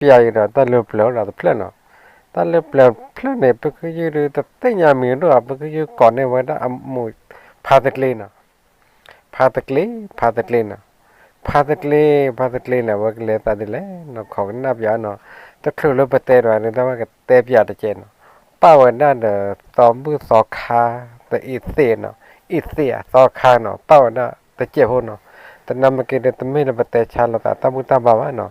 ပကတဲပျးက့ၤဒီးတၢ်လၢပျၢၤအိၣ်ဒီးတဖျၢၣ်နီၤ. တၢ်လၢပျၢၤတဖျၢၣ်န့ၣ် ပကယုၢ်ဒုးတသ့ၣ်ညါမံၤဒိၣ်ဧါ, ပကယုၢ်ကိးန့ၢ်ဝဲဒၣ်အမူး ဖါတကျ့နီၤ. ဖါတကျ့, ဖါတကျ့နီၤ. ဖါတကျ့, ဖါတကျ့န့ၣ် အဝဲကလဲၤသးဒ်လဲၣ်နီၤ, ခိးကနၣ်ပျးနီၤ. တချုးလၢပတဲဒီးန့ၣ် တၢ်ဝဲကတဲပျးတကဲးနီၤ. ပၣ်ဝဲဒၣ်ဒီး သီဘူၣ်သီခါ တအံၤသ့ၣ်နီၤ, အံၤသ့ၣ်အသီခါနီၤ, ပၣ်ဝဲဒၣ်တကဲးဖိနီၤ. တနာ်မ့ၢ်က့ၤဒီး တမ့ၢ်လၢပတဲဆါလိာ်သးတၢ်ဘူၣ်တၢ်ဘါဘၣ်နီၤ.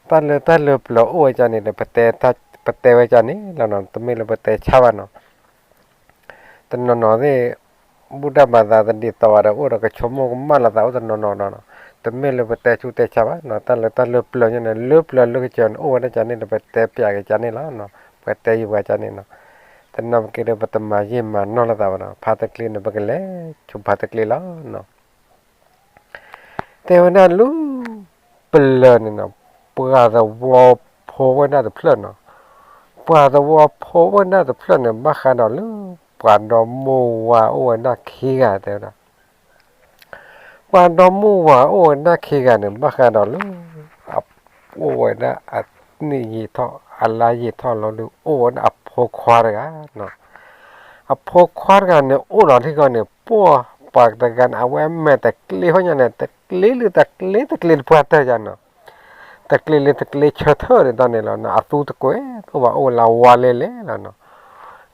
တၢ်လၢတၢ်လၢပျၢၤအိၣ်ဝဲကန့ၣ်ဒီး ပတဲဝဲကန့ၣ်လီၤနီၤ, တမ့ၢ်လၢပတဲဆါဘၣ်နီၤ. တနီၤနီၤသ့ၣ် ဘူၣ်တၢ်ဘါသးတဒ်သိးဘၣ်ဒီး အိၣ်ဒီးကဆိကမိၣ်ကမၣ်လိာ်သးအိၣ်တနီၤနီၤဒီးနီၤ. တမ့ၢ်လၢပတဲဆူတဲဆါဘၣ်နီၤ, တၢ်လၢတၢ်လၢပျၢၤညါန့ၣ် လၢပျၢၤလၢကစၢၤန့ၣ် အိၣ်ဝဲဒၣ်ကန့ၣ်ဒီး ပတဲပျးက့ၤကန့ၣ်လီၤနီၤ, ပတဲယံၤပှၤကန့ၣ်နီၤ. တနာ်မ့ၢ်က့ၤဒီး ပတမၤယံာ်မၤနီၢ်လိာ်သးဘၣ်နီၤ, ဖါတကျ့န့ၣ် ပကလဲၤဆူဖါတကျ့လီၤနီၤ. တဲဝဲဒၣ်လၢ ပျၢၤန့ၣ်နီၤ, ပှၤသဝီဖိဝဲဒၣ်တဖျၢၣ်နီၤ. ပှၤသဝီဖိဝဲဒၣ်တဖျၢၣ်န့ၣ် ဘၣ်ဃးဒီးလၢ ပှၤဒီမါဝၤအိၣ်ဝဲဒၣ်ခံဂၤတဲဝဲဒၣ်. ပှၤဒီမါဝၤအိၣ်ဝဲဒၣ်ခံဂၤန့ၣ် ဘၣ်ဃးဒီးလၢ အိၣ်ဝဲဒၣ်အနံၣ်ယံာ်ထီၣ် အလါယံာ်ထီၣ်လီၤဒီး အိၣ်ဝဲဒၣ်အဖိခွါတဂၤနီၤ. အဖိခွါတဂၤန့ၣ် အိၣ်ဒီးထံကီၢ်န့ၣ် ပှၤ ပှၤတဂၤန့ၣ် အဝဲမဲာ်တကျ့ဟီၣ်ညါန့ၣ် တကျ့လၢတကျ့ တကျ့တပှၢ်တၢၢ်ယါနီၤ. တကျ့လၢတကျ့ဆၢထၢၣ်ဒ်သိးန့ၣ်လီၤနီၤ, အသူတကွဲးသိးဘၣ် အိၣ်လၢအဝါလဲၣ်လဲၣ်လီၤနီၤ.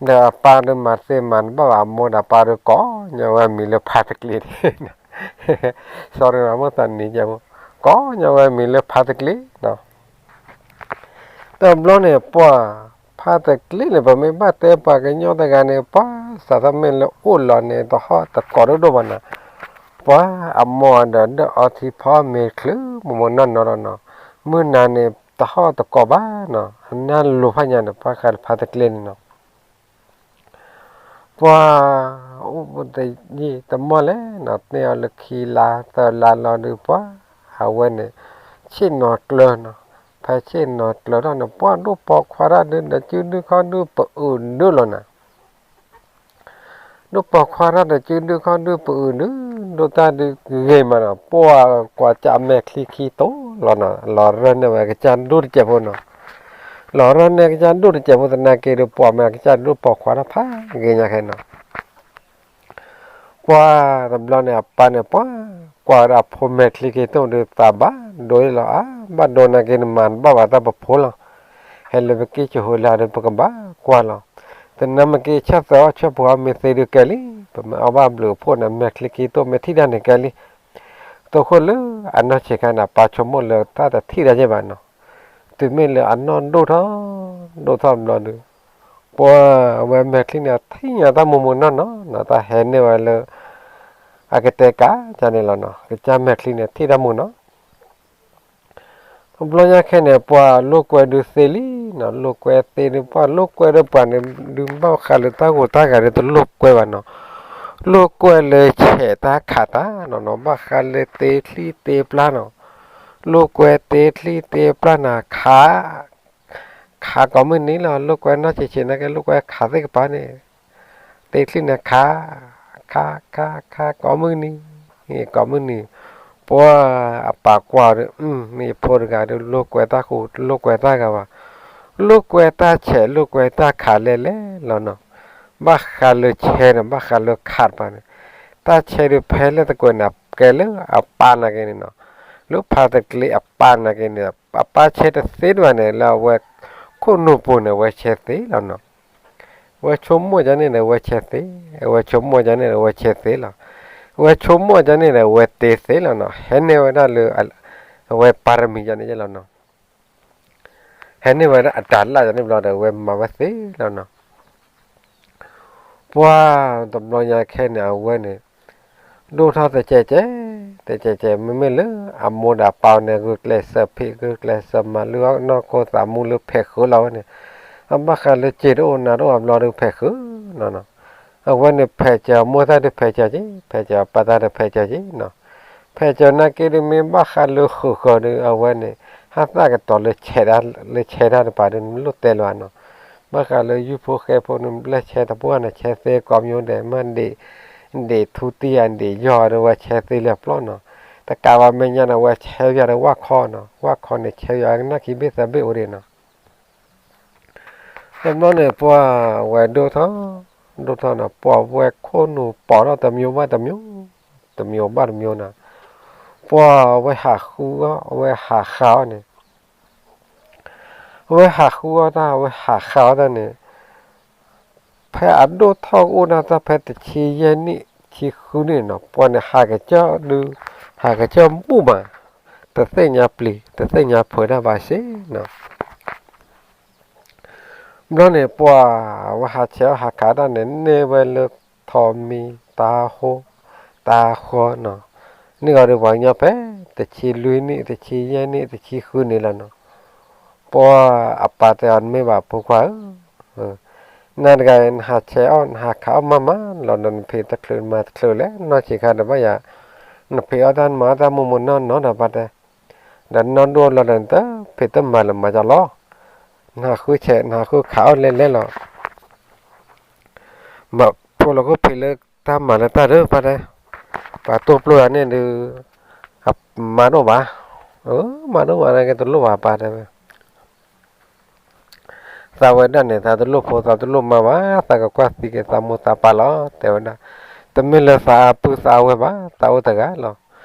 ဒီးအပၢ်ဒီးမၤသ့မၤတဘၣ်ဘၣ် အမိၢ်ဒီးပၢ်ဒီးကိးညီဝဲမံၤလၢဖါတကျ့န့ၣ် စီၤရမုၢ်သးနံၤကဲဖိ ကိးညီဝဲမံၤလၢဖါတကျ့နီၤ. တဘျီန့ၣ် ပှၤ ဖါတကျ့န့ၣ် ပမ့ၢ်ဘၣ်တဲပှၤကညီတဂၤန့ၣ် ပှၤ စးထီၣ်မ့ၢ်လၢအိၣ်လီၤန့ၣ် တဟီၣ်တကိးဒိၣ်ဒိၣ်ဘၣ်နီၤ. ပှၤအမိၢ်ဒီးဒၢၣ်အီထံဖီမ့ၤချုး မိၢ်မိၢ်နီၢ်နီၢ်လီၤနီၤ. မုၢ်နၤန့ၣ် တဟီၣ်တကိးဘၣ်နီၤ. အနၢ်လိၤဖးညါန့ၣ် ပှၤဃးလၢဖါတကျ့န့ၣ်နီၤ. ပှၤ အိၣ်တယံာ်တမီၢ်လဲၣ်နီၤ, န့ၢ်အီၤလၢခံလါသၢလါလီၤဒုး ပှၤ အဝဲန့ၣ် ဆ့ၣ်နီၤကျၢၤနီၤ. ဖဲဆ့ၣ်နီၤကျၢၤထီၣ်န့ၣ် ပှၤဒိၣ်ပိာ်ခွါတၢ်ဒုး ဒီးစုဒုခီၣ်ဒုးပအုးဒုးလီၤနီၤ. ဒိၣ်ပိာ်ခွါတၢ်ဒီးစုဒုခီၣ်ဒုးပအုးဒုး ဒိၣ်တၢ်ဒုးဂ့ၤမးနီၤ, ပှၤကွၢ်ကၢ်မဲာ်ချံခံတိၢ်လီၤနီၤ, လီၤရၢၢ်န့ၢ်ဝဲကစၢ်ဒိၣ်တစဲးဖိနီၤ. လီၤရၢၢ်န့ၢ်ကစၢ်ဒိၣ်တစဲးဖိသနာ်က့ဒီး ပှၤမ့ၢ်ကစၢ်ဒိၣ်ပိာ်ခွါတၢ်ဖးဂ့ၤညါခဲနီၤ. ပှၤတဘျီန့ၣ် အပၢ်န့ၣ် ပှၤ ကွၢ်ဝဲဒၣ်အဖိမဲာ်ချံခံတိၢ်ဒုး သးဘၣ်ဒိလီၤ, အါ ဘၣ်ဒိနာ်က့န့ၣ် မၤတဘၣ်ဘၣ်တၢ်ပဖိလီၤ. ဟဲလၢပက့ၢ်ကဟိလၢဒီး ပကဘၣ်ကွၢ်လီၤ. သနာ်မ့ၢ်က့ၤဆၣ်သၢအီၣ်ဆၣ်ဖိအီၣ်မ့ၢ်သ့ဒုးကဲလံ, ပမ့ၢ်အီၣ်ဘၣ်ဘျုးအဖှိၣ်န့ၣ် မဲာ်ချံခံတိၢ်မ့ၢ်ထံၣ်တၢ်န့ၣ်ကဲလံ. သိးခိၣ်လၢအနီၢ်ဆံးခါန့ၣ် အပၢ်ဆိကမိၣ်လၢတၢ်တထံၣ်တၢ်ယဲၢ်ဘၣ်နီၤ. တုၤမ့ၢ်လၢအနီၢ်ဒိၣ်ထီၣ် ဒိၣ်ထီၣ်ဘျီဒီး ပှၤအဝဲမဲာ်ချံန့ၣ် အထံၣ်ညါတၢ်မိၢ်မိၢ်နီၢ်နီၢ်နီၤ, တၢ်ဟဲန့ၢ်ဝဲလၢ အကတဲကးန့ၣ်လီၤနီၤ, ကစၢ်မဲာ်ချံန့ၣ် ထံၣ်တၢ်မိၢ်နီၢ် တဘျီညါခဲန့ၣ် ပှၤလိာ်ကွဲဒုးသ့လံနီၤ, လိာ်ကွဲသ့ဒုး ပှၤလိာ်ကွဲဒီးပှၤန့ၣ် ဒုးဘၣ်ဃးလၢတၢ်ဂိၤတၢ်ဂၤဒီး တလိာ်ကွဲဘၣ်နီၤ, လိာ်ကွဲလၢဆဲးတၢ်ခးတၢ်နီၤနီၤ, ဘၣ်ဃးလၢတ့ချံတ့ပျၢ်နီၤ, လိာ်ကွဲတ့ချံတ့ပျၢ်န့ၣ် ခး ခးကိးမုၢ်နံၤလီၤ, လိာ်ကွဲနီၢ်ဆံးဆံးနာ်က့ လိာ်ကွဲခးသ့ၣ်ကပၤန့ၣ် တ့ချံန့ၣ်ခး ခး ခး ခး ကိးမုၢ်နံၤ ကိးမုၢ်နံၤ, ပှၤအပၢ်ကွၢ်ဒီး မ့ၢ်ဖိတဂၤဒီး လိာ်ကွဲတၢ်ဃူ လိာ်ကွဲတၢ်ဂၤဘၣ်, လိာ်ကွဲတၢ်ဆဲး လိာ်ကွဲတၢ်ခးလဲၣ်လဲၣ်လီၤနီၤ, ဘၣ်ဃးလၢဆဲးန့ၣ် ဘၣ်ဃးလၢခးတပၤန့ၣ်, တၢ်ဆဲးဒီးဖဲလဲၣ်တကွဲးန့ၣ် ကဲလၢအပၢ်နာ်က့န့ၣ်နီၤ, လၢဖါတကျ့အပၢ်နာ်က့န့ၣ် အပၢ်ဆဲးတသ့တဘၣ်န့ၣ် လၢအဝဲခိၣ်နူာ်ပူၤန့ၣ် အဝဲဆဲးသ့လီၤနီၤ. အဝဲဆိကမိၣ်ကန့ၣ်ဒီး အဝဲဆဲးသ့, အဝဲဆိကမိၣ်ကန့ၣ်ဒီး အဝဲဆဲးသ့လီၤ. အဝဲဆိကမိၣ်ကန့ၣ်ဒီး အဝဲတ့သ့လီၤနီၤ. ဟဲန့ၢ်ဝဲဒၣ်လၢ အဝဲပၤရမံၤကန့ၣ်လီၤနီၤ. ဟဲန့ၢ်ဝဲဒၣ်အတၤလၢ်ကန့ၣ်ဘျီဒီး အဝဲမၤဝဲသ့လီၤနီၤ. ပှၤတဘျီညါခဲန့ၣ် အဝဲန့ၣ် ဒိၣ်ထီၣ်တကဲးကဲး, တကဲးကဲး မ့မ့ၢ်လၢအမိၢ်ဒီးအပၢ်န့ၣ် ဂုာ်ကျဲးစၢးဖံး ဂုာ်ကျဲးစၢးမၤလၢနီၢ်ခိသးမူလၢဖဲးဃုာ်လီၤဝဲန့ၣ်, အဘၣ်ဃးလၢစ့တအိၣ်နၤတအိၣ်အဘျီဒီးဖဲးဃုာ်နီၤနီၤ. အဝဲန့ၣ်ဖဲးစၢၤအမိၢ်တၢ်ဒီးဖဲးစၢၤက့ၤ, ဖဲးစၢၤအပၢ်တၢ်ဒီးဖဲးစၢၤက့ၤနီၤ. ဖဲးစၢၤနာ်က့ဒီး မ့ၢ်ဘၣ်ဃးလၢဃုာ်ဃုာ်ဒီး အဝဲန့ၣ် ဟးသၣ်ကတီၤလၢဆဲးတၢ်, လၢဆဲးတၢ်တပၤဒီး နလိၣ်တဲလီၤနီၤ. ဘၣ်ဃးလၢယုၢ်ဖိဃဲဖိန့ၣ် ဘျဲၣ်ဆဲတပှၢ်န့ၣ် ဆဲသ့ကိးမံၤဒဲး မ့ၢ်ဒ့ၣ်, ဒ့ၣ်ထူတံၢ်ဧါ ဒ့ၣ်ယီၢ်ဒီး ဝဲဆဲသ့လၢအပျီနီၤ. တကးဘၣ်မဲာ်ညါန့ၣ် အဝဲဆဲးပၠးဒီးဝၣ်ခီနီၤ, ဝၣ်ခီန့ၣ်ဆဲးပၠးအကနၣ်ခံဘ့ၣ်သၢဘ့ၣ်အိၣ်ဒံးနီၤ. တဘျီန့ၣ် ပှၢ်ဝဲဒိၣ်ထီၣ်, ဒိၣ်ထီၣ်နီၤ, ပှၢ်ဝဲခိၣ်နူာ်ပိာ်ထီၣ်တမျိုးဘၣ်တမျိုး, တမျိုးဘၣ်တမျိုးနီၤ. ပှၢ်ဝဲဟးဃုအီၣ်, အဝဲဟးဃုအီၣ်န့ၣ် အဝဲဟးဃုအီၣ်တၢ်, အဝဲဟးဃုအီၣ်တၢ်န့ၣ်, ဖဲအဒိၣ်ထီၣ်ကအိၣ်ဒၣ်တၢ်ဖဲတဆံယဲၢ်နံၣ်, ဆံဃုနံၣ်နီၤ, ပှၢ်န့ၣ်ဟးကစၢၢ်ဒုး, ဟးကစၢၢ်ဘူၣ်မး, တသ့ၣ်ညါပျံၤ, တသ့ၣ်ညါဖုးတၢ်ဘၣ်စ့နီၤ. ဘျီန့ၣ် ပှၢ်ဝဲဟးဆဲးအီၣ်ဟးခးတၢ်န့ၣ် န့ၢ်ဝဲလၢထိးမံၤ တၢ်ဟိ, တၢ်ဃီနီၤ, န့ၢ်ဂီၤဒီးပှၤကညီဖဲ တဆံလွံၢ်နံၣ်, တဆံယဲၢ်နံၣ်, တဆံဃုနံၣ်လီၤနီၤ. ပှၢ်အပၢ်တဲအီၤ တမ့ၢ်ဘၣ်ဖိခွါဧၢ, နၤတဂၤအံၤ နဟးဆဲးအီၣ် နဟးခးအီၣ်မးမးလီၤဒီး နဖံးတချုးမၤတချုးလဲၣ်, နီၢ်ဆံးခါဒီးဘၣ်ယၤ, နဖံးအီၣ်တၢ်မၤအီၣ်တၢ်မိၢ်မိၢ်နီၢ်နီၢ်ဒီး ပၢ်တဲ, ဒီးနီၢ်ဒိၣ်လီၤဒီး နတဖံးတမၤလၢၤမၤကလီၤ, နဟးဃုဆဲး နဟးဃုခးအီၣ်လဲၤလဲၤလီၤ. ဘၣ်ဖိလီၤခိၣ်ဖံးလၢတၢ်မၤလၢတၢ်ဒီး ပၢ်တဲ, ပှၤတိၢ်ပျိယၤန့ၣ်ဒုး, မၤဒိၣ်ဘၣ်, မၤဒိၣ်ဘၣ်န့ၣ်က့တလိၣ်ဘၣ် ပၢ်တဲဝဲ. သးဝဲဒၣ်န့ၣ် သးတလိၣ်ဖိ သးတလိၣ်မါဘၣ်, သးကကွၢ်သံက့ၤသးမိၢ်သးပၢ်လီၤ တဲဝဲဒၣ်. တမ့ၢ်လၢသးအပုၢ်သးအဝဲၢ်ဘၣ်, သးအိၣ်တဂၤလီၤ.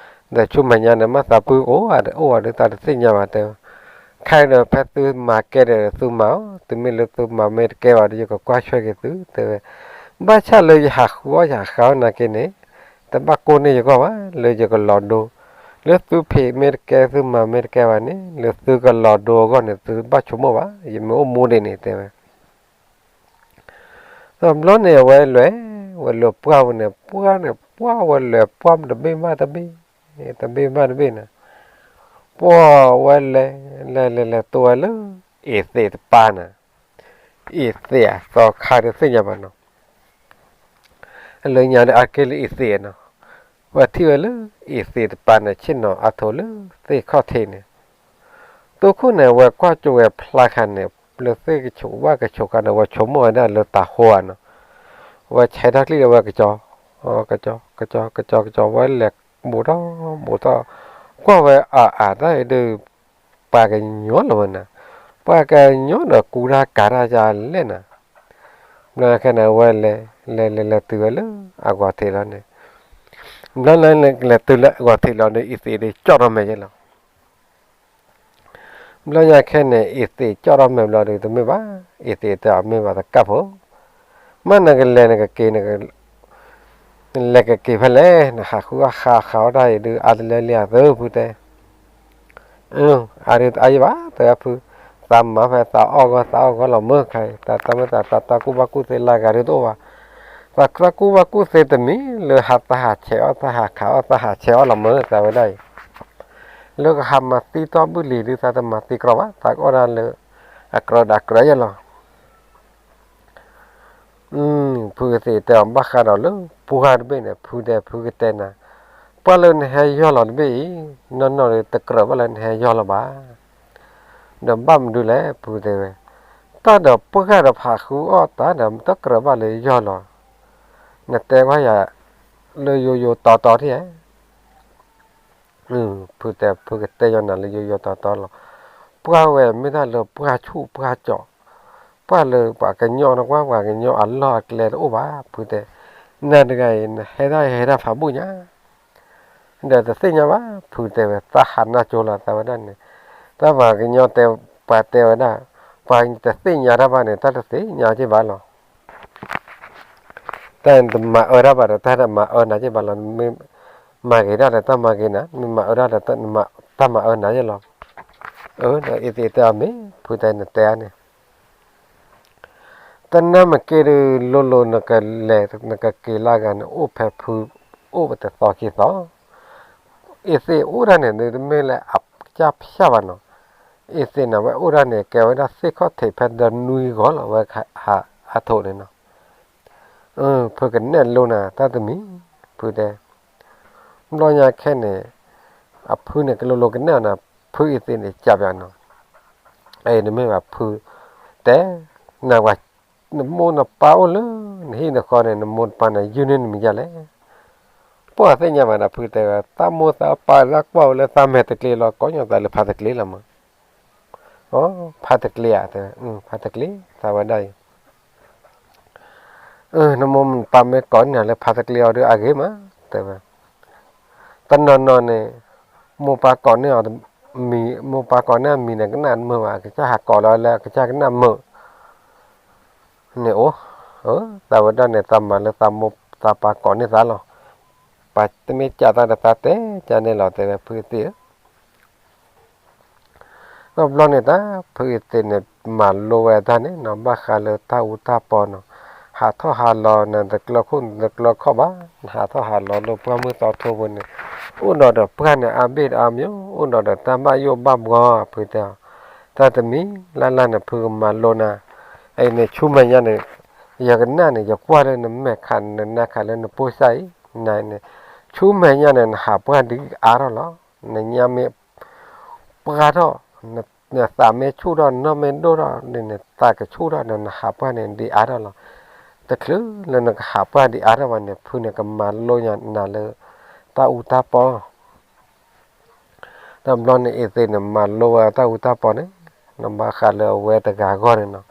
ဒီးဆူမဲာ်ညါန့ၣ် မ့ၢ်သးပုၢ်အိၣ်ဧါ အိၣ်ဧါဒီး သးတသ့ၣ်ညါဘၣ် တဲဝဲ. ခဲအံၤဒီး ဖဲသုမၤကဲဒီးသုမၤအီၤ, သုမ့ၢ်လၢသုမၤမ့ၢ်တကဲဘၣ်ဒီး ယကကွၢ်ဆွဲက့ၤသု တဲဝဲ. ဘၣ်ဆၣ်လၢယဟးဃုအီၣ်ယဟးဃုအီၣ်နာ်က့န့ၣ်, တဘၣ်ကိၢ်န့ၢ်ယဂီၢ်ဘၣ်, လၢယကလီၤဒိ, လၢသုဖံးမ့ၢ်တကဲ သုမၤမ့ၢ်တကဲဘၣ်န့ၣ် လၢသုကလီၤဒိအဂီၢ်န့ၣ် သုဘၣ်ဆိကမိၣ်ဘၣ်, ယမ့ၢ်အိၣ်မူဒံးန့ၣ် တဲဝဲ. တဘျီန့ၣ် အဝဲလဲၤ, ဝဲလဲၤပှၢ်ဝဲန့ၣ် ပှၢ်န့ၣ် ပှၢ်ဝဲလဲၤပှၢ်တဘ့ၣ်ဘၣ်တဘ့ၣ်, တဘ့ၣ်ဘၣ်တဘ့ၣ်န့ၣ်, ပှၢ်ဝဲလဲၤ, လဲၤလဲၤလဲၤတုၤဝဲလၢ အ့ၤသ့းတပၤန့ၣ်, အ့ၤသ့းအသီခါတသ့ၣ်ညါဘၣ်နီၤ. လၢညါဒီးအါက့ၢ်လၢအ့ၤသ့းနီၤ, ဝဲထံၣ်ဝဲလၢ အ့ၤသ့းတပၤန့ၣ် ဆ့ၣ်နီၤအါထိးလၢသ့ၣ်ခီၣ်ထံးန့ၣ်, တိခိၣ်န့ၣ် ဝဲကွၢ်ကၠိဝဲဖျါခါန့ၣ် လၢသ့ၣ်ကဆိးဝၣ်ကဆိးခါန့ၣ် ဝဲဆိကမိၣ်ဝဲဒၣ်လၢတၤဟိဧါနီၤ, ဝဲဆဲးထီၣ်ချံဒီးဝဲကစီၤ, ကစီၤ, ကစီၤ, ကစီၤ, ကစီၤ ဝဲလဲၤဘူးထီၣ်, ဘူးထီၣ်, ကွၢ်ဝဲအါအါတၢ်အံၤဒီး ပှၤကညီလီၤဝဲန့ၣ်, ပှၤကညီဒီးကူတၢ်ကၤတၢ်ယါလဲၣ်န့ၣ်, ဘျီခဲန့ၣ် ဝဲလဲၤ, လဲၤလဲၤလဲၤတုၤဝဲလၢအဂီၤထံးလီၤန့ၣ်, ဘျီလဲၤလဲၤတုၤလၢအဂီၤထံးလီၤဒီး အ့ၤသ့းဒီးကၠီၣ်ထီၣ်မဲာ်ယဲလီၤ. ဘျီညါခဲန့ၣ် အ့ၤသ့းကၠီၣ်ထီၣ်မဲာ်ဘျီဒီး တမ့ၢ်ဘၣ်, အ့ၤသ့းတဲအီၤ မ့ၢ်ဘၣ်သကၢ်ဖိ, မ့ၢ်နကလဲၤနကက့ၤ နလဲၤကက့ၤဖဲလဲၣ်, နဟးဃုအီၣ်ဃုအီၣ်တၢ်အံၤဒုး အါတလၢလံဧါသၢဖုတဲ, အါဒုးတအါယံဘၣ် တဲဝဲဖု, သးမၤဖဲသးအီၣ်ဂီၢ်သးအီၣ်ဂီၢ်လီၤမၢ်ခါအံၤ, တၢ်မ့ၢ်တၢ်တၢ်ကူၣ်ဘၣ်ကူၣ်သ့လၢဂၤဒုးတအိၣ်ဘၣ်, သးတၢ်ကူၣ်ဘၣ်ကူၣ်သ့တမံၤလၢဟးသးဟးဆဲးအီၣ် သးဟးခးအီၣ် သးဟးဆဲးအီၣ်လီၤမၢ် သးဝဲဒၣ်အံၤ, လၢကဟးမၤသံတီၢ်ဘုၣ်လံၤဒုး သးတမၤသံကြီဘၣ်, သးကအီၣ်ဒၣ်လၢ အကြၢးဒၣ်ကြၢးယဲလီၤ. ဖုအသ့ၣ်တဲအီၤ ဘၣ်ဃးဒီးလၢပှၢ်တဘ့ၣ်န့ၣ် ဖုတဲဖုကတဲနၤ, ပှၢ်လၢနဟဲယီၢ်လီၤတဘ့ၣ်အံၤ, နီၢ်နီၢ်ဒီးတကြၢးဘၣ်လၢနဟဲယီၢ်လီၤဘၣ်. ဒီးဘၣ်မနုၤလဲၣ် ဖုတဲဝဲ, တၢ်ဒီးပှၢ်ဂၤဒီးဖးဃုအီၣ်တၢ်ဒီး တကြၢးဘၣ်လၢယီၢ်လီၤ, နတဲကွၢ်ယၤ လၢယိယိတီတီထံၣ်ဧါ. ဖုတဲဖုကတဲယီၤနၤလၢယိယိတီတီလီၤ. ပှၢ်ဝဲမ့ၢ်တၢ်လၢပှၢ်ဆူၣ်ပှၢ်ကၠီ, ပှၢ်လၢပှၤကညီနကွၢ် ပှၤကညီအလီၢ်အကျဲတအိၣ်ဘၣ် ဖုတဲ. နၤတဂၤအံၤ နဟဲဒၣ်ဟဲဒၣ်ဖးဘူၣ်ညါ, ဒီးတသ့ၣ်ညါဘၣ် ဖုတဲဝဲ သးဟးနၢ်ကၠိလီၤ သးဝဲဒၣ်န့ၣ်, တၢ်ပှၤကညီတဲ ပှၤတဲဝဲဒၣ်, ပှၤတသ့ၣ်ညါတၢ်ဘၣ်န့ၣ် တၢ်တသ့ၣ်ညါက့ၤဘၣ်လီၤ. တၢ်တမၤအၢတၢ်ဘၣ်ဒီး တၢ်တမၤအၢနၤက့ၤဘၣ်လီၤ. မ့ၢ်မၤဂ့ၤတၢ်ဒီး တၢ်မၤဂ့ၤနၤ, မ့ၢ်မၤအၢတၢ်ဒီး တၢ်မၤအၢနၤယဲလီၤ. အၢ ဒီးအ့ၤသ့ၣ်တဲအီၤ မ့ၢ် ဖုတဲ နတဲအါန့ၣ်, တနၢ်မ့ၢ်က့ၤဒီး လိၤလိၤနကလဲၤ နကက့ၤလၢဂၤန့ၣ် အိၣ်ဖဲဖု အိၣ်ပတသီခံသီ အ့ၤသ့ၣ်အိၣ်ဒၣ်န့ၣ် တမ့ၢ်လၢအကစၢ်ဖၠၣ်ဘၣ်နီၤ. အ့ၤသ့ၣ်န့ၣ် ဝဲအိၣ်ဒၣ်န့ၣ် ကဲဝဲဒၣ်သ့ၣ်ခီၣ်ထံးဖဲဒီနွံဂီၤလီၤ ဝဲဟးအါထိးန့ၣ်နီၤ. ဖုကနဲၣ်လိနၤ တၢ်တမံၤ ဖုတဲ. ဘျီညါခဲန့ၣ် အဖုန့ၣ် ကလိၤလိၤကနဲၣ်အီၤနၤ ဖုအ့ၤသ့ၣ်န့ၣ် ကးပၠးနီၤ. အ့ နမ့ၢ်ဘၣ်ဖုတဲ နဝၤ နမိၢ်နပၢ်အိၣ်လၢနဟံၣ်နဃီန့ၣ် နမိၢ်နပၢ်န့ၣ် ယုၢ်န့ၢ်နမံၤဒ်လဲၣ်. ပှၢ်သ့ၣ်ညါဘၣ်ဒီး ဖုတဲဝဲ သးမိၢ်သးပၢ်သးကွၢ်ဝဲလၢသးမဲာ်တကျ့လီၤ ကိးညီသးလၢဖးတကျ့လီၤမး. အိ ဖးတကျ့ဧါ တဲဝဲ, ဖးတကျ့ သးဝဲဒၣ်အံၤ. နမိၢ်နပၢ်မ့ၢ်ကိးန့ၢ်အီၤလၢဖးတကျ့အီၤဒီးအဂ့ၤမး တဲဝဲ. တနီၤနီၤန့ၣ် မိၢ်ပၢ်ကိးန့ၢ်အီၤ မိၢ်ပၢ်ကိးန့ၢ်အမံၤန့ၣ် ကနၣ်မုာ်ဘၣ် ကစၢ်ဟးကိးလီၤလၢကစၢ်ကနၣ်မုာ် န့ၣ်အိၣ်, သးဝဲဒၣ်န့ၣ် သးမၤလၢသးမိၢ်သးပၢ်ကိးန့ၢ်သးလီၤ. ပှၤတမ့ၢ်ကးသးဒီးသးတဲကန့ၣ်လီၤ တဲဝဲဖုအသ့ၣ်ဧၢ. တဘျီန့ၣ်တၢ် ဖုအသ့ၣ်န့ၣ် မၤလိဝဲတၢ်န့ၣ်နီၤ ဘၣ်ဃးလၢတၢ်အူတၢ်ပီနီၤ, ဟးထီၣ်ဟးလီၤ နတကျၢၤခိၣ်နတကျၢၤခီၣ်ဘၣ်, နဟးထီၣ်ဟးလီၤလၢပှၢ်မုၢ်သီထိပူၤန့ၣ်, အိၣ်ဒီးဒီးပှၢ်န့ၣ်အါဘ့ၣ်အါမံၤ, အိၣ်ဒီးဒီးတၢ်ဘၣ်ယိၣ်ဘၣ်ဘှီ ဖုတဲအီၤ, တၢ်တမံၤလၢ်လၢ်န့ၣ် ဖုကမၤလိနၤ, အံၤန့ၣ် ဆူမဲာ်ညါန့ၣ် ယကနၣ်န့ၣ် ယကွၢ်လၢနမဲာ်ခး နနါခးလၢနပိၢ်စၢ်အံၤ, နန့ၣ် ဆူမဲာ်ညါန့ၣ် နဟးပှၢ်ဒ်အါထီၣ်လီၤ, နညါမ့ၢ် ပှၢ်ထီၣ်, နသးမ့ၢ်ဆူၣ်ထီၣ် နနီၢ်မ့ၢ်ဒိၣ်ထီၣ်န့ၣ် နသးကဆူၣ်ထီၣ်ဒီး နဟးပှၢ်န့ၣ်ဒ်အါထီၣ်လီၤ. တချုးလၢနကဟးပှၢ်ဒ်အါထီၣ်ဘၣ်န့ၣ် ဖုန့ၣ်ကမၤလိညါနၤလၢ တၢ်အူတၢ်ပီ တဘျီန့ၣ် အ့သ့ၣ်န့ၣ် မၤလိဝဲတၢ်အူတၢ်ပီန့ၣ်, နဘၣ်ဃးလၢအဝဲတဂၤအဂီၢ်န့ၣ်နီၤ,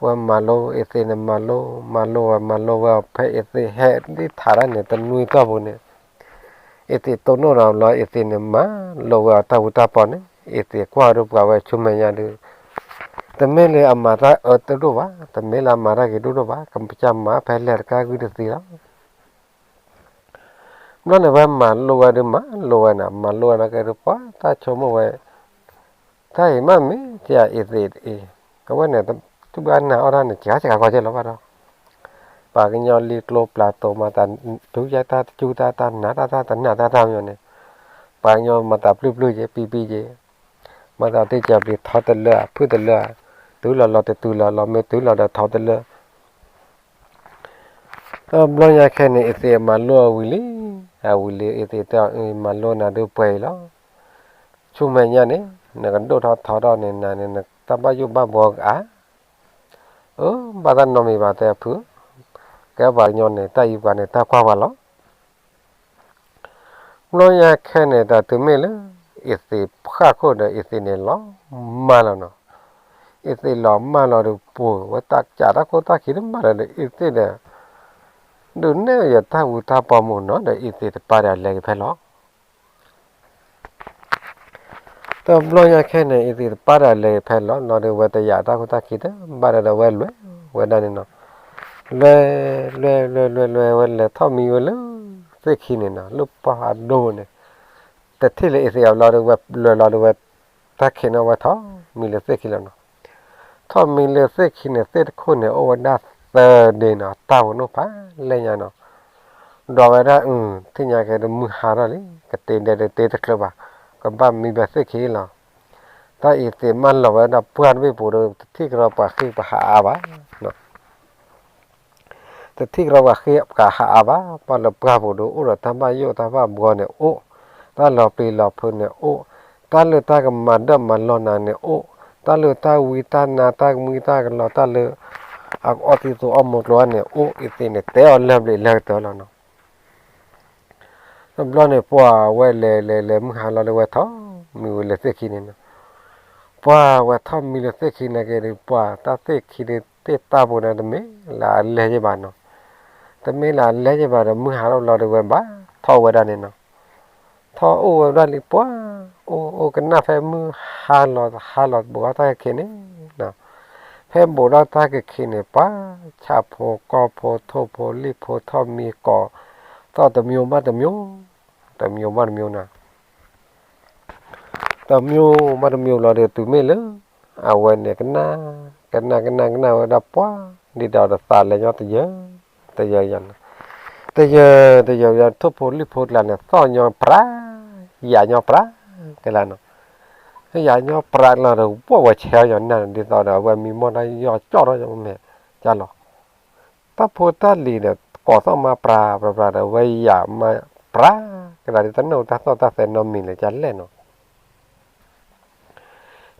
ဝဲမၤလိ အ့သ့ၣ်န့ၣ် မၤလိ မၤလိဝဲ မၤလိဝဲ ဖဲအ့သ့ၣ်ဟဲဒ်ထးတၢ်န့ၣ် တနွံတီၢ်ပူၤန့ၣ် အ့သ့ၣ်တိၢ်နီၣ်ဒီးဘျီ အ့သ့ၣ်န့ၣ် မၤလိဝဲအတၢ်အူတၢ်ပီန့ၣ် အ့သ့ၣ်ကွၢ်ဒိပှၤဝဲဆူမဲာ်ညါဒုး, တမ့ၢ်လၢအမၤတၢ်အၢတဒိၣ်ဘၣ်, တမ့ၢ်လၢအမၤတၢ်ဂ့ၤဒိၣ်ဒိၣ်ဘၣ်, ကစၢ်မၤဖဲလဲၣ်တကါဂုၢ်တသ့လီၤ. ဘျီန့ၣ် ဝဲမၤလိဝဲဒုး မၤလိဝဲန့ၣ် မၤလိဝဲန့ၣ်ကဲဒုး ပှၤတၢ်ဆိကမိၣ်ဝဲ တၢ်အံၤမ့ၢ်မ့ၢ် တယၤအ့သ့ၣ်အံၤ, အဝဲန့ၣ် တူၢ်ဘၣ်နၢ်အီၣ်တၢ်န့ၣ် စှၤစှၤကီကဲလီၤဘၣ်ဒီး, ပှၤကညီလံကျိပျၢ်တိာ်မၤတၢ် တူၢ်ယဲတၢ်တကၠူတၢ် တၢ်နးတၢ် တၢ်တနးတၢ်တၢ်မီၤန့ၣ်, ပှၤကညီမၤတၢ်ပျုၢ်ပျုၢ်က့ၤ ပံပံက့ၤ, မၤတၢ်တ့ၢ်ကၢၤပျံၤထီတလၢ ဖုၣ်တလၢ, တုၤလီၤလီၤတတုၤလီၤလီၤ မ့ၢ်တုၤလီၤဒီးထီတလၢ တဘျီညါခဲန့ၣ် အ့သ့ၣ်မၤလိအဝံၤလံ, အဝံၤလံ အ့သ့ၣ်တဲအီၤ မၤလိနၤဒုးပှဲၤအံၤလီၤ. ဆူမဲာ်ညါန့ၣ် နကဒိၣ်ထီၣ်ထီထီၣ်န့ၣ် နၤန့ၣ် နတၢ်ဘၣ်ယိၣ်ဘၣ်ဘှီကအါ, အၢ ဘၣ်တၢ်နီတမံၤဘၣ် တဲဖု, ကဲပှၤကညီန့ၣ် တၢ်အံၤပှၤန့ၣ် တၢ်ကွၢ်ပှၤလီၤ. ဘျီညါခဲန့ၣ် တၢ်တုၤမ့ၢ်လၢ အ့သ့ၣ်ဖးခိၣ်ဒီး အ့သ့ၣ်န့ၣ်လီၤမၢ်လီၤနီၤ. အ့သ့ၣ်လီၤမၢ်လီၤဒီး ပှၤဝဲတၢ်ကးတၢ်ခိၣ်တၢ်ခံတမံၤဒီး အ့သ့ၣ်ဒီး ဒုးနဲၣ်ယတၢ်အူတၢ်ပီမုၢ်နီၤဒီး အ့သ့ၣ်တပၢ်ဒီးလဲၤက့ၤဖဲလီၤ. တဘျီညါခဲန့ၣ် အ့သ့ၣ်တပၢ်ဒီးလဲၤက့ၤဖဲလီၤ လီၤဒီးဝဲတယာ်တၢ်ခိၣ်တၢ်ခံတဘၣ်ဒီး ဝဲလဲၤဝဲဒၣ်န့ၣ်နီၤ. လဲၤ လဲၤ လဲၤ လဲၤ လဲၤ ဝဲလဲၤထီၣ်မံဝဲလၢ သ့ၣ်ခံန့ၣ်နီၤ လၢပှၢ်အဒိန့ၣ် တထံၣ်လၢအ့သ့ၣ်အဘျီဒီး ဝဲလဲၤလီၤဒီးဝဲ တၢ်ခံးနီၤ ဝဲထီၣ်မံလၢသ့ၣ်ခံလီၤနီၤ. ထီၣ်မံလၢသ့ၣ်ခံန့ၣ် သ့ၣ်တခိၣ်န့ၣ် အိၣ်ဝဲဒၣ်သၢဒ့နီၤ တၢ်ပူၤနီၣ်ဖးလဲၢ်ညါနီၤ. ဒီးဝဲဒၣ် ထံၣ်ညါကဲဒီးမုၢ်ဟါထီၣ်လံ ကတ့ဒဲးတတ့တချုးဘၣ် ကဘၣ်မံဘၣ်သ့ၣ်ခံလီၤ. တၢ်အ့သ့ၣ်မၢလီၤဝဲဒၣ်ပှၢ်တဘ့ၣ်ပူၤဒီး တထံၣ်ကဒီးပှၤဃ့ပှၤဟးအါဘၣ် တထံၣ်ကဒီးပှၤဃ့ပှၤဟးအါဘၣ် ပှၤလၢပှၢ်ပူၤဒီး အိၣ်ဒီးတၢ်ဘၣ်ယိၣ်တၢ်ဘၣ်ဘှီန့ၣ်အိၣ်, တၢ်လီၤပျံၤလီၤဖုးန့ၣ်အိၣ်, တၢ်လၢတၢ်ကမၤဒၢၣ်မၤလီၤနၤန့ၣ်အိၣ်, တၢ်လၢတၢ်ဝံတၢ်နါတၢ်ကမံတၢ်ကလီၤ တၢ်လၢ အကအီၣ်သံသိအီၣ်မူကျိၤန့ၣ်အိၣ် အ့သ့ၣ်န့ၣ် တဲအီၤလၢဘျံးလၢကတၢၢ်လီၤနီၤ. တဘျီန့ၣ် ပှၤဝဲလဲၤလဲၤလဲၤမုၢ်ဟါလီၤဒီးဝဲထီၣ် မံဝဲလၢသ့ၣ်ခံန့ၣ်နီၤ. ပှၤဝဲထီၣ်မံလၢသ့ၣ်ခံန့ၣ်က့ၤဒီး ပှၤတၢ်သ့ၣ်ခံဒီးသ့ၣ်တၢ်ပူၤန့ၣ် တမ့ၢ်လၢအလဲၤယ့ၢ်ဘၣ်နီၤ. တမ့ၢ်လၢအလဲၤယ့ၢ်ဘၣ်ဒီး မုၢ်ဟါလီၤဘျီဒီးဝဲဘၣ်ထီၣ်ဝဲဒၣ်န့ၣ်နီၤ. ထီၣ်အိၣ်ဝဲဒၣ်လံ ပှၤအိၣ်အိၣ်ကနၣ်ဖဲမုၢ်ဟါလီၤဟါလီၤဘူးထီၣ်တၢ်ကခံးန့ၣ်နီၤ. ဖဲဘူးထီၣ်တၢ်ကခံးန့ၣ် ပှၤဆၣ်ဖိကီၢ်ဖိထိၣ်ဖိလံၣ်ဖိထီၣ်မံကိး သီၣ်တမျိုးဘၣ်တမျိုး, တမျိုးဘၣ်တမျိုးနီၤ. တမျိုးဘၣ်တမျိုးလီၤဒီး တုၤမ့ၢ်လၢ အဝဲန့ၣ်ကနၣ် ကနၣ်ကနၣ်ကနၣ်ဝဲဒၣ်ပှၤ ဒ်ဒီးတသးလဲၤညီတယၢၤ တယၢၤယၤနီၤ. တယၢၤတယၢၤယၤ ထိၣ်ဖိလံၣ်ဖိကျါန့ၣ် သီၣ်ညီပြး ယၤညီပြး ကလါနီၤ. ယၤညီပြးလီၤဒီး ပှၤဝဲဆဲးအီၤယၤနၢ်န့ၣ် ဒ်သိးဒီး အဝဲမံမီၢ်တၢ်ယီၢ်ကၠီၣ်ထီၣ်ယၤမ့ၢ်ကၢ်လီၤ. တၢ်ဖိတၢ်လံၤဒီး ကိးသီၣ်မါပြးပြးပြးဒီး ဝဲယၤမါပြး ကဒါဒ်တၢ်နၢ်တၢ်သီၣ်တၢ်သဲနီတမံၤလၢကလဲၣ်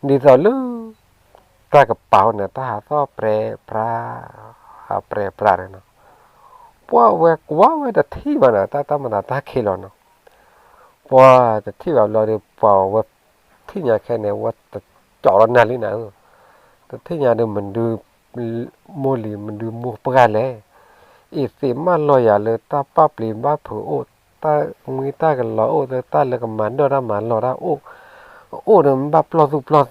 နီၤ. ဒ်သိးလၢ တၢ်ကပၤအိၣ်န့ၣ် တၢ်ဟးသီၣ်ပြဲပြး ဟးပြဲပြးန့ၣ်နီၤ. ပှၢ်ဝဲကွၢ်ဝဲတထံၣ်ဘၣ်နီၤ တၢ်တၢ်မၤသးတၢ်ခံးလီၤနီၤ, ပှၢ်တထံၣ်ဘၣ်ဘျီဒီး ပှၢ်ဝဲထံၣ်ညါခဲန့ၣ် ဝဲတကၠီလီၤနၤလံနၤဧၢ, တထံၣ်ညါဒီးမဒု မိၢ်လံၤမဒုမိၢ်ပှၢ်လဲၣ်, အံၤသ့ၣ်မၢလီၤယၤလၢတၢ်ပာ်ပျံၤဘၣ်ဖုးအိၣ်, တၢ်မှံတၢ်ကလီၤအိၣ် လၢတၢ်လၢကမၤဒၢၣ်တၢ်မၤလီၢ်တၢ်အိၣ်, အိၣ်ဒီးမ့ၢ်ဘၣ်ပျီၢ်သူၣ်ပျီၢ်သး,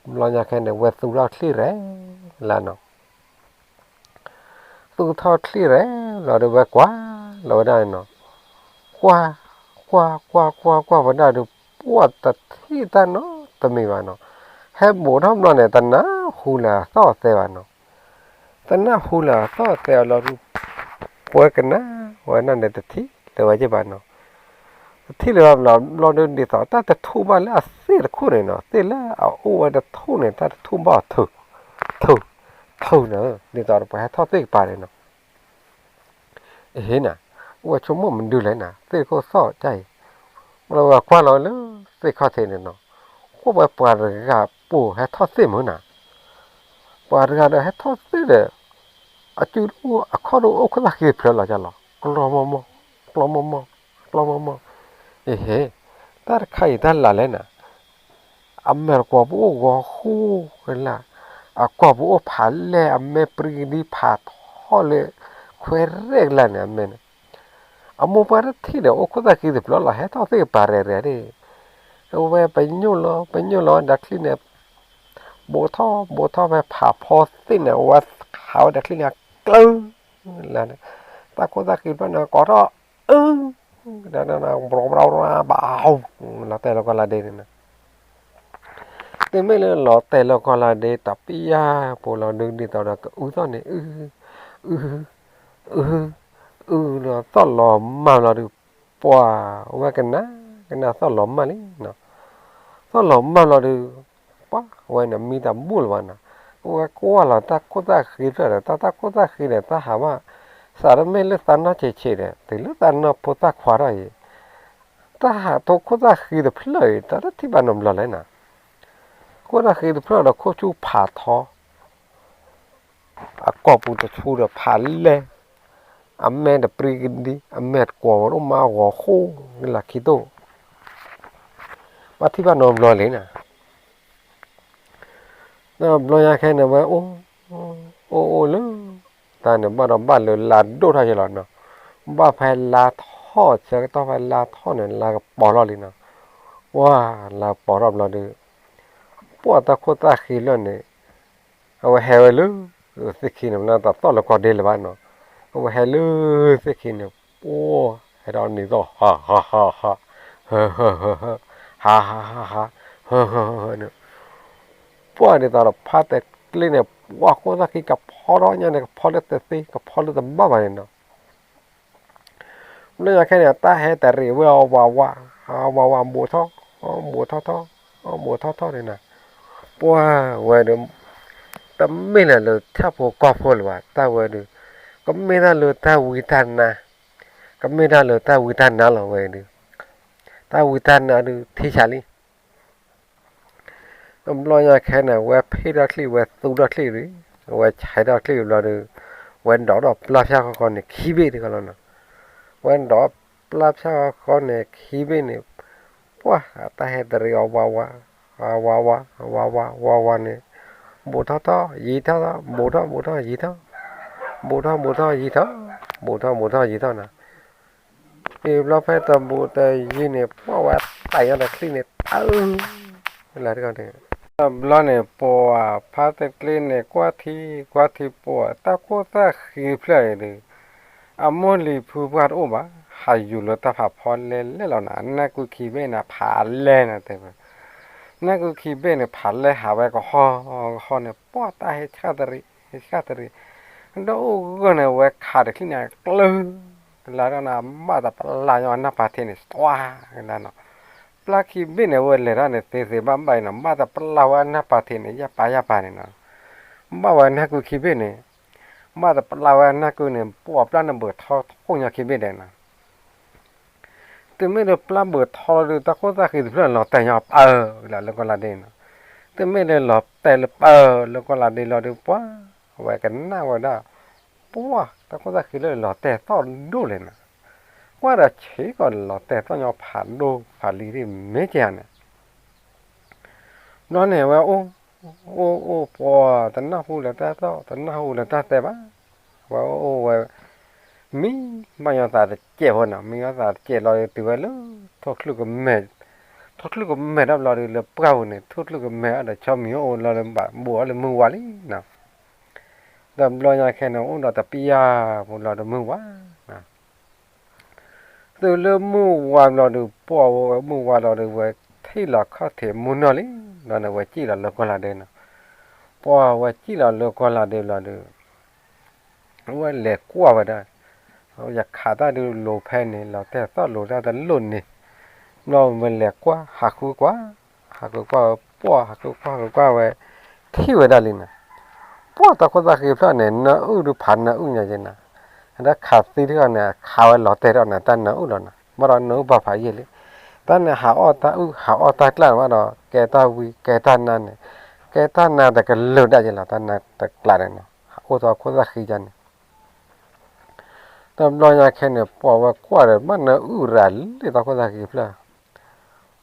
ဘျီညါခဲန့ၣ် ဝဲသူၣ်ထီၣ်ချံၣ်ရဲၣ်လၢနီၤ သူၣ်ထီၣ်ချံၣ်ရဲၣ်လီၤဒီးဝဲကွၢ်လီၤဝဲဒၣ်နီၤ, ကွၢ်, ကွၢ်ကွၢ်ကွၢ်ကွၢ်ဝဲဒၣ်ဒီး ပှၢ်တထံၣ်တၢ်နီတမံၤဘၣ်နီၤ, ဟဲဘူးထီၣ်ဘျီန့ၣ် တနၢ်ဟူလၢအသီၣ်အသဲဘၣ်နီၤ, တနၢ်ဟူလၢအသီၣ်အသဲအလီၤဒီး ပှၤကနၣ်ဝဲဒၣ်န့ၣ်တထံၣ်လၢၤဝဲက့ၤဘၣ်နီၤ, တထံၣ်လၢၤဘၣ်ဘျီဘျီဒီး ဒ်သိးတၢ်တထူၣ်ဘၣ်လၢအသ့ၣ်တခိၣ်န့ၣ်နီၤ, သ့ၣ်လၢအအိၣ်ဝဲတထူၣ်န့ၣ် တၢ်တထူၣ်ဘၣ်အီၤ ထူၣ်, ထူၣ်, ထူၣ်န့ၣ်, ဒ်သိးဒီးပှၤဟဲထီၣ်သ့ၣ်ကပၤန့ၣ်နီၤ အဟ့နၤ, အိၣ်ဝဲဆိကမိၣ်မနုၤလဲၣ်နၤ သ့ၣ်တခိၣ်သီၣ်တၢ်အံၤ, ဘျီဝဲကွၢ်လီၤလၢသ့ၣ်ခီၣ်ထံးန့ၣ်နီၤ, ကွၢ်ဝဲပှၤတဂၤပိာ်ဟဲထီၣ်သ့ၣ်မုၢ်နၤ, ပှၤတဂၤဒီးဟဲထီၣ်သ့ၣ်ဒီး အစုဒိၣ်အခီၣ်ဒိၣ်အိၣ်ခိၣ်သၣ်ဃံတဖျၢၣ်လီၤကလီၤ, ကျီမီၢ်မီၢ်, ကျီမီၢ်မီၢ်, ကျီမီၢ်မီၢ်, အဟ့, တၢ်တခါအံၤတၢ်လၢ်လဲၣ်နၤ အမဲာ်တကွီၤပူၤအိၣ်ဂီၤဃူလၢ်, အကွီၤပူၤအိၣ်ဖးလဲၢ် အမဲာ်ပြံကဒံဖးထီလၢခွဲးရဲၣ်ကလၢ်န့ၣ် အမဲာ်န့ၣ်, အမိၢ်ပှၢ်တထံၣ်ဒီး အိၣ်ခိၣ်သၣ်ဃံတဖျၢၣ်လီၤ ဟဲထီၣ်သ့ၣ်ကပၤရဲၣ်ရဲၣ်န့ၣ်, အဝဲပညိၣ်လီၤ ပညိၣ်လီၤဒၣ်ချံန့ၣ်, ဘူးထီၣ်ဘူးထီၣ်ဖဲဖးဖီသ့ၣ်န့ၣ် အဝဲခးဝဲဒၣ်ချံန့ၣ် ကျၢၢ်လၢ်န့ၣ်, တၢ်ခိၣ်သၣ်ဃံတဖျၢၣ်န့ၣ် ကိးထီၣ်, အၢ ဒၣ်နဘၣ် လီၤတဲာ်လၢကီၢ်လၢ်ဒ့န့ၣ်, တုၤမ့ၢ်လၢလီၤတဲာ်လၢကီၢ်လၢ်ဒ့ တပျၢ်ဖိလီၤဒုးဒ်သိးဒီးကအုၣ်သီၣ်န့ၣ်, အုၣ်, အုၣ်, အုၣ်ဒီးသီၣ်လီၤမၢ်လီၤဒုး, ပှၢ်ဝဲကနၣ်, ကနၣ်သီၣ်လီၤမၢ်လံနီၤ, သီၣ်လီၤမၢ်လီၤဒုး, ပှၢ်ဝဲန့ၣ်မံတၢ်ဘူၣ်လၢၤဘၣ်နီၤ, အဝဲကွၢ်လီၤတၢ်ခိၣ်သၣ်ဃံတဖျၢၣ်ဒီး တၢ်တၢ်ခိၣ်သၣ်ဃံန့ၣ် တၢ်ဟးဘၣ်, စးတမ့ၢ်လၢသးနီၢ်ဆံးဆံးဒီး တုၤလၢသးနီၢ်ဖိသၣ်ခွါထီၣ်အံၤ တၢ်ဟးထိခိၣ်သၣ်ဃံတဖျၢၣ်အံၤ တၢ်တထံၣ်ဘၣ်နီတဘျီလဲၣ်နၤ, ခိၣ်သၣ်ဃံတဖျၢၣ်ဒီးခိၣ်ဆူဖးထီ, အကွီၤပူၤတဆူဒီးဖးလဲၢ်, အမဲာ်တပြံကဒံ အမဲာ်တကွီၤဝဲဒိၣ်မးဂီၤဃူလၢ်ခံတိၢ်, ဘၣ်ထံၣ်ဘၣ်နီတဘျီလဲၣ်နၤ ဒီးဘျီညါခဲန့ၣ်ဝဲအိၣ်, အိၣ်အိၣ်လၢ, တၢ်န့ၣ်ဘၣ်ဒီးဘၣ်လၢလါဒိၣ်ထီၣ်ယဲလီၤနီၤ, ဘၣ်ဖဲလါထီၣ်ဆၢကတီၢ်ဖဲလါထီၣ်န့ၣ် လါကပီၤထီၣ်လံနီၤ, ပှၢ်လါကပီၤထီၣ်ဘျီဒီး, ပှၢ်တၢ်ခိၣ်သၣ်ဃံလၢာ်န့ၣ်, အဝဲဟဲဝဲလၢ, သ့ၣ်ခံန့ၣ် မနုၤတသီၣ်လၢကီၢ်ဒ့လၢၤဘၣ်နီၤ, အဝဲဟဲလၢ, သ့ၣ်ခံန့ၣ်, ပှၢ်ဟဲဒီးနံၤသီၣ် ဟးဟးဟးဟး, ဟးဟးဟးဟး, ဟးဟးဟးဟး, ဟးဟးဟးဟးန့ၣ် ပှၢ်ဒ်သိးဒီးဖါတကျ့န့ၣ် ပှၢ်ခိၣ်သၣ်ဃံကဖီထီၣ်ညါန့ၣ် ကဖီလၢတသ့ ကဖီလၢတဘၣ်ဘၣ်န့ၣ်နီၤ, ဘျီညါခဲန့ၣ် တၢ်ဟဲတရံးဝဲအီၤဝးဝး, ဝးဝးဘူးထီၣ်, ဘူးထီၣ်ထီၣ်, ဘူးထီၣ်ထီၣ်န့ၣ်နီၤ, ပှၢ်ဝဲဒီး, တမ့ၢ်လၢၤလၢထၢၣ်ဖိကီၢ်ဖိလၢၤဘၣ် တၢ်ဝဲဒီး, ကမ့ၢ်တၢ်လၢတၢ်ဝံတၢ်နါ, ကမ့ၢ်တၢ်လၢတၢ်ဝံတၢ်နါလီၤဝဲဒီး, တၢ်ဝံတၢ်နါဒုးထံဆးလံ ဘျီညါခဲန့ၣ် ဝဲဖ့ၣ်ထီၣ်ချံၣ် ဝဲသူထီၣ်ချံၣ်ဒီး, ဝဲဆဲးထီၣ်ချံၣ်ဘျီဒီး, ဝဲဒိးထီၣ်ပျၢ်ဖၠၣ်ဃီဃီန့ၣ်ခံဘ့ၣ်တခီလီၤနီၤ, ဝဲဒိးပျၢ်ဖၠၣ်ဃီဃီန့ၣ်ခံဘ့ၣ်န့ၣ်, ပှၢ်တၢ်ဟဲတရံးအီၤဝးဝး, ဝးဝး, ဝးဝး, ဝးဝးန့ၣ်, ဘူးထီၣ်ထီၣ်ယံၤထီၣ်, ဘူးထီၣ်ဘူးထီၣ်ယံၤထီၣ်, ဘူးထီၣ်ဘူးထီၣ်ယံၤထီၣ်, ဘူးထီၣ်ဘူးထီၣ်ယံၤထီၣ်နီၤ အံၤဘျီဖဲတဘူးတယံၤန့ၣ် ပှၢ်ဝဲတၢ်ညါတချံၣ်န့ၣ် တၢ်အၢ, လၢတခီန့ၣ်, ဘျီန့ၣ် ပှၢ်ဖါတကျ့န့ၣ် ကွၢ်ထံကွၢ်ထံပှၢ် တၢ်ခိၣ်သၣ်ဃံဖျၢၣ်အံၤဒီး, အမိၢ်လံၤဖုပှၢ်တအိၣ်ဘၣ်, ဟးယူၤလၢတၢ်ဖးဖီလဲလဲလီၤနၤ, နၢ်ကုခံဘ့ၣ်န့ၣ် ဖးလဲနတဲဝဲ, နၢ်ကုခံဘ့ၣ်န့ၣ် ဖးလဲဟးဝဲကဟီကဟီန့ၣ် ပှၢ်တၢ်ဟဲဆှၣ်တရံး, ဟဲဆှၣ်တရံး, ဒီးအိၣ်ဂၢၢ်န့ၣ် ဝဲခးတချံၣ်န့ၣ် ကျၢၤ, လၢတၢ်န့ၣ် ဘၣ်တပျၢ်ညီအနၢ်ပၤထံးန့ၣ် သွါကလၢနီၤ, ပျၢ်ခံဘ့ၣ်န့ၣ် ဝဲလဲၤထီၣ်န့ၣ် သ့သ့ဘၣ်ဘၣ်အံၤနီၤ, ဘၣ်တပျၢ်ဝဲအနၢ်ပၤထံးန့ၣ် ယၢ်ပၤယၢ်ပၤန့ၣ်နီၤ, ဘၣ်ဝဲနၢ်ကုခံဘ့ၣ်န့ၣ်, ဘၣ်တပျၢ်ဝဲအနၢ်ကုန့ၣ် ပှၢ်ပျၢ်န့ၣ်ဘုးထီထိၣ်ညီခံဘ့ၣ်ဒဲးနီၤ တုၤမ့ၢ်ဒီးပျၢ်ဘုးထီလီၤဒုး တၢ်ခိၣ်သၣ်ဃံတဖျၢၣ်လီၤတဲာ်ညီပၢၢ်လၢကီၢ်လၢ်ဒ့နီၤ, တုၤမ့ၢ်ဒီးလီၤတဲာ်လၢပၢၢ်လၢကီၢ်လၢ်ဒ့လီၤဒုး ပှၢ်ဝဲကနၣ်ဝဲဒၣ်, ပှၢ်တၢ်ခိၣ်သၣ်ဃံဖျၢၣ်လီၤတဲာ်သီၣ်ဒိၣ်လဲၣ်နၤ, ကွၢ်ဒီးဆံးကီးလီၤတဲာ်သီၣ်ညီဖးဒိၣ်ဖးလံၤဒ်မ့ၢ်ကဲဧါန့ၣ်, ဘျီန့ၣ်ဝဲအိၣ်, အိၣ်အိၣ်ပှၢ်တနၢ်ဟူလၢတၢ်သီၣ် တနၢ်ဟူလၢတၢ်တဲဘၣ်, ဝဲအိၣ်ဝဲ မံဘၣ်ညီသးတစဲးဖိနီၤ, မံညီသးတစဲးလီၤဒုးတုၤဝဲလၢ ထိၣ်ချုၣ်ကမဲာ်, ထိၣ်ချုၣ်ကမဲာ်တဘျီဒုးလၢပှၢ်ပူၤန့ၣ် ထိၣ်ချုၣ်ကမဲာ်အီၤဒီးဆီမံၤအိၣ်လီၤလၢဘၣ်ဘူးအီၤလၢမုၢ်ဝါလံနီၤ, ဒီးဘျီညါခဲန့ၣ်အိၣ်ဒီးတပျၢ်ပူၤလီၤဒီးမုၢ်ဝါ သုးလၢမုၢ်ဝါဘျီဒုး ပှၢ်ဝဲမုၢ်ဝါလီၤဒုး ဝဲထံၣ်လီၤခီၣ်ထံးမုၢ်နီၢ်လံ, ဘျီန့ၣ်ဝဲစံၣ်လီၤလၢကီၢ်လၤဒ့နီၤ, ပှၢ်ဝဲစံၣ်လီၤလၢကီၢ်လၤဒ့ဘျီဒုး ဝဲလဲၤကွၢ်ဝဲဒၣ်, ယခးတၢ်ဒုးလိၤဖဲန့ၣ် လီၤတဲာ်သီၣ်လိၤတၢ်တလိၣ်န့ၣ်, ဘျီဝဲလဲၤကွၢ်ဟးဃုကွၢ်, ဟးဃုကွၢ်ဝဲပှၢ် ဟးဃုကွၢ်ဟးဃုကွၢ်ဝဲ, ထံၣ်ဝဲဒၣ်လံနီၤ, ပှၢ်တၢ်ခိၣ်သၣ်ဃံဖျၢၣ်န့ၣ် နၢအုၣ်ဒုးဖးနၢအုၣ်ညါက့ၤနီၤ, တၢ်ခးသံတခီန့ၣ် ခးဝဲလီၤတဲာ်ထီၣ်န့ၣ် တၢ်နၢအုၣ်လီၤနီၤ, ဘၣ်ဒီးနၢအုၣ်ပာ်ဖးယံာ်လံ, တၢ်န့ၣ်ဟးအီၣ်တၢ်အုၣ် ဟးအီၣ်တၢ်ကျၢ်ဘၣ်ဒီး ကဲတၢ်ဝံ ကဲတၢ်နါန့ၣ်, ကဲတၢ်နါတကလုာ်ဒၣ်က့ၤလီၤ တၢ်နါတကျးန့ၣ်နီၤ, အိၣ်သီခိၣ်သၣ်ဃံယါန့ၣ် တဘျီညါခဲန့ၣ် ပှၢ်ဝဲကွၢ်ဒီး ဘၣ်နၢအုၣ်ရၤလံတၢ်ခိၣ်သၣ်ဃံဖျၢၣ်,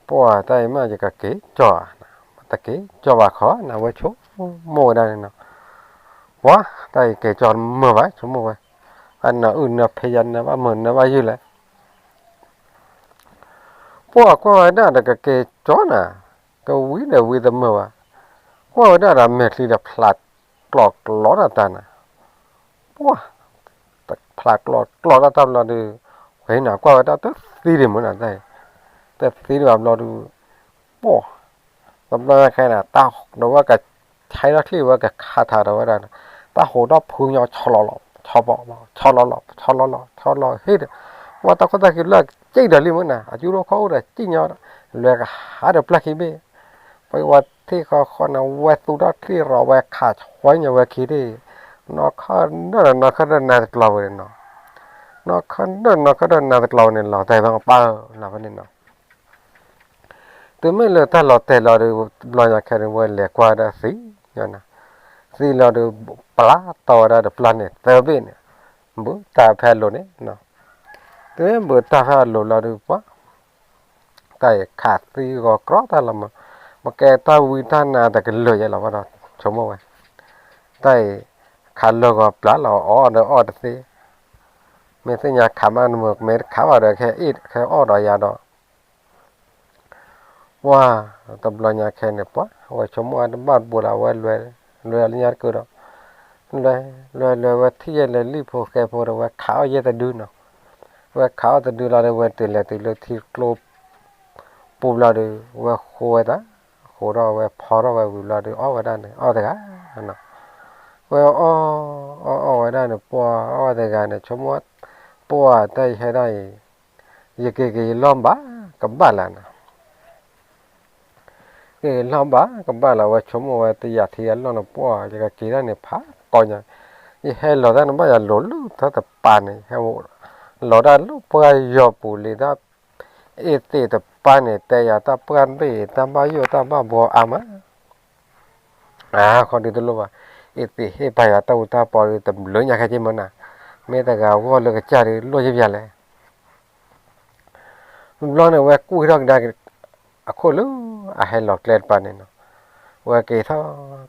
ပှၢ်တၢ်အံၤမ့ၢ်ယကက့ၤကၠီဧါ, တက့ၤကၠီဘၣ်ခီနၤ ဝဲဆိကမိၣ်ဝဲဒၣ်န့ၣ်နီၤ, ပှၢ် တၢ်အံၤက့ၤကၠီတမုာ်ဘၣ် ဆိကမိၣ်ဝဲ, အနၢအုၣ်နၢဖဲယါနၢဘၣ်မုာ်နၢဘၣ်ယုၢ်လဲၣ် ပှၢ်ကွၢ်ဝဲဒၣ်ဒီးကက့ၤကၠီနၤ, ကဝံဒီးဝံတမုာ်ဘၣ်, ကွၢ်ဝဲဒၣ်ဒီးမဲာ်ချံဒီးဖျးကျိးကျိးတၢ်တၢ်နၤ, ပှၢ် ဖျးကျိးကျိးတၢ်တၢ်ဘျီဒုး, ဝဲနၤ ကွၢ်ဝဲဒၣ်တသံဒံးမုၢ်နၤ, တသံဒံးဘၣ်ဘျီဒုး, ပှၢ် တဘျီညါခဲန့ၣ် တၢ်ဒီးဝဲကဆဲးထီၣ်ချံဝဲကခးထးဒီးဝဲဒၣ်, တၢ်ဟူးထီၣ်ဖုညီဆီလီၤလီၤ ဆီလီၤလီၤ ဆီလီၤလီၤ ဆီလီၤဟ့ၣ်ဒီး, ပှၢ်တၢ်ခိၣ်သၣ်ဃံဖျၢၣ်စံၣ်ဒီးလံမုၢ်နၤ အကၠူထီၣ်ခီၣ်အိၣ်ဒီးစံၣ်ညီ, လွဲၤကဟးဒီးပျၢ်ခံဘ့ၣ်, ပှၤဝဲထံၣ်ဃီဃီန့ၣ် ဝဲသူၣ်ထီၣ်ချံရီၤဝဲခးဆွဲညါဝဲခံဒ့ၣ်, နီၢ်ခီဒၢၣ်နီၢ်ခီဒၢၣ်နါတကျီၤဝဲန့ၣ်နီၤ, နီၢ်ခီဒၢၣ်နီၢ်ခီဒၢၣ်နါတကျီၤဝဲန့ၣ် လီၤတဲာ်သီပာ်လီၤဖဲန့ၣ်နီၤ တုၤမ့ၢ်လၢတၢ်လီၤတဲာ်လီၤဒီး ဘျီညါခဲန့ၣ် ဝဲလဲၤကွၢ်ဒၣ်သံ, သံလီၤဒီး ပျၢ်တီဝဲဒၣ်ဒီးပျၢ်န့ၣ်သၢဘ့ၣ်န့ၣ်, ဘုးတၢ်ဖဲအလိၤန့ၣ်, တုၤမ့ၢ်ဘုးတၢ်ဖဲအလိၤလီၤဒီးပှၢ်, တၢ်အံၤခးသံဂီၤကြီတၢ်လီၤမး, မ့ၢ်ကဲတၢ်ဝံတၢ်နါတကလုာ်ယဲလီၤဘၣ်ဒီး ဆိကမိၣ်ဝဲ, တၢ်အံၤ ခးလၢဂီၤပျၢ်လီၤအီၣ်ဒီးအီၣ်တသ့ မ့ၢ်သ့ၣ်ညါခးမးနမုာ် မ့ၢ်တခးဘၣ်ဒီး ခဲအ့ၣ်ခဲအီၣ်ဒီးယၤဒီး, ပှၢ်, တဘျီညါခဲန့ၣ် ပှၢ် ဝဲဆိကမိၣ်အတဘၣ်တဘူးလၢဝဲလွဲ, လွဲလၢညါတကုာ်ဒီး, လွဲ, လွဲ လွဲ ဝဲထံၣ်ယဲလၢလံၣ်ဖိဃဲဖိဒီး ဝဲခးအီၣ်ယဲတဒုနီၤ, ဝဲခးအီၣ်တဒုလီၤဒီး ဝဲတုၤလဲၤတုၤလၢထံကျိ ပူၤဘျီဒီး ဝဲဃိဝဲတၢ်, ဃိထီၣ်ဝဲဖီထီၣ်ဝဲဝံၤဘျီဒီး အီၣ်ဝဲဒၣ်န့ၣ် အီၣ်တဂၤ, ဝဲအီၣ်, အီၣ်အီၣ်ဝဲဒၣ်န့ၣ် ပှၢ်အီၣ်ဝဲတဂၤန့ၣ် ဆိကမိၣ်, ပှၢ်တၢ်အံၤဟဲဒၣ်အံၤ, ယက့ၤက့ၤယလီၢ်ဘၣ်ကဘၣ်လၢနၤ က့ၤလီၢ်ဘၣ်ကဘၣ်လၢ ဝဲဆိကမိၣ်ဝဲတယာ်ထံအလီၢ်န့ၣ် ပှၢ် ယကက့ၤဒၣ်န့ၣ်ဖးကီညါ, ယဟဲလီၤတၢ်န့ၣ်ဘၣ်ယၤလိၤလၢထီၣ်တပၤန့ၣ် ဟဲလီၤတၢ်လၢပှၢ်ယီၤပူၤလံတၢ်, အ့ၣ်သ့ၣ်တပၤန့ၣ် တဲယၤတၢ်ပှၢ်ဘ့ၣ်တၢ်ဘၣ်ယိၣ်တၢ်ဘၣ်ဘှီအါမး အါခီဒုးတလိၣ်ဘၣ်, အ့ၣ်သ့ၣ်ဟ့ၣ်ပာ်ယၤတၢ်အူတၢ်ပီဒုးတဘျုးညါခဲက့မ့ၢ်နၤ, မ့ၢ်တဂၤဂီၢ်လၢကစၢ်ဒုးလိၣ်ယပျၢ်လဲၣ် ဘျီန့ၣ် ဝဲကူၣ်ဟ့ၣ်ထီၣ်ကဒါ အခိၣ်လၢအဟဲလီၤကျဲတပၤန့ၣ်နီၤ, ဝဲက့ၤထီၣ်,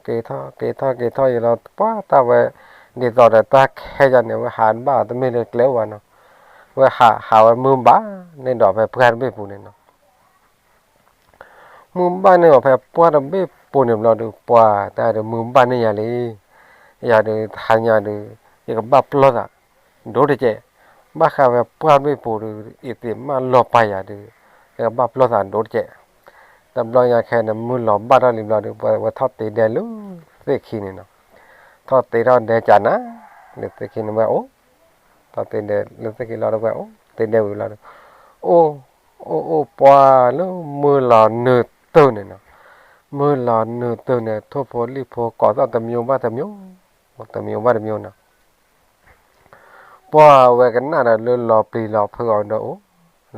က့ၤထီၣ်, က့ၤထီၣ်, က့ၤထီၣ်ယံၤလီၤ ပှၢ်တၢ်ဝဲ, ဒ်သိးဒီးတၢ်ခဲယါန့ၣ် ဝဲဟးတဘၣ်တမ့ၢ်လၢကျဲအိၣ်ဘၣ်နီၤ, ဝဲဟး, ဟးဝဲမုၢ်ဘၣ်န့ၣ်ဒီးဖဲပှၢ်တဘ့ၣ်ပူၤန့ၣ်နီၤ မုၢ်ဘၣ်န့ၢ်အီၤဖဲပှၢ်တဘ့ၣ်ပူၤန့ၣ်ဘျီဒီး ပှၢ်တၢ်ဒီးမုၢ်ဘၣ်န့ၢ်ယၤလံ, ယၤဒီးတဟါညါဒီး ယကဘၣ်ပျီသး ဒိၣ်တကဲး, ဘၣ်ဃးဝဲပှၢ်တဘ့ၣ်ပူၤဒီး အ့ၣ်သ့ၣ်မၢလီၤပာ်ယၤဒီး ယကဘၣ်ပျီသးဒိၣ်တကဲး, တဘျီညါခဲန့ၣ် မုၢ်လီၤဘၣ်ထီၣ်လံဘျီဒီး ဝဲထီၣ်တ့ဒဲလၢသ့ၣ်ခံန့ၣ်နီၤ, ထီၣ်တ့ထီၣ်ဒဲကနၤ, လၢသ့ၣ်ခံန့ၣ်ဝဲအိၣ် ထီၣ်တ့ဒဲလၢသ့ၣ်ခံလီၤဒီးဝဲအိၣ် တ့ဒဲဝံၤလီၤဒီး, အိၣ်, အိၣ်အိၣ်ပှၢ်လၢမုၢ်လီၤနုာ်တုၤန့ၣ်နီၤ, မုၢ်လီၤနုာ်တုၤန့ၣ် ထိၣ်ဖိလံၣ်ဖိကိးသီၣ်တမျိုးဘၣ်တမျိုး, တမျိုးဘၣ်တမျိုးနီၤ, ပှၢ်ဝဲကနၣ်ဒီးလၢလီၤပျံၤလီၤဖုးအီၤဒီးအိၣ်,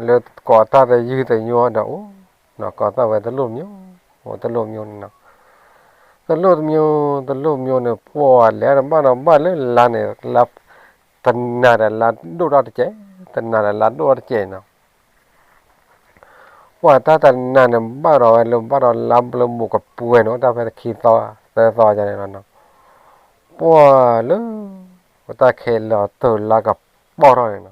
လၢကိးသီၣ်တယုၢ်တညိအီၤဒီးအိၣ်, ကိးသီၣ်ဝဲတလိၣ်တမျိုး, တလိၣ်တမျိုးန့ၣ်နီၤ တလိၣ်တမျိုး, တလိၣ်တမျိုးန့ၣ် ပှၢ်လဲၤတဘၣ်ဒီးဘၣ်လၢလါန့ၣ်, လါ, တနၤဒီးလါဒိၣ်ထီၣ်တကဲး, တနၤဒီးလါဒိၣ်ထီၣ်တကဲးနီၤ. ပှၢ်တၢ်တနၤန့ၣ် ဘၣ်ဒီးဝဲလၢ ဘၣ်ဒီးလါဘျၢမူကပှဲၤန့ၣ် တၢ်ဖဲတခံသီသၢသီန့ၣ်လီၤနီၤ. ပှၢ်လၢ တၢ်ခဲလၢာ်တၢ်လါကပီၤထီၣ်န့ၣ်နီၤ.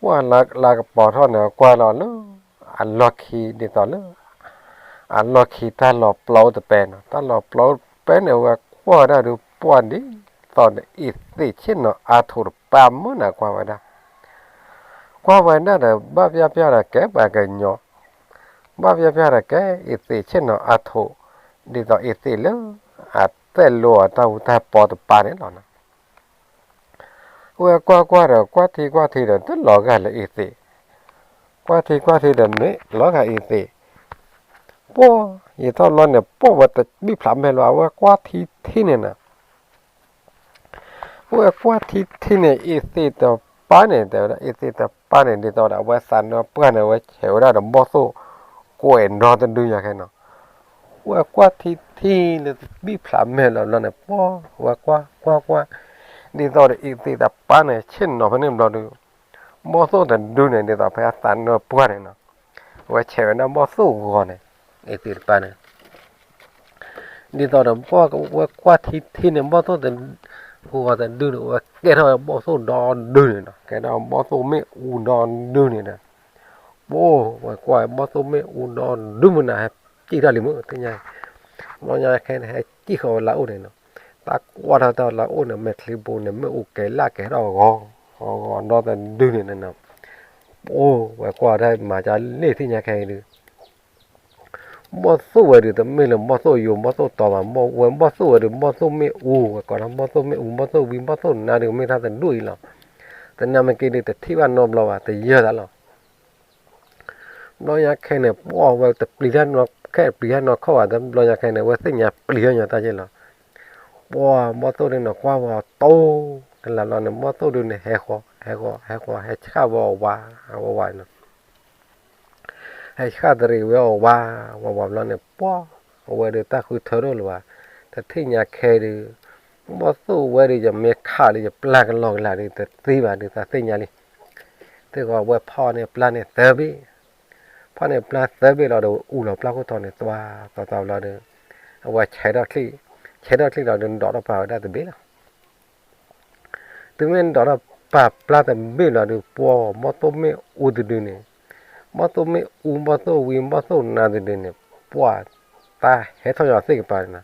ပှၢ်လါကပီၤထီၣ်န့ၣ် ကွၢ်လီၤလၢ အလီၢ်ခံဒ်သိးလၢ အလီၢ်ခံတၢ်လီၤပျီအိၣ်တပဲနီၤ. တၢ်လီၤပျီအိၣ်တပဲန့ၣ် အဝဲကွၢ်ဝဲဒၣ်ဒီး ပှၢ်ဒ်သိးဒီး အ့သ့ၣ်ဆ့ၣ်နီၤအါထိးတပၢ်မုၢ်နၤ ကွၢ်ဝဲဒၣ်. ကွၢ်ဝဲဒၣ်ဒီး ဘၣ်ပျၢ်ပျၢ်ဒီးကဲပှၤကညီ, ဘၣ်ပျၢ်ပျၢ်ဒီးကဲ အ့သ့ၣ်ဆ့ၣ်နီၤအါထိး, ဒ်သိးအ့သ့ၣ်လၢ အတဲလိာ်အတၢ်ဟူတၢ်ပီတပၢ်န့ၣ်လီၤနီၤ. ဝဲကွၢ်ကွၢ်ဒီး ကွၢ်ထံကွၢ်ထံဒီး တလီၤဂာ်လၢအ့သ့ၣ်, ကွၢ်ထံကွၢ်ထံဒီး မ့ၢ်လီၤဂာ်အ့သ့ၣ်. ပှၢ် ယံာ်ထီၣ်လီၤန့ၣ် ပှၢ်ဝဲတဘံၣ်ဖျးမဲာ်လီၤ အဝဲကွၢ်ထံထံန့ၣ်နီၤ. ဝဲကွၢ်ထံထံန့ၣ် အ့သ့ၣ်တပၢ်န့ၣ် တဲဝဲဒၣ် အ့သ့ၣ်တပၢ်န့ၣ် ဒ်သိးဒီး အဝဲသးနၢပှၢ်န့ၣ် အဝဲဆဲးဝဲဒၣ်ဒီးဘီၣ်သိၣ် ကွဲးနီတဒုညါခဲနီၤ. ဝဲကွၢ်ထံထံလၢတဘံၣ်ဖျးမဲာ်လီၤဘျီန့ၣ် ပှၢ်ဝဲကွၢ်ကွၢ်ကွၢ်, ဒ်သိးဒီးအ့သ့ၣ်တပၢ်န့ၣ် ဆ့ၣ်နီၤဖဲန့ၣ်ဘျီဒီး ဘီၣ်သိၣ်တဒုန့ၣ် ဒ်သိးဖဲအသးနၢပှၢ်န့ၣ်နီၤ, အဝဲဆဲးဝဲဒၣ်ဘီၣ်သိၣ်ဂီၤန့ၣ်, အ့သ့ၣ်တပၢ်န့ၣ် ဒ်သိးဒီး ဝဲကွၢ်ထံထံန့ၣ် ဘီၣ်သိၣ်တဂီၤတဒုန့ၣ် ဝဲကဲထီၣ်ဝဲဘီၣ်သိၣ်ဒီဒုန့ၣ်နီၤ, ကဲထီၣ်ဘီၣ်သိၣ်မ့ၣ်အူဒီဒုန့ၣ်ဒီး ပှၢ်ဝဲကွၢ်ဘီၣ်သိၣ်မ့ၣ်အူဒီဒုမုၢ်နၤ ဟဲစံၣ်ထီၣ်လံမုၢ်သ့ၣ်ညါ, ဘျီညါခဲန့ၣ် ဟဲစံၣ်ဃီၤဝဲလၢအအိၣ်န့ၣ်နီၤ, တၢ်ကွၢ်ထီၣ်တၢ်လၢအအိၣ်န့ၣ် မဲာ်ချံပူၤန့ၣ် မ့ၣ်အူကဲၤလၢ်ကဲၤထီၣ်ဂီၤဂီၤဒီတဒုန့ၣ်နီၤ, ပှၢ်ဝဲကွၢ်တၢ်မၤကၢ်လ့ၣ်သ့ၣ်ညါခဲအံၤဒုး ဘီၣ်သိၣ်ဝဲဒုး တမ့ၢ်လၢဘီၣ်သိၣ်ယိာ်ဘီၣ်သိၣ်တီဘၣ်, ဝဲဘီၣ်သိၣ်ဝဲဒုး ဘီၣ်သိၣ်မ့ၣ်အူ, ဝဲကိးထီၣ်ဘီၣ်သိၣ်မ့ၣ်အူ ဘီၣ်သိၣ်ဝံ ဘီၣ်သိၣ်နါဒုး မ့ၢ်တၢ်တဒူၣ်အံၤလီၤ. သနာ်က့ဒုး တထံၣ်ဘၣ်နီတဘျီဘၣ်, တယၢၢ်သးလီၤ. ဘျီညါခဲန့ၣ် ပှၢ်ဝဲတပျံၤတၢ်နီတခီၣ်ဘၣ်, ဘျီညါခဲန့ၣ် အဝဲသ့ၣ်ညါပျံၤထီၣ်ညီတၢ်က့ၢ်လီၤ. ပှၢ်ဘီၣ်သိၣ်ဒုးန့ၣ် ကွၢ်ဝဲအီၤတိၢ်ကလာ်ဘျီန့ၣ် ဘီၣ်သိၣ်ဒုးန့ၣ် ဟဲဃီၤ ဟဲဃီၤ ဟဲဃီၤ ဟဲဆှၣ်ဝဲအီၤဝး ဝးဝးနီၤ ဟဲဆှၣ်တရံးဝဲအီၤဝးဝးဝးဘျီန့ၣ် ပှၢ်အဝဲဒုးတၢ်ဃုထၢထီၣ်လၢၤဘၣ်, တထံၣ်ညါခဲဒုး ဘီၣ်သိၣ်ဝဲဒုး ယမ့ၢ်ခးလၢယပျၢ်ကလီကလၤဒုး တသ့ဘၣ်ဒုး သးသ့ၣ်ညါလံ. သ့ၣ်ဃီဝဲဖီၣ်န့ၢ်ပျၢ်န့ၣ်သၢဘ့ၣ်, ဖီၣ်န့ၢ်ပျၢ်သၢဘ့ၣ်လီၤဒီး အူလီၤပျၢ်ခိၣ်ထီန့ၣ် သွါသွါသွါဘျီဒီး အဝဲဆဲးထီၣ်ချံ, ဆဲးထီၣ်ချံလီၤဒီး ဒိးထီၣ်ပာ်ဝဲဒၣ်တဘ့ၣ်လီၤ. တုၤမ့ၢ်ဒိးထီၣ်ပာ်ပျၢ်တဘ့ၣ်လီၤဒုး ပှၢ်ဘီၣ်သိၣ်မ့ၣ်အူတဒုန့ၣ်, ဘီၣ်သိၣ်မ့ၣ်အူ ဘီၣ်သိၣ်ဝံ ဘီၣ်သိၣ်နါတဒုန့ၣ် ပှၢ်တၢ်ဟဲထီၣ်ညီသ့ၣ်ကပၤန့ၣ်နီၤ,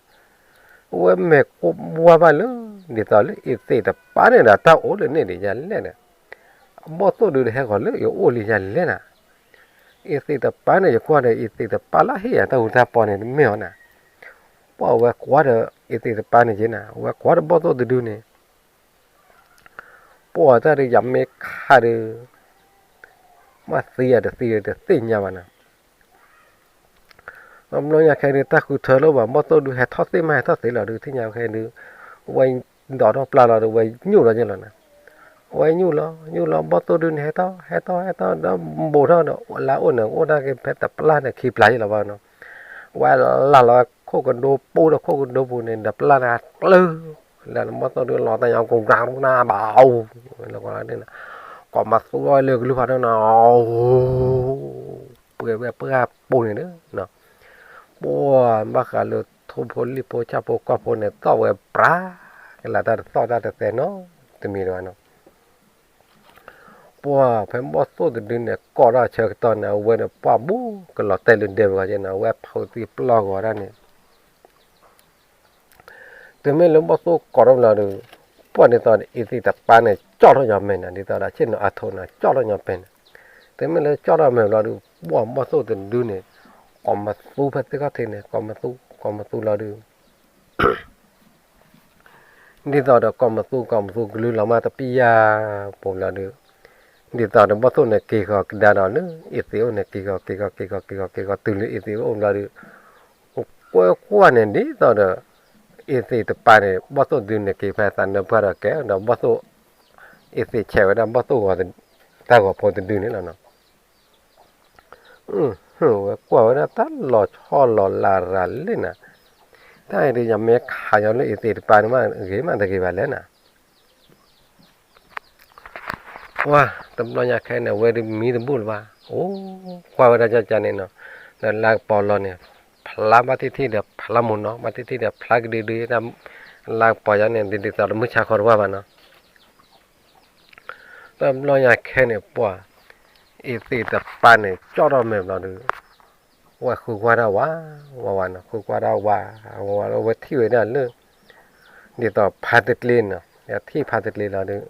အဝဲမဲာ်ကိၢ်ဘှါဘၣ်လၢ ဒ်သိးလၢအ့သ့ၣ်တပၤန့ၣ်ဒီး တၢ်အိၣ်လၢန့ၣ်ဒ်ယၤလဲၣ်ဒီး ဘီၣ်သိၣ်ဒုးတဟဲဃီၤလၢယအိၣ်လံယၤလဲၣ်နၤ, အ့သ့ၣ်တပၤန့ၣ် ယကွၢ်ဒီးအ့သ့ၣ်တပၤလၢဟ့ၣ်ယၤတၢ်ဟူတၢ်ပီန့ၣ် တမ့ၢ်အီၤနၤ, ပှၢ်အဝဲကွၢ်ဒီးအ့သ့ၣ်တပၤန့ၣ်က့ၤနၤ အဝဲကွၢ်ဒီးဘီၣ်သိၣ်တဒုန့ၣ် ပှၢ်တၢ်ဒုးယမ့ၢ်ခးဒုး မ့ၢ်သံယၤတသံဒီးတသ့ၣ်ညါဘၣ်နၤ, ဘျီညါခဲဒုး တၢ်ဃုထၢလၢၤဘၣ် ဘီၣ်သိၣ်ဒုးဟဲထီၣ်သ့ၣ်မးဟဲထီၣ်သ့လီၤဒုး သ့ၣ်ညါခဲဒုး ဝဲဒိးထီၣ်ပျၢ်လီၤဒီး ဝဲညူၣ်လီၤက့ၤလီၤနၤ, ဝဲညူၣ်လီၤ ညူၣ်လီၤ ဘီၣ်သိၣ်ဒုးန့ၣ် ဟဲထီၣ် ဟဲထီၣ် ဟဲထီၣ်ဒီး ဘူးထီၣ်ဒီး လၢအအိၣ်န့ၣ် အိၣ်ဒၣ်က့ၤဖဲတပျၢ်န့ၣ်ခံပျၢ်ယ့လီၤဘၣ်နီၤ, ဝဲလၢ်လီၤခိၣ်ကဒိပူဒီးခိၣ်ကဒိပူန့ၣ် တပျၢ်န့ၣ်ကျၢၤ လၢဘီၣ်သိၣ်ဒုးလီၤတၢ်ညီ ကနၣ်ဘၣ် လၢကိးလၢဒ်န့ၣ် ကိးမသူဝဲလၢကလုၢ်ဖးဒိၣ်န့ၣ် ပှဲၤဝဲပှၢ်ပူၤန့ၣ်ဒီး ပှၢ်ဘၣ်ဃးလၢထိၣ်ဖိလံၣ်ဖိဆၣ်ဖိကီၢ်ဖိန့ၣ် သီၣ်ဝဲပြး ကလၤတၢ်တသီၣ်တၢ်တသဲနီတမံၤတဘၣ်နီၤ, ပှၢ်ဖဲဘီၣ်သိၣ်တဒုန့ၣ် ကိးထီၣ်ဆၢကတီၢ်န့ၣ် အဝဲန့ၣ်ပှၢ်ဘူးကလီၤတဲာ်လၢဒဲဝဲဂီၤက့ၤနီၤ အဝဲဖုးသံပျီၢ်ဂီၤဒၣ်န့ၣ် တုၤမ့ၢ်လၢဘီၣ်သိၣ်ကိးထီၣ်ဘျီဒီး ပှၢ်ဒ်သိးဒီးအ့သ့ၣ်တပၤန့ၣ် ကၠီၣ်ထီၣ်ညီမဲာ်နၤ ဒ်သိးဒီးဆ့ၣ်နီၤအါထိးန့ၣ် ကၠီၣ်ထီၣ်ညီပဲာ်န့ၣ်, တုၤမ့ၢ်လၢကၠီၣ်ထီၣ်မဲာ်ဘျီဒီး ပှၢ်ဘီၣ်သိၣ်တဒုန့ၣ် ကိးမသူဖဲသ့ၣ်ခီၣ်ထံးန့ၣ် ကိးမသူ ကိးမသူလီၤဒီး ဒ်သိးဒီးကိးမသူ ကိးမသူကလုၢ်လီၤမး တပျၢ်ပူၤလီၤဒီး ဒ်သိးဒီးဘီၣ်သိၣ်န့ၣ်က့ၤဃီၤကဒါဒီးလၢအ့သ့ၣ်အိၣ်န့ၣ် က့ၤဃီၤ က့ၤဃီၤ က့ၤဃီၤ က့ၤဃီၤ တုၤလၢအ့သ့ၣ်အိၣ်ဘျီဒီး ကွၢ်ကွၢ်န့ၣ် ဒ်သိးဒီး အ့သ့ၣ်တပၤန့ၣ် ဘီၣ်သိၣ်ဒုန့ၣ်က့ၤဖဲသးနၢပှၢ်ဒီးကဲဒီးဘီၣ်သိၣ် အ့သ့ၣ်ဆဲးဝဲဒၣ်ဘီၣ်သိၣ်ဂီၤ တၢ်ဂီၤဖိတဒုန့ၣ်လီၤနီၤ. ဝဲကွၢ်ဝဲဒၣ်တၢ်လီၤဆီလီၤလးရၤလံနၤ, တၢ်အံၤဒုးယမ့ၢ်ခးညီလၢအ့သ့ၣ်တပၤန့ၣ်မး ဂ့ၤမးတဂ့ၤဘၣ်လဲၣ်နၤ. ပှၢ်တဘျီညါခဲန့ၣ် အဝဲဒုးမံတဘူၣ်လၢၤဘၣ်, အိၣ်ကွၢ်ဝဲဒၣ်ကၢ်ကၢ်န့ၣ်နီၤ, ဒီးလါကပီၤလီၤန့ၣ် ဖျါဘၣ်ထံၣ်ထံၣ်ဒီးဖျါမိၢ်နီၤ, ဘၣ်ထံၣ်ထံၣ်ဒီးဖျါကဒုဒု, လါကပီၤယါန့ၣ် ဒ်သိးတမုၢ်ဆါခီတဝၢ်ဘၣ်နီၤ. တဘျီညါခဲန့ၣ် ပှၢ်အ့သ့းတပၤန့ၣ် ကၠီၣ်ထီၣ်မဲာ်ဘျီဒုး ဝဲဃုကွၢ်တၢ်ဝးဝးဝးနီၤ, ဃုကွၢ်တၢ်ဝးဝးဝး အဝဲထံၣ်ဝဲဒၣ်လၢ ဒ်သိးဖါတကျ့နီၤ, ထံၣ်ဖါတကျ့လီၤဒုး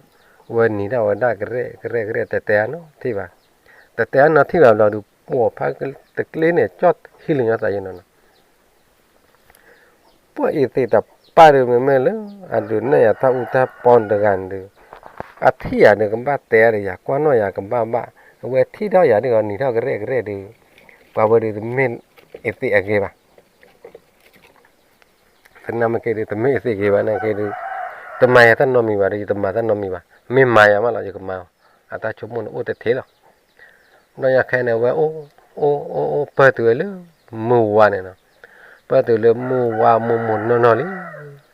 ဝဲနံၤဒၣ်ဝဲဒၣ်ကရဲၣ်ကရဲၣ်ကရဲၣ် တဲတဲအနီၤထံၣ်ဘၣ်, တဲတဲအနီၤထံၣ်ဘၣ်ဘျီဒုး ပှၢ်ဖါတကျ့န့ၣ် ကၠီၣ်ဟံးလၢညီသးယဲနီၤနီၤ. ပှၢ်အ့သ့းတပၤဒုး မ့မ့ၢ်လၢ အဒုးနဲၣ်ယၤတၢ်အူတၢ်ပီတဂၤန့ၣ်ဒုး အထံၣ်ယၤဒုးကဘၣ်တဲဒီးယၤ ကွၢ်နီၣ်ယၤကဘၣ်ဘၣ်, အဝဲထံၣ်ထီၣ်ယၤဒုး အနံၤထီၣ်ကရဲၣ်ကရဲၣ်ဒုး ပှၤဝဲဒုးတမ့ၢ်အ့သ့းအဂ့ၤဘၣ်. သနာ်က့ဒုး တမ့ၢ်အ့သ့းဂ့ၤဘၣ်နာ်က့ဒုး တမၤယၤတၢ်နီတမံၤဘၣ်ဒီး ယတမၤတၢ်နီတမံၤဘၣ်, မ့ၢ်မၤယၤမးလီၤ ယကမၤအီၤ, အတၢ်ဆိကမိၣ်န့ၣ်အိၣ်တထံးလီၤ. ဘျီညါခဲန့ၣ် အဝဲအိၣ် အိၣ် အိၣ် အိၣ်ပၢၢ်တုၤဝဲလၢ မုၢ်ဝါန့ၣ်နီၤ, ပၢၢ်တုၤလၢမုၢ်ဝါမိၢ်မိၢ်နီၢ်နီၢ်လံ,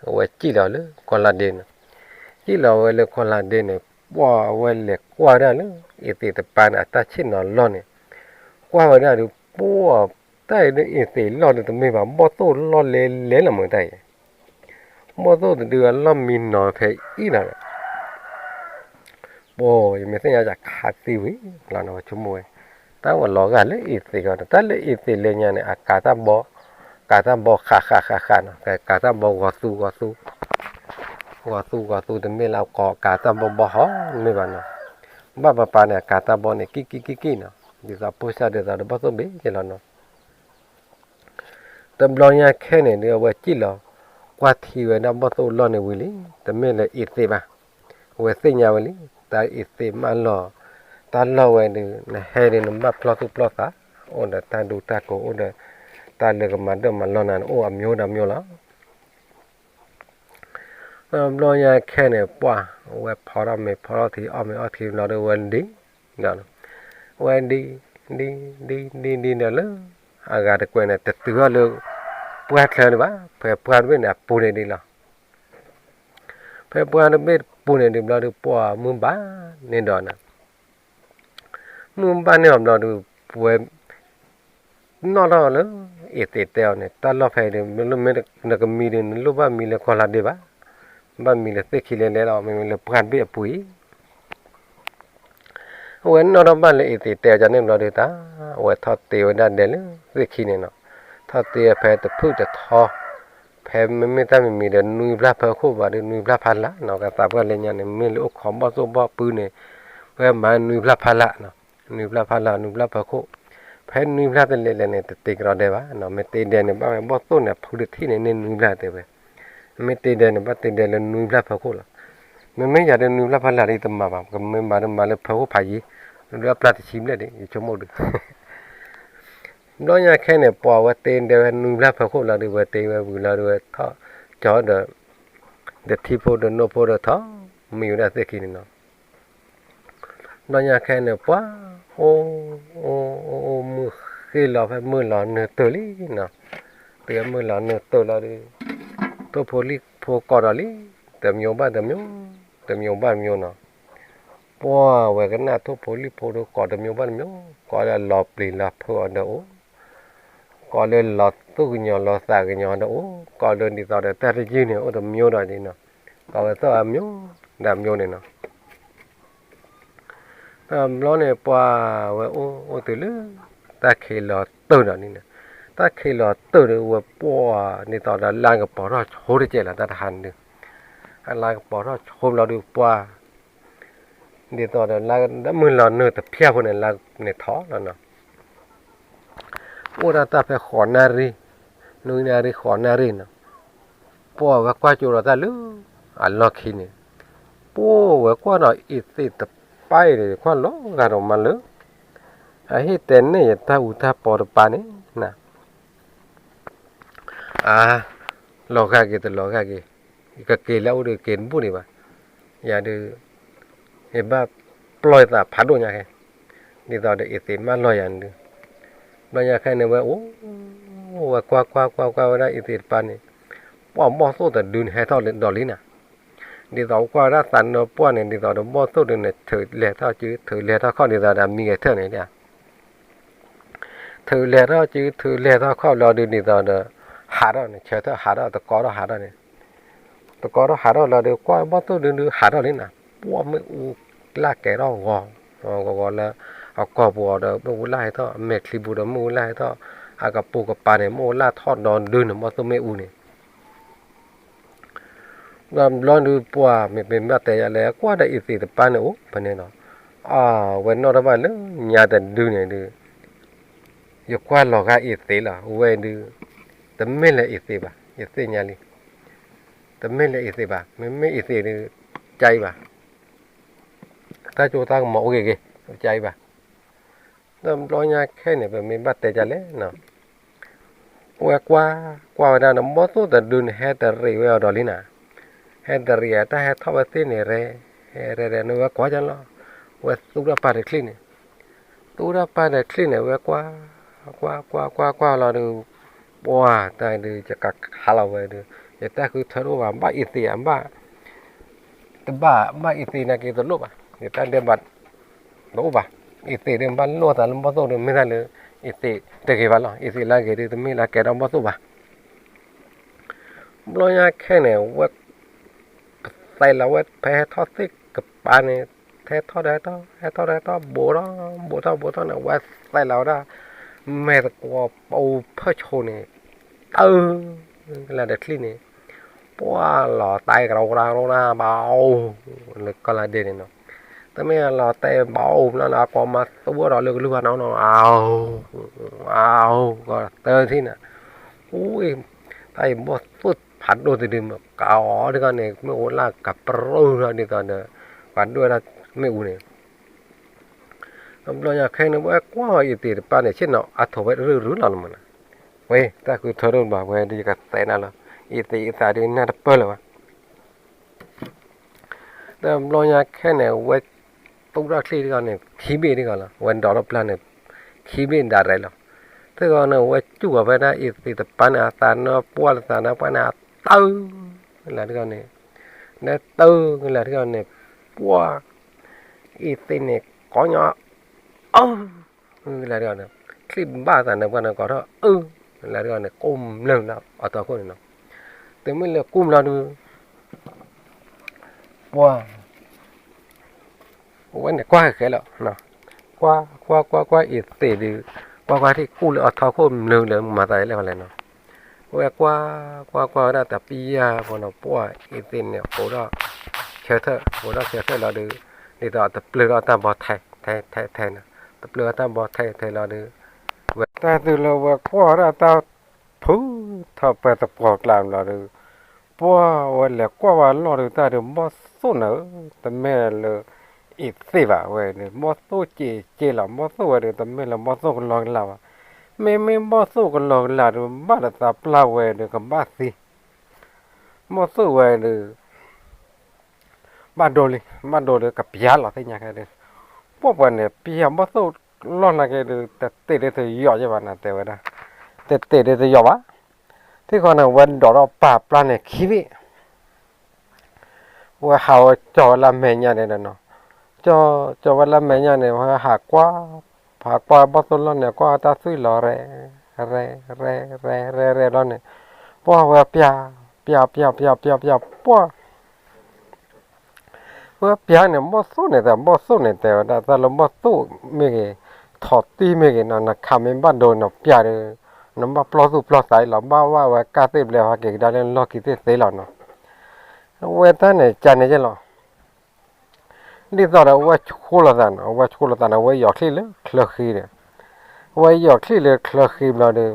အဝဲစံၣ်လီၤလၢကီၢ်လါဒ့န့ၣ်, စံၣ်လီၤဝဲလၢကီၢ်လါဒ့န့ၣ် ပှၢ်ဝဲလဲၤကွၢ်ဝဲဒၣ်လၢ အ့သ့းတပၤန့ၣ် အတၢ်ဆ့ၣ်နီၤလီၢ်န့ၣ်, ကွၢ်ဝဲဒၣ်ဒုး ပှၢ် တၢ်အံၤဒုးအ့သ့းလီၢ်ဒုးတမ့ၢ်ဘၣ်, ဘီၣ်သိၣ်လီၢ်လဲလဲလီၤမ့ၢ်တၢ်အံၤ, ဘီၣ်သိၣ်တဒုအလီၢ်မံနီၤဖဲအံၤလီၤ. ပှၢ် ယမ့ၢ်သ့ၣ်ညါယခးသံဝံၤလီၤနီၤ ပဆိကမိၣ်ဝဲ, တၢ်ဝဲလီၤဂာ်လၢအ့သ့းဂီၢ်, တၢ်လၢအ့သ့းလၢညါန့ၣ် အကၤတၢ်ဘီ, ကၤတၢ်ဘီဃးဃးဃးဃးနီၤ, ကၤတၢ်ဘီဂီၤသူဂီၤသူ, ဂီၤသူဂီၤသူတမ့ၢ်လၢအကၤတၢ်ဘီဘီဟီတမ့ၢ်ဘၣ်နီၤ, ဘၣ်ပပၤန့ၣ် အကၤတၢ်ဘီန့ၣ် ကံၣ်ကံၣ်ကံၣ်ကံၣ်နီၤ, ဒ်သိးဖိစၢ်ဒ်သိးဒီးဘီၣ်သိၣ်ဘ့ၣ်က့ၤလီၤနီၤ. တဘျီညါခဲန့ၣ်ဒုး အဝဲစံၣ်လီၤ ကွၢ်ထံဝဲဒၣ်ဘီၣ်သိၣ်လီၢ်န့ၣ်ဝံၤလံ, တမ့ၢ်လၢအ့သ့းဘၣ်. အဝဲသ့ၣ်ညါဝဲလံ တၢ်အ့သ့းမးလီၤ, တၢ်လီၢ်ဝဲဒုး နဟဲဒုးနဘၣ်ပျီၢ်သူၣ်ပျီၢ်သး, အိၣ်ဒီးတၢ်ဒူတၢ်ကိး အိၣ်ဒီးတၢ်လၢကမၤဒၢၣ်မၤလီၢ်နၤန့ၣ် အိၣ်အမျိုးဒီးမျိုးလီၤ. တဘျီညါခဲန့ၣ် ပှၢ် အဝဲဖီထီၣ်မ့ၤဖီထီၣ်ထံ အီၣ်မ့ၤအီထံဘျီဒုး အဝဲဒံ ဒီး အဝဲဒံ ဒံ ဒံ ဒံ ဒံဒီးလၢ အဂၤတကွဲးန့ၣ် တတုၤထီၣ်လၢ ပှၢ်ချၢဒံးဘၣ်, ဖဲပှၢ်တဘ့ၣ်န့ၣ် အပူၤန့ၣ်ဒံးလီၤ. ဖဲပှၢ်တဘ့ၣ်ပူၤန့ၣ်ဒံးဘျီဒုး ပှၢ်မုၢ်ဘၣ်န့ၢ်ဒီးနၤ မုၢ်ဘၣ်န့ၢ်အီၤဘျီဒုး ပဝဲ နီၣ်ထီၣ်လၢ အ့သ့းတဲအီၤန့ၣ် တၢ်လီၢ်ဖဲအံၤဒုး မ့ၢ်လၢမ့ၢ်နကမံဒုး နလိၣ်ဘၣ်မံလၢကီၢ်လါဒ့ဘၣ်, ဘၣ်မံလၢသ့ၣ်ခံလဲၤလဲၤလီၤ, မ့မ့ၢ်လၢပှၢ်တဘ့ၣ်အပူၤအံၤ အဝဲနီၣ်ထီၣ်ဘၣ်လၢအ့သ့းတဲအီၤန့ၣ်ဘျီဒုးတၢ် အဝဲထီၣ်တ့ဝဲဒၣ်ဒဲးလၢသ့ၣ်ခံန့ၣ်နီၤ, ထီၣ်တ့ဖဲတဖုၣ်တထီ, ဖဲမ့မ့ၢ်တၢ်မံၤမံၤဒီး နွံဖျၢၣ်ဖၢခိၣ်ဘၣ်ဒီး နွံဖျၢၣ်ဖးလၢ်နီၤ, ကသးပှၢ်လၢညါန့ၣ် မ့ၢ်လၢအိၣ်ခိးဘီၣ်သိၣ်ဘီၣ်ပုန့ၣ် ဝဲမၤနွံဖျၢၣ်ဖးလၢ်နီၤ, နွံဖျၢၣ်ဖးလၢ် နွံဖျၢၣ်ဖၢခိၣ်, ဖဲနွံဖျၢၣ်တလဲၤလဲၤန့ၣ် တတ့ကရီဒဲးဘၣ်နီၤ, မ့ၢ်တ့ဒဲးန့ၣ် ဘၣ်ဝဲဘီၣ်သိၣ်န့ၣ် ဖုတထံၣ်န့ၣ် န့ၢ်နွံဖျၢၣ်တဲဝဲ, မ့ၢ်တ့ဒဲးန့ၣ် ဘၣ်တ့ဒဲးလၢနွံဖျၢၣ်ဖၢခိၣ်လီၤ. မ့မ့ၢ်ယၤဒီးနွံဖျၢၣ်ဖးလၢ်ဒ်တမၤဘၣ်, ကမ့ၢ်မၤဒီးမၤလၢဖၢခိၣ်ဖးယံၤ, လၢအပျၢ်တဆံဘျဲၣ်ဒံး ယဆိကမိၣ်ဒုး ဘျီညါခဲန့ၣ် ပှၤဝဲတ့ဒဲးဝဲနွံဖျၢၣ်ဖၢခိၣ်လီၤဒုး ဝဲတ့ဝဲဝံၤလီၤဒုး ဝဲထီၣ်ကၠီဒီး ဒီးထံဖိဒီးနိၣ်ဖိဒီးထီၣ်မံဝဲဒၣ်သ့ၣ်ခံန့ၣ်နီၤ. ဘျီညါခဲန့ၣ် ပှၤ အိၣ် အိၣ် အိၣ် အိၣ် မုၢ်ဃ့လီၤဖဲမုၢ်လီၤနုာ်တိၢ်လံနီၤ. တုၤမုၢ်လီၤနုာ်တိၢ်လီၤဒုး ထိၣ်ဖိလံၣ်ဖိကိးဒီးလံ, တမျိုးဘၣ်တမျိုး, တမျိုးဘၣ်တမျိုးနီၤ. ပှၤဝဲကနၣ်ထိၣ်ဖိလံၣ်ဖိဒီးကိးတမျိုးဘၣ်တမျိုး, ကိးလၢလီၤပျံၤလီၤဖုးအီၤဒီးအိၣ်, ကိးလၢလီၤသူၣ်ကညီၤလီၤသးကညီၤဒီးအိၣ်, ကိးလၢဒ်သိးဒီးတၢ်တယုၢ်န့ၣ် အိၣ်တမျိုးဒီးဒ်နီၤ, ကိးဝဲသီၣ်အမျိုးဒီးမျိုးန့ၣ်နီၤ. တဘျီန့ၣ် ပှၤဝဲအိၣ်အိၣ်တုၤလၢ တၢ်ခံးလီၤတိၢ်ဒီးန့ၣ်, တၢ်ခံးလီၤတိၢ်ဒီးဝဲပှၢ် ဒ်သိးဒီးလါကပီၤထီၣ်ဆိတကဲးလီၤ တၢ်တဟါန့ၣ်ဒုး, အလါကပီၤထီၣ်ဆိဘျီဒုးပှၢ် ဒ်သိးဒီးလါမုၢ်လီၤနုာ်တဖျၢၣ်ဖိန့ၣ် လါန့ၣ်ထီၣ်လီၤနီၤ. အိၣ်ဒၣ်တၢ်ဖဲဃိးနၣ်ရံၣ်, နွံနၣ်ရံၣ်ဃိးနၣ်ရံၣ်နီၤ, ပှၢ်ဝဲကွၢ်ကၠိဒီးတၢ်လၢ အလီၢ်ခံန့ၣ်, ပှၢ်ဝဲကွၢ်ဒီးအ့သ့းတပၤအံၤန့ၣ် ကွၢ်လီၤဂာ်ဒီးမးလၢ အဟ့ၣ်တဲန့ၢ်ယတၢ်အူတၢ်ပီတပၤန့ၣ်နၤ အါ, လီၤဂာ်က့ၤတလီၤဂာ်က့ၤ, ယကက့ၤလၢအအိၣ်ဒီးက့ၤတဘူၣ်ဒံးဘၣ်, ယၤဒုး ယဘၣ်ပျီၢ်ယသးဖးဒိၣ်ညါခဲ, ဒ်သိးဒီးအ့သ့းမၢလီၤယၤန့ၣ်ဒုး, ဘျီညါခဲန့ၣ်ဝဲအိၣ်, ဝဲကွၢ်ကွၢ်ကွၢ်ကွၢ်ဝဲဒၣ်အ့သ့းတပၤန့ၣ်, ပှၢ်ဘီၣ်သိၣ်တဒုန့ၣ်ဟဲထီၣ်ဒီးလံနၤ, ဒ်သိးကွၢ်ဝဲဒၣ်သးနၢပှၢ်န့ၣ် ဒ်သိးဒီးဘီၣ်သိၣ်ဒုန့ၣ် ထုးလဲၤထီၣ်စု ထုးလဲၤထီၣ်ခီၣ်ဒ်သိးဒီးမံဂဲၤထၢၣ်န့ၣ် ထုးလဲၤထီၣ်စု ထုးလဲၤထီၣ်ခီၣ်လီၤဒုးဒ်သိးဒီး ဟးထီၣ်န့ၣ် ဆၢထၢၣ်ဟးထီၣ် တကီထီၣ်ဟးထီၣ်န့ၣ် တကီထီၣ်ဟးထီၣ်လီၤဒုး ကွၢ်ဘီၣ်သိၣ်ဒုဒုးဟးထီၣ်လံနၤ ပှၢ်မ့ၣ်အူလၢ်ကဲထီၣ်ဂီၤ ဂီၤဂီၤလၢ အကီၢ်ပူၤအီၤဒီးမ့ၣ်အူလၢ်ဟဲထီၣ် အမဲာ်ချံပူၤဒီးမ့ၣ်အူလၢ်ဟဲထီၣ် အကပိာ်ကပၤန့ၣ် မ့ၣ်အူလၢ်ထီၣ်ဒီဒုန့ၣ် ဘီၣ်သိၣ်မ့ၣ်အူန့ၣ် ဘျီဒုးပှၢ် မ့မ့ၢ်ဘၣ်တဲယၤလဲၣ် ကွၢ်ဒီးအံၤသ့ၣ်တပၤန့ၣ်အိၣ်ဖဲန့ၣ်လီၤ. အဝဲနီၣ်ထီၣ်ဘၣ်လၢညါတဒုန့ၣ်ဒုး ယကွၢ်လီၤဂာ်အံၤသ့ၣ်လီၤ ဝဲဒုး တမ့ၢ်လၢအံၤသ့ၣ်ဘၣ် ယသ့ၣ်ညါလံ တမ့ၢ်လၢအံၤသ့ၣ်ဘၣ် မ့မ့ၢ်အံၤသ့ၣ်ဒုး ကအံၤဘၣ် တၢ်ကၠိတၢ်ကမီၤအိၣ်ဂ့ၤဂ့ၤ ကအံၤဘၣ် ဒီးဘျီညါခဲန့ၣ် ပမ့ၢ်ဘၣ်တဲဒ်လဲၣ်နီၤ, ဝဲကွၢ် ကွၢ်ဝဲဒၣ်န့ၣ် ဘီၣ်သိၣ်တဒုန့ၣ် ဟဲတရံးဝဲအီၤဒီးလံနၤ, ဟဲတရံးအတၢ်ဟဲထီၣ်ဝဲသ့ၣ်န့ၣ် ရဲ ရဲရဲန့ၣ် ဝဲကွၢ်ကလီၤ, ဝဲသူၣ်ထီၣ်ပာ်တချံၣ်န့ၣ်, သူၣ်ထီၣ်ပာ်တချံၣ်န့ၣ် ဝဲကွၢ် ကွၢ်ကွၢ်ကွၢ်ကွၢ်လီၤဒီး ပှၢ်တၢ်ဒုး ယကခးလီၤဝဲဒုး ယတၢ်ဃုထၢတအိၣ်ဘၣ် ဘၣ်အံၤသ့ၣ်အဘၣ် တဘၣ်ဘၣ်အံၤသ့ၣ်နာ်က့ၤတလိၣ်ဘၣ်, ယတၢ်ဒဲးဘးတအိၣ်ဘၣ်, အံၤသ့ၣ်ဒုးဘၣ်လိၣ်သးလၢဘီၣ်သိၣ်ဒုး မ့ၢ်တၢ်လၢ အံၤသ့ၣ်တဂ့ၤဘၣ်လီၤ, အံၤသ့ၣ်လၢအဂ့ၤဒုး တမ့ၢ်လၢကဲထီၣ်ဘီၣ်သိၣ်ဘၣ်. ဘျီညါခဲန့ၣ် ဝဲ သဲးလီၤဝဲဖဲဟဲထီၣ်သ့ၣ်ကပၤန့ၣ်, ဟဲထီၣ်ဒီးဟဲထီၣ် ဟဲထီၣ်ဒီးဟဲထီၣ် ဘူးထီၣ်ဘူးထီၣ်ဘူးထီၣ်န့ၣ် ဝဲသဲးလီၤဝဲဒၣ် မဲာ်သကိးပအိဖၢၣ်ဆိန့ၣ် တၢ် ကလၢတချံၣ်န့ၣ် ပှၢ်လီၤတဲာ်ကရူၢ်ကရူၢ်ဘၣ်အိၣ် လၢကီၢ်လၢဒ့န့ၣ်နီၤ, တမ့ၢ်လီၤတဲာ်ဘၣ်အိၣ်ဘျီန့ၣ် အကိးမၤသူအီၤဒီးလၢကလုၢ်ဘၣ်နီၤနီၤ အ အ ကီၢ်တထံၣ်န့ၣ်, အ တၢ်အံၤဘီၣ်သိၣ်ဖးဒိၣ်တဒုမ့ၢ်ကးအီၤတခီန့ၣ် မ့ၣ်အူလၢ်ကပြၢၢ်ဒ်သိးဒီး ပှၤဒိၣ်ဝဲဒၣ်မ့ၣ်အူန့ၣ် ဘျီညါခဲန့ၣ် ဝဲကွၢ်အံၤသ့ၣ်တပၤန့ၣ် ဆ့ၣ်နီၤအထိးဝဲရုၢ်ရုၢ်လီၤနမ့ၢ်နီၤ, ဝဲ တၢ်ဃုထၢတအိၣ်ဘၣ် ဝဲဒုးယကတဲနၤလီၤ, အံၤသ့ၣ်အံၤသးဒုးနၢ်တပၢၢ်လၢၤဘၣ် တဘျီညါခဲန့ၣ် ဝဲသူၣ်ထီၣ်ချံၣ်တခီန့ၣ် ခံဘ့ၣ်တခီလီၤ, ဝဲဒိးထီၣ်ပျၢ်န့ၣ် ခံဘ့ၣ်ဒၣ်ရဲၣ်လီၤ, တခီန့ၣ် ဝဲစူၢ်အီၤဖဲဒၣ်အံၤသ့ၣ်တပၤန့ၣ် အသးနၢပှၢ်လၢသးနၢပှၢ်န့ၣ် အတၢၢ် လၢတခီန့ၣ် နတၢၢ်လၢတခီန့ၣ် ပှၢ် အံၤသ့ၣ်န့ၣ် ကိးညီ အၢ လၢတခီန့ၣ် ချံၣ်ဘၣ်သးနၢပှၢ်န့ၣ် ကိးထီၣ် အၢ လၢတခီန့ၣ် ကိၢ်မျၢၢ်လၢအထီခိၣ်န့ၣ်နီၤ, တမ့ၢ်လၢကူၣ်မျၢၢ်ဒုး ပှၢ် ဝဲန့ၣ်ကွၢ်ဃဲလီၤ, ကွၢ်ကွၢ်ကွၢ်ကွၢ်အံၤသ့ၣ်ဒုး ကွၢ်ကွၢ်ထံၣ်ကူၣ်လၢအထီခိၣ်မျၢၢ်လၢမၤသးလဲၣ်လဲၣ်နီၤ, ဝဲကွၢ်ကွၢ်ကွၢ်ဝဲဒၣ်တပျၢ်ဖိနီၤ ပှၢ်အံၤသ့ၣ်န့ၣ် အိးထီၣ်ဆၢထၢၣ် အိးထီၣ်ဆၢထၢၣ်လီၤဒုး ဒ်သိးတပျၢၤထီၣ်တၢ်ဘီထဲထဲထဲထဲနီၤ, တပျၢၤထီၣ်တၢ်ဘီထဲထဲလီၤဒုး ဝဲတၢ်သုလၢဝဲကွၢ်ဝဲဒၣ်တၢ် ဖုထီၣ်ပှဲၤသပှၢ်ကျါဘျီဒုး ပှၢ်ဝဲလဲၤကွၢ်ဝဲလီၢ်ဒုး တၢ်ဒုးဘီၣ်သိၣ်န့ၣ် တမ့ၢ်လၢ အံၤသ့ၣ်ဘၣ်ဝဲန့ၣ် ဘီၣ်သိၣ်က့ၤက့ၤလီၤ, ဘီၣ်သိၣ်ဝဲဒုး တမ့ၢ်လၢဘီၣ်သိၣ်ကလီကလးဘၣ်, မ့မ့ၢ်ဘီၣ်သိၣ်ကလီကလးဒုး ဘၣ်ဒီးသးပျၢ်ဝဲဒုး ကဘၣ်သံ ဘီၣ်သိၣ်ဝဲဒုး ဘၣ်ဒိလံ ဘၣ်ဒိလံ ကပျၢ်လီၤသ့ၣ်ညါခဲဒုး ပှၢ်ပှၢ်န့ၣ် ပျၢ်ဘီၣ်သိၣ်လီၢ်နာ်က့ဒုး တတ့ၢ်ဒုးတယီၤယဲဘၣ်နတဲဝဲဒၣ်, တတ့ၢ်ဒုးတယီၤဘၣ်, ထံဃီန့ၣ် ဝဲဒိးထီၣ်ပာ်ပျၢ်န့ၣ်ခံဘ့ၣ် ဝဲဟးဝဲကၠီၤဝဲလၢမဲာ်ညါန့ၣ်ဒီးနီၤ, ကၠီၤ ကၠီၤဝဲလၢမဲာ်ညါန့ၣ် ဝဲဟးကွၢ် ဟးကွၢ်ဘီၣ်သိၣ်လီၢ်န့ၣ် ကွၢ်တၢ်သွံၣ်လီၤရဲၣ် ရဲၣ် ရဲၣ် ရဲၣ် ရဲၣ် ရဲၣ်လီၤန့ၣ်, ပှၢ်ဝဲပျၢ် ပျၢ် ပျၢ် ပျၢ် ပျၢ် ပျၢ် ပှၢ် ဝဲပျၢ်န့ၣ် ဘီၣ်သိၣ်န့ၣ် တၢ်ဘီၣ်သိၣ်န့ၣ် တဲဝဲဒၣ် တၢ်လၢဘီၣ်သိၣ်မ့ၢ်ဂ့ၤ ထိးတံၢ်မ့ၢ်ဂ့ၤနီၤ နခးမ့ၢ်ဘၣ်ဒိနီၤ ပျၢ်ဒီး နဘၣ်ပျီၢ်သူၣ်ပျီၢ်သးအံၤလီၤ ဘၣ်ဝဲကၢ်သ့ၣ်ဘျဲၣ်ဟဲက့ၤကဒါလၢလီၢ်ခံသ့ၣ်သ့လီၤနီၤ, ဝဲတၢ်န့ၣ် ကန့ၣ်ယဲလီၤ ဒ်သိးဒီးအဝဲဆှိလီၤသးန့ၣ် အဝဲဆှိလီၤသးန့ၣ် အဝဲယီၤချံၣ်လၢချၢဃံဒီး, အဝဲယီၤချံၣ်လၢချၢဃံဘျီဒီး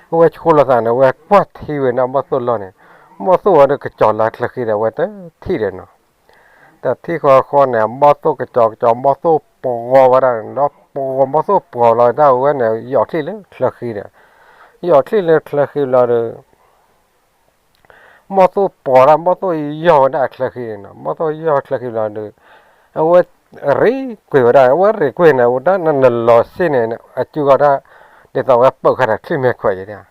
အဝဲဆှိလီၤသးန့ၣ် အဝဲကွၢ်ထံဝဲန့ၣ် ဘီၣ်သိၣ်လီၢ်န့ၣ်, ဘီၣ်သိၣ်ဝဲဒၣ်ကစီၤလၢချၢဃံဒီး အဝဲတထံၣ်ဒီးနီၤ, တထံၣ်ဃီဃီန့ၣ် ဘီၣ်သိၣ်ကစီၤကစီၤ ဘီၣ်သိၣ်ပှီၤဝဲဒၣ်န့ၣ် ဒီးပှီၤဘီၣ်သိၣ်ပှီၤလီၤတၢ်ဝဲန့ၣ် ယီၤချံၣ်လၢချၢဃံဒီး, ယီၤချံၣ်လၢချၢဃံဘျီဒီး ဘီၣ်သိၣ်ပှီၤဒၣ် ဘီၣ်သိၣ်ယီၤဝဲဒၣ်အချၢဃံန့ၣ်နီၤ, ဘီၣ်သိၣ်ယီၤချၢဃံဘျီဒီး အဝဲရ့ကွံာ်ဝဲဒၣ် အဝဲရ့ကွံာ်န့ၣ် အိၣ်တၢ်နလီၤစ့ၢ်န့ၣ် အစုကီၢ်တၢ် ဒ်သိးဝဲပၢၢ်ခါဒီးချံၣ်မဲခွဲးယဲၢ်,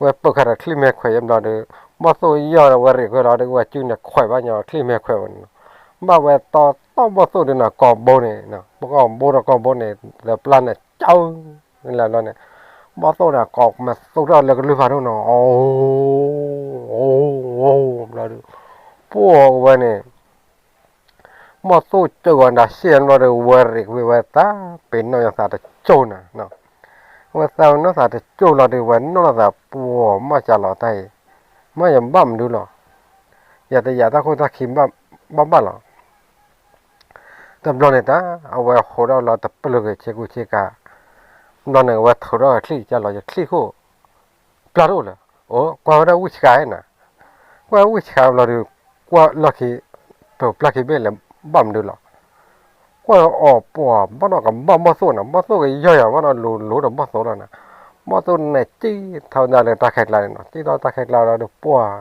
ဝဲပၢၢ်ခါဒီးချံၣ်မဲခွဲးယဲၢ်ဘျီဒီး ဘီၣ်သိၣ်ယီၢ်ဒီးဝဲရံးခွဲးလီၤဒီး ဝဲစုန့ၣ်ခွဲးဘၣ်ညီချံၣ်မဲာ်ခွဲးဝဲန့ၣ်နီၤ, ဘၣ်ဝဲတီတီဘီၣ်သိၣ်ဒုးနီၤ ကိာ်ဘိန့ၣ်, ကိာ်ဘိဒီးကိာ်ဘိန့ၣ် သပျၢ်န့ၣ် ကၠီလၢဘျီန့ၣ်, ဘီၣ်သိၣ်န့ၣ် ကိးမဲာ်သူထီၣ်လၢကလုၢ်ဖးဒိၣ်နီၤ, အိၣ် အိၣ် အိၣ် ဘျီဒုး ပှၢ်ဝဲန့ၣ် ဘီၣ်သိၣ်ကၠိဝဲဒၣ်ရှဲၣ်ဘျီဒီး ဝဲရံးကွံာ်ဝဲသးပ့ၤနီၣ်ယသးတကၠိၢ်နၤ, ဝဲသးပ့ၤနီၣ်သးတကၠိၢ်လီၤဒီး ဝဲနီၣ်လီၤသးပှၢ် မ့ၢ်စးလီၤတၢ်အံၤ, မ့ၢ်ယဘၣ်မနုၤလီၤ, ယတယာ်တၢ်ခိၣ်တၢ်ခံဘၣ်ဘၣ်လီၤ. တဘျီန့ၣ်တၢ် အဝဲဟးထီၣ်လီၤတပျုာ်က့ၤဆ့ကူဆ့ကၤ, ဘျီန့ၣ် အဝဲထုးထီၣ်ချံၣ်ကၢ်လီၤ ယချံၣ်ခိၣ် ပျၢ်တအိၣ်လၢၤ, အိၣ် ကွၢ်ဝဲဒၣ်ဝံၢ်ဆှးနၤ, ကွၢ်ဝံၢ်ဆှးဘျီဒီး ကွၢ်လီၢ်ခံ ပပျၢ်ခံဘ့ၣ်လဲၣ် ဘၣ်မနုၤလီၤ. ကွၢ်အီၤပှၢ် ဘၣ်ဒီးကဘၣ်ဘီၣ်သိၣ်နၤ, ဘီၣ်သိၣ်ကယီၢ်ယီၢ် ဘၣ်ဒီးလူၤလူၤဒီးဘီၣ်သိၣ်လီၤနၤ, ဘီၣ်သိၣ်န့ၣ်စံၣ်ထီၣ်ဝဲဒၣ်လၢတၢ်ခဲကျါန့ၣ်နီၤ, စံၣ်ထီၣ်တၢ်ခဲကျါလီၤဒီးပှၢ်,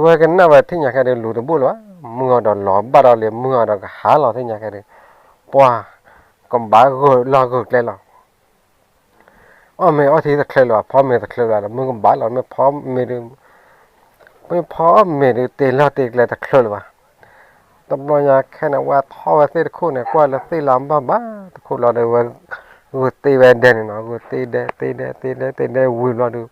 ဝဲကနၣ်ဝဲထံၣ်ညါခဲဒုးလူၤတဘူၣ်လၢၤဘၣ်, မုၢ်အီၤဒီးလီၤဘၣ်ဒီးလံ မုၢ်အီၤဒီးကဟးလီၤထံၣ်ညါခဲဒုး, ပှၢ် ကဘၣ်ဂုာ်လီၢ်ဂုာ်ကျဲလီၤ အီၣ်မ့ၤအီထံတချုးလၢၤဘၣ်, ဖီမ့ၤတချုးလၢၤဘၣ်, မုၢ်ကဘၣ်လီၤ မ့ၢ်ဖီမ့ၤဒုး, မ့ၢ်ဖီမ့ၤဒုး တ့လီၢ်တ့ကျဲတချုးလၢၤဘၣ်. တဘျီညါခဲန့ၣ် ဝဲထီၣ်ဝဲသ့ၣ်တခိၣ်န့ၣ် ကွၢ်လၢသ့ၣ်လၢအဘၣ်ဘၣ်တခိၣ်လီၤဒီး ဝဲဂုာ်တ့ဝဲဒဲန့ၣ်နီၤ, ဂုာ်တ့ဒဲ တ့ဒဲ တ့ဒဲ တ့ဒဲဝံၤဘျီဒီး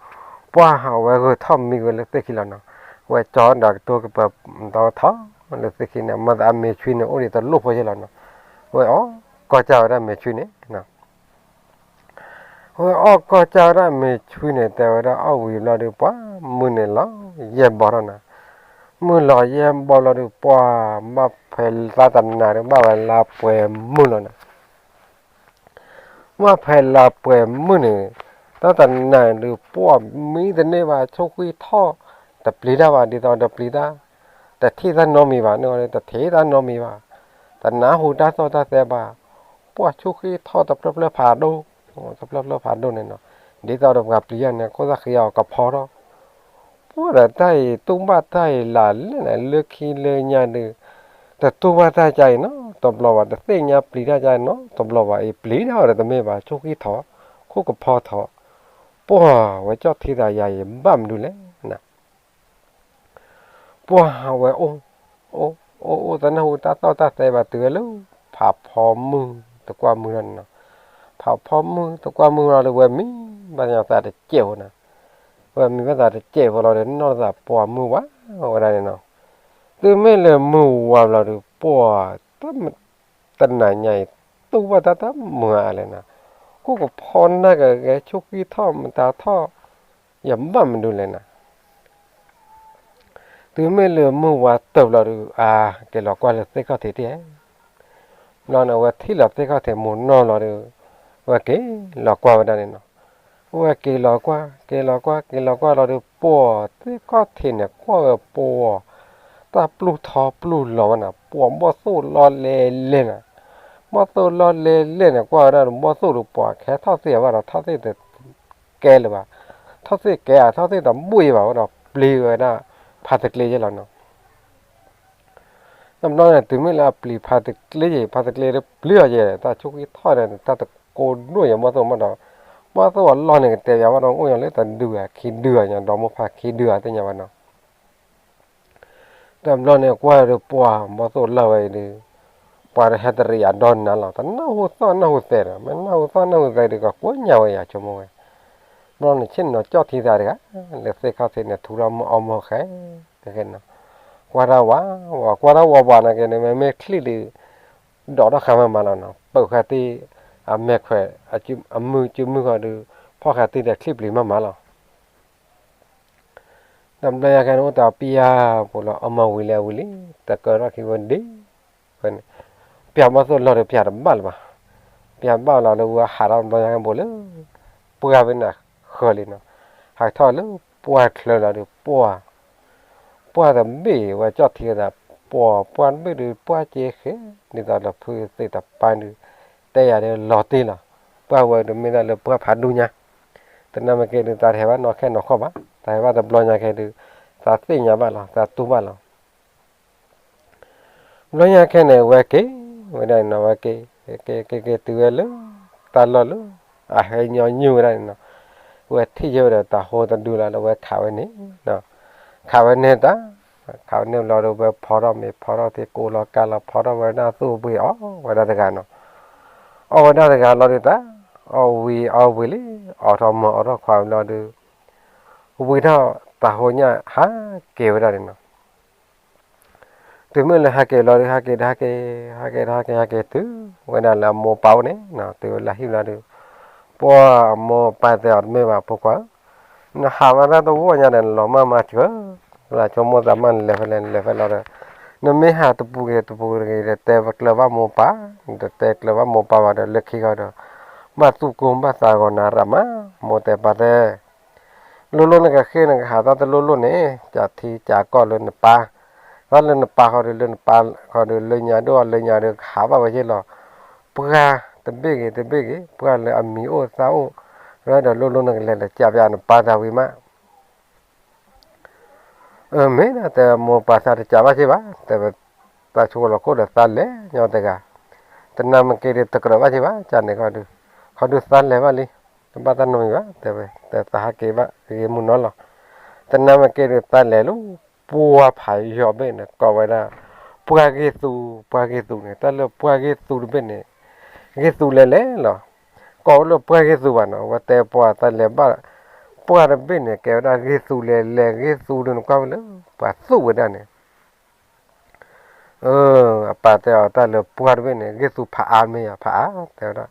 ပှၢ်ဝဲဂုာ်ထီၣ်မံဝဲလၢသ့ၣ်ခံလီၤနီၤ, ဝဲကၠီဒီးကတိၤကပၤ ဒီးထီၣ်လၢသ့ၣ်ခံန့ၣ် မ့ၢ်သးအမဲာ်ဆွံန့ၣ် အိၣ်ဒံးတလိၣ်ဖိယဲၢ်လီၤနီၤ, ဝဲအီၣ်ကီၢ်ကၢ်ဝဲဒၣ်မဲာ်ဆွံန့ၣ် ဝဲအီၣ်ကီၢ်ကၢ်ဝဲဒၣ်မဲာ်ဆွံန့ၣ် တဲဝဲဒၣ်အီၣ်ဝံၤဘျီဒီး ပှၢ်မုၢ်န့ၣ်လီၤယဲၢ်ဘီထီၣ်နၤ, မုၢ်လီၤယဲၢ်ဘီလီၤဒီး ပှၢ် ဘၣ်ဖဲလါတနၤဒီး ဘၣ်ဝဲလါပှဲၤမုၢ်လီၤနၤ, ဘၣ်ဖဲလါပှဲၤမုၢ်န့ၣ် တၢ်တနၤဒုး ပှၢ်မံတန့ၢ်ဘၣ် ဆိၣ်ဃံထီၣ် တပျံၤတၢ်ဘၣ် ဒ်သိးတပျံၤတၢ်, တထံၣ်တၢ်နီတမံၤဘၣ် တထံၣ်တၢ်နီတမံၤဘၣ်, တနၢ်ဟူတၢ်သီၣ်တၢ်သဲဘၣ်, ပှၢ်ဆိၣ်ဃံထီၣ်တဖျၢၣ်ဖျၢၣ်ဖးဒိၣ်, တဖျၢၣ်ဖျၢၣ်ဖးဒိၣ်န့ၣ်နီၤ, ဒ်သိးဒီးပှၤပျံၤယၤန့ၣ် ခိၣ်သၣ်ဃံအီၤကဖီထီၣ် ပှၢ်ဒီးတၢ်အံၤ တူၢ်ဘၣ်တၢ်အံၤလၢလဲၣ်န့ၣ် လၢခံလၢညါဒုး, တတူၢ်ဘၣ်တၢ်ကါအံၤနီတဘျီဘၣ်, တသ့ၣ်ညါပျံၤတၢ်ကါအံၤနီတဘျီဘၣ်, အံၤပျံၤတၢ်အီၤဒီးတမ့ၢ်ဘၣ် ဆိၣ်ဃံထီၣ်, ခိၣ်ကဖီထီၣ်, ပှၢ်ဝဲကၠီၣ်ထံသးယၤအံၤ ဘၣ်မနုၤလဲၣ်နၤ ပှၢ်ဝဲအိၣ်, အိၣ် အိၣ် အိၣ်တနၢ်ဟူတၢ်သီၣ်တၢ်သဲဘၣ် တုၤဝဲလၢ ဖးဖီမုၢ်သကွၢ်မုၢ်လီၤန့ၣ်နီၤ, ဖးဖီမုၢ်သကွၢ်မုၢ်လီၤဒီး ဝဲမံဘၣ်သးတစဲးဖိနၤ, ဝဲမံဘၣ်သးတစဲးဖိလီၤဒီး နီၢ်သးပှၢ်မုၢ်ဝါဝဲဒၣ်န့ၣ်နီၤ, တုၤမ့ၢ်လၢမုၢ်ဝါဘျီဒီး ပှၢ် တၢ် တနၤညါအံၤ တူၢ်ဘၣ်တၢ်တမုာ်အါလဲၣ်နၤ, ခိၣ်ကဖီနၢ်ကဂဲၤ ဆိၣ်ဃံထီၣ်မတၤထီၣ်, ယဘၣ်မနုၤလဲၣ်နၤ တုၤမ့ၢ်လၢမုၢ်ဝါတၢၢ်ဘျီဒီး အါ က့ၤလီၤကွၢ်လၢသ့ၣ်ခီၣ်ထံးတ့ၢ်, ဘျီန့ၣ် အဝဲထံၣ်လီၤသ့ၣ်ခီၣ်ထံးမိၢ်နီၢ်လီၤဒီး ဝဲက့ၤလီၤကွၢ်ဝဲဒၣ်န့ၣ်နီၤ, ဝဲက့ၤလီၤကွၢ် က့ၤလီၤကွၢ် က့ၤလီၤကွၢ်လီၤဒီး ပှၢ်သ့ၣ်ခီၣ်ထံးန့ၣ် ကွၢ်ဝဲပှၢ် တၢ်ပျုၢ်ထီပျုၢ်လီၤဝဲနၤ, ပှၢ်ဘီၣ်သိၣ်လီၢ်လဲလဲၣ်နၤ, ဘီၣ်သိၣ်လီၢ်လဲလဲၣ်န့ၣ် ကွၢ်ဝဲဒၣ်ဒီး ဘီၣ်သိၣ်ဒီးပှၢ်ခဲထီၣ်သ့ၣ်အဘၣ်ဒီး ထီၣ်သ့ၣ်တကဲလၢၤဘၣ်, ထီၣ်သ့ၣ်ကဲဧါ ထီၣ်သ့ၣ်တဘၣ်အံၤဘၣ်ဝဲဒီး ပျံၤဝဲဒၣ်ဖးတကျ့ယဲၢ်လီၤနီၤ. တဘျီန့ၣ် တုၤမ့ၢ်လၢအပျံၤဖးတကျ့ယဲၢ် ဖးတကျ့ဒီးပျံၤအီၤယဲၢ် တၢ်ဆိၣ်ဃံထီၣ်ဒီး တၢ်တကိးဒိၣ်ယဲၢ်ဘီၣ်သိၣ်မးဒီး ဘီၣ်သိၣ်အလီၢ်န့ၣ်ကတဲယၤဘၣ်ဒီး အိၣ်ယၤလၢတဒုဧါခံဒုဧါညါ ဒီမိၢ်ဖးခံဒုဧါသ့ၣ်ညါဘၣ်နီၤ. တဘျီန့ၣ် ကွၢ်ဒီးပှၢ်ဘီၣ်သိၣ်လီၢ်ဝဲအံၤဒီး ပှၢ်ဒီးဟဲတရံးအဒီနၤလီၤ တနၢ်ဟူသီၣ်နၢ်ဟူသဲဒီး မ့ၢ်နၢ်ဟူသီၣ်နၢ်ဟူသဲဒီး ကကိးညါဝဲယၤဆိကမိၣ်ဝဲ. ဘျီန့ၣ် ဆ့ၣ်နီၤကၠီၣ်ထံသးတဂၤ လၢသ့ၣ်ခီၣ်ထံးန့ၣ် ထူထီၣ်မုၢ်အီၣ်မုၢ်ဃဲ တကဲနီၤ. ကွၢ်တၢ်ဝးဝး ကွၢ်တၢ်ဝးဝးနာ်က့န့ၣ် မ့မ့ၢ်ချံၣ်ဒီး ဒိးထီၣ်ဃာ်မးမးလီၤနီၤ ပၢၢ်ဃာ်တ့ၢ် အမဲာ်ခွဲး အမုၢ်စုမုၢ်ဃီဒီး ဖီၣ်ဃာ်တ့ၢ်ဒီးချံၣ်ပျံၤမးမးလီၤ. တဘျီညါခဲန့ၣ် အိၣ်တပျၢ်ပူၤလီၤ အီၣ်မၤဝံၤလံအဝံၤလံ တကၢထီၣ်ခံဝဲဒ့ ဝဲန့ၣ် ပျၢ်ဘီၣ်သိၣ်လီၢ်ဒီးပျၢ်တဘၣ်လၢၤဘၣ်. ပျၢ်ဘၣ်လီၤဒီးဝဲဟးထီၣ်တဘျီညါခဲဘိးလၢ ပှၢ်ဖဲန့ၣ်ဃၢၤလံနီၤ. ဟးထီၣ်လၢပှၢ်ချၢလီၤဒီးပှၢ် ပှၢ်တဘ့ၣ်ဝဲကၠီၣ်ထံသး ပှၢ် ပှၢ်တဘ့ၣ်ဒီးပှၢ်က့ဃဲ ဒ်သိးလၢဖုသ့ၣ်တပၤဒုး တဲယၤဒီးလီၤတံၢ်လီၤ. ပှၢ်ဝဲဒုးမ့ၢ်ဒၣ်လၢပှၢ်ဖးဒူၣ်ညါ တနၢ်မ့ၢ်က့ဒုး သးတဟဲဘၣ်နီၢ်ခဲနီၢ်ခီၣ်ဘၣ်. သးဟဲဘၣ်တဘျီညါခဲဒုး သးသ့ၣ်ညါဘၣ်လီၤ သးတူၢ်ဘၣ်လီၤ. ဘျီညါခဲန့ၣ် ဝဲက့ၤဝဲဒၣ်န့ၣ်နီၤ ဝဲက့ၤ က့ၤက့ၤက့ၤတုၤဝဲလၢ တၢ်လီၢ်လၢ အဟဲညီနုၢ်ဝဲဒၣ်န့ၣ်နီၤ. ဝဲထံၣ်ယဲဝဲဒီးတၤဟိတဒုလၢ်လၢဝဲခးဝဲန့ၣ်နီၤ. ခးဝဲန့ၢ်တၢ်, ခးဝဲန့ၢ်လီၤဒီး ဝဲဖီထီၣ်မ့ၤ ဖီထီၣ်သ့ၣ် ကိးလီၤကါလီၤ ဖီထီၣ်ဝဲဒၣ်သူၣ်အဘှ့ၣ် အီၣ်ဝဲဒၣ်တဂၤနီၤ. အီၣ်ဝဲဒၣ်တဂၤလီၤဒီးတၢ်, အီၣ်ဝံၤအီၣ်ဝံၤလံ, အိးထီၣ်မီၤအိးထီၣ်ခွါဝံၤလီၤဒီး ဝံၤထီၣ်တၢ်ဟိညၣ်ဟးက့ၤဝဲဒၣ်န့ၣ်နီၤ. တုၤမ့ၢ်လၢဟးက့ၤလီၤဒီး ဟးက့ၤဒီးဟးက့ၤ, ဟးက့ၤဒီးဟးက့ၤ ဟးက့ၤတုၤဝဲဒၣ်လၢအမိၢ်ပၢ်အိၣ်န့ၣ်, တုၤဝဲလၢဟံၣ်လီၤဒီး ပှၢ်အမိၢ်ပၢ်တဲအီၤ တမ့ၢ်ဘၣ်ဖိခွါဧၢ, နဟးမၤတၢ်တဝီညါဒီး နလီၤမၢ်မၤစၢၤ, လၢဆိကမိၣ်သးမၢ် နလဲၤဖဲလဲၣ် နလဲၤဖဲလဲၣ်ဒီး နမ့ၢ်ဟးတပူၤဂ့ၤတပူၤဂ့ၤဒီး တဲပကျၢၤဘၣ်မိၢ်ပၢ်, နတတဲကျၢၤဘၣ်မိၢ်ပၢ်ဘၣ်ဒီး လၢခံခီဒီး ဘၣ်သူၣ်ကိၢ်ဘၣ်သးဂီၤနၤရးမး, မိၢ်တဲပၢ်တဲ လိၣ်လိၣ်နကဃ့နကဟး တၢ်တလိၣ်လိၣ်န့ၣ် ကးထံကးကီၢ်လၢနပၢ်, တၢ်လၢနပၢ်ဃီဒီး လၢနပၢ်ဃီဒီး လၢညါဒိၣ်အီၤလၢညါဒီး ကဟးဘၣ်ဝဲယ့ၢ်လီၤ, ပှၢ်တဘ့ၣ်ဂ့ၤတဘ့ၣ်ဂ့ၤ ပှၢ်လၢအမံၤအိၣ်သၣ်အိၣ်, ဒီးလိၣ်လိၣ်နကလဲၤဒီး ကးပၠးနပၢ်တၢ်ဝံၤမး အၢ မ့ၢ်ဒၣ်တဲ မိၢ်ပၢ်သးတကးဘၣ်က့ၤဘၣ်, တဲဝဲ သးဆိလီၤခိၣ်ဒီးသးလဲၤညီတဂၤ, တနၤမ့ၢ်က့ၤဒီး တကြၢးဘၣ်က့ၤဘၣ် ကန့ၣ်ခီဒီး, ခီဒုးသးလဲၤဘၣ်လံ, တဘၣ်တၢ်နီတမံၤဘၣ် တဲဝဲ, တဲသးဟးက့ၤဘၣ်ဂ့ၤမုၢ်နီၤလီၤ, တနၤမ့ၢ်က့ၤဒီးသးလဲၤလၢ ပှၢ်ဖးယိာ်ဘ့ၣ်န့ၣ် ကိးဝဲဒၣ် ပှၢ်ဂ့ၢ်သူ, ပှၢ်ဂ့ၢ်သူန့ၣ် တၢ်လၢပှၢ်ဂ့ၢ်သူတဘ့ၣ်န့ၣ် ဂ့ၢ်သူလဲၤလဲၤလီၤ, ကိးဝဲလၢပှၢ်ဂ့ၢ်သူဘၣ်နီၤ, အဝဲတဲပှၢ်သးလဲၤဘၣ် ပှၢ်တဘ့ၣ်န့ၣ် ကဲဝဲဒၣ်ဂ့ၢ်သူလဲၤလဲၤ ဂ့ၢ်သူဒုးနကွၢ်ဝဲလၢ ပှၤသူၣ်ဝဲဒၣ်န့ၣ် အပၢ်တဲအီၤ တၢ်လၢပှၢ်တဘ့ၣ်န့ၣ် ဂ့ၢ်သူဖးအါမ့ၢ်ယၤ ဖးအါ တဲဝဲဒၣ်,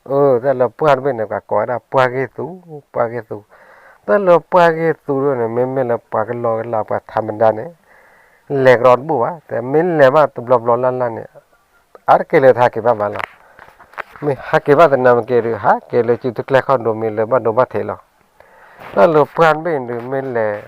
အၢ တၢ်လၢပှၢ်တဘ့ၣ်န့ၣ် ပှၤကိးဝဲဒၣ်ပှၢ်ဂ့ၢ်သူ, ပှၢ်ဂ့ၢ်သူ, တၢ်လၢပှၢ်ဂ့ၢ်သူဒ်န့ၣ် မ့မ့ၢ်လၢပှၤကလီကလီ ပှၤထးမတၤန့ၣ် လဲၤကရီတဘူၣ်ဘၣ်, တဲမ့ၢ်လဲၤဘၣ်တဘျီဘျီလၢ်လၢ်န့ၣ် အါတက့ၢ်လၢတဟးက့ၤဘၣ်ဘၣ်လီၤ, မ့ၢ်ဟးက့ၤဘၣ်တနၤမ့ၢ်က့ၤဒီး ဟးက့ၤလၢစုတကျဲခီဒိၣ်မ့ၢ်လၢဘၣ်ဒိဘၣ်ထံးလီၤ, တၢ်လၢပှၢ်တဘ့ၣ်ဒုးမ့ၢ်လဲၤ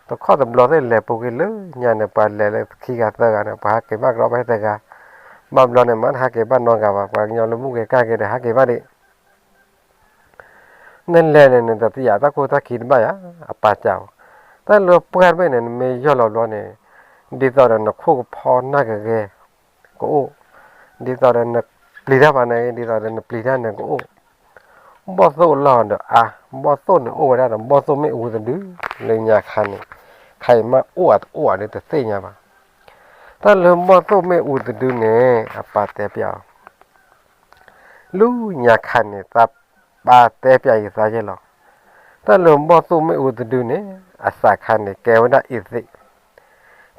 တခီတဘျီသ့ၣ်လဲၤပူၤကွံာ်လၢညါန့ၣ် ပှၤလဲၤလၢခံဂၤသၢဂၤန့ၣ် ပှၤဟးက့ၤဘၣ်ကရီဘၣ်တဂၤ, ဘၣ်ဘျီန့ၣ် မ့ၢ်တဟးက့ၤဘၣ်နီတဂၤဘၣ် ပှၤကညီလၢဘူၣ်က့ၤကၢ်က့ၤဒီးဟးက့ၤဘၣ်ဒံး နလဲၤန့ၣ် နတသ့ၣ်ညါတၢ်ခိၣ်တၢ်ခံတဘၣ်ယၤ, အပၢ်စံးအီၤ, တၢ်လၢပှၢ်တဘ့ၣ်န့ၣ် နမ့ၢ်ယီၢ်လီၤဘျီန့ၣ် ဒ်သိးဒီးနခိၣ်ကဖီနၢ်ကဂဲၤ ကအိၣ်, ဒ်သိးဒီးနပျံၤတၢ်ဘၣ်န့ၣ် ဒ်သိးဒီးနပျံၤတၢ်န့ၣ်ကအိၣ်, ဘီၣ်သိၣ်လီၢ်ဒီးအါ, ဘီၣ်သိၣ်န့ၣ်အိၣ်ဝဲဒၣ်ဒီးဘီၣ်သိၣ်မ့ၣ်အူတဒု, လၢညါခါန့ၣ် ခဲအံၤမ့ၢ်အိၣ်အတအိၣ်အဒုတသ့ၣ်ညါဘၣ်, တၢ်လၢဘီၣ်သိၣ်မ့ၣ်အူတဒုန့ၣ် အပၢ်တဲပျးအီၤ လၢညါခါန့ၣ် သးပၢ်တဲပျးယသးယဲၢ်လီၤ, တၢ်လၢဘီၣ်သိၣ်မ့ၣ်အူတဒုန့ၣ် အသးခါန့ၣ် ကဲဝဲဒၣ်အံၤသ့ၣ်,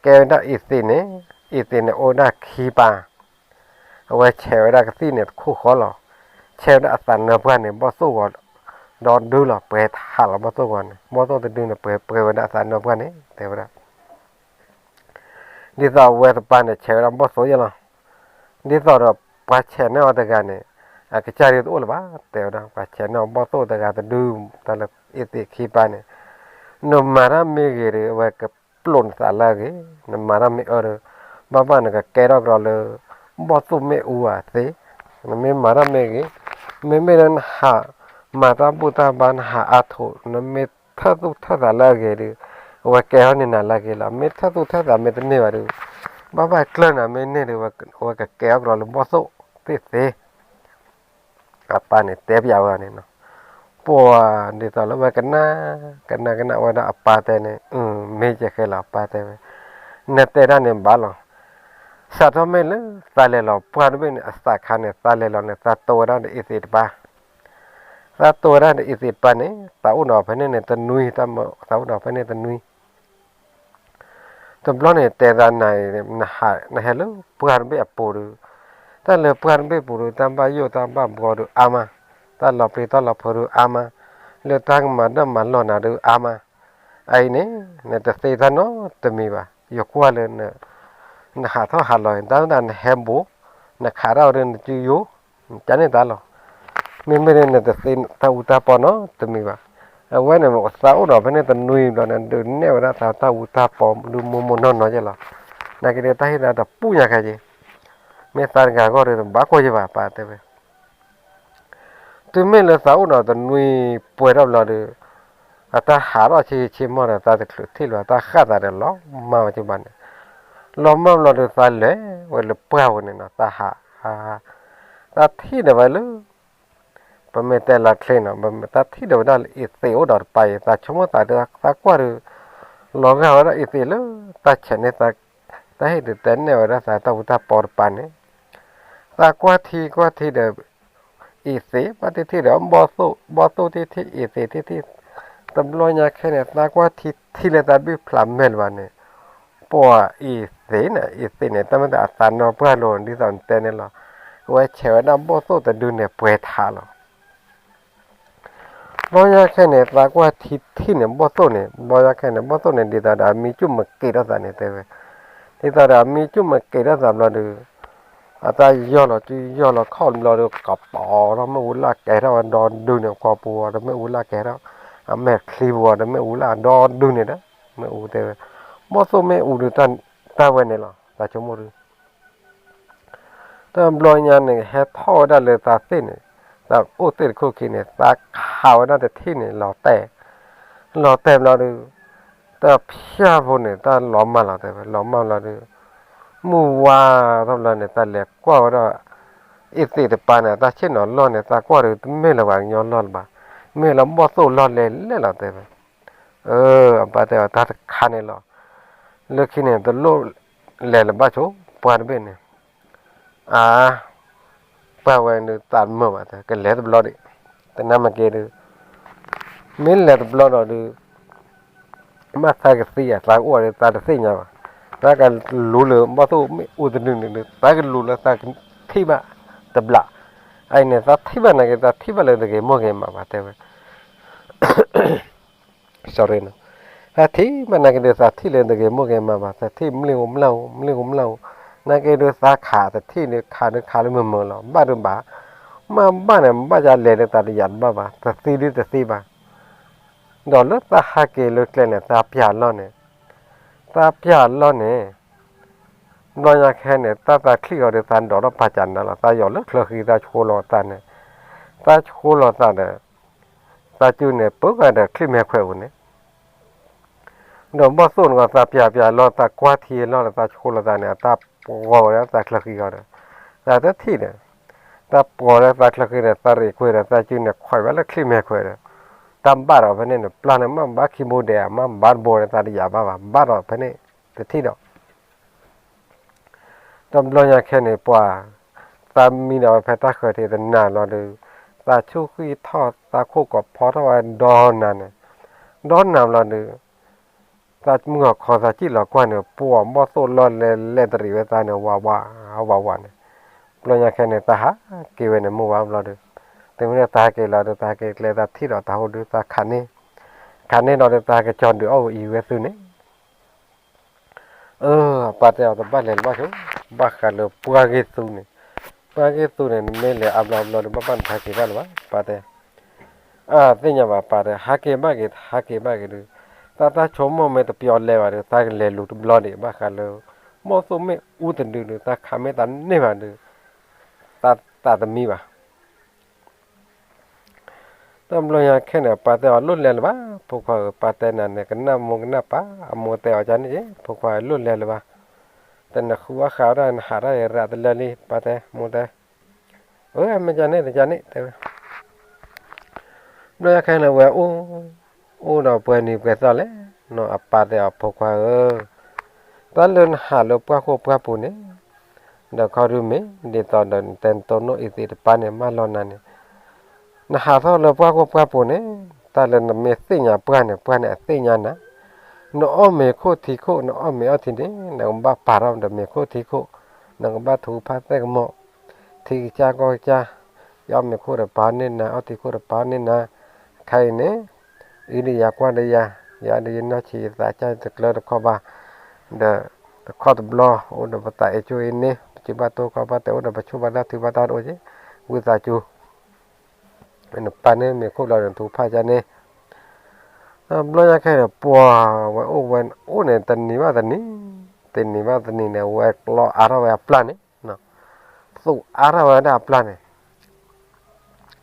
ကဲဝဲဒၣ်အံၤသ့ၣ်န့ၣ်, အံၤသ့ၣ်န့ၣ်အိၣ်ဝဲဒၣ်ခံပၢ်, အဝဲဆဲးဝဲဒၣ်ကသံၣ်န့ၣ်တခိၣ်ဃီလီၤ, ဆဲးဝဲဒၣ်အသးနၢပှၢ်န့ၣ် ဘီၣ်သိၣ်ဂီၤဒီဒုလီၤ ပှဲၤထးလီၤဘီၣ်သိၣ်ဂီၤန့ၣ် ဘီၣ်သိၣ်တဒုန့ၣ် ပှဲၤပှဲၤဝဲဒၣ်အသးနၢပှၢ်န့ၣ် တဲဝဲဒၣ် ဒ်သိးအဝဲတပၢ်န့ၣ် ဆဲးဝဲဒၣ်ဘီၣ်သိၣ်ယဲၢ်လီၤ. ဒ်သိးဒီးပှၤဆဲးန့ၢ်အီၤတဂၤန့ၣ် အကစၢ်ဒုတအိၣ်လၢၤဘၣ် တဲဝဲဒၣ် ပှၤဆဲးန့ၢ်အီၤဘီၣ်သိၣ်တဂၤတဒု တၢ်လၢအ့သ့ၣ်ခံပၢ်န့ၣ် နမၤတၢ်မ့ၢ်ဂ့ၤဒီး အဝဲကပျိာ်နသးလၢအဂ့ၤ, နမၤတၢ်မ့ၢ်အၢဒီး ဘၣ်ဘၣ်နကကဲထီၣ်ကဒီးလၢ ဘီၣ်သိၣ်မ့ၣ်အူအသ့, နမ့ၢ်မၤတၢ်မ့ၢ်ဂ့ၤ, မ့မ့ၢ်လၢနဟးမၤတၢ်ဘူၣ်တၢ်ဘါ နဟးအါထိး နမ့ၢ်ထၢၣ်သူၣ်ထၢၣ်သးလၢအဂ့ၤဒီး အဝဲကဲထီၣ်န့ၢ်နၤလၢအဂ့ၤလီၤ. မ့ၢ်ထၢၣ်သူၣ်ထၢၣ်သးမ့ၢ်တန့ၢ်ဘၣ်ဒီး ဘၣ်ဘၣ်ကျၢၢ်နၤမ့ၢ်န့ၢ်ဒီး အဝဲကကဲထီၣ်ကဒီးလၢဘီၣ်သိၣ်သ့ၣ်သ့ အပၢ်န့ၣ်တဲပျးဝဲန့ၣ်နီၤ. ပှၤဒ်သိးလၢဝဲကနၣ် ကနၣ်ကနၣ်ဝဲဒၣ်အပၢ်တဲန့ၣ် မ့ၢ်ကဲဃဲလီၤ အပၢ်တဲဝဲ, နတဲတၢ်န့ၣ်ဘၣ်လီၤ. စးထီၣ်မ့ၢ်လၢသးလဲၤလီၤပှၢ်တဘ့ၣ်န့ၣ် အသးခါန့ၣ် သးလဲၤလီၤန့ၣ် သးတိၢ်ဝဲဒၣ်ဒီးအ့သ့ၣ်တပၢ်, သးတိၢ်ဝဲဒၣ်ဒီးအ့သ့ၣ်တပၢ်န့ၣ် သးအိၣ်ဒီးဖဲန့ၣ်န့ၣ်တနွံ, သးအိၣ်ဒီးဖဲန့ၣ်တနွံ တဘျီန့ၣ် တဲသးနၤအံၤ နဟဲလၢပှၢ်တဘ့ၣ်အပူၤဒီး တၢ်လၢပှၢ်တဘ့ၣ်ပူၤဒီး တၢ်ဘၣ်ယိၣ်တၢ်ဘၣ်ဘှီဒီးအါမး, တၢ်လီၤပျံၤတၢ်လီၤဖုးဒီးအါမး, လၢတၢ်ကမၤဒၢၣ်မၤလီၢ်နၤဒီးအါမး, အအံၤန့ၣ် နတသ့တၢ်နီတမံၤဘၣ်. ယကွၢ်လၢ နဟးထီၣ်ဟးလီၤန့ၣ် တၢ်ဝဲဒၣ်နဟဲဘူး, နခးတၢ်ဝဲဒီးနစုယိာ် ကန့ၢ်တၢ်လီၤ. မ့မ့ၢ်လၢနတသ့တၢ်အူတၢ်ပီနီတမံၤဘၣ်. အဝဲန့ၣ် သးအိၣ်ဒီးဖဲန့ၣ်တနွံဘျီန့ၣ် ဒုးနဲၣ်ဝဲဒၣ်သးတၢ်အူတၢ်ပီဒုးမိၢ်မိၢ်နီၢ်နီၢ်ယဲၢ်လီၤ. နာ်က့ဒီးတၢ်ဟ့ၣ်သးတပူၤညါခဲက့ၤ, မ့ၢ်သးတဂၤအဂီၢ်ဒီးတဘၣ်ကွၢ်ယဘၣ် ပၢ်တဲဝဲ တုၤမ့ၢ်လၢသးအိၣ်ဒီးတနွံပှဲၤထီၣ်ဘျီဒီး အတၢ်ဟးထီၣ်ဆ့ဆ့မီၢ်ဒီး သးတချုးထံၣ်လၢၤ တၢ်ဃၣ်သးဒီးလီၤမၢ်ဝဲကဘၣ်န့ၣ်, လီၤမၢ်ဘျီဒီး သးလဲၤဝဲလၢပှၢ်ပူၤန့ၣ်နီၤ, သးဟး, သးထံၣ်ဒီးဝဲလၢ ပမ့ၢ်တဲလီၤချ့နီၤ, တၢ်ထံၣ်ဒီးဝဲဒၣ်လၢအ့သ့ၣ်အိၣ်ဒီးတပၢ်အံၤ သးဆိကမိၣ်သးဒီး သးကွၢ်ဒီး လီၤဂာ်ဝဲဒၣ်အ့ၣ်သ့ၣ်လၢတၢ်ဆဲးန့ၣ် တၢ်ဟ့ၣ်ဒုးတဲနဲၣ်ဝဲဒၣ်သးတၢ်အူတၢ်ပီတပၤန့ၣ်, သးကွၢ်ထံကွၢ်ထံဒီး အ့ၣ်သ့ၣ် ဘၣ်တထံၣ်ဒီး ဘီၣ်သိၣ် ဘီၣ်သိၣ်တထံၣ် အ့ၣ်သ့ၣ်တထံၣ်, တဘျီညါခဲန့ၣ် သးကွၢ်ထံထံၣ်လၢသးဘ့ၣ်ဖျါမဲာ်လၢၤဘၣ်န့ၣ်, ပှၤအ့ၣ်သ့ၣ်န့ၣ် အ့ၣ်သ့ၣ်န့ၣ် တၢ်မ့ၢ်တအသးနီၢ်ပှၢ်လိၤ ဒ်သိးနတဲန့ၣ်လီၤ, အဝဲဆဲးဝဲဒၣ်ဘီၣ်သိၣ်တဒုန့ၣ် ပှဲၤထးလီၤ. ဘျီညါခဲန့ၣ် သးကွၢ်ထံထံၣ်န့ၣ် ဘီၣ်သိၣ်န့ၣ် ဘျီညါခဲန့ၣ် ဘီၣ်သိၣ်န့ၣ် ဒ်သိးဒီးအမံကၠိၣ်မ့ၢ်က့ၤထီၣ်သးန့ၣ်တဲဝဲ, ဒ်သိးဒီးအမံကၠိၣ်မ့ၢ်က့ၤထီၣ်သးဘျီဒီး အတၢ်ယီၢ်လီၤစုယီၢ်လီၤခီၣ်ဘျီဒီး ကပီၤထီၣ်မ့ၣ်အူလၢ်ကဲထီၣ်ဝဲဒီဒုန့ၣ် ကီၢ်ပူၤဝဲဒီးမ့ၣ်အူလၢ်ကဲထီၣ်, အမဲာ်ချံပူၤဝဲဒီးမ့ၣ်အူလၢ်ဒီဒုန့ၣ်ဒီး မ့ၣ်အူတဲဝဲ, ဘီၣ်သိၣ်မ့ၣ်အူဒုးတၢ်ဝဲန့ၣ်လီၤ သးဆိကမိၣ်ဒုး တဘျီညါန့ၣ် ဟဲထီၣ်ဝဲဒၣ်လၢသးသ့ၣ်န့ၣ်, သးအိၣ်သ့ၣ်တခိၣ်ခံန့ၣ် သးခးဝဲဒၣ်တထံၣ်န့ၣ် လီၤတဲာ်, လီၤတဲာ်ဘျီဒီး တၢ်ဖၠၣ်ဖိန့ၣ် တၢ်လီၤမၢ်လီၤတဲာ်ဝဲ လီၤမၢ်ဘျီဒီး မုၢ်ဝါထီၣ်ဘျီန့ၣ် သးလဲၤကွၢ်ဝဲဒၣ် အ့ၣ်သ့ၣ်တပၤန့ၣ် တၢ်ဆ့ၣ်နီၤလီၢ်န့ၣ် သးကွၢ်ဒီးတမ့ၢ်လၢၤပှၤကညီလီၢ်လၢၤဘၣ်, မ့ၢ်လၢဘီၣ်သိၣ်လီၢ်လဲၤလဲၣ်လီၤတဲာ်ဝဲ, အၢ အပၢ်တဲအီၤတၢ်တခါန့ၣ်လီၤ, လၢခံန့ၣ် တလိၣ်လဲၤလၢၤဘၣ်ဆိ ပှၢ်တဘ့ၣ်န့ၣ်, အါ ပှၢ်ဝဲဒုးသးတမုာ်ဘၣ် ကလဲၤတဘျီဒံး, တနၢ်မ့ၢ်က့ၤဒုး မ့ၢ်လဲၤတဘျီဒီးဒုး မ့ၢ်သးကသံဧါ သးကအိၣ်ဒီးသးတသ့ၣ်ညါဘၣ်, သးကလူၤလၢဘီၣ်သိၣ်မ့ၣ်အူတဒုန့ၣ်ဒုး သးကလူၤလၢသးကထံၣ်ဘၣ်တဘျီ, အအံၤန့ၣ် သးထံၣ်ဘၣ်နာ်က့ သးထံၣ်ဘၣ်လၢတဂ့ၤမိၢ်ဂ့ၤမးဘၣ်တဲဝဲ sorry နီၤ, သးထံၣ်ဘၣ်နာ်က့ဒုး သးထံၣ်လၢတဂ့ၤမိၢ်ဂ့ၤမးဘၣ် သးထံၣ်မလ့ၣ်ဧိၤမလၢ်ဧိၤ မလ့ၣ်ဧိၤမလၢ်ဧိၤ, နာ်က့ဒုး သးခးတထံၣ်ဒုး ခးဒုးခးလၢမုာ်မုာ်လီၤ ဘၣ်ဒုးဘၣ်, မ့ၢ်ဘၣ်န့ၣ် ဘၣ်ယါလဲၤလၢသးတယာ်တဘၣ်ဘၣ် တသံဒုးတသံဘၣ်, ဒီးလၢသးဟးက့ၤလၢကျဲန့ၣ် သးပျၢ်လီၢ်န့ၣ်, သးပျၢ်လီၢ်န့ၣ် ဘျီညါခဲန့ၣ် တၢ်သးချံၣ်အီၤဒီး သးဒိးထီၣ်ပာ်စၢၤနၤလီၤ သးယီၤလၢချၢဃံ သးဆိလီၤသးန့ၣ်, သးဆိလီၤသးဒီး သးစုန့ၣ် ပၢဃာ်ဒီးချံၣ်မဲာ်ခွဲးပူၤန့ၣ်, ဒီးဘီၣ်သိၣ်န့ၣ် သးပျၢ်ပျၢ်လီၤ သးကွၢ်ထံလီၢ်လၢသးဆိလီၤသးန့ၣ် အတၢ်ပှီၤဝဲဒၣ်သးချၢဃံအီၤဒီး, သးတထံၣ်ဒီး, တၢ်ပှီၤလၢသးချၢဃံဒီး သးရ့ၣ်ကွံာ်ဒီး သးစုန့ၣ် ခွဲးဝဲလၢချံၣ်မဲာ်ခွဲးဒီး, တၢ်ဘၣ်ဒီးဖဲန့ၣ်န့ၣ် ပျၢ်န့ၣ် မ့ၢ်ဘၣ်ခံဘိဒဲး မ့ၢ်ဘၣ်တဘိန့ၣ် သးတယာ်ဘၣ်ဘၣ် ဘၣ်ဒီးဖဲန့ၣ် တထံၣ်ဒီး တဘျီညါခဲန့ၣ် ပှၤ သးမံဒီးဝဲဖဲတၢ်ဃၢၤထံးတနၤဘျီဒီး, သးဆူၣ်ဃံထီၣ် သးခိၣ်ကီးဖီထီၣ်ဝဲဒီနၤန့ၣ်, ဒီနၤဘျီဒီး, သးမုၢ်ဂီၤခီသးစံၣ်လီၤကွၢ်န့ၣ် ပှၤဘီၣ်သိၣ်လီၢ်လဲၤလဲၤတရံးဝဲသးန့ၣ် ဝးဝး ဝးဝးန့ၣ်, ဘျီညါခဲန့ၣ် သးဟးက့ၤဝဲန့ၣ် မုၢ်ဝါဘျီဒီး, တမ့ၢ်လၢသးဟးက့ၤလီၤဒီး သးဟးက့ၤကျဲသးထံၣ်ဒီးတၢ်ဟိဒုးသးခးန့ၢ်, ခးန့ၢ်လီၤဒီး သးကကၠီဒုးအီၣ်ဝဲအံၤဝဲသုန့ၣ် အၢ ပၢ်တဲအီၤတဘၣ်လဲၤလၢၤဘၣ်ဆိ, ဘၣ်ဃးလၢပှၢ်ဂ့ၢ်သူန့ၣ်, ပှၢ်ဂ့ၢ်သူန့ၣ် နမ့ၢ်လဲၤအါဘျီဘျီဒီး ဘၣ်ဘၣ်နတဟဲက့ၤဘၣ်လၢၤဘၣ် ပၢ်တဲ, အသ့ၣ်ညါဘၣ် ပၢ်တဲ ဟဲက့ၤဘၣ်က့ၤ ဟဲက့ၤဘၣ်က့ၤဒုး, သးတၢ်ဆိကမိၣ်မ့ၢ်တပျီလဲၤဘၣ်ဒီး သးကလဲၤလူၤတဘျီဒံး ဘၣ်ဃးလၢ ဘီၣ်သိၣ်မ့ၣ်အူတဒုဒုး သးခးမ့ၢ်သးန့ၢ်ဘၣ်ဒီး, သးသးတမံဘၣ် တဘျီညါခဲန့ၣ် ပၢ်တဲအီၤလိၣ်လဲၤလၢၤဘၣ် ဖိခွါဧၢ ပၢ်တဲနၤန့ၣ် ကနၣ်မိၢ်ကနၣ်ပၢ် အမိၢ်တဲအီၤကန့ၣ် ဖိခွါဧၢ လိၣ်လဲၤလၢၤဘၣ်, တနဃုအီၣ်ဃာ်ဝဲဒၣ် နဟးထီၣ်ရးတလၢလံ ပၢ်တဲ မိၢ်တဲ, အၢ မ့ၢ်ကန့ၣ် တကန့ၣ် တဲဝဲ ဘျီညါခဲန့ၣ် ဝဲအိၣ် အိၣ်ဒီးပှဲၤနံၤပှဲၤသီလဲၣ်နီၤ အပၢ်တဲအီၤ ဖိခွါဧၢ, တၢ်လၢနဟးလၢပှၢ်ခိၣ်ပှၢ်ပူၤန့ၣ် ဒီးခီဒုမ့ၢ် ဒ်သိးဒီးနတဲနတိၢ်နီၣ်အံၤသ့ၣ်တပၢ်န့ၣ် မၢလီၤနၤန့ၣ်, နဟးထီၣ်လၢပှၢ်ခိၣ်ပှၢ်ပူၤန့ၣ် တၢ်လၢနမ့ၢ်သ့ၣ်ညါပှၢ်န့ၣ် ပှၢ်န့ၣ်အသ့ၣ်ညါနၤ, နအီၣ်မ့ၤခိၣ်ထံခိၣ် နအီၣ်မ့ၤအီထံန့ၣ် နကဘၣ်ပာ်ထီၣ်ဒီးမ့ၤခိၣ်ထံခိၣ်, နကဘၣ်ထူဖးသဲကမီၤ, ထံကစၢ်ကီၢ်ကစၢ်, ယအီၣ်မ့ၤခိၣ်ဒီးပာ်န့ၢ်နၤ အီထံခိၣ်ဒီးပာ်န့ၢ်နၤ, ခဲအံၤန့ၣ် အံၤဒီးယၤကွၢ်ဒီးယၤ, ယၤဒီးယနီၢ်ဆံးယသးစၢ်တကျၢတခီဘၣ်, ဒီးတခီတဘျီ အိၣ်ဒီးပသးအဲၣ်ကၠိအံၤန့ၣ် ပစုဘၣ်တိၢ်ခီဘၣ်တဲအိၣ်ဒီးပဆိၣ်ဘၣ်တၢ်ထုဘၣ်တၢ်တအိၣ်က့ၤ, ဝံသးစူၤ နပာ်န့ၢ်မ့ၤခိၣ်လီၤဒီးထူဖးကန့ၣ်, ဘျီညါခဲဒီး ပှၤဝဲအိၣ်ဝဲအိၣ်န့ၣ် တနံၤဘၣ်တနံၤ, တနံၤဘၣ်တနံၤန့ၣ် ဝဲကျီအါထီၣ်ဝဲအပျၢ်န့ၣ်, သူးအါထီၣ်ဝဲဒၣ်အပျၢ်န့ၣ်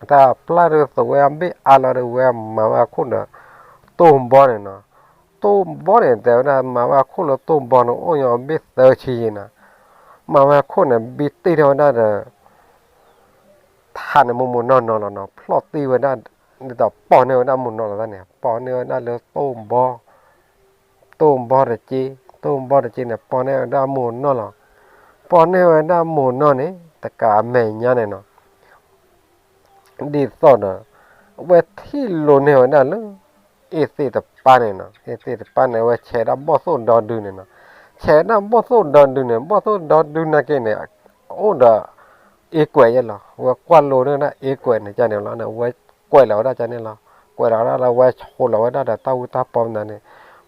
တၢ်ပျၢ်ဒီးသူးဝဲအဘ့ၣ်အါလီၤဒီး ဝဲမၤဝဲအခိၣ်ဒီး တိၢ်ဘီန့ၣ်နီၤ, တိၢ်ဘီန့ၣ် တဲဝဲဒၣ် မၤဝဲအခိၣ်လၢတိၢ်ဘီန့ၣ် အိၣ်ညီဘ့ၣ်သၢဆံယံၤနီၤ, မၤဝဲအခိၣ်န့ၣ် ဘံတ့ၢ်ထီၣ်ဝဲဒၣ်ဒီး ထးန့ၣ်မိၢ်မိၢ်နီၢ်နီၢ်လီၤနီၤ, ဖျီၣ်တ့ၢ်ဝဲဒၣ် ဒ်သိးပိာ်န့ၢ်ဝဲဒၣ်မိၢ်နီၢ်လီၤသးန့ၣ် ပိာ်န့ၢ်ဝဲဒၣ်လၢတိၢ်ဘီ တိၢ်ဘီတက့ၢ်, တိၢ်ဘီတက့ၢ်န့ၣ် ပီၣ်န့ၢ်ဝဲဒၣ်မိၢ်နီၢ်လီၤ. ပီၣ်န့ၢ်ဝဲဒၣ်မိၢ်နီၢ်န့ၣ် တကးအမဲာ်ညါန့ၣ်နီၤ ဒ်သိးဒီး အဝဲထံၣ်လိာ်န့ၢ်ဝဲဒၣ်လၢ အ့ၣ်သ့ၣ်တပၢ်န့ၣ်နီၤ, အ့ၣ်သ့ၣ်တပၢ်န့ၣ် အဝဲဆဲးဒၣ်ဘီၣ်သိၣ်ဒီဒုန့ၣ်နီၤ, ဆဲးဒၣ်ဘီၣ်သိၣ်ဒီဒုန့ၣ် ဘီၣ်သိၣ်ဒီဒုနာ်က့န့ၣ် အိၣ်ဒီး အ့ကွဲးယဲလီၤ. အဝဲကွၢ်လိာ်န့ၢ်ဝဲဒၣ်အ့ကွဲးန့ၣ်ကန့ၣ်လီၤန့ၣ် အဝဲကွဲးလီၤဝဲဒၣ်ကန့ၣ်လီၤ. ကွဲးလီၤဝဲဒၣ်လၢအဝဲဆိးလီၤဝဲဒၣ်ဒီးတၢ်အူတၢ်ပီမနုၤန့ၣ်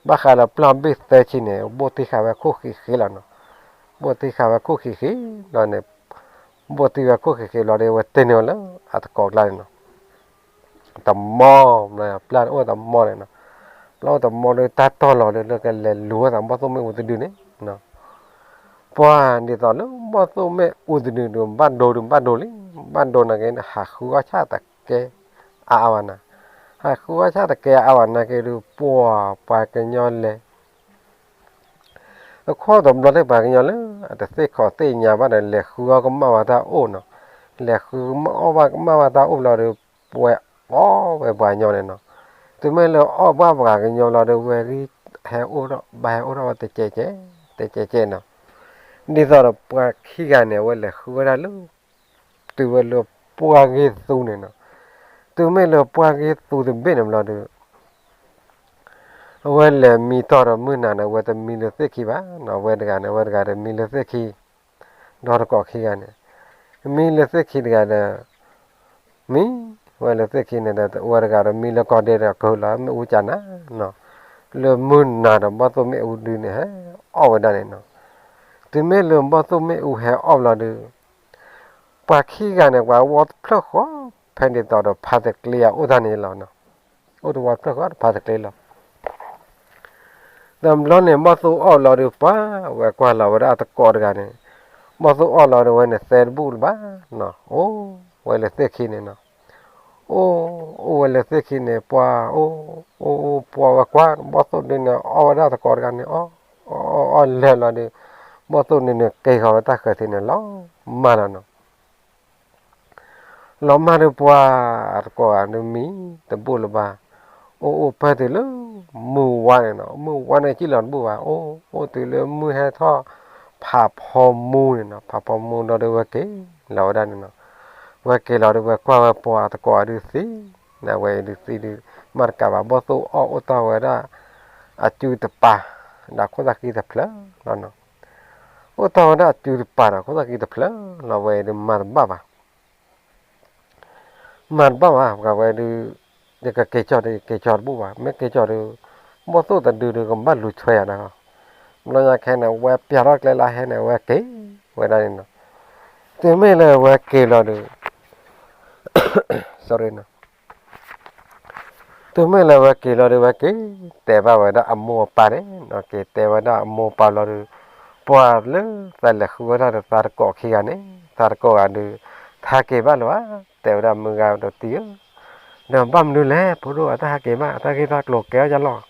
ဘၣ်ဃးလၢပျၢ်ဘ့ၣ်သၢဆံန့ၣ် ဘိၣ်တံၢ်ဃာ်ဝဲခိၣ်ဃံးဃံးလီၤနီၤ. ဘိၣ်တံၢ်ဃာ်ဝဲခိၣ်ဃံးဃံးလီၤန့ၣ် ဘိၣ်တံၢ်ဝဲခိၣ်ဃံးဃံးလီၤဒီး အဝဲတ့န့ၢ်ဝဲလၢအတကိးကျါန့ၣ်နီၤ. တမီ ပျၢ်အိၣ်တမီန့ၣ်နီၤ. ပျၢ်အိၣ်တမီဒီးတၢ်တီၢ်လီၤဒီး လၢကလဲၤလူၤဝဲသးဘီၣ်သိၣ်မ့ၣ်အူတဒုန့ၣ် ပှၤဒ်သိးလၢဘီၣ်သိၣ်မ့ၣ်အူတဒုန့ၣ် ဘၣ်ဒိဒုးဘၣ်ဒိလံ, ဘၣ်ဒိနာ်က့န့ၣ် ဟးဃုအီၣ်ဆၣ်တကဲအါအါဝဲနၤ, ဟးဃုအီၣ်ဆၣ်တကဲအါအါဝဲနာ်က့ဒီး ပှၤပှၤကညီလဲၤ အခီၣ်တဘျီသ့ၣ်ပှၤကညီလၢ အတသ့ၣ်ခီၣ်သ့ၣ်ညါဘၣ်ဒီး လဲၤဃုအီၣ်ကမၣ်ဝဲတၢ်အိၣ်နီၤ, လဲၤဃုအီၣ်ဘၣ်ကမၣ်ဝဲတၢ်အိၣ်ဘျီဒီး ပှဲၤအီၣ်ဝဲပှၤကညီန့ၣ်နီၤ. တုၤမ့ၢ်လၢအီၣ်ဘၣ်ပှၤကညီလီၤဒီး ဝဲဂံၢ်ဟဲအိၣ်ထီၣ် ဘၣ်ဟဲအိၣ်ထီၣ်ဝဲတကဲးကဲး တကဲးကဲးနီၤ. ဒ်သိးဒီးပှၤခံဂၤန့ၣ် အဝဲလဲၤဃုဝဲဒၣ်လၢ တုၤဝဲလၢပှၢ်ဂ့ၢ်သူန့ၣ်နီၤ. တုၤမ့ၢ်လၢပှၢ်ဂ့ၢ်သူတဘ့ၣ်န့ၣ်ဘျီဒီး အဝဲလဲၤမံတီၢ်ဒီးမုၢ်နၤန့ၣ် အဝဲတမံလၢသ့ၣ်ခံဘၣ်နီၤ, အဝဲတဂၤန့ၣ် အဝဲတဂၤဒီးမံလၢသ့ၣ်ခံ, ဒီးတကိးခံဂၤန့ၣ် မံလၢသ့ၣ်ခံတဂၤဒီး မံ ဝဲလၢသ့ၣ်ခံန့ၣ်ဒီး အဝဲတဂၤဒီးမံလၢကီၢ်ဒဲးဒီးကဟုလီၤ မ့ၣ်အူကနၤနီၤ, လၢမုၢ်နၤဒီးဘီၣ်သိၣ်မ့ၣ်အူဒုန့ၣ်ဟဲအီၣ်ဝဲဒၣ်န့ၣ်နီၤ. တုၤမ့ၢ်လၢဘီၣ်သိၣ်မ့ၣ်အူဟဲအီၣ်ဘျီဒီး ပှၤခံဂၤန့ၣ် ပှၤဝီတဖျၢၣ်ဃီ ဖဲန့ၣ်ဒ်သိးဒီးဖါတကျ့အအိၣ်တၢ်န့ၣ်လီၤနီၤ. အိၣ်တဝီတဖျၢၣ်ဃီတဖါတကျ့လီၤ. တဘျီန့ၣ် ဘီၣ်သိၣ်အီၣ်လီၤဒီး ပှၤဝဲကွၢ်လီၤဝဲဒၣ်အတကိးတဂၤန့ၣ်, ဘီၣ်သိၣ်အီၣ်လီၤဒီးဝဲန့ၣ် သဲတဘူၣ်လၢၤဘၣ်နီၤ, အိၣ်ဝဲလၢသ့ၣ်ခံန့ၣ်နီၤ. အိၣ် အိၣ်ဝဲလၢသ့ၣ်ခံန့ၣ် ပှၤ အိၣ် အိၣ် အိၣ် ပှၤဝဲကွၢ် ဘီၣ်သိၣ်ဒုန့ၣ် အီၣ်ဝဲဒၣ်တကိးတဂၤန့ၣ် အီၣ် အီၣ် အီၣ်လဲၤလီၤဒီး ဘီၣ်သိၣ်န့ၣ်န့ၣ် က့ၤဃီၤဝဲတၢ်ဃၢၤထံးန့ၣ် လီၤမၢ်လီၤနီၤ. လီၤမၢ်ဒီးပှၤအတကိးဂၤဒီးမံတဘူၣ်လၢၤဘၣ်. အိၣ်အိၣ်ပၢၢ်တုၤလၢ မုၢ်ဝါန့ၣ်နီၤ, မုၢ်ဝါန့ၣ်ကံၣ်လီၤတဘူၣ်ဘၣ်. အိၣ်အိၣ်တုၤလၢမုၢ်ဟဲထီၣ် ဖးဖီမူန့ၣ်နီၤ, ဖးဖီမူဒီးဝဲက့ၤလီၤဝဲဒၣ်န့ၣ်နီၤ. ဝဲက့ၤလီၤဒီးဝဲကွၢ်ဝဲပှၤအတကိးဒုးသံ, နဝဲအံၤဒုးသံဒုး မၤတကးဘၣ် ဘီၣ်သိၣ်အီၣ်အိၣ်တ့ၢ်ဝဲဒၣ် အစုတပၤ ဒီးခိၣ်သၣ်ဃံတဖျၢၣ်လီၤနီၤ. အိၣ်တ့ၢ်ဝဲဒၣ်အစုတပၤဒီး ခိၣ်သၣ်ဃံတဖျၢၣ်လီၤ. ဝဲအံၤဒုးမၤတဘၣ်ဘၣ် မၤတဘၣ်ဘၣ် ပှၤဝဲဒုး ယကက့ၤကၠီၣ်ဒီး ယက့ၤကၠီၣ်တဘူၣ်ဘၣ်, မ့ၢ်က့ၤကၠီၣ်ဒီး ဘီၣ်သိၣ်တဒုဒီးကဘၣ်လူၤထွဲယၤဒီး, ဘျီညါခဲန့ၣ် ဝဲပျၢ်ထီၣ်ကျဲလၢဟဲန့ၣ် ဝဲက့ၤဝဲဒၣ်န့ၣ်နီၤ. တုၤမ့ၢ်လၢဝဲက့ၤလီၤဒီး တုၤမ့ၢ်လၢဝဲက့ၤလီၤဒီး ဝဲက့ၤတဲဘၣ်ဝဲဒၣ်အမိၢ်အပၢ်န့ၣ်နီၤ, က့ၤတဲဝဲဒၣ်အမိၢ်အပၢ်လီၤဒီး ပှၤလၢသးလဲၤဃုဝဲဒၣ်ဒီးသးတကိးခံဂၤန့ၣ် သးတကိးဂၤဒုး တဟဲက့ၤဘၣ်လၢၤဘၣ်, တဲဝဲဒၣ်မုၢ်ဂၤဒီးတံၤဧၢ, ဒီးဘၣ်မနုၤလဲၣ် ဖိဒိၣ်အတၢ်ဟဲက့ၤဘၣ် အတၢ်ဂ့ၢ်တၢ်ကျိၤကဲထီၣ်ယါလီၤ.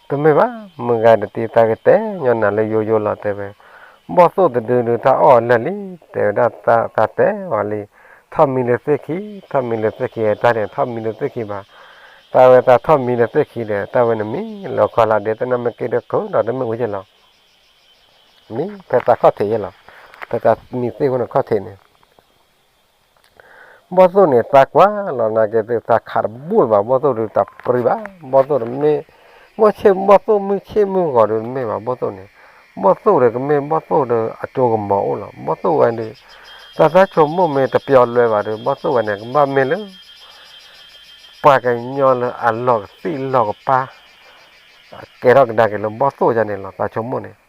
တမ့ၢ်ဘၣ် မုၢ်ဂၤဒီးတံၤ သးကတဲညီနၤလၢယိယိလီၤတဲဝဲ, ဘီၣ်သိၣ်တဒုဒုးတၢ်အီၣ်လၢာ်လံ, တဲဝဲဒၣ်သးတဲအီၤလံ, ထီၣ်မံလၢသ့ၣ်ခံ, ထီၣ်မံလၢသ့ၣ်ခံ, တၢ်န့ၣ် ထီၣ်မံလၢသ့ၣ်ခံဘၣ်, သးဝဲသးထီၣ်မံလၢသ့ၣ်ခံဒီး တၢ်ဝဲန့ၣ်မံလၢခီလာ်ဒဲး တနၢ်မ့ၢ်က့ၤဒီးခိၣ်ဒီးတမ့ၢ်ဝဲယဲၢ်လီၤ. မံ ဖဲသးခီၣ်ထံးယဲၢ်လီၤ, ဖဲသးမံသ့ၣ်အဃိန့ၣ်ခီၣ်ထံးန့ၣ် ဘီၣ်သိၣ်န့ၣ် သးကွၢ်လီၤနာ်က့ၤသ့ၣ် သးခးတဘူၣ်လၢၤဘၣ်, ဘီၣ်သိၣ်ဒုးတပြံဘၣ်, ဘီၣ်သိၣ်တမ့ၢ် ဘီၣ်ဆ့ၣ် ဘီၣ်သိၣ်မုၢ်ဆ့ၣ်မုၢ်ဂီၤဒုးတမ့ၢ်ဘၣ်, ဘီၣ်သိၣ်န့ၣ် ဘီၣ်သိၣ်ဒီးကမ့ၢ်ဘီၣ်သိၣ်ဒီးအစိကမီၤအိၣ်လီၤ, ဘီၣ်သိၣ်ဝဲဒုး တၢ်တၢ်ဆိကမိၣ်မ့ၢ်တပျီလွဲဘၣ်ဒီး ဘီၣ်သိၣ်ဝဲန့ၣ် ကဘၣ်မ့ၢ်လၢ ပှၤကညီလၢအလီၢ်ကသံၣ်လီၢ်ကပၤ ကဲထီၣ်ကဒါက့ၤလၢဘီၣ်သိၣ်ယါန့ၣ်လီၤ, တၢ်ဆိကမိၣ်န့ၣ်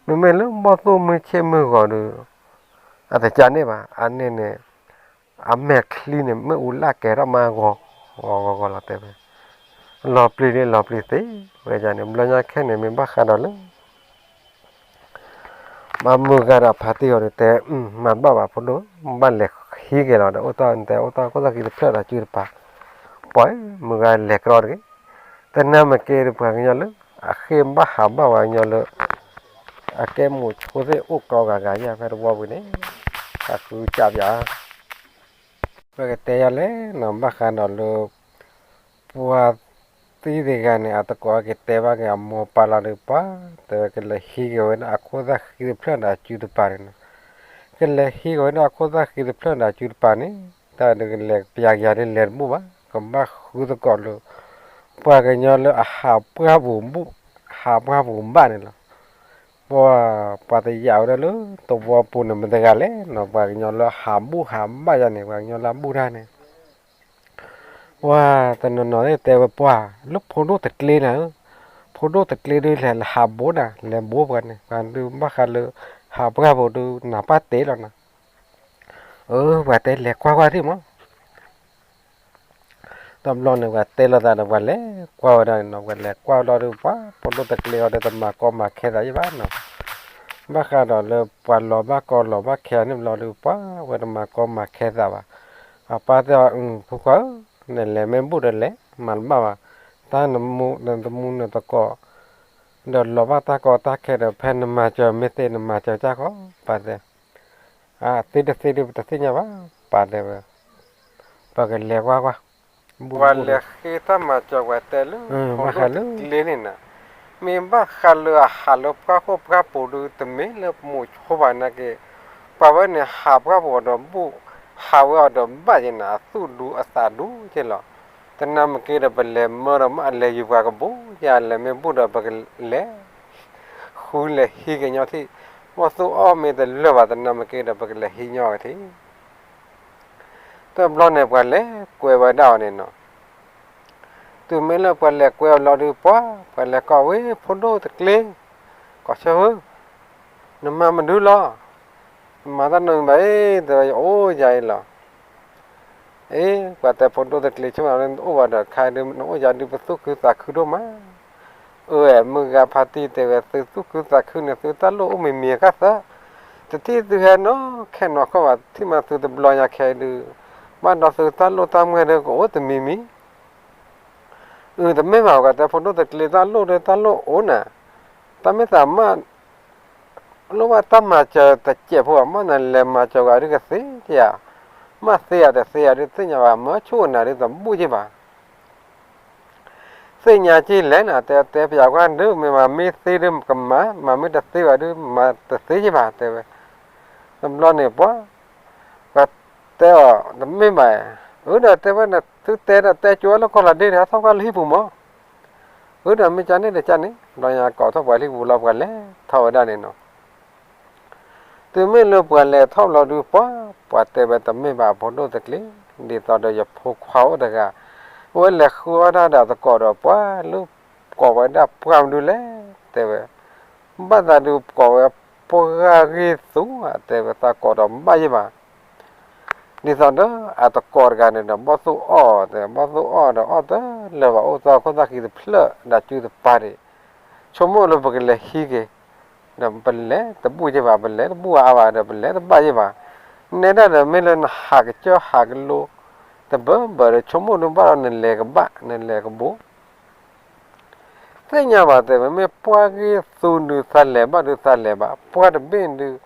မ့မ့ၢ်လၢဘီၣ်သိၣ်မုၢ်ဆ့ၣ်မုၢ်ဂီၤဒီး အတကးန့ၣ်ဘၣ်, အန့ၣ်န့ၣ် အမဲာ်ချံန့ၣ် မ့ၣ်အူလၢကဲထီၣ်မးဂီၤဂီၤဂီၤဂီၤလီၤတဲဝဲ, လီၤပျံၤလံလီၤပျံၤသ့ဝဲန့ၣ် ဘျီညါခဲန့ၣ် မ့ၢ်ဘၣ်ဃးဒီးလၢ ဘၣ်မုၢ်ဂၤဒီးဖါတံၢ်အီၤဒီးတဲ မၤတဘၣ်ဘၣ်ဖိဒိၣ်, ဘၣ်လဲၤဟံးက့ၤလီၤဒီး အိၣ်တ့ၢ်တဲ အိၣ်တ့ၢ်ခိၣ်သၣ်ဃံတဖျၢၣ်ဒီးစုတပၤ, ပှၤမုၢ်ဂၤလဲၤကြီတဂ့ၤ, တနၢ်မ့ၢ်က့ၤဒီးပှၤကညီလၢ အဃ့ဘၣ်ဟးဘၣ်ပှၤကညီလၢ အကဲမိၣ်ဆိသ့ၣ်အိၣ်ကြီဂၤဂၤယါဖဲတဝီပူၤန့ၣ် အဃုကၢ်ပၠး ပကတဲယၤလဲၣ်နီၤ ဘၣ်ဃးဒီးလၢ ပှၤ သံတဂၤန့ၣ် အသကိးက့ၤတဲဘၣ်က့ၤအမိၢ်ပၢ်လီၤဒီး ပှၤတဲဝဲကလဲၤဟံးက့ၤဝဲဒၣ်အခိၣ်သၣ်ဃံတဖျၢၣ်ဒီးအစုတပၤန့ၣ်နီၤ. ကလဲၤဟံးက့ၤဝဲဒၣ်အခိၣ်သၣ်ဃံတဖျၢၣ်ဒီးအစုတပၤန့ၣ် တၢ်ဒုးကလဲၤပျၢ်က့ၤယၤဒ်လဲၤတဘူၣ်ဘၣ်, ကဘၣ်ဃုသကိးလၢ ပှၤကညီလၢအဟးပှၢ်ပူၤဘူၣ်, ဟးပှၢ်ပူၤဘၣ်န့ၣ်လီၤ. ပှၤ, ပှၤတယာ်ဝဲဒၣ်လၢသဝီပူၤန့ၣ်မတၤတဂၤလဲၣ်နီၤ, ပှၤကညီလၢဟးဘူၣ်ဟးဘၣ်ယၤန့ၣ် ပှၤကညီလၢအဘူၣ်တၢ်န့ၣ် ပှၤတနီၤနီၤတဲဝဲပှၤ, လၢဖိဒိၣ်တကျ့နၤဧၢ, ဖိဒိၣ်တကျ့ဒုးလဲၤဟးဘိနၤ, လဲၤဘိပှၤန့ၣ် ပှၤဒုးဘၣ်ဃးလၢ ဟးပှၢ်ပူၤဒုးနၢ်ပၢ်တဲလီၤနၤ. အၢ ပှၤတဲလဲၤကွၢ်ကွၢ်ထံၣ်မး တဘျီန့ၣ် ပှၤတဲလိာ်သးဒီး ပှၤလဲၤကွၢ်ဝဲဒၣ်န့ၣ်နီၤ, ပှၤလဲၤကွၢ်လီၤဒီး ပှၤဖိဒိၣ်တကျ့အီၤဒီး တမၤကီမၤခဲသးယံၣ်ဘၣ်နီၤ. ဘၣ်ဃးဒီးလၢပှၤလီၤဘၣ်ကီလီၤဘၣ်ခဲအီၤန့ၣ်ဘျီဒီး ပှၤဝဲတမၤကီမၤခဲသးဘၣ်. အပၢ်တဲအီၤ အု ဖိခွါဧၢ, နလဲၤမ့ၢ်ဘူၣ်ဒီးလဲၤ မၤတဘၣ်ဘၣ်, တၢ်နမူနသမူနသကိး ဒီးလီၤဘၣ်တၢ်ကီတၢ်ခဲဒီး ဖဲနမၤစၢၤမ့ၢ်သ့နမၤစၢၤတၢ်ဃီ ပၢ်တဲ အသ့တသ့ဒုးပတသ့ၣ်ညါဘၣ်, ပၢ်တဲဝဲ, ပကလဲၤကွၢ်ကွၢ်, ပှၤလဲၤဃ့တၢ်မၤစၢၤပှၤတဲလၢ ဘၣ်ဃးလၢကျ့န့ၣ်နၤ, မ့ၢ်ဘၣ်ဃးလၢအဟးလၢပှၢ်ခိၣ်ပှၢ်ပူၤဒုး တမ့ၢ်လၢမိၤဆိဘၣ်နာ်က့, ပှၤဝဲန့ၣ်ဟးပှၢ်ပူၤအီၤဒီးဘူၣ်, ဟးဝဲအီၤဒီးဘၣ်ယဲနၤ အသူၣ်ဒူအသးဒူက့လီၤ. တနၤမ့ၢ်က့ဒီးပလဲၤမၢဒီးမ့ၢ်အလဲၤယုၤပှၤကဘူး, ယလဲၤမ့ၢ်ဘူၣ်ဒီးပကလဲၤ ဃုလဲၤဟံးက့ၤညီထံၣ်, ဘီၣ်သိၣ်အီၣ်မ့ၢ်တလၢာ်ဘၣ် တနၤမ့ၢ်က့ဒီးပကလဲၤဟံးညီက့ၤထံၣ်. တဘျီန့ၣ်ပှၤလဲၤကွဲဝဲဒၣ်အီၤန့ၣ်နီၤ, တုၤမ့ၢ်လၢပှၤလဲၤကွဲအီၤလီၤဒုးပှၤ, ပှၤလဲၤကိးဝဲဖိဒိၣ်တကျ့, ကိးဆၢဧၢ, နမၤမနုၤလီၤ, နမၤတၢ်နီတမံၤဘၣ်အံၤ တဲဝဲ ယအိၣ်ယၤအံၤလီၤ. အ့ ပှၤတဲဖိဒိၣ်တကျ့ ဆိကမိၣ်လၢနအိၣ်ဘၣ်ဒီး ခါဒုးနအိၣ်ယၤဒုးပသူၣ်ခုသးခုဒိၣ်မး. အၢ မုၢ်ဂၤဖါတံၢ်တဲဝဲ သုသူၣ်ခုသးခုန့ၣ် သုတၢ်လိၣ်အိၣ်မံၤမံၤအခါသၢ, တထံၣ်သုဟဲနီၢ်ခဲနီၢ်ခီဘၣ် ထံၣ်မးသုတဘျီညါခဲဒုး, ဘၣ်ဒီးသုတၢ်လိၣ်တၢ်မွဲၢ်ဒုးကအိၣ်တမံၤမံၤ. အု တမ့ၢ်ဘၣ် ပှၤတဲဖိဒိၣ်တကျ့ တၢ်လိၣ်ဒုးတၢ်လိၣ်အိၣ်နၤ, တၢ်မ့ၢ်သးမး လိၣ်ဘၣ်တၢ်မၤစၢၤတစဲးဖိဘၣ် မ့ၢ်နလဲၤမၤစၢၤဝဲဒုးကသ့ဧါ, မ့ၢ်သ့ဧါတသ့ဧါဒုးသ့ၣ်ညါဘၣ် မၢဆိၣ်နၤဒုးတဘူၣ်က့ဘၣ်. သ့ၣ်ညါက့လဲၣ်နၤ တဲတဲပယၤကွၢ်ဒုး မ့ၢ်မၤမ့ၢ်သ့ဒုးကမၤ, မၤမ့ၢ်တသ့ဘၣ်ဒုး မၤတသ့က့ဘၣ် တဲဝဲ. တဘျီန့ၣ်ပှၤ, ပှၤတဲအီၤ တမ့ၢ်ဘၣ်, အၢ ဒီးတဲဝဲ သုတဲဒီးတဲကၠိဝဲလၢကီၢ်လီၤဒ့ဒီး ဟဲထီၣ်ကွၢ်လၢဟံၣ်ပူၤမး. အၢ ဒီးမ့ၢ်ကန့ၣ်ဒီးကန့ၣ် ဘျီညါကိးထီၣ်ပှၤလၢဟံၣ်ပူၤလီၤ ပှၤလဲၤထီၣ်ဝဲဒၣ်န့ၣ်နီၤ. တုၤမ့ၢ်လၢပှၤလဲၤထီၣ်ဘျီဒုးပှၤ, ပှၤတဲဝဲတမ့ၢ်ဘၣ်အဖိဒိၣ်တကျ့, ဒ်သိးဒီးယဖိခွါအိၣ်တဂၤ, အဝဲလဲၤဃုအီၣ်တၢ်ဒီးအသကိးဒီးပှၤလၢ ကိးဝဲဒၣ်ပှၢ်မနုၤလဲၣ် တဲဝဲ, ဘၣ်သးဒုးကိးဝဲပှၢ်ဂ့ၢ်သူဧါ တဲဝဲ သးကိးဒီးဘၣ်ယ့ၢ်ဘၣ် ဒ်သိးဒီးအသကိးတဂၤန့ၣ်ဒီး ဘီၣ်သိၣ်အီၣ်တဲ ဘီၣ်သိၣ်အီၣ်ဒီးအီၣ်တလၢာ်ဘၣ် အိၣ်သီခိၣ်သၣ်ဃံတဖျၢၣ် ဒီးစုတပၤန့ၣ်, ဆိကမိၣ်လၢပကလဲၤဟံးက့ၤ, ဒီးပလဲၤတဘူၣ်ယ့ၢ်ဘၣ် ပလဲၤတဘူၣ်အါဘၣ်ဒီး ပလဲၤတဘၣ်ယ့ၢ်ဘၣ်, နဲဒၣ်ဒီးမ့ၢ်လၢနဟးကစၢၢ်ဟးကလိ တဘၢဘၢဒီး ဆိကမိၣ်ဒုးဘၣ်ဒီးနလဲၤကဘၣ် နလဲၤကဘူး သ့ၣ်ညါဘၣ်တဲဝဲ မ့ၢ်ပှၢ်ဂ့ၢ်သူဒုးသးလဲၤဘၣ်ဒုးသးလဲၤဘၣ် ပှၢ်တဘ့ၣ်ဒုး,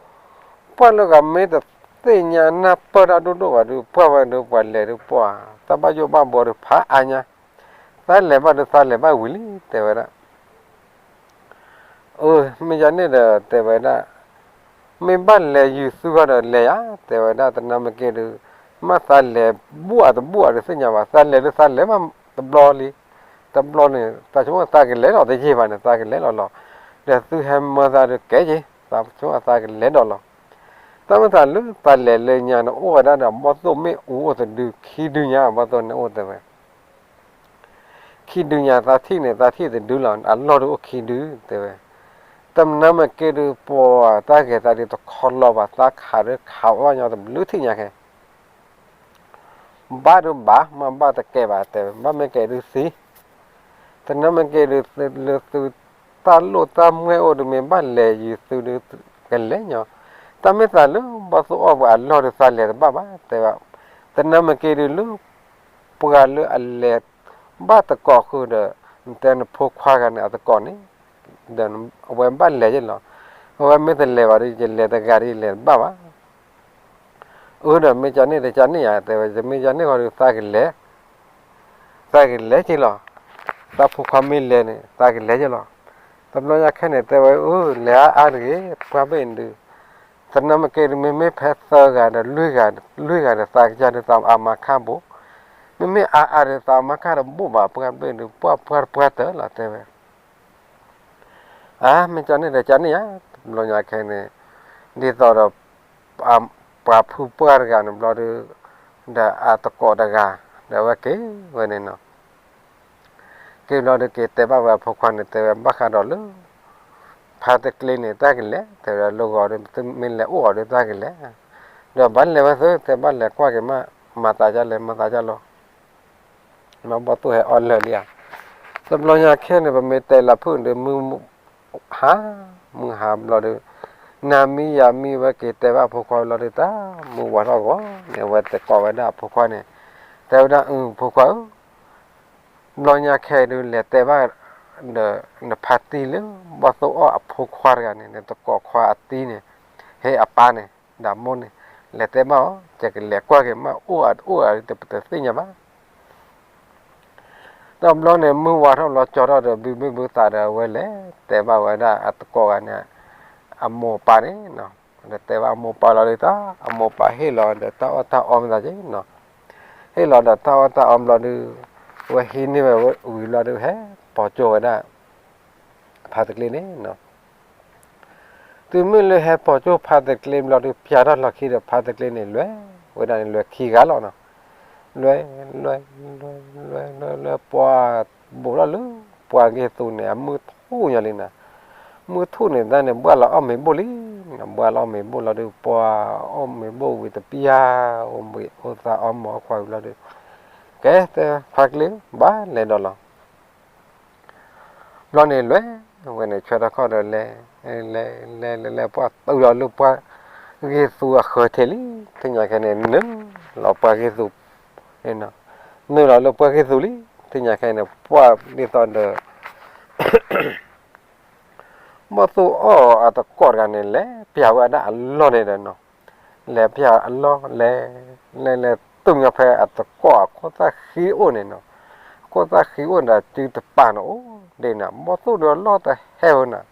ပှၢ်လၢဂၤမ့ၢ်တသ့ၣ်ညါနၢ်ပၢၢ်တၢ်ဒိၣ်ဒိၣ်ဘၣ်ဒုး ပှၢ်ဝဲဒုးပှၤလဲၤဒုးပှၢ် တၢ်ဘၣ်ယိၣ်ဘၣ်ဘှီဒုးဖးအါညါ, သးလဲၤဘၣ်ဒုးသးလဲၤဘၣ်ဝံၤလံ တဲဝဲဒၣ် အၢ မ့ၢ်ယၤန့ၣ်ဒီးတဲဝဲဒၣ်, မ့ၢ်ဘၣ်လဲၤယုာ်သုဂီၢ်ဒီးလဲၤယၤ တဲဝဲဒၣ် တနၤမ့ၢ်က့ဒုး, မ့ၢ်သးလဲၤဘူၣ်အတဘူၣ်အဒုးသ့ၣ်ညါဘၣ် သးလဲၤဒုးသးလဲၤဘၣ်တဘျီလံ, တဘျီန့ၣ် သးဆိကမိၣ်သးကလဲၤလီၤတယ့ၢ်ဘၣ်န့ၣ် သးကလဲၤလီၤလီၤ, ဒီးသုဟဲမၢသးဒုးကဲက့ၤ သးဆိကမိၣ်သးကလဲၤဒီးလီၤ, တၢ်မ့ၢ်သးလၢသးလဲၤလၢညါန့ၣ် အိၣ်ဝဲဒၣ်ဒီးဘီၣ်သိၣ်မ့ၣ်အူအိၣ်တဒု ခံဒုညါ ဘီၣ်သိၣ်န့ၣ်အိၣ်တဲဝဲ ခံဒုညါသးထံၣ်န့ၣ် သးထံၣ်တဒုလီၤ အလီၢ်ဒုးအိၣ်ခံဒု တဲဝဲ, တနၤမ့ၢ်က့ဒုးပှၤတၢ်ဂဲၤသးဒုးတခီလီၤဘၣ် သးခးဒုးခးအီၣ်ညီတဘျုးထံၣ်ညါခဲ ဘၣ်ဒုးဘၣ် မ့ၢ်ဘၣ်တကဲဘၣ်တဲဝဲ ဘၣ်မ့ၢ်ကဲဒုးသံ, တနၤမ့ၢ်က့ဒုးလၢသုတၢ်လိၣ်တၢ်မွဲၢ်အိၣ်ဒုးမ့ၢ်ဘၣ်လဲၤယုာ်သုဒုးကလဲၤညီ, တၢ်မ့ၢ်သးလၢဘီၣ်သိၣ်အီၣ်ပှၤအလီၢ်ဒုးသးလဲၤတဘၣ်ဘၣ် တဲဝဲ, တနၤမ့ၢ်က့ဒုးလၢ ပှၤလၢအလဲၤဘၣ်သကိးဃုာ်ဒီး နတဲနဖိခွါဂၤန့ၣ်အသကိးန့ၣ် ဒီးအဝဲဘၣ်လဲၤယ့ၢ်လီၤ, အဝဲမ့ၢ်တလဲၤဘၣ်ဒီး ယလဲၤတဂၤဒီးယလဲၤတဘၣ်ဘၣ်, အၢ ဒီးမ့ၢ်ကန့ၣ်တကန့ၣ်ယါ တဲဝဲ ယမ့ၢ်ကန့ၣ်ဃီဒီးသးကလဲၤ, သးကလဲၤက့ၤလီၤ, သးဖိခွါမ့ၢ်လဲၤန့ၣ် သးကလဲၤယဲလီၤ. တဘျီညါခဲန့ၣ် တဲဝဲ အၢ လဲၤအါအါတဂ့ၤ ပှၢ်ဘ့ၣ်ဒုး, သနာ်က့ဒုး မ့မ့ၢ်ဖဲသၢဂၤဒီး လွံၢ်ဂၤ လွံၢ်ဂၤဒီး သးကစၢ်ဒုး သးအမၤခါဘိ, မ့မ့ၢ်အါအါဒီး သးမၤခါတဘိဘၣ် ပှၢ်ဘ့ၣ်ဒုး ပှၢ်ပှၢ်တပှၢ်တၢၢ်လီၤ တဲဝဲ အါ မ့ၢ်ကန့ၣ်ဒီး ကန့ၣ်ဧါ, တဘျီညါခဲန့ၣ် ဒ်သိးဒီး ပှၤဖုပှၢ်တဂၤန့ၣ်ဘျီဒုး ဒီးအသကိးတဂၤ ဒီးအဝဲက့ၤဝဲန့ၣ်နီၤ, က့ၤဘျီဒုးက့ၤတဲဘၣ်ဝဲအဖိခွါန့ၣ် တဲဝဲဘၣ်ဃးဒီးလၢ ဖါတကျ့န့ၣ် တၢ်ကလဲၤ တဲဝဲဒၣ် လၢဂီၤဒုး မ့ၢ်လဲၤအိၣ်အီၤဒုး တၢ်ကလဲၤ, ဒီးဘၣ်လဲၤဝဲသု တဲဘၣ်လဲၤကွၢ်က့ၤမး မၤသးဒ်လဲၣ် မၤသးဒ်လီၤ ဘီၣ်သိၣ်ဟဲအီၣ်လၢာ်လံဧါ, တဘျီညါခဲန့ၣ် ပမ့ၢ်တဲလၢဖုၣ်ဒုး မုၢ်ဟါ, မုၢ်ဟါဘျီဒုး နၤမံယၤမံဝဲက့ၤတဲဘၣ်အဖိခွါဘျီဒုး တၢ်မုၢ်ဝါထီၣ်ဂီၤန့ၣ် အဝဲတဲကိးဝဲဒၣ်အဖိခွါန့ၣ်, တဲဝဲဒၣ် အု ဖိခွါဧၢ, ဘျီညါခဲဒုး လဲၤတဲဘၣ်ဒီး နဖါတံၢ်လၢ ဘီၣ်သိၣ်အီၣ်အဖိခွါတဂၤန့ၣ် နသကိးခွါအတံၢ်န့ၣ် ဟဲအပၢ်န့ၣ် ဒီးမိၢ်န့ၣ် လဲၤတဲဘၣ်အီၤ ယကလဲၤကွၢ်က့ၤမး အိၣ်အအိၣ်အတသ့ၣ်ညါဘၣ် တဘျီန့ၣ် မုၢ်ဝါထီၣ်ဘျီကၠီထီၣ်ဒီး ဘုဘုဘုသးဒီး အဝဲလဲၤတဲဘၣ်ဝဲဒၣ်အသကိးဂၤန့ၣ် အမိၢ်အပၢ်န့ၣ်, ဒီးတဲဘၣ်အမိၢ်အပၢ်လီၤဒုး တၢ်အမိၢ်အပၢ်ဟ့ၣ်လီၤဒီးတၢ်အီၣ်တၢ်အီမ့ၢ်သးက့နီၤ, ဟ့ၣ်လီၤဒီးတၢ်အီၣ်တၢ်အီဘျီဒုး အဝဲဟံးန့ၢ်ဝဲဝံၤဘျီဒုး ဟဲပိာ်ကၠိဝဲဒၣ် ဖါတကျ့န့ၣ်နီၤ တုၤမ့ၢ်လၢဟဲပိာ်ကၠိဖါတကျ့ဘျီဒုး ပျၢ်ထီၣ်လီၢ်ခံဒီး ဖါတကျ့န့ၣ် လဲၤဝဲဒၣ်န့ၣ် လဲၤခံဂၤလီၤနီၤ, လဲၤ လဲၤ လဲၤ လဲၤ လဲၤ လဲၤ ပှၤ ဘူးထီၣ်လၢ ပှၢ်ဂ့ၢ်သူန့ၣ် အမုၢ်ထူၣ်ညါလံနီၤ, မုၢ်ထူၣ်န့ၣ်တၢ်န့ၣ် ဘှၢ်လီၤအီၣ်မ့ၤဘိၣ်လံ, ဘှၢ်လီၤအီၣ်မ့ၤဘိၣ်လီၤဒုး ပှၤအီၣ်မ့ၤဘိၣ်ဝံၤတပျၢ် အိၣ်မ့ၤအိၣ်သးအီၣ်မ့ၤအီၣ်ခွါဝံၤလီၤဒုး ကဲတဲခွါကျ့ ဘၣ်လဲၤဒီးလီၤ ဘျီန့ၣ်လဲၤဝဲန့ၣ် ဆွဲထီၣ်ခီၣ်ဒီးလဲၤ, လဲၤ လဲၤ လဲၤ လဲၤ ပှၢ်တုၤလီၤလၢပှၢ်ဂ့ၢ်သူအဃၢၤထံးလံ, သ့ၣ်ညါခဲန့ၣ် နုာ်လီၤပှၢ်ဂ့ၢ်သူ, နုာ်လီၤလၢပှၢ်ဂ့ၢ်သူလံ, သ့ၣ်ညါခဲန့ၣ် ပှၢ်ဒ်သိးဒီး ဘီၣ်သိၣ်အီၣ်အသကိးတဂၤန့ၣ် လဲၤပျၢ်ဝဲဒၣ်အလီၢ်န့ၣ်ဒီးနီၤ, လဲၤပျၢ်အလီၢ် လဲၤ လဲၤ လဲၤ တုၤညီဖဲအသကိးအခိၣ်သၣ်ဃံအိၣ်န့ၣ်နီၤ, အခိၣ်သၣ်ဃံအိၣ်န့ၣ်ဒီးစုတပၤန့ၣ်အိၣ်ဒ့နီၤ, ဘီၣ်သိၣ်ဒီးအလီၢ်တဟဲဝဲနီၤ,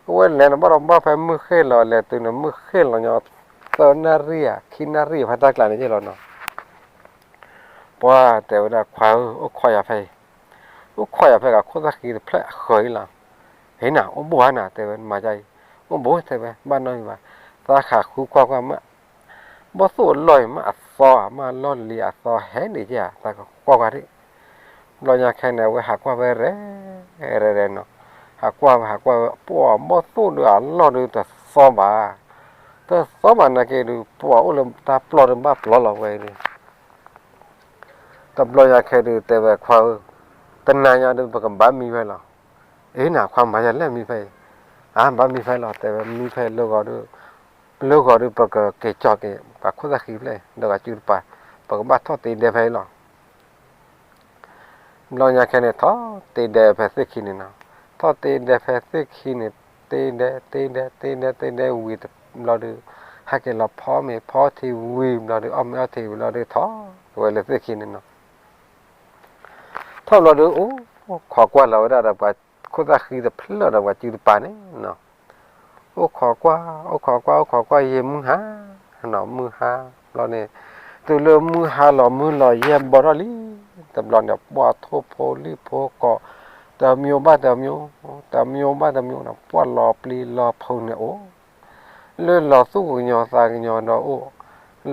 အဝဲလဲၤန့ၣ်ဘၣ်ဒီးဘၣ်ဖဲမုၢ်ဃ့ၢ်လီၤ လဲၤတုၤန့ၣ် မုၢ်ဃ့ၢ်လီၤညီ သၢနၣ်ရံၣ်ဧါ ခံနၣ်ရံၣ်ဖဲတၢ်ကျးန့ၣ်ယ့ၢ်လီၤနီၤ ပှၢ်တဲဝဲဒၣ် ခွါဧၢ အိၣ်ခိးယၤဖဲအံၤ, အိၣ်ခိးယၤဖဲအခိၣ်သၣ်ဃံတဖျၢၣ်အဃၢၤအံၤလီၤ, ဟ့နၤ အိၣ်ဘူးဧါနၤ တဲဝဲ မၤဒ်အံၤ, အိၣ်ဘူး တဲဝဲ ဘၣ်နီတမံၤဘၣ်, သးဟးဃုကွၢ်ကွၢ်မး, ဘီၣ်သိၣ်အလီၢ်အံၤမးအသီဧါ မ့ၢ်အလီၢ်လံၤအသီဟဲန့ၣ်ဧါ သးကကွၢ်ကွၢ်ဒံး, ဘျီညါခဲန့ၣ် အဝဲဟးကွၢ်ဝဲရဲၣ် ရဲၣ်ရဲၣ်နီၤ, ဟးကွၢ်ဝဲ ဟးကွၢ်ဝဲ ပှၢ်ဘီၣ်သိၣ်ဒီးအလီၢ်ဒီးတသီဘၣ်, တသီဘၣ်နာ်က့ဒီး ပှၢ်အိၣ်လၢတၢ်ပျီၢ်ဒီးဘၣ်ပျီၢ်လီၤဝဲဒီး တဘျီညါခဲဒုး တဲဝဲခွါဧၢ, တနၤညါဒုး ပကဘၣ်မံဖဲလီၤ, အ့နၤ ခွါမၤယၤလဲၣ်မံဖဲအံၤ, အါ ဘၣ်မံဖဲလီၤ တဲဝဲ မံဖဲလၢဂီၤဒုး, လၢဂီၤဒုး ပကက့ၤကၠီၤက့ၤ ပှၤခိၣ်သၣ်ဃံဖျၢၣ် ဒီးဂၤစုတပၤ, ပကဘၣ်ထီၣ်တ့ဒဲဖဲအံၤလီၤ ဘျီညါခဲန့ၣ် ထီၣ်တ့ဒဲဖဲသ့ၣ်ခံန့ၣ်နီၤ, ထီၣ်တ့ဒဲဖဲသ့ၣ်ခံန့ၣ်, တ့ဒဲ တ့ဒဲ တ့ဒဲ တ့ဒဲဝံၤတဘျီဒုး, ဟဲက့ၤလီၤဖီမ့ၤဖီထံဝံၤဘျီဒုး အီၣ်မ့ၤအီထံဝံၤဘျီဒုး ထီၣ်ဝဲလၢသ့ၣ်ခံန့ၣ်နီၤ, ထီၣ်ဘျီဒုး အိၣ်ခိးကွၢ်လီၤဝဲဒၣ်ဒီးပှၤခိၣ်သၣ်ဃံတဖျၢၣ်ဒီးပှၤစုတပၤန့ၣ်နီၤ, အိၣ်ခိးကွၢ် အိၣ်ခိးကွၢ် အိၣ်ခိးကွၢ်ယံာ်မုၢ်ဟါနီၤ, မုၢ်ဟါဘျီန့ၣ်, တုၤလၢမုၢ်ဟါလီၤမုၢ်လီၤယဲၢ်ဘီထီၣ်လံ, တဘျီန့ၣ် ပှၢ်ထိၣ်ဖိလံၣ်ဖိကိး, တမံၤဘၣ်တမံၤ, တမံၤဘၣ်တမံၤနီၤ, ပှၢ်လီၤပျံၤလီၤဖုးန့ၣ်အိၣ်, လၢလီၤသူၣ်ကညီၤသးကညီၤဒီးအိၣ်,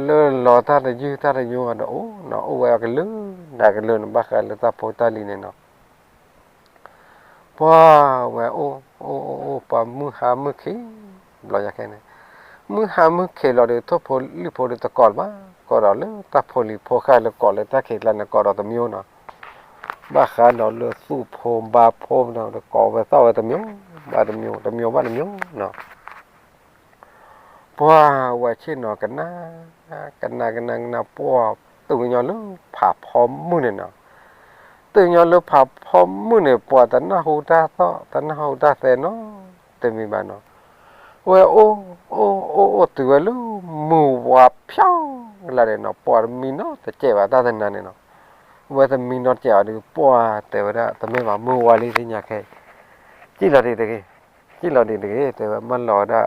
လၢလီၤတၢ်တယုၢ်တၢ်တညိဒီးအိၣ်နီၤ, အိၣ်ဝဲအကလုာ်ဒီးကလုာ်န့ၣ် ဘၣ်ဃးလၢတၢ်ဖိတၢ်လံၤန့ၣ်နီၤ ပှၢ်ဝဲအိၣ် အိၣ် အိၣ် အိၣ် ပှၢ်မုၢ်ဟါမုၢ်ခံး, ဘျီညါခဲန့ၣ်, မုၢ်ဟါမုၢ်ခံးလီၤဒီး ထိၣ်ဖိလံၣ်ဖိဒီးတကိးလၢၤဘၣ်, ကိးဒီးလၢတၢ်ဖိလံၤဖိဃၢ်လၢကိးလၢတၢ်ခံးကျါန့ၣ် ကိးဒီးတမံၤနီၤ, ဘၣ်ဃးဒီးလၢသူၣ်ဖိဘါဖိဒီးကိးဝဲသီၣ်ဝဲတမံၤ, ဘၣ်တမံၤ တမံၤဘၣ်တမံၤနီၤ ပှၢ်ဝဲဆ့ၣ်နီၤကနၣ်, ကနၣ်ကနၣ်ကနၣ် ပှၢ်တုၤကညီလၢဖးဖီမုၢ်န့ၣ်နီၤ, တုၤကညီလၢဖးဖီမုၢ်န့ၣ် ပှၢ်တနၢ်ဟူတၢ်သီၣ် တနၢ်ဟူတၢ်သဲနီတမံၤဘၣ်နီၤ, ဝဲအိၣ် အိၣ် အိၣ် အိၣ်တုၤဝဲလၢမုၢ်ဝါဖျါကလာ်န့ၣ်နီၤ, ပှၢ်တမံနီတစဲးဘၣ်တၢ်တနၤန့ၣ်နီၤ ဝဲသမံနီတစဲးအီၤဒုး ပှၢ်တဲဝဲဒၣ် တမ့ၢ်ဘၣ် မုၢ်ဝါလံသ့ၣ်ညါခဲအံၤ, စံၣ်လီၤဒံးတဂ့ၤ, စံၣ်လီၤဒံးတဂ့ၤ တဲဝဲ မၢလီၤဝဲဒၣ်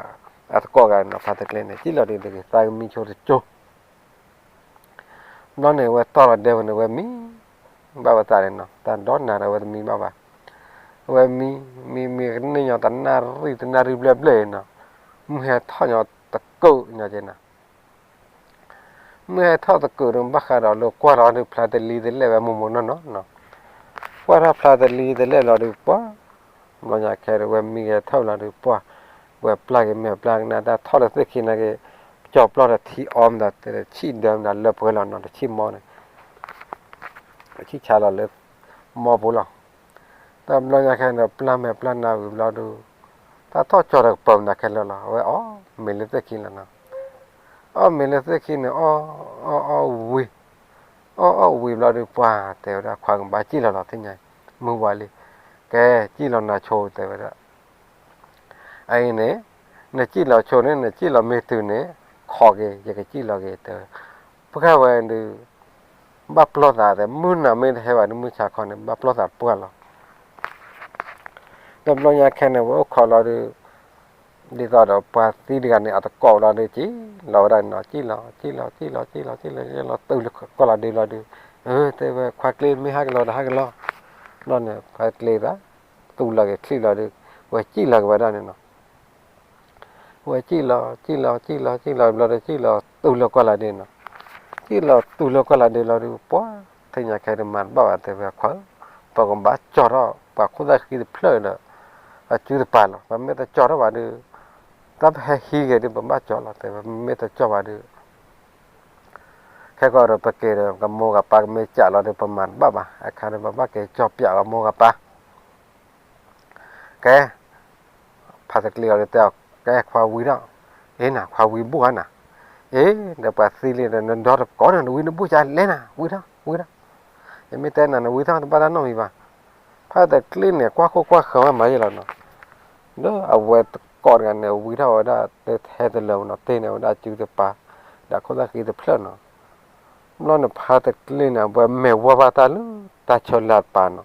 အသကိးဂၤနီၤ ဖါတကျ့န့ၣ် စံၣ်လီၤဒံးတဂ့ၤ သးကမံဆိတကၠိ ဘျီန့ၣ် ဝဲတီၢ်လီၤဒဲဝဲန့ၣ် ဝဲမံ ဘၣ်ဝဲသးန့ၣ်နီၤ တၢ်ဒီးနၤဒီးဝဲတမံဘၣ်ဘၣ်, ဝဲမံ မံ မံကန့ၢ်ညီတနၣ်ရံၣ်တနၣ်ရံၣ်ဘျဲၣ်ဘျဲၣ်နီၤ, မုၢ်ဟဲထီၣ်ညီတကုးညီက့နီၤ မုၢ်ဟဲထီၣ်သကုးဒီး ဘၣ်ဃးဒီးလၢကွၢ်ထီၣ်ဒုး ဖျါတလံတလဲၣ်ဝဲမိၢ်မိၢ်နီၢ်နီၢ်နီၤ, ကွၢ်ထီၣ်ဖျါတလံတလဲၣ်လီၤဒုး ပှၢ် ဘျီညါခဲဒီး ဝဲမံဂဲၤထီၣ်လီၤဒုး ပှၢ် ဝဲပျၢ်က့ၤမဲာ်ပျၢ်ကနၣ် တၢ်ထီၣ်လၢသ့ၣ်ခံနာ်က့ ကၠီၤပျီၢ်တထံအီမးဒီး တဆံၣ်ဒၢမးဒီး လၢပှဲၤလီၤနီၤ တဆံၣ်မီန့ၣ် ဆံၣ်ဆါလီၤလၢ မီပူၤလီၤ. တဘျီညါခဲန့ၣ် ပျၢ်မဲာ်ပျၢ်နါဝံၤဘျီဒုး တၢ်ထီၣ်ကၠီၤတကပၤမးနၤခဲလၢာ်လီၤ. အဝဲအီၣ်မ့ၤလၢသ့ၣ်ခံလီၤနီၤ. အီၣ်မ့ၤလၢသ့ၣ်ခံန့ၣ် အီၣ်အီၣ်အီၣ်ဝံၤ, အီၣ်အီၣ်ဝံၤဘျီဒုး ပှၢ်တဲဝဲဒၣ် ခွါကဘၣ်စံၣ်လီၤလီၤသ့ၣ်ညါ, မုၢ်ဝါလံ, ကဲ စံၣ်လီၤနၤဆိတဲဝဲဒၣ် အအံၤန့ၣ် နစံၣ်လီၤဆိန့ၣ် နစံၣ်လီၤမ့ၢ်တုၤန့ၣ် ခိးက့ၤ ယကစံၣ်လီၤက့ၤတဲဝဲ, ပှၢ်ဝဲဒုး ဘၣ်ပျီၢ်သးတဲ မုၢ်နၤမ့ၢ်တဟဲဘၣ်ဒုး မုၢ်ဆါခီန့ၣ် ဘၣ်ပျီၢ်သးပှၢ်လီၤ. တဘျီညါခဲန့ၣ် ဝဲအိၣ်ခိးလီၤဒုး ဒ်သိးဒီးပှၤသံတဂၤန့ၣ် အသကိးလီၤဒုး စံၣ်လီၤဝဲဒၣ်နီၤ စံၣ်လီၤ စံၣ်လီၤ စံၣ်လီၤ စံၣ်လီၤ စံၣ်လီၤ စံၣ်လီၤ တုၤလၢကီၢ်လီၤဒုးလီၤဒုး, တဲဝဲခွါကျ့မ့ၢ်ဟးက့ၤလီၤဒီးဟးက့ၤလီၤ, ဘျီန့ၣ် ခွါကျ့သး သူလီၤက့ၤချံၣ်လီၤဒုး ဝဲစံၣ်လီၤက့ၤဝဲဒၣ်န့ၣ်နီၤ. ဝဲစံၣ်လီၤ စံၣ်လီၤ စံၣ်လီၤ စံၣ်လီၤဘျီဒီး စံၣ်လီၤတုၤလၢကီၢ်လီၤဒုးနီၤ. စံၣ်လီၤတုၤလၢကီၢ်လီၤဒုးလီၤဒုး ပှၢ် သ့ၣ်ညါခဲဒုးမၤတဘၣ်ဘၣ်တဲဝဲခွါဧၢ, ပကဘၣ်ကၠီထီၣ် ပှၤခိၣ်သၣ်ဃံတဖျၢၣ်ဒီး အစုတပၤလီၤ. ပမ့ၢ်တကၠီထီၣ်ဘၣ်ဒုး တၢ်ပဟဲဟံးဂ့ၤဒုး ပဘၣ်ကၠီလီၤတဲဝဲ မ့ၢ်တကၠီဘၣ်ဒုး ခဲကီၢ်ဒီးပက့ၤဒီး ကမိၢ်ကပၢ်ကမ့ၢ်ကးလီၤဒုး ပမၤတဘၣ်ဘၣ် အခါဒုး ပဘၣ်က့ၤကၠီပၠးကမိၢ်ကပၢ် ကဲ ဖါတကျ့အီၤဒုးတဲအီၤ ကဲခွါဝံၤထီၣ်, အ့နၤ ခွါဝံၤဘူၣ်ဧါနၤ, အ့ ဒီးပှၤသံလံဒီး နဒီတကိးန့ၣ် နဝံၤနဘူၣ်ကလဲၤနၤ ဝံၤထီၣ် ဝံၤထီၣ်, ယမ့ၢ်တဲနၤ နဝံၤထီၣ် တဘၣ်တၢ်နီတမံၤဘၣ်. ဖါတကျ့န့ၣ် ကွၢ်ခိၣ်ကွၢ်ဃၢၤမးမးယဲလီၤနီၤ, ဒီးအဝဲတကိးတဂၤန့ၣ် ဝံၤထီၣ်ဝဲဒၣ် တဟဲတလၢာ်နီၤ တ့ၢ်န့ၢ်ဝဲဒၣ်အစုတပၤ ဒီးခိၣ်သၣ်ဃံတဖျၢၣ်နီၤ. ဘျီန့ၣ် ဖါတကျ့န့ၣ် အဝဲမဲာ်ဝီၢ်ဘၣ်တၢ်လၢတၢ်ဆၢလၢ်တပၤနီ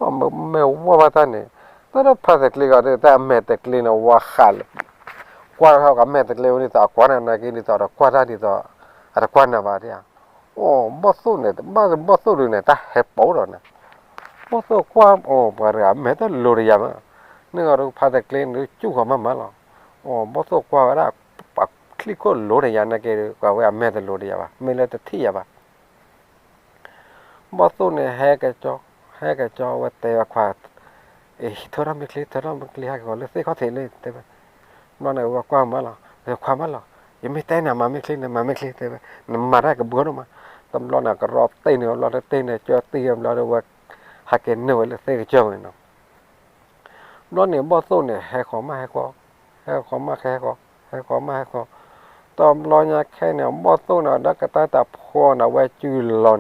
ၤ, မဲာ်ဝီၢ်ဘၣ်တၢ်န့ၣ် တၢ်ဒီးဖါတကျ့ဂီၤဒုး တၢ်အမဲာ်တကျ့န့ၣ် ဝါဃးလၢ ကွၢ်ထီၣ်ကမဲာ်တကျ့ဝဲ ဒ်သိးအကွၢ်နၤနာ်က့ ဒ်သိးဒီးကွၢ်တၢ်ဒ်သိး အတကွၢ်နၤဘၣ်ဒ်ဧါ. အိ ဘီၣ်သိၣ်န့ၣ် ဘၣ်ဘီၣ်သိၣ်ဒုးန့ၣ် တၢ်ဟဲပိာ်ဒီးန့ၣ် ဘီၣ်သိၣ်ကွၢ် အိ ပှၤတဂၤမဲာ်တလိၤတယၤမး, န့ၣ်ဂီၤဒုးဖါတကျ့န့ၣ်ဒုး စူၢ်ဃီၤမးမးလီၤ. အိ ဘီၣ်သိၣ်ကွၢ်ဝဲဒၣ် ပှၤချံၣ်ခိၣ်လိၤတယၤနာ်က့ဒုး ကွၢ်ဝဲအမဲာ်တလိၤတယၤဘၣ် မ့ၢ်လၢတထံၣ်ယၤဘၣ် ဘီၣ်သိၣ်န့ၣ် ဟဲက့ၤကၠီ ဟဲက့ၤကၠီဝဲတဲဝဲခွါ, အ့ ထၢထီၣ်မ့ၢ်ချ့ ထၢထီၣ်မ့ၢ်ချ့ ဟဲက့ၤဂီၤလၢသ့ၣ်ခီၣ်ထံးလံ တဲဝဲ. ဘျီန့ၣ် ဝဲကွၢ်မးလီၤ ခွါမးလီၤ ယမ့ၢ်တဲနၤမၤမ့ၢ်ချ့န့ၣ် မၤမ့ၢ်ချ့ တဲဝဲ, နမၤတၢ်ကဘှၢဒိၣ်မး. တဘျီန့ၣ် ကရီတ့ၢ်န့ၣ် ဘျီတ့ၢ်န့ၣ် ကၠီတ့ၢ်ဘျီဒီးဝဲ ဟဲက့ၤနုာ်ဝဲလၢသ့ၣ်ကစၢၢ်ဝဲနီၤ ဘျီန့ၣ် ဘီၣ်သိၣ်န့ၣ် ဟဲဃီၤမးဟဲဃီၤ, ဟဲဃီၤမးဟဲဃီၤ, ဟဲဃီၤမးဟဲဃီၤ, တဘျီညါခဲန့ၣ် ဘီၣ်သိၣ်န့ၣ် ဒီးကတၢၢ်တၢ်ဖှီၣ်န့ၣ် ဝဲစုလီၤန့ၣ်,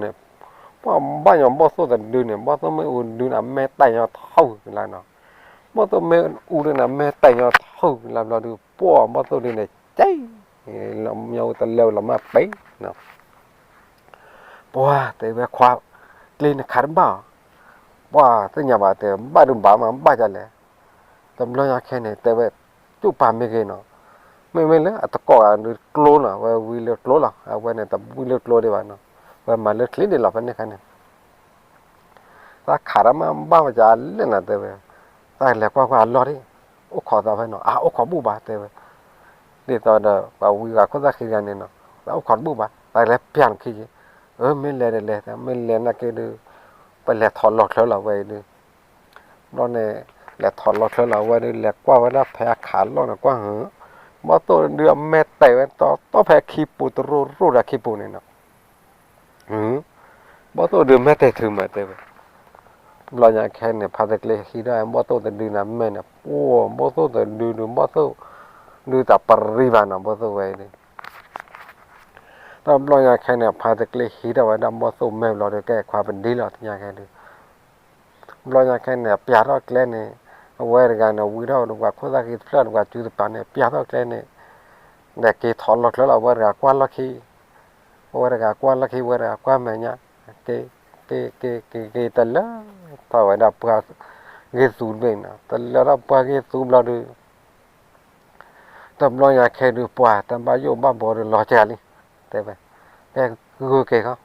ပှၢ်ဘၣ်ညီဘီၣ်သိၣ်တဒုန့ၣ် ဘီၣ်သိၣ်မ့ၣ်အူဒုန့ၣ် မဲာ်တဲာ်ညီထူၣ်လၢနီၤ, ဘီၣ်သိၣ်မ့ၣ်အူဒုန့ၣ် မဲာ်တဲာ်ညီထူၣ်လၢဘျီဒုး ပှၢ်ဘီၣ်သိၣ်ဒုန့ၣ် ကဲ လီၤမၠိတလဲၤလီၤမၢ်ပ့ၤနီၤ ပှၢ်တဲဝဲခွါ, ကျ့နခးတဘၣ်အီၤ, ပှၢ်သ့ၣ်ညါဘၣ်တဲ ဘၣ်ဒုးဘၣ်မးဘၣ်ဒ်လဲၣ်, တဘျီညါခဲန့ၣ် တဲဝဲ, ကၠူၣ်ပာ်မ့ၢ်ဂ့ၤနီၤ, မ့မ့ၢ်လၢအတကိးဂၤဒုးကျိနီၤ ဝဲဝံလၢကျိလီၤ အဝဲန့ၣ်တဝံလၢကျိဒံးဘၣ်နီၤ, ဝဲမၤလၢချ့ဒံးလီၤဖဲန့ၣ်ခါန့ၣ် သးခးတၢ်မးဘၣ်ဝဲကလဲၣ်နၤတဲဝဲ, သးလဲၤကွၢ်ကွၢ်အလီၢ်ဒံး, အိၣ်ခိးသးဖဲနီၤ အအိၣ်ခိးဘူၣ်ဘၣ်တဲဝဲ, ဒ်သိးဒီး ပှၤဝံဂၤခိၣ်သၣ်ဃံဂၤန့ၣ်နီၤ သးအိၣ်ခိးတဘူၣ်ဘၣ် သးလဲၤပျၢ်နခံက့, အၢ မ့ၢ်လဲၤဒီးလဲၤ မ့ၢ်လဲၤနာ်က့ဒုး ပလဲၤထီၣ်လီၤချၢလီၤဝဲအံၤဒုး ဘျီန့ၣ် လဲၤထီၣ်လီၤချၢလီၤဝဲဒုး လဲၤကွၢ်ဝဲဒၣ်ဖဲအခးလီၢ်န့ၣ် ကွၢ်ဟၢ, ဘီၣ်သိၣ်ဒုးအမဲာ်တဲာ်ဝဲတီတီဖဲခံပူၤ တရိၣ်ရိၣ်ဒီးခံပူၤန့ၣ်နီၤ, ဘီၣ်သိၣ်ဒုးမဲာ်တဲာ်ထုးမးတဲဝဲ, ဘျီညါခဲန့ၣ် ဖါတကျ့ဟံးထီၣ်ဘီၣ်သိၣ်တဒုန့ၣ်မဲာ်န့ၣ် ပှၢ်ဘီၣ်သိၣ်တဒုဒုး ဘီၣ်သိၣ်ဒုးတၢ်ပရံဘၣ်နီၤ ဘီၣ်သိၣ်ဝဲအံၤဒုး တဘျီညါခဲန့ၣ် ဖါတကျ့ဟံးထီၣ်ဝဲဒၣ်ဘီၣ်သိၣ်မဲာ်ဘျီဒုး ကဲခွါပဒံလီၤသ့ၣ်ညါခဲဒုး ဘျီညါခဲန့ၣ် ပျၢ်ထီၣ်ကျဲန့ၣ် အဝဲတဂၤန့ၣ် ဝံထီၣ်ဒီးပှၤခိၣ်သၣ်ဃံတဖျၢၣ်ဒီးပှၤစုတပၤန့ၣ် ပျၢ်ထီၣ်ကျဲန့ၣ် ဒီးက့ၤထီၣ်လီၤချၢလီၤ အဝဲတဂၤကွၢ်လီၢ်ခံ အဝဲတဂၤကွၢ်လီၢ်ခံ အဝဲတဂၤကွၢ်မဲာ်ညါ က့ၤ က့ၤက့ၤက့ၤက့ၤ တလၢထီၣ်ဝဲဒၣ်ပှၢ်ဂ့ၢ်သူတဘ့ၣ်နီၤ, တလၢထီၣ်ပှၢ်ဂ့ၢ်သူဘျီဒုး တဘျီညါခဲဒုး ပှၤတၢ်ဘၣ်ယိၣ်ဘၣ်ဘီဒီးလီၤကလံ, တဲဝဲ, ကဲဂုၤက့ၤခီ,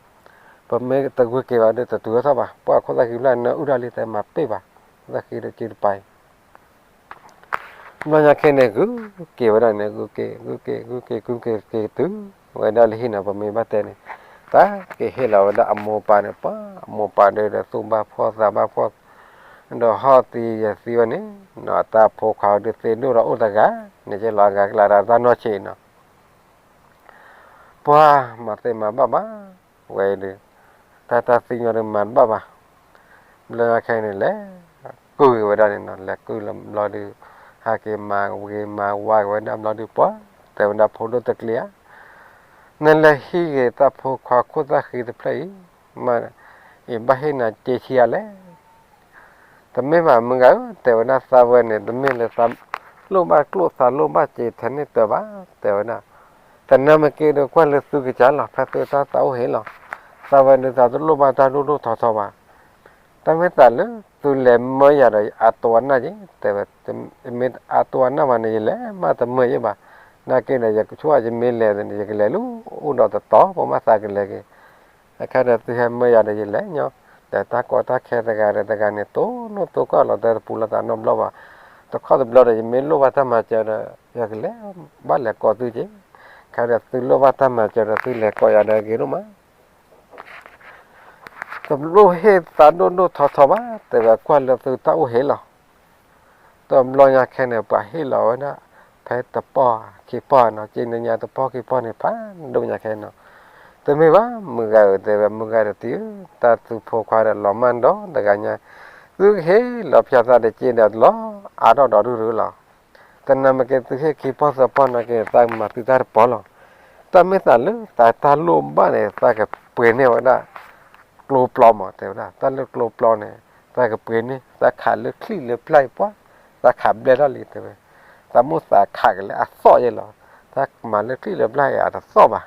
ပမ့ၢ်တဂုၤက့ၤဘၣ်ဒီး တတုၤထီၣ်ဘၣ်, ပှၤခိၣ်သၣ်ဃံဖျၢၣ်နၢအုၣ်ထီၣ်လံ တဲမၤပ့ၢ်ဘၣ်, ခိၣ်သၣ်ဃံဒီးက့ၤတပၤအံၤ ဘျီညါခဲန့ၣ် ဂုၤက့ၤဝဲဒၣ်န့ၣ် ဂုၤက့ၤ ဂုၤက့ၤ ဂုၤက့ၤ ဂုၤက့ၤ က့ၤတုၤဝဲဒၣ်လၢဟံၣ်နီၤ, ပမ့ၢ်ဘၣ်တဲန့ၣ်, တၢ်က့ၤဟ့ၣ်လီၤဝဲဒၣ်အမိၢ်ပၢ်န့ၣ်, ပှၤအမိၢ်ပၢ်ဒီး ဒီးသူၣ်ဘၣ်ဖှီၣ်သးဘၣ်ဖှီၣ်, ဒီးဟီၣ်သံယသံဝဲန့ၣ်နီၤ, တၢ်ဖိခွါဒုးသ့ၣ်ဒိၣ်ဒီးအိၣ်တဂၤန့ၣ် က့ၤလီၤအဂၤကလးဒီးတၢ်နီၢ်ဆံးနီၤ ပှၤမၤသ့မၤဘၣ်ဘၣ်, ဝဲအံၤဒုး, တၢ်တၢ်သံညီဒုးမၤတဘၣ်ဘၣ်, ဘျီညါခဲန့ၣ် လဲၤကုၢ်က့ၤဝဲဒၣ်န့ၣ်နီၤ, လဲၤကုၢ်လီၤဘျီဒုး, ဟဲက့ၤမၤဂ့ၤမၤဝါက့ၤဝဲဒၣ်ဘျီဒုး ပှၤတဲဝဲဒၣ်ဖိဒိၣ်တကျ့ဧါ, နလဲၤဟံးက့ၤတၢ်ဖိခွါခိၣ်သၣ်ဃံတဖျၢၣ်အံၤ, မ့ၢ်, အံၤဘၣ်ဟ့ၣ်နၤစ့ဆံးအါလဲၣ် တမ့ၢ်ဘၣ်မုၢ်ဂၤဧၢ, တဲဝဲဒၣ်သးဝဲန့ၣ် တမ့ၢ်လၢသးလိၣ်ဘၣ်ကျိၣ်သးလိၣ်ဘၣ်စ့ထဲန့ၣ်တၢ်ဘၣ်, တဲဝဲဒၣ်, တနၢ်မ့ၢ်က့ၤဒီးကွၢ်လၢသုကစၢ်လီၤ, ဖဲသုတၢ်သးအိၣ်ဟ့ၣ်လီၤ, သးဝဲန့ၣ်သးတလိၣ်ဘၣ်တၢ်ဒိၣ်ဒိၣ်ထီထီဘၣ်, တၢ်မ့ၢ်သးလၢသုလဲၤမၢယၤဒီးအတိအနၢ်က့ၤ, တဲဝဲ, မ့ၢ်အတိအနၢ်ဘၣ်န့ၣ် ယလဲၤမးတမၢယဲၢ်ဘၣ်, နာ်က့ၤဒီးယကဆိၣ်ယမ့ၢ်လဲၤန့ၣ် ယကလဲၤလၢအိၣ်ဒီးတတီၤ ပမ့ၢ်သးကလဲၤက့ၤ အခါဒီးသုဟဲမၢယၤဒီးယလဲၤညီ, ဒီးတၢ်ကီတၢ်ခဲတဂၤဒီးတဂၤန့ၣ် တိၢ်နီၣ်တိၢ်ကီၢ်လီၤတၢ်တပူၤလီၤသးနီတဘျီဘၣ်, တခီတဘျီဒီးယမ့ၢ်လိၣ်ဘၣ်တၢ်မၤစၢၤဒီး ယကလဲၤဘၣ်လဲၤကိးသုက့ၤ, အခါဒီးသုလိၣ်ဘၣ်တၢ်မၤစၢၤဒီးသုလဲၤကိးယၤဒီးဂ့ၤဒိၣ်မး တလိၣ်ဟ့ၣ်သးဒိၣ်ဒိၣ်ထီထီဘၣ်, တဲဝဲကွၢ်လၢသုတၢ်အိၣ်ဟ့ၣ်လီၤ. တဘျီညါခဲန့ၣ် ပှၤဟ့ၣ်လီၤဝဲဒၣ် ဖဲတပီၢ်ခံပီၢ်နီၤ, က့ၤနညါတပီၢ်ခံပီၢ်န့ၣ် ဖးဒိၣ်ညါခဲနီၤ, တမ့ၢ်ဘၣ် မုၢ်ဂၤဧၢ, တဲဝဲမုၢ်ဂၤတတံၤဧၢ, တၢ်သူဖိခွါဒီးလီၤမၢ်ဒီးတဂၤညါ, သုကဟ့ၣ်လီၤဖၠးသးဒီးက့ၤဒီးလီၤအါထီၣ်ဒီးဒူၣ်ရူၢ်လီၤ. တနၢ်မ့ၢ်က့ၤသုဟ့ၣ်ခံပီၢ်သၢပီၢ်နာ်က့ၤ သးကမၤသုတၢ်တပီၢ်လီၤ. တၢ်မ့ၢ်သးလၢသးတၢ်လိၣ်ဘၣ်န့ၣ် သးကပှ့ၤန့ၢ်ဝဲဒၣ် ကျိပျီမး တဲဝဲဒၣ်, တၢ်လၢကျိပျီန့ၣ် သးကပှ့ၤန့ၢ် သးခးလၢချံၣ်လၢပျၢ်အံၤပှၢ်, သးခးဘျဲၣ်ထီၣ်လံ တဲဝဲ, သးမိၣ်သးခးကလဲၤအသီၣ်ယဲလီၤ, သးမၤလၢချံၣ်လၢပျၢ်အံၤအတသီၣ်ဘၣ်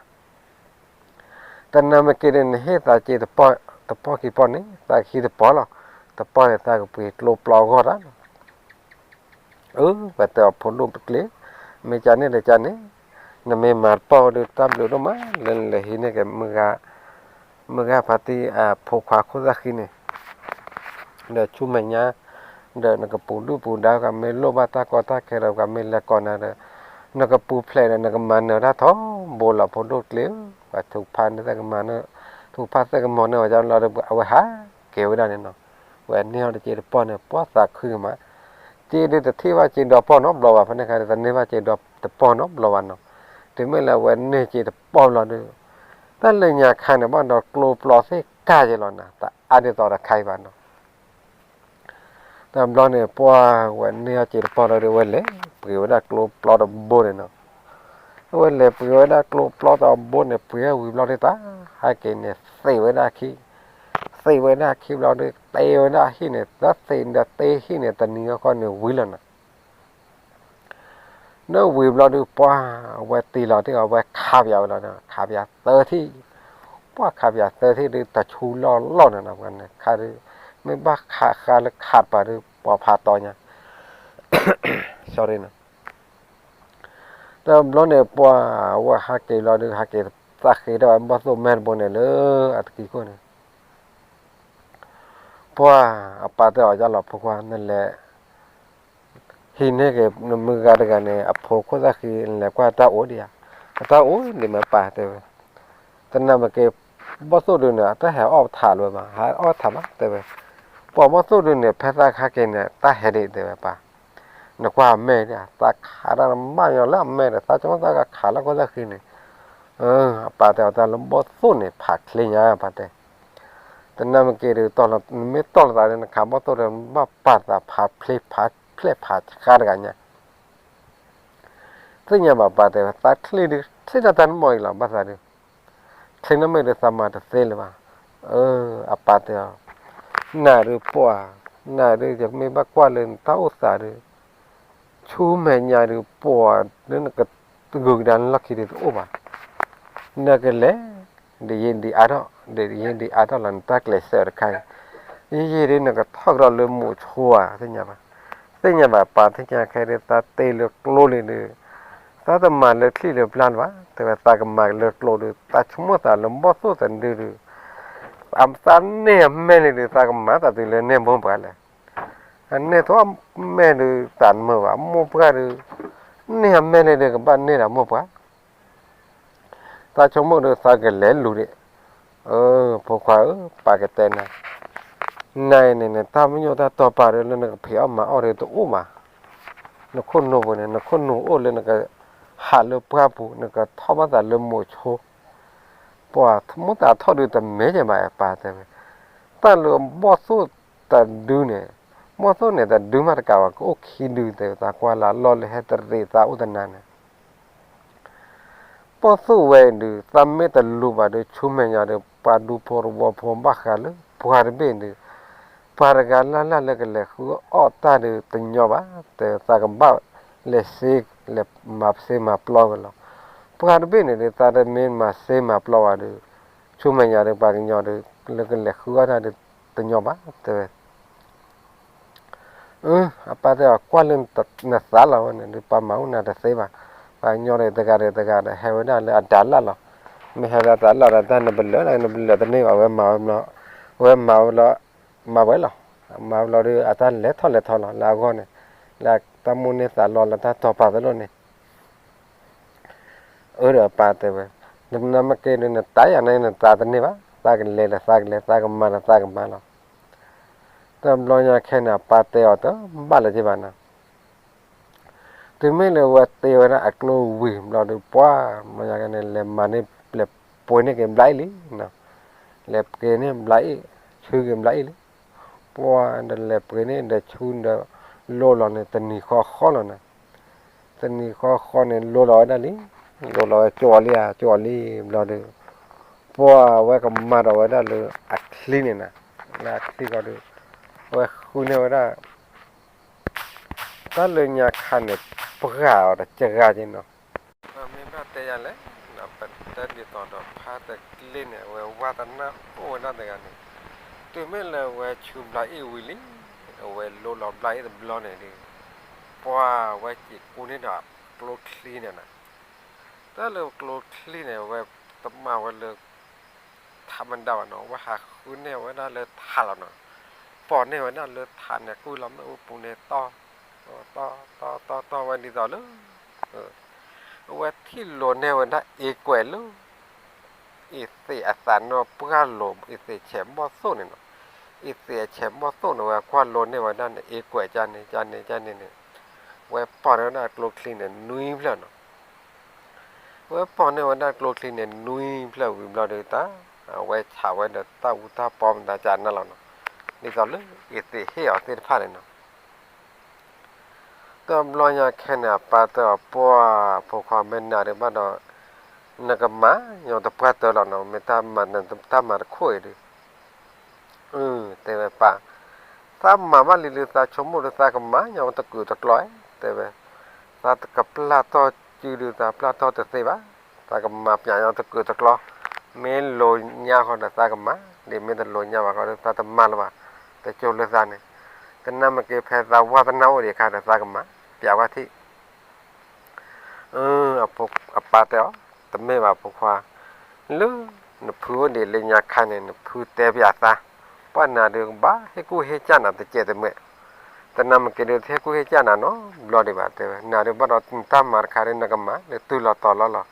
တနၢ်မ့ၢ်က့ၤဒီး နဟ့ၣ်သးက့ၤ တပီၢ်ခံပီၢ်န့ၣ် သးကဟံးတပီၢ်လီၤ. တပီၢ်န့ၣ် သးကပှ့ၤကျိပျီအဂီၢ်တၢ်လီၤ. အၢ ပှၤတဲအီၤဖိဒိၣ်တကျ့, မ့ၢ်ကန့ၣ်ဒီးကန့ၣ်, နမ့ၢ်မၤတပီၢ်ဒီး တၢ်ဘျုးဒိၣ်မး လၢနလဲၤဟံးန့ၢ်က့ၤ မုၢ်ဂၤဖါတံၢ်အဖိခွါခိၣ်သၣ်ဃံန့ၣ် ဒီးဆူမဲာ်ညါ, ဒီးနကပူၤဒုၣ်ပူၤဒါ ပှၤမ့ၢ်လိၣ်ဘၣ်တၢ်ကီတၢ်ခဲဒီး ပှၤမ့ၢ်လဲၤကိးနၤဒီး နကပူၤဖျဲးဒီး နကမၤနၢၤတၢ်ထီဘိလီၤ ဖိဒိၣ်တကျ့ဧၢ, ပှၤထုကဖၣ်န့ၢ်သးကမၤနၢၤ, ထုကဖၣ်သးကမၤနၢၤဝဲဒၣ်လီၤဒီး အဝဲဟးက့ၤဝဲဒၣ်န့ၣ်နီၤ, ဝဲန့ၢ်အီၤတက့ၤတပီၢ်န့ၣ် ပှၤသးခုကမး, က့ၤဒုးတထံၣ်ဘၣ်က့ၤဒီးပီၢ်နီတဘျီဘၣ် ဖဲန့ၣ်ခါဒီး တန့ၢ်ဘၣ်က့ၤဒီးတပီၢ်နီတဘျီဘၣ်နီၤ, တုၤမ့ၢ်လၢအဝဲန့ၢ်က့ၤတပီၢ်ဘျီဒီး တၢ်လၢညါခါန့ၣ် ဘၣ်ဒီးကျိပျီသ့ၣ်ကၢ်က့ၤလီၤနၤ တအါဒ်သိးတခါအံၤဘၣ်နီၤ တဘျီန့ၣ် ပှၤဝဲန့ၢ်အီၤက့ၤတပီၢ်လီၤဒီး အဝဲလဲၤပှ့ၤဝဲဒၣ်ကျိပျီတဘိန့ၣ်နီၤ, အဝဲလဲၤပှ့ၤဝဲဒၣ်ကျိပျီတဘိန့ၣ် ပှ့ၤဝံၤဘျီဒီး တၢ်ဟဲက့ၤန့ၣ် သ့ၣ်ဝဲဒၣ်ခံ, သ့ၣ်ဝဲဒၣ်ခံဘျီဒီး တ့ဝဲဒၣ်ဟံၣ်န့ၣ် တၢ်သ့ၣ်ဒီးတ့ဟံၣ်န့ၣ် တနံၤအဃီန့ၣ်ဝံၤလီၤနီၤ ဒီးဝံၤဘျီဒုး ပှၤဝဲတ့လီၤတ့ၢ်အီၤ ဝဲခးပယီၤဝဲလီၤ, ခးပယီၤသၢထံၣ်, ပှၤခးပယီၤသၢထံၣ်ဒုး တဆူလီၢ်လီၢ်န့ၣ်နီၤ, ပှၤန့ၣ်ခါဒုး မ့ၢ်ဘၣ်ခးဃါလၢခးတပၤဒုး ပှၤဖးတီညါ, sorry နီၤ, ဒီးဘျီန့ၣ် ပှၤဝဲဟးက့ၤလီၤဒုး ဟးက့ၤသးဃ့ထီၣ်ဝဲဘီၣ်သိၣ်မဲာ်တဘိန့ၣ်လၢအတကံၢ်ခိၣ်န့ၣ် ပှၤအပၢ်တဲအီၤ ယလီၤဖိခွါ နလဲၤ ဟံးန့ၢ်က့ၤနမုၢ်ဂၤတဂၤန့ၣ် အဖိခိၣ်သၣ်ဃံ နလဲၤကွၢ်တၢ်အိၣ်ဒံးဧါ, အတၢ်အိၣ်ဒံးမ့ၢ်ပၢ်တဲဝဲ, တနၢ်မ့ၢ်က့ၤ ဘီၣ်သိၣ်ဒုးန့ၣ် အတၢ်ဟဲအီၣ်ထးလၢၤဘၣ် ဟဲအီၣ်ထးဘၣ်တဲဝဲ, ပှၤဘီၣ်သိၣ်ဒုးန့ၣ် ဖဲသးခါက့ၤန့ၣ် တၢ်ဟဲဒံးတဲဝဲပၢ်, နကွၢ်အမဲာ်ဒံး သးခးတၢ်နဘၣ်ညီလၢအမဲာ်ဒီး သးကမၣ်သးကခးလၢခိၣ်သၣ်ဃံန့ၣ်, အပၢ်တဲအီၤ တၢ်လၢဘီၣ်သိၣ်န့ၣ် ဖးချ့ညါပၢ်တဲ တနၢ်မ့ၢ်က့ၤဒုး နမ့ၢ်တီၢ်လိာ်သးဒီး နခးဘီၣ်သိၣ်ဒီး နဘၣ်ပာ်သးဖးဖျ့ဖးဖျဲၣ်ဖးဃါတဂၤညါ, သ့ၣ်ညါဘၣ်ပၢ်တဲဝဲ သးချ့ဒုး ချ့တၢ်တၢ်နမီၢ်အံၤလီၤ ဘၣ်သးဒုး ချ့နီၢ်မ့ၢ်ဒုး သးမၤတသ့လၢၤဘၣ်, အပၢ်တဲအီၤ, နၤဒုးပှၤ, နၤဒုးယမ့ၢ်ဘၣ်ကွၢ်လၢနတၢ်အိၣ်သးဒုး ဆူမဲာ်ညါဒုးပှၤ လၢနကဂုာ်ကဒါနလီၢ်ခံဒုးတအိၣ်ဘၣ်, နကလဲၤ ဒ်ယံာ်ဒ်အါထီၣ်, ဒ်ယံာ်ဒ်အါထီၣ်လီၤ နတၢ်ကျဲးစၢးတခါအံၤ, ယံာ်ယံာ်ဒ်နကထီၣ်ကဒီးလၢမူးဆိဧါ သ့ၣ်ညါဘၣ်, သ့ၣ်ညါဘၣ် ပၢ်သ့ၣ်ညါခဲဒ် သးတ့လၢကျိလံဒီး သးတမၤလၢချံၣ်လၢပျၢ်လၢၤဘၣ်, တဲဝဲ သးကမၤလၢကျိဒီး သးဆိကမိၣ်သးလၢဘီၣ်သိၣ်တဒုဒီး သးန့ၢ်အမဲာ်လံဒီး သးကမၤသးတုၤလၢန့ၢ်မိၢ်ပှၢ်လဲၣ်. အန့ၢ်ထီၣ်အမဲာ်ဒီး သးတမုာ်ဘၣ် မိၢ်ပှၢ်ဒီး န့ၢ်အမဲာ်လံဒီး ကဘၣ်န့ၢ်ဒီးမိၢ်ပှၢ် သးဆိကမိၣ်ဒီး သးကလဲၤလူၤဒံး, အၢ ဖိခွါဧၢ, ပၢ်ကတဲနၤ, နၤအံၤန့ၣ် နတၢ်ပညိၣ်တၢ်တီပာ်ဒီး လၢနကဖံးအီၣ်မၤအီၣ်ဒီးတအိၣ်ဘၣ်, နခိၣ်နူာ်ပူၤန့ၣ် နခိၣ်နူာ်အိၣ်လၢနကဟးလၢပှၢ်ပူၤ နကထီၣ်ဘၣ်သးလၢမူးဆိ, ပှၤမ့ၢ်သးထီၣ်ဒုးတမ့ၢ်ကဲဘၣ် ပၢ်တဲဝဲ, တၢ်လၢဘီၣ်သိၣ်တဒုန့ၣ်, ဘီၣ်သိၣ်န့ၣ် တဒုမးတကးဘၣ် ကအိၣ်ခံဒုတဲ သးကွၢ်လၢအလီၢ်လၢဟဲတရံးသးအိၣ်တနၤန့ၣ် ဘီၣ်သိၣ်ဝဲအံၤဒုး သးမ့ၢ်တလူၤဘၣ်ဒီး ဆူမဲာ်ညါဒီး ပှၤဒူဖိတဝီဖိဘၣ်ဃးလၢ ပှၤတဘ့ၣ်ဒုး, ပှၤတဂၤလၢ်လၢ်လၢကလဲၤဃုအီၣ်တၢ်ဒီးတညီဘၣ်, တဲသးကဘၣ် လဲၤစ့ လဲၤမၤစ့မၤပျီဝဲလီၤ. ပှၤတဘ့ၣ်န့ၣ်ဒီး သးတမ့ၢ်မၤစ့မၤပျီဘၣ်ဒီး ဆူမဲာ်ညါဒီး ပှၤကညီဒီး လၢကလဲၤဃုအီၣ်တၢ်ဒီးတညီဘၣ် တဲဝဲ အၢ အပၢ်တဲအီၤ ကွၢ်လၢနသးလီၤဝဲန့ၣ်ဒီး ပှၤမၤအိၣ်နၤတသ့ဘၣ်, ပှၤကညီဒီးတဂၤဒီးတဂၤဒီး ဟဲဝဲဒၣ်လၢအတၢ်လၢ်လီၤ, မ့ၢ်ဟဲလၢအတၢ်လၢ်ဒီး တၢ်နဘလၢာ် နဘလၢာ်တန့ၢ်ဘၣ် ဝဲမၤဝဲဘျီ, ဝဲမၤဝဲဘျီ, မၤဝဲလီၤ, မၤဝဲဘျီဒီး အတၢ်လဲၤထီၣ်လဲၤထီလီၤ လၢအဂီၢ်န့ၣ်, လၢတၢ်မိၣ်န့ၢ်သးလီလၢတၢ်တီၤပာ်သလိၣ်န့ၣ် အၢဒီးအပၢ်တဲဝဲ, နမ့ၢ်က့ၤဒီး နတၢ်ယၤန့ၣ် နသးတန့ၢ်ဘၣ်, သးကလဲၤဒီးသးကလဲၤ သးကမၤဒီးသးကမၤလီၤ. တဘျီညါခဲန့ၣ် အပၢ်တဲအီၤတဘၣ်လၢၤက့ဘၣ်နီၤ, တုၤမ့ၢ်လၢဝဲတ့ဝဲဒၣ်အကျိဝံၤဘျီဒီး ပှၤဘျီညါခဲန့ၣ် လဲၤမၤန့ၢ် လဲၤပှ့ၤန့ၢ်က့ၤဘျါအ့ၣ်လံ, လဲၤပှ့ၤန့ၢ်ဘျါအ့ၣ်, ဆူက့ၤဘျါအ့ၣ်လံ, ပှၤဒီးလဲၤပှ့ၤန့ၢ်ဒီးဆူဒီး လိလီၤန့ၣ် တနံၤဃီဃီလီၤန့ၣ်, တနံၤဃီဃီန့ၣ် လိလီၤဝဲဒၣ်လံ, လိလီၤဝဲကၠီလံဧါ ကၠီလံဘျီဒီး ပှၤဝဲကမၤဒီးဝဲဒၣ်လၢအချံန့ၣ်နီၤ, လၢအချံဃီဒီး အဝဲဃုန့ၢ်ဝဲဒၣ် တၢ်လၢညါခါန့ၣ် ပှၤအီၤတစှၤက့နီၤ, မ့ၢ်ဘၣ်တဲယၤလဲၣ်, ပတဲဒ်သိးဒီးဖါတကျ့န့ၣ် အဝဲဝါသနာအိၣ်ဝဲဒၣ်တဂၤန့ၣ်, တုၤမ့ၢ်လၢအဝဲဆူဘျါအ့ၣ်ဝံၤလံ, အဝဲလိလီၤဘျါအ့ၣ်တဘျီန့ၣ်ဒီး ပှၤဝဲစံးကူန့ၢ်ဒီးကျိချံန့ၣ်နီၤ, တၢ်လၢကျိချံန့ၣ် အဝဲတမၤဝဲလၢ ထးမတၤဘၣ်နီၤ, အဝဲဟးဃုန့ၢ်ဝဲဒၣ်လၢထးလီၤနီၤ, ပိာ်န့ၢ်ဝဲဒၣ်လၢထးန့ၣ် ကွံာ်လီၤမ့ၣ်အူပူၤန့ၣ် တီၢ် တီၢ် တီၢ် တီၢ်ဝဲဒ်သိးလၢ အဝဲထံၣ်လိာ်န့ၢ်ဝဲဒၣ်အ့ကွဲးလၢ အ့သ့းအသးနီၢ်ပှၢ်လိာ် အ့သ့းဆဲးဘီၣ်သိၣ်န့ၣ်နီၤ, အ့သ့းအဆဲးဘီၣ်သိၣ်န့ၣ် ဝဲကွၢ်လိာ်န့ၢ်ဝဲဒၣ်န့ၣ် အ့ကွဲးကန့ၣ် ကန့ၣ် ကန့ၣ်န့ၣ်, ဝဲပိာ်န့ၢ်ဝဲဒၣ်ကျိချံန့ၣ် နွံဖျၢၣ်နီၤ ဝဲပိာ်န့ၢ်ဝဲဒၣ်ကျိချံန့ၣ် နွံဖျၢၣ်ဝံၤဘျီဒီးတၢ် အဝဲဆးဝဲဒီးတၢ်အူတၢ်ပီမတၤကနၣ်လီၤနီၤ, ဒ်သိးလၢအ့သ့းဟ့ၣ်အီၤသ့ၣ်တဖၣ်န့ၣ်နီၤ. တဘျီညါခဲန့ၣ် အပၢ်တဲအီၤ ပှၤဖိခွါမ့ၢ်နၤဒံးဘၣ်ဒီး နကမၤညီတပှၢ်တၢၢ်လီၤနီၤ, မ့ၢ်တၢ်မၤတၢ်မၤတခိၣ်အံၤဒီး အၢ တဲဝဲပၢ်, သးမၤဘၣ်လံလၢသးဆိကမိၣ်ဒီးသးကမၤညီတကုာ်တကျီ, တဲဝဲ, သးတကပျၢ်ထီၣ်စုဒီးသးပျၢ်ထီၣ်တသ့ဘၣ်, သးကမၤပၠးညီတကုာ်တကျီ, မ့ၢ်လိာ်ညါဃီဒီးသးကမၤ, ဒ်မ့ၢ်တလိာ်ညါဘၣ်ဃီဒီးသးတမၤလၢၤဘၣ်, တကၠိလၢသးန့ၣ်, တနၢ်မ့ၢ်က့ၤဖဲသးဝါသနာအိၣ်ဒံးအခါဒီးသးကမၤ, ပၠးဝဲထံၣ် အပၢ်တဲအီၤ, တမ့ၢ်ဘၣ်ဖိခွါ, လၢနဖုအိၣ်ဒံးလၢညါခါန့ၣ် နဖုတဲပၠးသး, ပှၤနၤဒုးကဘၣ်ဟ့ၣ်ကူၣ်ဟ့ၣ်ကၢ်နၤတစဲးတမှဲး, တနၢ်မ့ၢ်က့ၤဒုးတဟ့ၣ်ကူၣ်ဟ့ၣ်ကၢ်နၤနီတဘျီဒံးဘၣ်တဲဝဲ, နၤဒုးဘၣ်ဒီးနတၢ်မၤတခါဒီးနကမၤလၢတုၤလီၤတီၤလီၤလီၤ,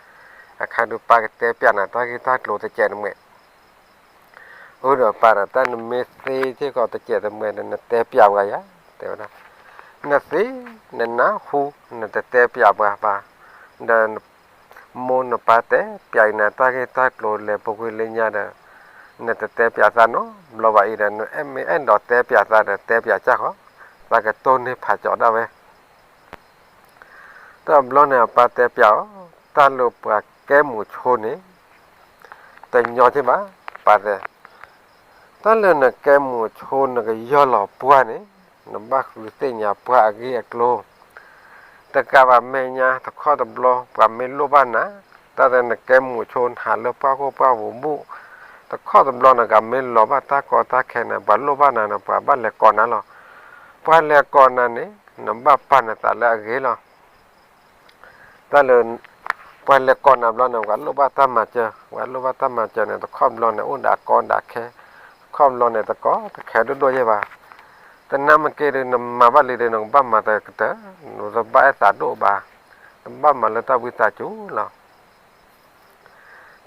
အခါဒုးပၢ်ကတဲပၠးနၤတၢ်ဂ့ၢ်တၢ်ကျိၤတစဲးတမှဲး အၢဒီးပၢ်ဒီး တၢ်နမ့ၢ်သ့စ့ၢ်ကီးတစဲးတမှဲးဒီး နတဲပၠးပှၤယၤ, တဲဝဲဒၣ်, နသ့, နနၢ်ဟူ, နတတဲပၠးပှၤဘၣ်, ဒီး မိၢ်နပၢ်တဲပၠးအံၤနၤတၢ်ဂ့ၢ်တၢ်ကျိၤလဲၤပူၤကွံာ်လၢညါဒီး, နတတဲပၠးသးနီတဘျီဘၣ်အံၤဒီး နအဲၣ်မ့ၢ်အဲၣ်ဒိးတဲပၠးသးဒီး တဲပၠးကၢ်ဃီ, သးကတိၢ်န့ၢ်ဖးကၠီဒၣ်ဝဲ တဘျီန့ၣ် အပၢ်တဲပၠးအီၤ, တၢ်လၢပှၤကဲမူးဆိန့ၣ် တညီက့ဘၣ်, ပၢ်တဲ, တၢ်လၢနကဲမူးဆိနကယီၢ်လီၤပှၢ်န့ၣ်, နဘၣ်ဃုသ့ၣ်ညါပှၢ်အဂ့ၢ်အကျိၤ, တကးဘၣ်မဲာ်ညါတခီတဘျီ ပှၤမ့ၢ်လိၣ်ဘၣ်နၤ, တၢ်တဲနကဲမိၣ်ဆိနဟးလၢပှၢ်ခိၣ်ပှၢ်ပူၤဘူၣ်, တခီတဘျီနကမ့ၢ်လီၤဘၣ်တၢ်ကီတၢ်ခဲန့ၣ် ပှၤလိၣ်ဘၣ်နၤန့ၣ် ပှၤဘၣ်လဲၤကိးနၤလီၤ. ပှၤလဲၤကိးနၤန့ၣ် နဘၣ်ပာ်နသးလၢအဂ့ၤလီၤ. တၢ်လၢ ပှၤလဲၤကိးနၤဘျီန့ၣ် ပှၤလိၣ်ဘၣ်တၢ်မၤစၢၤ, ပှၤလိၣ်ဘၣ်တၢ်မၤစၢၤန့ၣ် တခီဘျီန့ၣ် အိၣ်ဒီးအကီဒီးအခဲ, တခီဘျီန့ၣ် တကီတခဲဒိၣ်ဒိၣ်ယဲၢ်ဘၣ်. တနၢ်မ့ၢ်က့ဒီး နမၤဘၣ်လံဒီး နကဘၣ်မၤတကတၢၢ်, နတဘၣ်အဲၣ်သးဒိၣ်ဘၣ်, နဘၣ်မၤလၢတၢ်ဝံသးစူၤလီၤ.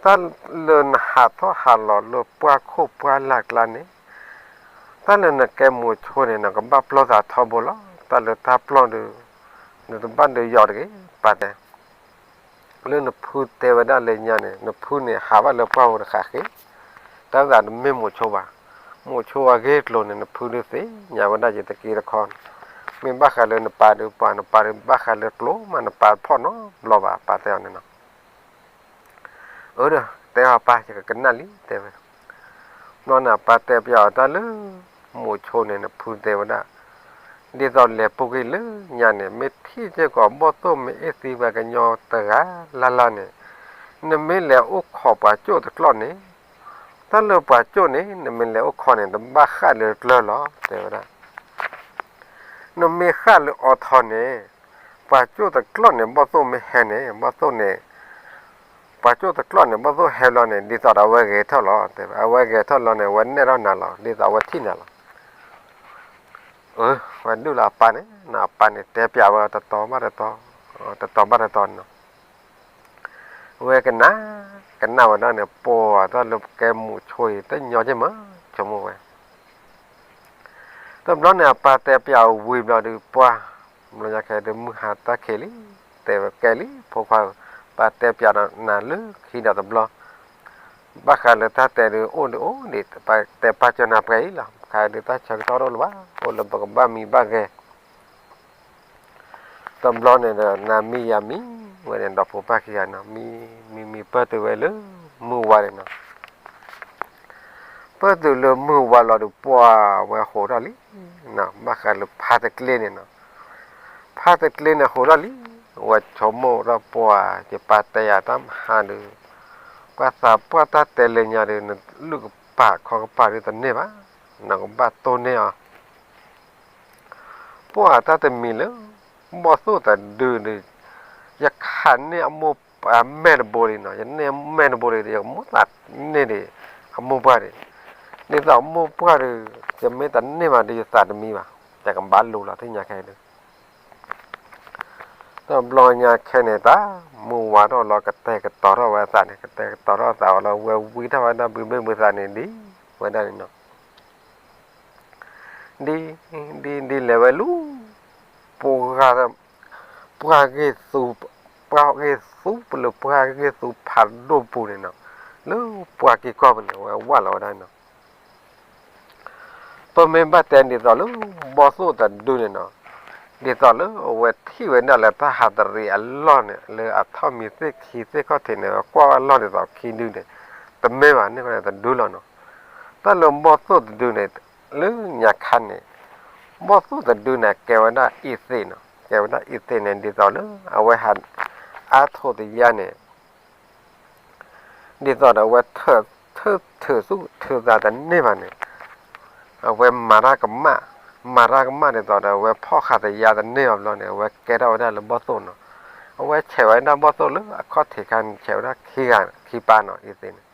တၢ်လၢနဟးထီၣ်ဟးလီၤလၢပှၢ်ခိၣ်ပှၢ်လၢ်ကျါန့ၣ်, တၢ်လၢနကဲမိၣ်ဆိန့ၣ် နကဘၣ်ပျီသးထီဘိလီၤ. တၢ်လၢတၢ်ပျီဒီး နတဘၣ်ဒုးယီၤတဂ့ၤ, ပၢ်တဲ လၢနဖုတဲဝဲဒၣ်လၢညါန့ၣ် နဖုန့ၣ်ဟးဘၣ်လၢပှၢ်ပူၤတဃးဃ့, တၢ်သးတမ့ၢ်မိၣ်ဆိဘၣ်. မိၣ်ဆိအဂ့ၢ်ကျိၤန့ၣ် နဖုဒုးသ့ၣ်ညါဝဲဒၣ်ယတက့တခီ, မ့ၢ်ဘၣ်ဃးလၢနပၢ်ဒုးပှၤ နပၢ်ဒုးဘၣ်ဃးလၢကျိၤမး နပၢ်ဖီၣ်နီတဘျီဘၣ် ပၢ်တဲအီၤန့ၣ်နီၤ. အၢဒီး တဲအီၤပၢ် ယကကနၣ်လံ တဲဝဲ. ဘျီန့ၣ် အပၢ်တဲပျးအီၤတၢ်လၢ မိၣ်ဆိန့ၣ် နဖုတဲဝဲဒၣ်, ဒ်သိးလဲၤပူၤကွံာ်လၢညါန့ၣ် မ့ၢ်ထံၣ်စ့ၢ်ကီးဘီၣ်သိၣ်မ့ၢ်အ့ၣ်သံပှၤကညီတဂၤလၢ်လၢ်န့ၣ်, နမ့ၢ်လဲၤအိၣ်ခိးပှၤကၠိၣ်တကျီၢ်န့ၣ်, တၢ်လၢပှၤကၠိၣ်န့ၣ် နမ့ၢ်လဲၤအိၣ်ခိးန့ၣ် တဘၣ်ဃၣ်လၢကျၢၢ်လီၤ တဲဝဲဒၣ်. နမ့ၢ်ဃၣ်လၢအီထီန့ၣ်, ပှၤကၠိၣ်တကျီၢ်န့ၣ် ဘီၣ်သိၣ်မ့ၢ်ဟဲန့ၣ် ဘီၣ်သိၣ်န့ၣ်, ပှၤကၠိၣ်တကျီၢ်န့ၣ် ဘီၣ်သိၣ်ဟဲဘျီန့ၣ် ဒ်သိးဒီးအဝဲဂဲၤထၢၣ်လီၤ တဲဝဲ. အဝဲဂဲၤထၢၣ်လီၤန့ၣ် အဝဲနဲၣ်ထီၣ်နၤလီၤ ဒ်သိးအဝဲထံၣ်နၤလီၤ. အၢ ဝဲဒုးလီၤအပၢ်န့ၣ်, အပၢ်န့ၣ် တဲပျးဝဲတတီၤဘၣ်တတီၤ, တတီၤဘၣ်တတီၤန့ၣ်နီၤ. ဝဲကနၣ်, ကနၣ်ဝဲဒၣ်န့ၣ် ပှၤတၢ်လၢကဲမိၣ်ဆိအံၤ တညီက့မး ဆိကမိၣ်ဝဲ. တဘျီန့ၣ် အပၢ်တဲပျးအီၤဝံၤဘျီဒီး ပှၢ်, ဘျီညါခဲဒုးမုၢ်ဟါတၢ်ခံးလံ, တဲဝဲကဲလံ ဖိခွါဧၢ, ပၢ်တဲပျးဒီးနၤလၢခံဒီးတဘျီ, ဘၣ်ဃးလၢတၢ်တဲဒုးအိၣ်ဒုးအိၣ်ဒံး ပၢ်တဲပာ်စၢၤနၤပှဲၤအံၤလီၤ, ခါဒုးတၢ်ဆၢကတီၢ်တအိၣ်လၢၤဘၣ်, အိၣ်လၢပကဘၣ်မံဘၣ်ဂဲၤ တဘျီန့ၣ်ဒီး နၤမံယၤမံ, ဝဲန့ၣ်ဒီးဖိပၢ်ခံဂၤနီၤ, မံ, မံမံပၢၢ်တုၤဝဲလၢမုၢ်ဝါန့ၣ်နီၤ. ပၢၢ်တုၤလၢမုၢ်ဝါလီၤဒီး ပှၢ်ဝဲဟိးထီၣ်လံ, ဘၣ်ဃးလၢဖါတကျ့န့ၣ်နီၤ. ဖါတကျ့န့ၣ်ဟိးထီၣ်လံ, ဝဲဆိကမိၣ်ထီၣ်ပှၢ် ယပၢ်တဲယၤတၢ်မဟါဒီး, ပှၤသးပှၢ်တၢ်တဲလၢညါဒီး နလုၢ်ကပာ်ခီကပာ်ဒုးတန့ၢ်ဘၣ်, နကဘၣ်တိၢ်န့ၢ်အီၤ ပှၢ်တၢ်တမံၤလၢ ဘီၣ်သိၣ်တဒုန့ၣ်, ယခးန့ၢ်အမိၢ်အမဲာ်တဘိလံနီၤ, ယန့ၢ်အမဲာ်တဘိလံဒီး ယကမိၣ်သးန့ၢ်ဒံးအမိၢ်ပှၢ်ဒံး, ဒ်သိးအမိၢ်ပှၢ်ဒီး ယမ့ၢ်တန့ၢ်ဘၣ်ဒီး ယသးတမံဘၣ်, ယကဘၣ်လူၤလီၤ သ့ၣ်ညါခဲအံၤဒီး တဘျီညါခဲန့ၣ် တၢ်မုၢ်ဝါထီၣ်လီၤ ကတဲာ်ကတီၤထီၣ်ဝဲအသးန့ၣ်, ကတဲာ်ကတီၤထီၣ်အသးဝဲလီၤ, ဝဲဝံထီၣ်ဝဲဒၣ်ဘုဘ့ၣ်ဘုသးန့ၣ် ဒ်ဝဲဒၣ်န့ၣ်နီၤ. ဒ်, ဒ်, ဒ်လဲၤဝဲလၢ ပှၢ်, ပှၢ်ဂ့ၢ်သူ, ပှၢ်ဂ့ၢ်သူပူၤလၢပှၢ်ဂ့ၢ်သူဖးဒိၣ်ပူၤန့ၣ်နီၤ, လၢပှၢ်က့ၤကီၢ်ပူၤန့ၣ် ဝဲဝဲလီၤဝဲဒၣ်နီၤ. ပမ့ၢ်ဘၣ်တဲဒ်သိးလၢ ဘီၣ်သိၣ်တဒုန့ၣ်နီၤ, ဒ်သိးလၢအဝဲထံၣ်ဝဲဒၣ်လၢတၢ်ဟးတရံးအလီၢ်န့ၣ် လၢအထီၣ်မံၤသ့ၣ်ခံသ့ၣ်ခီၣ်ထံးန့ၣ် ကွၢ်ဝဲလီၢ်ဒ်သိးခံဒုန့ၣ်, တမ့ၢ်ဘၣ်န့ၣ် တဒုလီၤနီၤ. တၢ်လၢဘီၣ်သိၣ်တဒုန့ၣ်, လၢညါခါန့ၣ်, ဘီၣ်သိၣ်တဒုန့ၣ် ကဲဝဲဒၣ်အံၤသ့းနီၤ, ကဲဝဲဒၣ်အံၤသ့းန့ၣ် ဒ်သိးလၢ အဝဲဟး, အါထိးတယါန့ၣ် ဒ်သိးဒီးအဝဲ ထုးထုးထုးသူၣ်ထုးသးတန့ၢ်ဘၣ်န့ၣ်, အဝဲမၤတၢ်ကမၣ်, မၤတၢ်ကမၣ်ဒ်သိးဒီး အဝဲဖီၣ်ဃာ်တယါတန့ၢ်အီၤဘျီန့ၣ် အဝဲကဲထီၣ်ဝဲဒၣ်လၢဘီၣ်သိၣ်နီၤ. အဝဲဆဲးဝဲဒၣ်ဘီၣ်သိၣ်လၢအခီၣ်ထံးခါန့ၣ် ဆဲးဝဲဒၣ်ခံဂၤ, ခံပၢ်နီၤ အံၤသ့းန့ၣ်.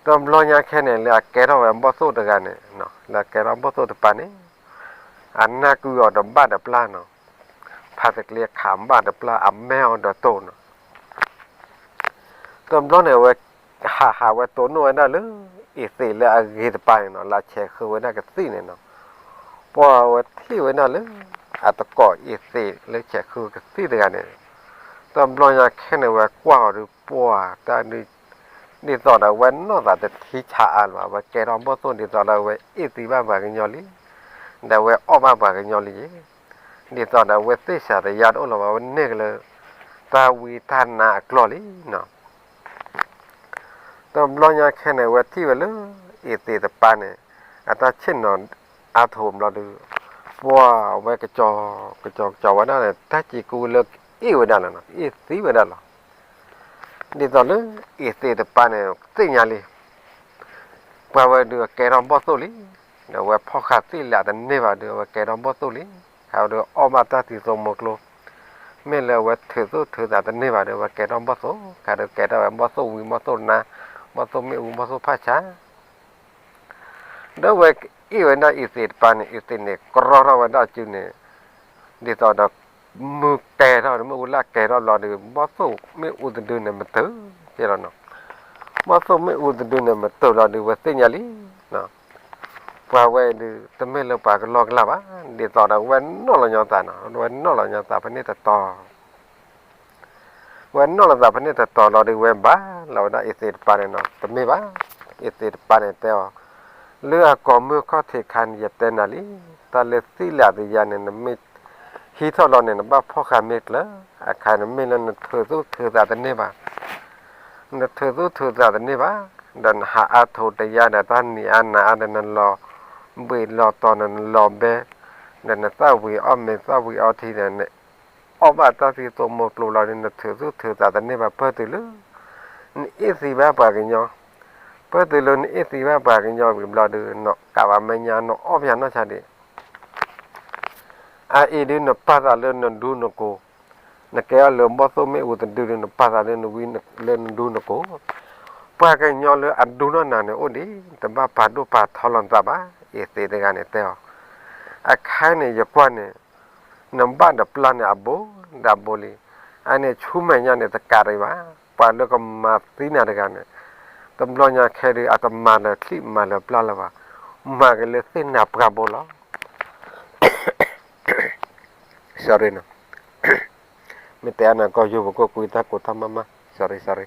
တဘျီညါခဲန့ၣ် လၢအကဲထီၣ်ဝဲဘီၣ်သိၣ်တဂၤန့ၣ်, လၢအကဲထီၣ်ဘီၣ်သိၣ်တပၢ်န့ၣ်, အနၢ်ကုအီၤတဘၣ်တပျၢ်နီၤ, ဖါတကျ့ခးဘၣ်တပျၢ် အမဲအီၤဒီးတိၢ်နီၤ. တဘျီန့ၣ် အဝဲဟးဟးဝဲတိၢ်နီၣ်ဝဲဒၣ်လၢ အံၤသ့းလၢအဂ့ၤတပၢ်န့ၣ်နီၤ, လၢအဆဲးဃုာ်ဝဲဒၣ်ကသံၣ်န့ၣ်နီၤ. ပှၢ်ဝဲထံၣ်ဝဲဒၣ်လၢ အတကိးအံၤသ့းလၢဆဲးဃုာ်ကသံၣ်တဂၤန့ၣ်, တဘျီညါခဲန့ၣ် ဝဲကွၢ်အီၤဒီး ပှၢ်တၢ်ဒုး ဒ်သိးဒီးအဝဲနီၢ်သးတထံဆးအါလၢၤဘၣ်, အဝဲကဲထီၣ်ဘီၣ်သိၣ်ဒ်သိးလၢအဝဲအ့ၣ်သံဘၣ်ပှၤကညီလံ, ဒီးအဝဲအီၣ်ဘၣ်ပှၤကညီလံယ့, ဒ်သိးဒီးအဝဲသ့ၣ်စးတယါတအိၣ်လၢၤဘၣ်, အဝဲန့ၢ်က့ၤလၢ တၢ်ဝံတၢ်နါအကျိာ်လံနီၤ. တဘျီညါခဲန့ၣ် အဝဲထံၣ်ဝဲလၢ အံၤသ့းတပၢ်န့ၣ် အတၢ်ဆ့ၣ်နီၤအါထိးဘျီဒီး ပှၢ်ဝဲကစီၤ, ကစီၤကစီၤဝဲဒၣ်န့ၣ် တၢ်စံးကူလၢကအ့ၣ်ဝဲဒၣ်လီၤနီၤ, အ့ၣ်သံဝဲဒၣ်လီၤ. ဒ်သိးလၢအ့းသ့းတပၤန့ၣ် သ့ၣ်ညါလံ ပှၤဝဲဒုးအကဲထီၣ်ဘီၣ်သိၣ်လံ, ဒီးအဝဲဖီၣ်ဃာ်သ့ၣ်လၢအတန့ၢ်ဘၣ်ဒီး အဝဲကဲထီၣ်ဘီၣ်သိၣ်လံ, ခါဒီးအီၣ်ဘၣ်တၢ်သံသိမိၢ်ကျိ, မ့ၢ်လၢအဝဲထုးသူၣ်ထုးသးတန့ၢ်ဘၣ်ဒီး အဝဲကဲထီၣ်ဘီၣ်သိၣ်, ခါဒီးကဲထီၣ်ဝဲဘီၣ်သိၣ်ဝံၤ ဘီၣ်သိၣ်နါ, ဘီၣ်သိၣ်မ့ၣ်အူ ဘီၣ်သိၣ်ဖၣ်ဆါ ဒီးအဝဲကအ့ၣ်ဝဲဒၣ်အ့းသ့းတပၤန့ၣ် အ့းသ့းန့ၣ် ကြီထီၣ်ဝဲဒၣ်စုန့ၣ်, ဒ်သိးဒီး မုၢ်ကဲထီၣ် မ့ၣ်အူလၢကဲထီၣ်လီၤဒီး ဘီၣ်သိၣ်မ့ၣ်အူတဒုန့ၣ်မတုၤက့လီၤနီၤ, ဘီၣ်သိၣ်မ့ၣ်အူတဒုန့ၣ်မတုၤလီၤဒီး ဝဲသ့ၣ်ညါလံ ပှၤဝဲဒုး တမ့ၢ်လၢပှၤကလီကလီဘၣ်, ဒ်သိးဒီးဝဲနီၣ်လီၤညီသးနီၤ, ဝဲနီၣ်လီၤညီသးဖဲန့ၣ်တတီၤ ဝဲနီၣ်လီၤသးဖဲန့ၣ်တတီၤလီၤဒီး ဝဲဘၣ်လီၤဝဲဒၣ်အ့းသ့းတပၤန့ၣ်နီၤ, တမ့ၢ်ဘၣ်, အ့းသ့းတပၤန့ၣ်တဲအီၤ, လၢအကိာ်မုၢ်ခီၣ်ထံးခါန့ၣ် ယတဲနၤလံ, တၢ်လၢသ့ၣ်လၢအတယါန့ၣ် နမ့ၢ်ဟံးထီၣ်လီၤန့ၣ် နဘၣ်ဖီၣ်ဃာ်မ့ၢ်ကျၢၤ, အခါန့ၣ်မ့ၢ်လၢနထုးသူၣ်ထုးသးတန့ၢ်ဘၣ် နထုးသူၣ်ထုးသးတန့ၢ်ဘၣ်, ဒီးနဟးအါထိးတယါဒီး တၢ်နံၤအါနၤအါဒီး နလီၤဘှံးလီၤတီၤန့ၣ် နလီၤဘဲ, ဒီးနသၣ်ဝံၤအီၣ်မ့ၤသၣ်ဝံၤအီထံဒီး နအီၣ်ဘၣ်တၢ်သံသိမိၢ်ကျိလီၤဒီး နထုးသူၣ်ထုးသးတန့ၢ်ဘၣ် ပၢၢ်တုၤလၢ နအ့ၣ်သံဘၣ်ပှၤကညီ, ပၢၢ်တုၤလၢနအ့ၣ်သံဘၣ်ပှၤကညီဝံၤဘျီဒီး နကးဘၣ်မဲာ်ညါ နအီၣ်ပယါနီၢ်ဆါဒံး အအံၤဒုးနပာ်သးလၢနဒူနကိာ်, နကဲအီၤလၢဘီၣ်သိၣ်မ့ၣ်အူတဒုဒုး နပာ်သးလၢနဝံလၢနဒူနကိာ်, ပှၤကညီလၢအဒူနီၢ်နၤန့ၣ်အိၣ်ဒံး တဘၣ်ပာ်ဒိၣ်ပာ်ထီလီၤနသးဘၣ်, အ့းသ့းတဂၤန့ၣ်တဲအီၤ, အခါန့ၣ်ယကွၢ်န့ၣ်, နဘၣ်ဒီးပျၢ်န့ၣ်အဘိဒီးအဘိလံ, အန့ၣ်ဆူမဲာ်ညါန့ၣ်တကးဒံးဘၣ်, ပှၤလၢကမၤသံနၤတဂၤန့ၣ်, တဘျီညါခဲဒုး အတမၤလၢာ်ချံမၤလၢာ်ပျၢ်လၢၤဘၣ်, မၤက့ၤလၢသ့ၣ်နၤပှၢ်ဘိလီၤ. မ့ၢ်တဲအါန့ၣ် ကီၢ်ယိၤပကိၣ်ကွံတၢ်ကိးတၢ်မါမါ, sorry sorry.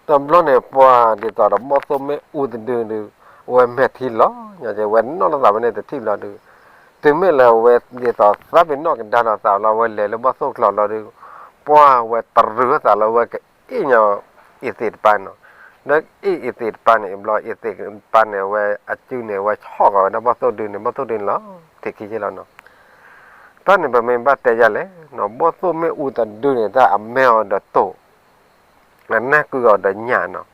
တဘျီန့ၣ် ပှၤဒ်သိးဒီးဘီၣ်သိၣ်မ့ၣ်အူတဒုဒုး, အဝဲမဲာ်ထံလီၤညါက့ၤ ဝဲနီၣ်လီၤသးဖဲန့ၣ်တထံၣ်ဘျီဒုး, တုၤမ့ၢ်လၢအဝဲဒ်သိးသးပ့ၤနီၣ်ကဒါဒီးသးလီၤ အဝဲလဲၤလၢဘီၣ်သိၣ်ကျိၤလီၤဒုး, ပှၤဝဲတရံးသးလၢအဝဲကအ့ၣ်ညါ အ့းသ့းတပၤန့ၣ်, ဒီးအ့ၣ်အ့းသ့းတပၤန့ၣ် ဘျီအ့းသ့းတပၤန့ၣ် အဝဲအစုန့ၣ် အဝဲဆီၣ်ဃီၤဝဲဒၣ်ဘီၣ်သိၣ်ဒုန့ၣ် ဘီၣ်သိၣ်ဒုန့ၣ်လီၤ ထံခံက့လီၤနီၤ. တၢ်န့ၣ်ပမ့ၢ်ဘၣ်တဲယၤလဲၣ်, ဘီၣ်သိၣ်မ့ၣ်အူတဒုန့ၣ် တၢ်အမဲအီၤဒီးတိာ် အနၢ်ကုအီၤဒီးညၣ်နီၤ,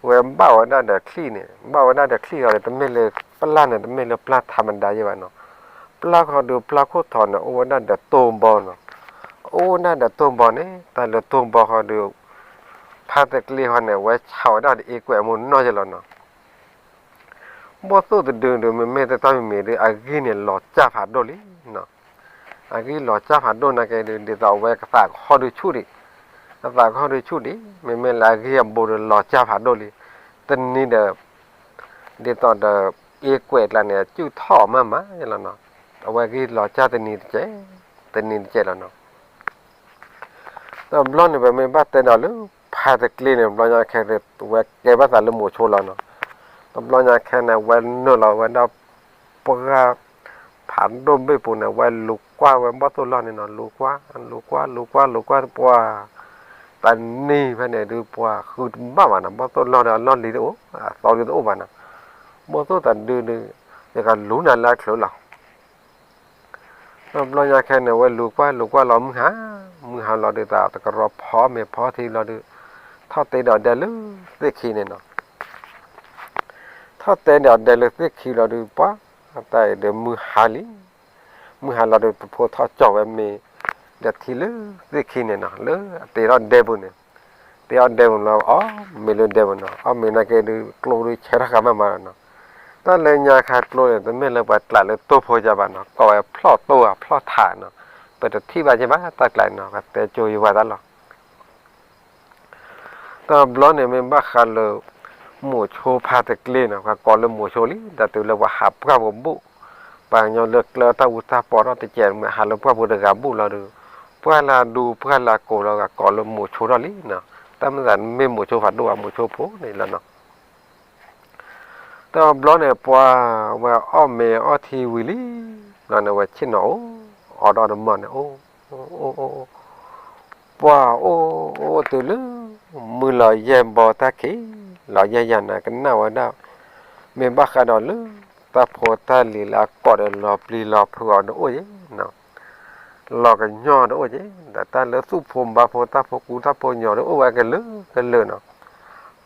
ဝဲဘၣ်ဝဲဒၣ်ဒီးချံန့ၣ် ဘၣ်ဝဲဒၣ်ဒီးချံဃီဒီး တမ့ၢ်လၢပျၢ်န့ၣ် တမ့ၢ်လၢပျၢ်ထးမဒါယဲဘၣ်နီၤ, ပျၢ်ဃီဒီးပျၢ်ခိၣ်ထီးန့ၣ် အိၣ်ဝဲဒၣ်ဒီးတိၢ်ဘီနီၤ, အိၣ်ဝဲဒၣ်ဒီးတိၢ်ဘီန့ၣ် တၢ်လၢတိၢ်ဘီဃီဒီး ဖါတကျ့ဃီန့ၣ် ဝဲဆးဝဲဒၣ်ဒီးအ့ကွဲးအမိၢ်နီၢ်ယဲလီၤနီၤ. ဘီၣ်သိၣ်တဒုဒုး မ့မ့ၢ်တၢ်တၢ်မံၤမံၤဒုး အဂံၢ်န့ၣ်လီၤစၢ်ဖးဒိၣ်လံနီၤ, အဂံၢ်လီၤစၢ်ဖးဒိၣ်နာ်က့ဒုး ဒ်သိးအဝဲကသးကဟီၣ်ဒုးဆူၣ်ဒံး, အသးကဟီၣ်ဒုးဆူၣ်ဒံး မ့မ့ၢ်လၢအဂံၢ်အဘိဒုးလီၤစၢ်ဖးဒိၣ်လံ, တနံၤဒီး ဒ်သိးဒီး အ့ကွဲးကျါန့ၣ် အစုၣ်ထီၣ်မးမးယဲလီၤနီၤ, အဝဲဂံၢ်လီၤစၢ်တနံၤတကဲး တနံၤတကဲးလီၤနီၤ. တဘျီန့ၣ် ပမ့ၢ်ဘၣ်တဲဒီးလၢ ဖါတကျ့န့ၣ် တဘျီညါခဲ ဝဲကဲဘၣ်သးလၢမိၤဆိလီၤနီၤ, တဘျီညါခဲန့ၣ် ဝဲနုာ်လီၤဝဲဒၣ် ပှၢ်ဖးဒိၣ်ဘ့ၣ်ပူၤန့ၣ် ဝဲလူၤကွၢ်ဝဲဘီၣ်သိၣ်လီၢ်န့ၣ်နီၤ, လူၤကွၢ် လူၤကွၢ် လူၤကွၢ် လူၤကွၢ်ပှၢ် တနံၤဖဲန့ၣ်ဒုး ပှၢ်ဃုတဘၣ်ဘၣ်နီၤ, ဘီၣ်သိၣ်လီၢ်ဒီးအလီၢ်လံၤတအိၣ် အသီဒုးတအိၣ်ဘၣ်နီၤ, ဘီၣ်သိၣ်တဒုဒုး ယကလူၤနၤလၢအချုးလီၤ. တဘျီညါခဲန့ၣ် ဝဲလူၤကွၢ်လူၤကွၢ်လီၤမုၢ်ဟါ, မုၢ်ဟါလီၤဒုး သးတကရီဖီမ့ၤဖီထံလီၤဒုး ထီၣ်တဲဒီးဒဲလၢသ့ၣ်ခံန့ၣ်နီၤ, ထီၣ်တဲဒီးဒဲလၢသ့ၣ်ခံလီၤဒုး ပှၢ်တၢ်အံၤဒီးမုၢ်ဟါလံ, မုၢ်ဟါလီၤဒုး ပဖိထီၣ်ကၠီၣ်ဝဲမ့ၤ ဒီးထံလၢသ့ၣ်ခံန့ၣ်နီၤ, လၢအတ့ထီၣ်ဒဲပူၤန့ၣ်, တ့ထီၣ်ဒဲပူၤလီၤ အီၣ်မ့ၤလၢဒဲပူၤနီၤ, အီၣ်မ့ၤနာ်က့ဒုး ကျိဒုးဆဲးထီၣ်ဃာ်မးမးလီၤနီၤ. တၢ်လၢညါခါကျိန့ၣ် တမ့ၢ်လၢပှၤကျးလၢတိၢ်ဖိယါဘၣ်နီၤ, ကိးဝဲဖျီၣ်တိၢ်ဧါဖျီၣ်ထးနီၤ, ပတထံၣ်ဘၣ်က့ၤဘၣ်တၢ်ကျးနီၤ, ပှၤတဲကၠိယဝၤတၢ်လီၤ. တဘျီန့ၣ်မ့ၢ်ဘၣ်ဃးလၢ မိၤဆိဖါတကျ့နီၤ, ပှၤကိးလၢမိၤဆိလံ, ဒီးတုၤလၢပှၤဟးပှၢ်ပူၤဘူၣ်, ပှၤကညီလၢကျဲတၢ်အူတၢ်ပီးထီၣ်တကဲး မ့ၢ်ဟးလၢပှၢ်ပူၤတဂၤဘူၣ်လီၤဒုး, ပှၢ်လၢအဒူပှၢ်လၢအကိးလီၤ ပှၤကိးလၢမိၤဆိထီၣ်လံနီၤ, တၢ်မ့ၢ်သးမ့ၢ်မိၤဆိဖးဒိၣ်ဧါ မိၤဆိဖိန့ၣ်လီၤနီၤ. တဘျီန့ၣ် ပှၤဝဲအီၣ်မ့ၤအီထံဝံၤလံ, ဘျီန့ၣ် ဝဲဆ့ၣ်နီၤအိၣ်, အီၣ်ဒီးတမီၢ်န့ၣ် အိၣ်, အိၣ်, ပှၤအိၣ်, အိၣ်တုၤလၢ မုၢ်လီၤယဲၢ်ဘီတၢ်ခံး, လီၤယဲၢ်ယၤန့ၣ် ကနၣ်ဝဲဒၣ်, မ့ၢ်ဘၣ်ဃးဒီးလၢ တၢ်ဖိတၢ်လံၤလၢအကိးဒီးလီၤပျံၤလီၤဖုးအီၤန့ၣ်အိၣ်ယဲနီၤ. လီၤကညီဒီးအိၣ်က့ၤ ဒီးတၢ်လၢသူၣ်ဖိဘါဖိတၢ်ဖိကူတၢ်ဖိညီဒီးအိၣ်ဝဲကလုာ်ကလုာ်နီၤ,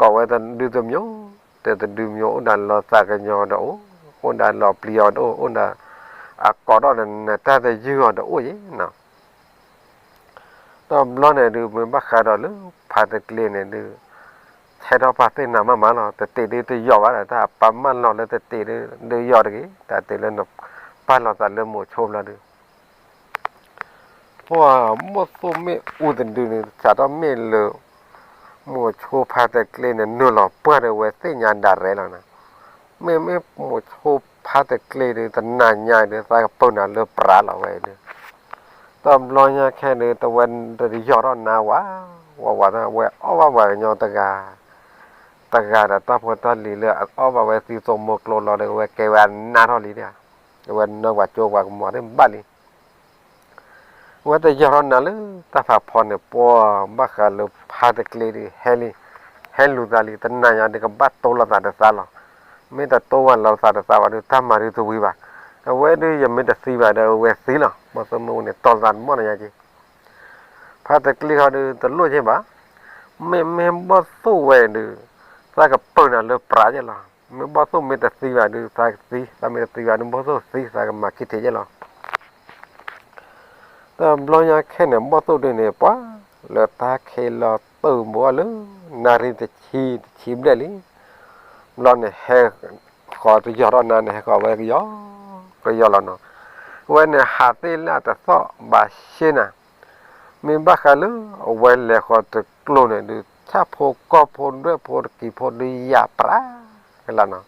ကိးဝဲတဒုတမျိုး, တတဒုမျိုးအိၣ်ဒၣ်လီၤသးကညီၤဒီးအိၣ်, အိၣ်ဒၣ်လီၤပျံၤအီၤဒီးအိၣ်, အိၣ်ဒၣ်အကိးထီၣ်ဒီးနတၢ်တယုၢ်အီၤဒီးအိၣ်က့ၤနီၤ. တဘျီန့ၣ်ဒုး မ့ၢ်ဘၣ်ဃးဒီးလၢဖါတကျ့န့ၣ်ဒုး ဆဲထီၣ်ပာ်သ့ၣ်နၤမးမးလီၤ. တတ့ၤဒုးတယီၤဘၣ်ဒီး တၢ်ပာ်မၢ်လီၤလၢတတ့ၤဒုး ဒုးယီၤတဂ့ၤ, တၢ်တုၤလၢနပာ်လီၤသးလၢမိၤဆိဘျီဒုး ပှၤဘီၣ်သိၣ်မ့ၣ်အူတဒုန့ၣ် စးထီၣ်မ့ၢ်လၢ မိၤဆိဖါတကျ့န့ၣ် နုာ်လီၤပှၢ်ဒီးဝဲသ့ၣ်ညါဒၣ်ရဲလီၤနီၤ. မ့မ့ၢ်မိၤဆိဖါတကျ့ဒုး တနၤညါဒုး သးကပၢၢ်နၤလၢပြးလီၤဝဲဒုး တဘျီညါခဲဒုး တဝဲတယီၤထီၣ်နၤဝဲ, ဝဲဝဲ ဝဲအီၣ်ဘၣ်ပှၤကညီတဂၤ, တဂၤဒီးတၢ်ဖိတၢ်လံၤလၢအအီၣ်ဘၣ်ဝဲသံသိမိၢ်ကျိလီၤဒီး ဝဲကဲဝဲအနးထီၣ်လံဒၣ်, ဝဲနၢပှၤကၠိပှၤကမီၤသ့ၣ်ဘၣ်လံ. ဝဲတယီၤထီၣ်နၤလၢတၢ်ဖးဖီန့ၣ် ပှၤဘၣ်ဃးလၢဖါတကျ့ဒုး ဟဲလံ, ဟဲလူၤသးလံ, တနၤညါဒုးကဘၣ်တိလိာ်သးဒီးသးလီၤ. မ့ၢ်တတိလိာ်သးဒီးသးဘၣ်ဒုး တၢ်မၤဒုးတဝံၤဘၣ်. အဝဲဒုးယမ့ၢ်တသံဘၣ်ဒီး အဝဲသံလီၤ. ဘီၣ်သိၣ်မ့ၣ်အူန့ၣ် တိလိာ်သးတမီၢ်နညါက့ၤ ဖါတကျ့ဃီဒုး တလိၣ်က့ၤဘၣ်. မ့မ့ၢ်ဘီၣ်သိၣ်ဝဲဒုး သးကပၢၢ်နၤလၢပြးက့ၤလီၤ. မ့ၢ်ဘီၣ်သိၣ်မ့ၢ်တသံဘၣ်ဒုး သးကသံ, သးမ့ၢ်တသံဘၣ်ဒုး ဘီၣ်သိၣ်သံ သးကမၤခံထံးက့ၤလီၤ. တဘျီညါခဲန့ၣ် ဘီၣ်သိၣ်ဒုးန့ၣ် ပှၤလၢတၢ်ခံးလီၤတုၤဘိလၢ နၣ်ရံၣ်တဆံ တဆံဘျဲၣ်လံ. ဘျီန့ၣ် ဟဲဃီၤတယီၤထီၣ်နၤန့ၣ် ဟဲဃီၤဝဲကယီၤ, ကယီၤလီၤနီၤ. အဝဲန့ၣ်ဟးသ့ၣ်လၢအတသီၣ်ဘၣ်ရှဲနၤ, မ့ၢ်ဘၣ်ဃးလၢအဝဲလဲၤဃီၤတကျိၤန့ၣ်ဒုး ဆၣ်ဖိကီၢ်ဖိဒွဲၣ်ဖိတကံၤဖိဒုးယၤပြးကလာ်နီၤ,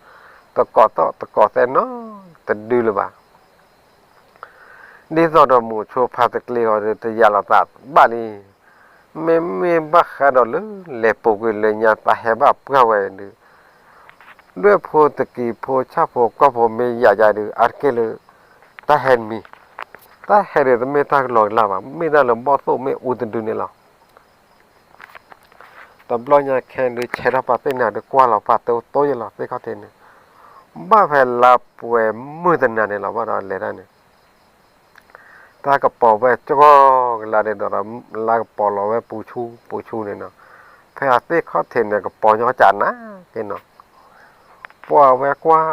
တကိးသီၣ်တကိးသဲနီတဒုလၢၤဘၣ်. ဒ်သိးဒီးမိၤဆိဖါတကျ့ဃီဒုး တယၤလီၤသးဘၣ်လံ. မ့မ့ၢ်ဘၣ်ဃးဒီးလၢလဲၤပူၤကွံာ်လၢညါ သးဟဲဘၣ်ပှၢ်ဝဲဒုး ဒွဲၣ်ဖိတကံၤဖိ ဆၣ်ဖိကီၢ်ဖိမ့ၢ်ယၤယၤဒုး အါတက့ၢ်လၢ တၢ်ဟဲတမံၤ, တၢ်ဟဲဒုးတမ့ၢ်တၢ်ကလီကလီဘၣ်, မ့ၢ်ဒၣ်လၢဘီၣ်သိၣ်မ့ၣ်အူတဒုန့ၣ်လီၤ. တဘျီညါခဲဒုး ဆဲထီၣ်ပာ်သ့ၣ်နၤဒုး ကွၢ်လီၤပာ်တိတိယဲလီၤ သ့ၣ်ခီၣ်ထံးန့ၣ်, ဘၣ်ဖဲလါပှဲၤမုၢ်တနၤန့ၣ်လီၤ ဘၣ်ဒီးလဲၤတၢ်န့ၣ် တၢ်ကပီၤဝဲကီကလါဒ်သိးဒီး လါကပီၤလီၤဝဲပူၤဆူပူၤဆူန့ၣ်နီၤ, ဖဲအသ့ၣ်ခီၣ်ထံးန့ၣ် ကပီၤညီကၢ်နးက့နီၤ. ပှၤဝဲကွၢ်,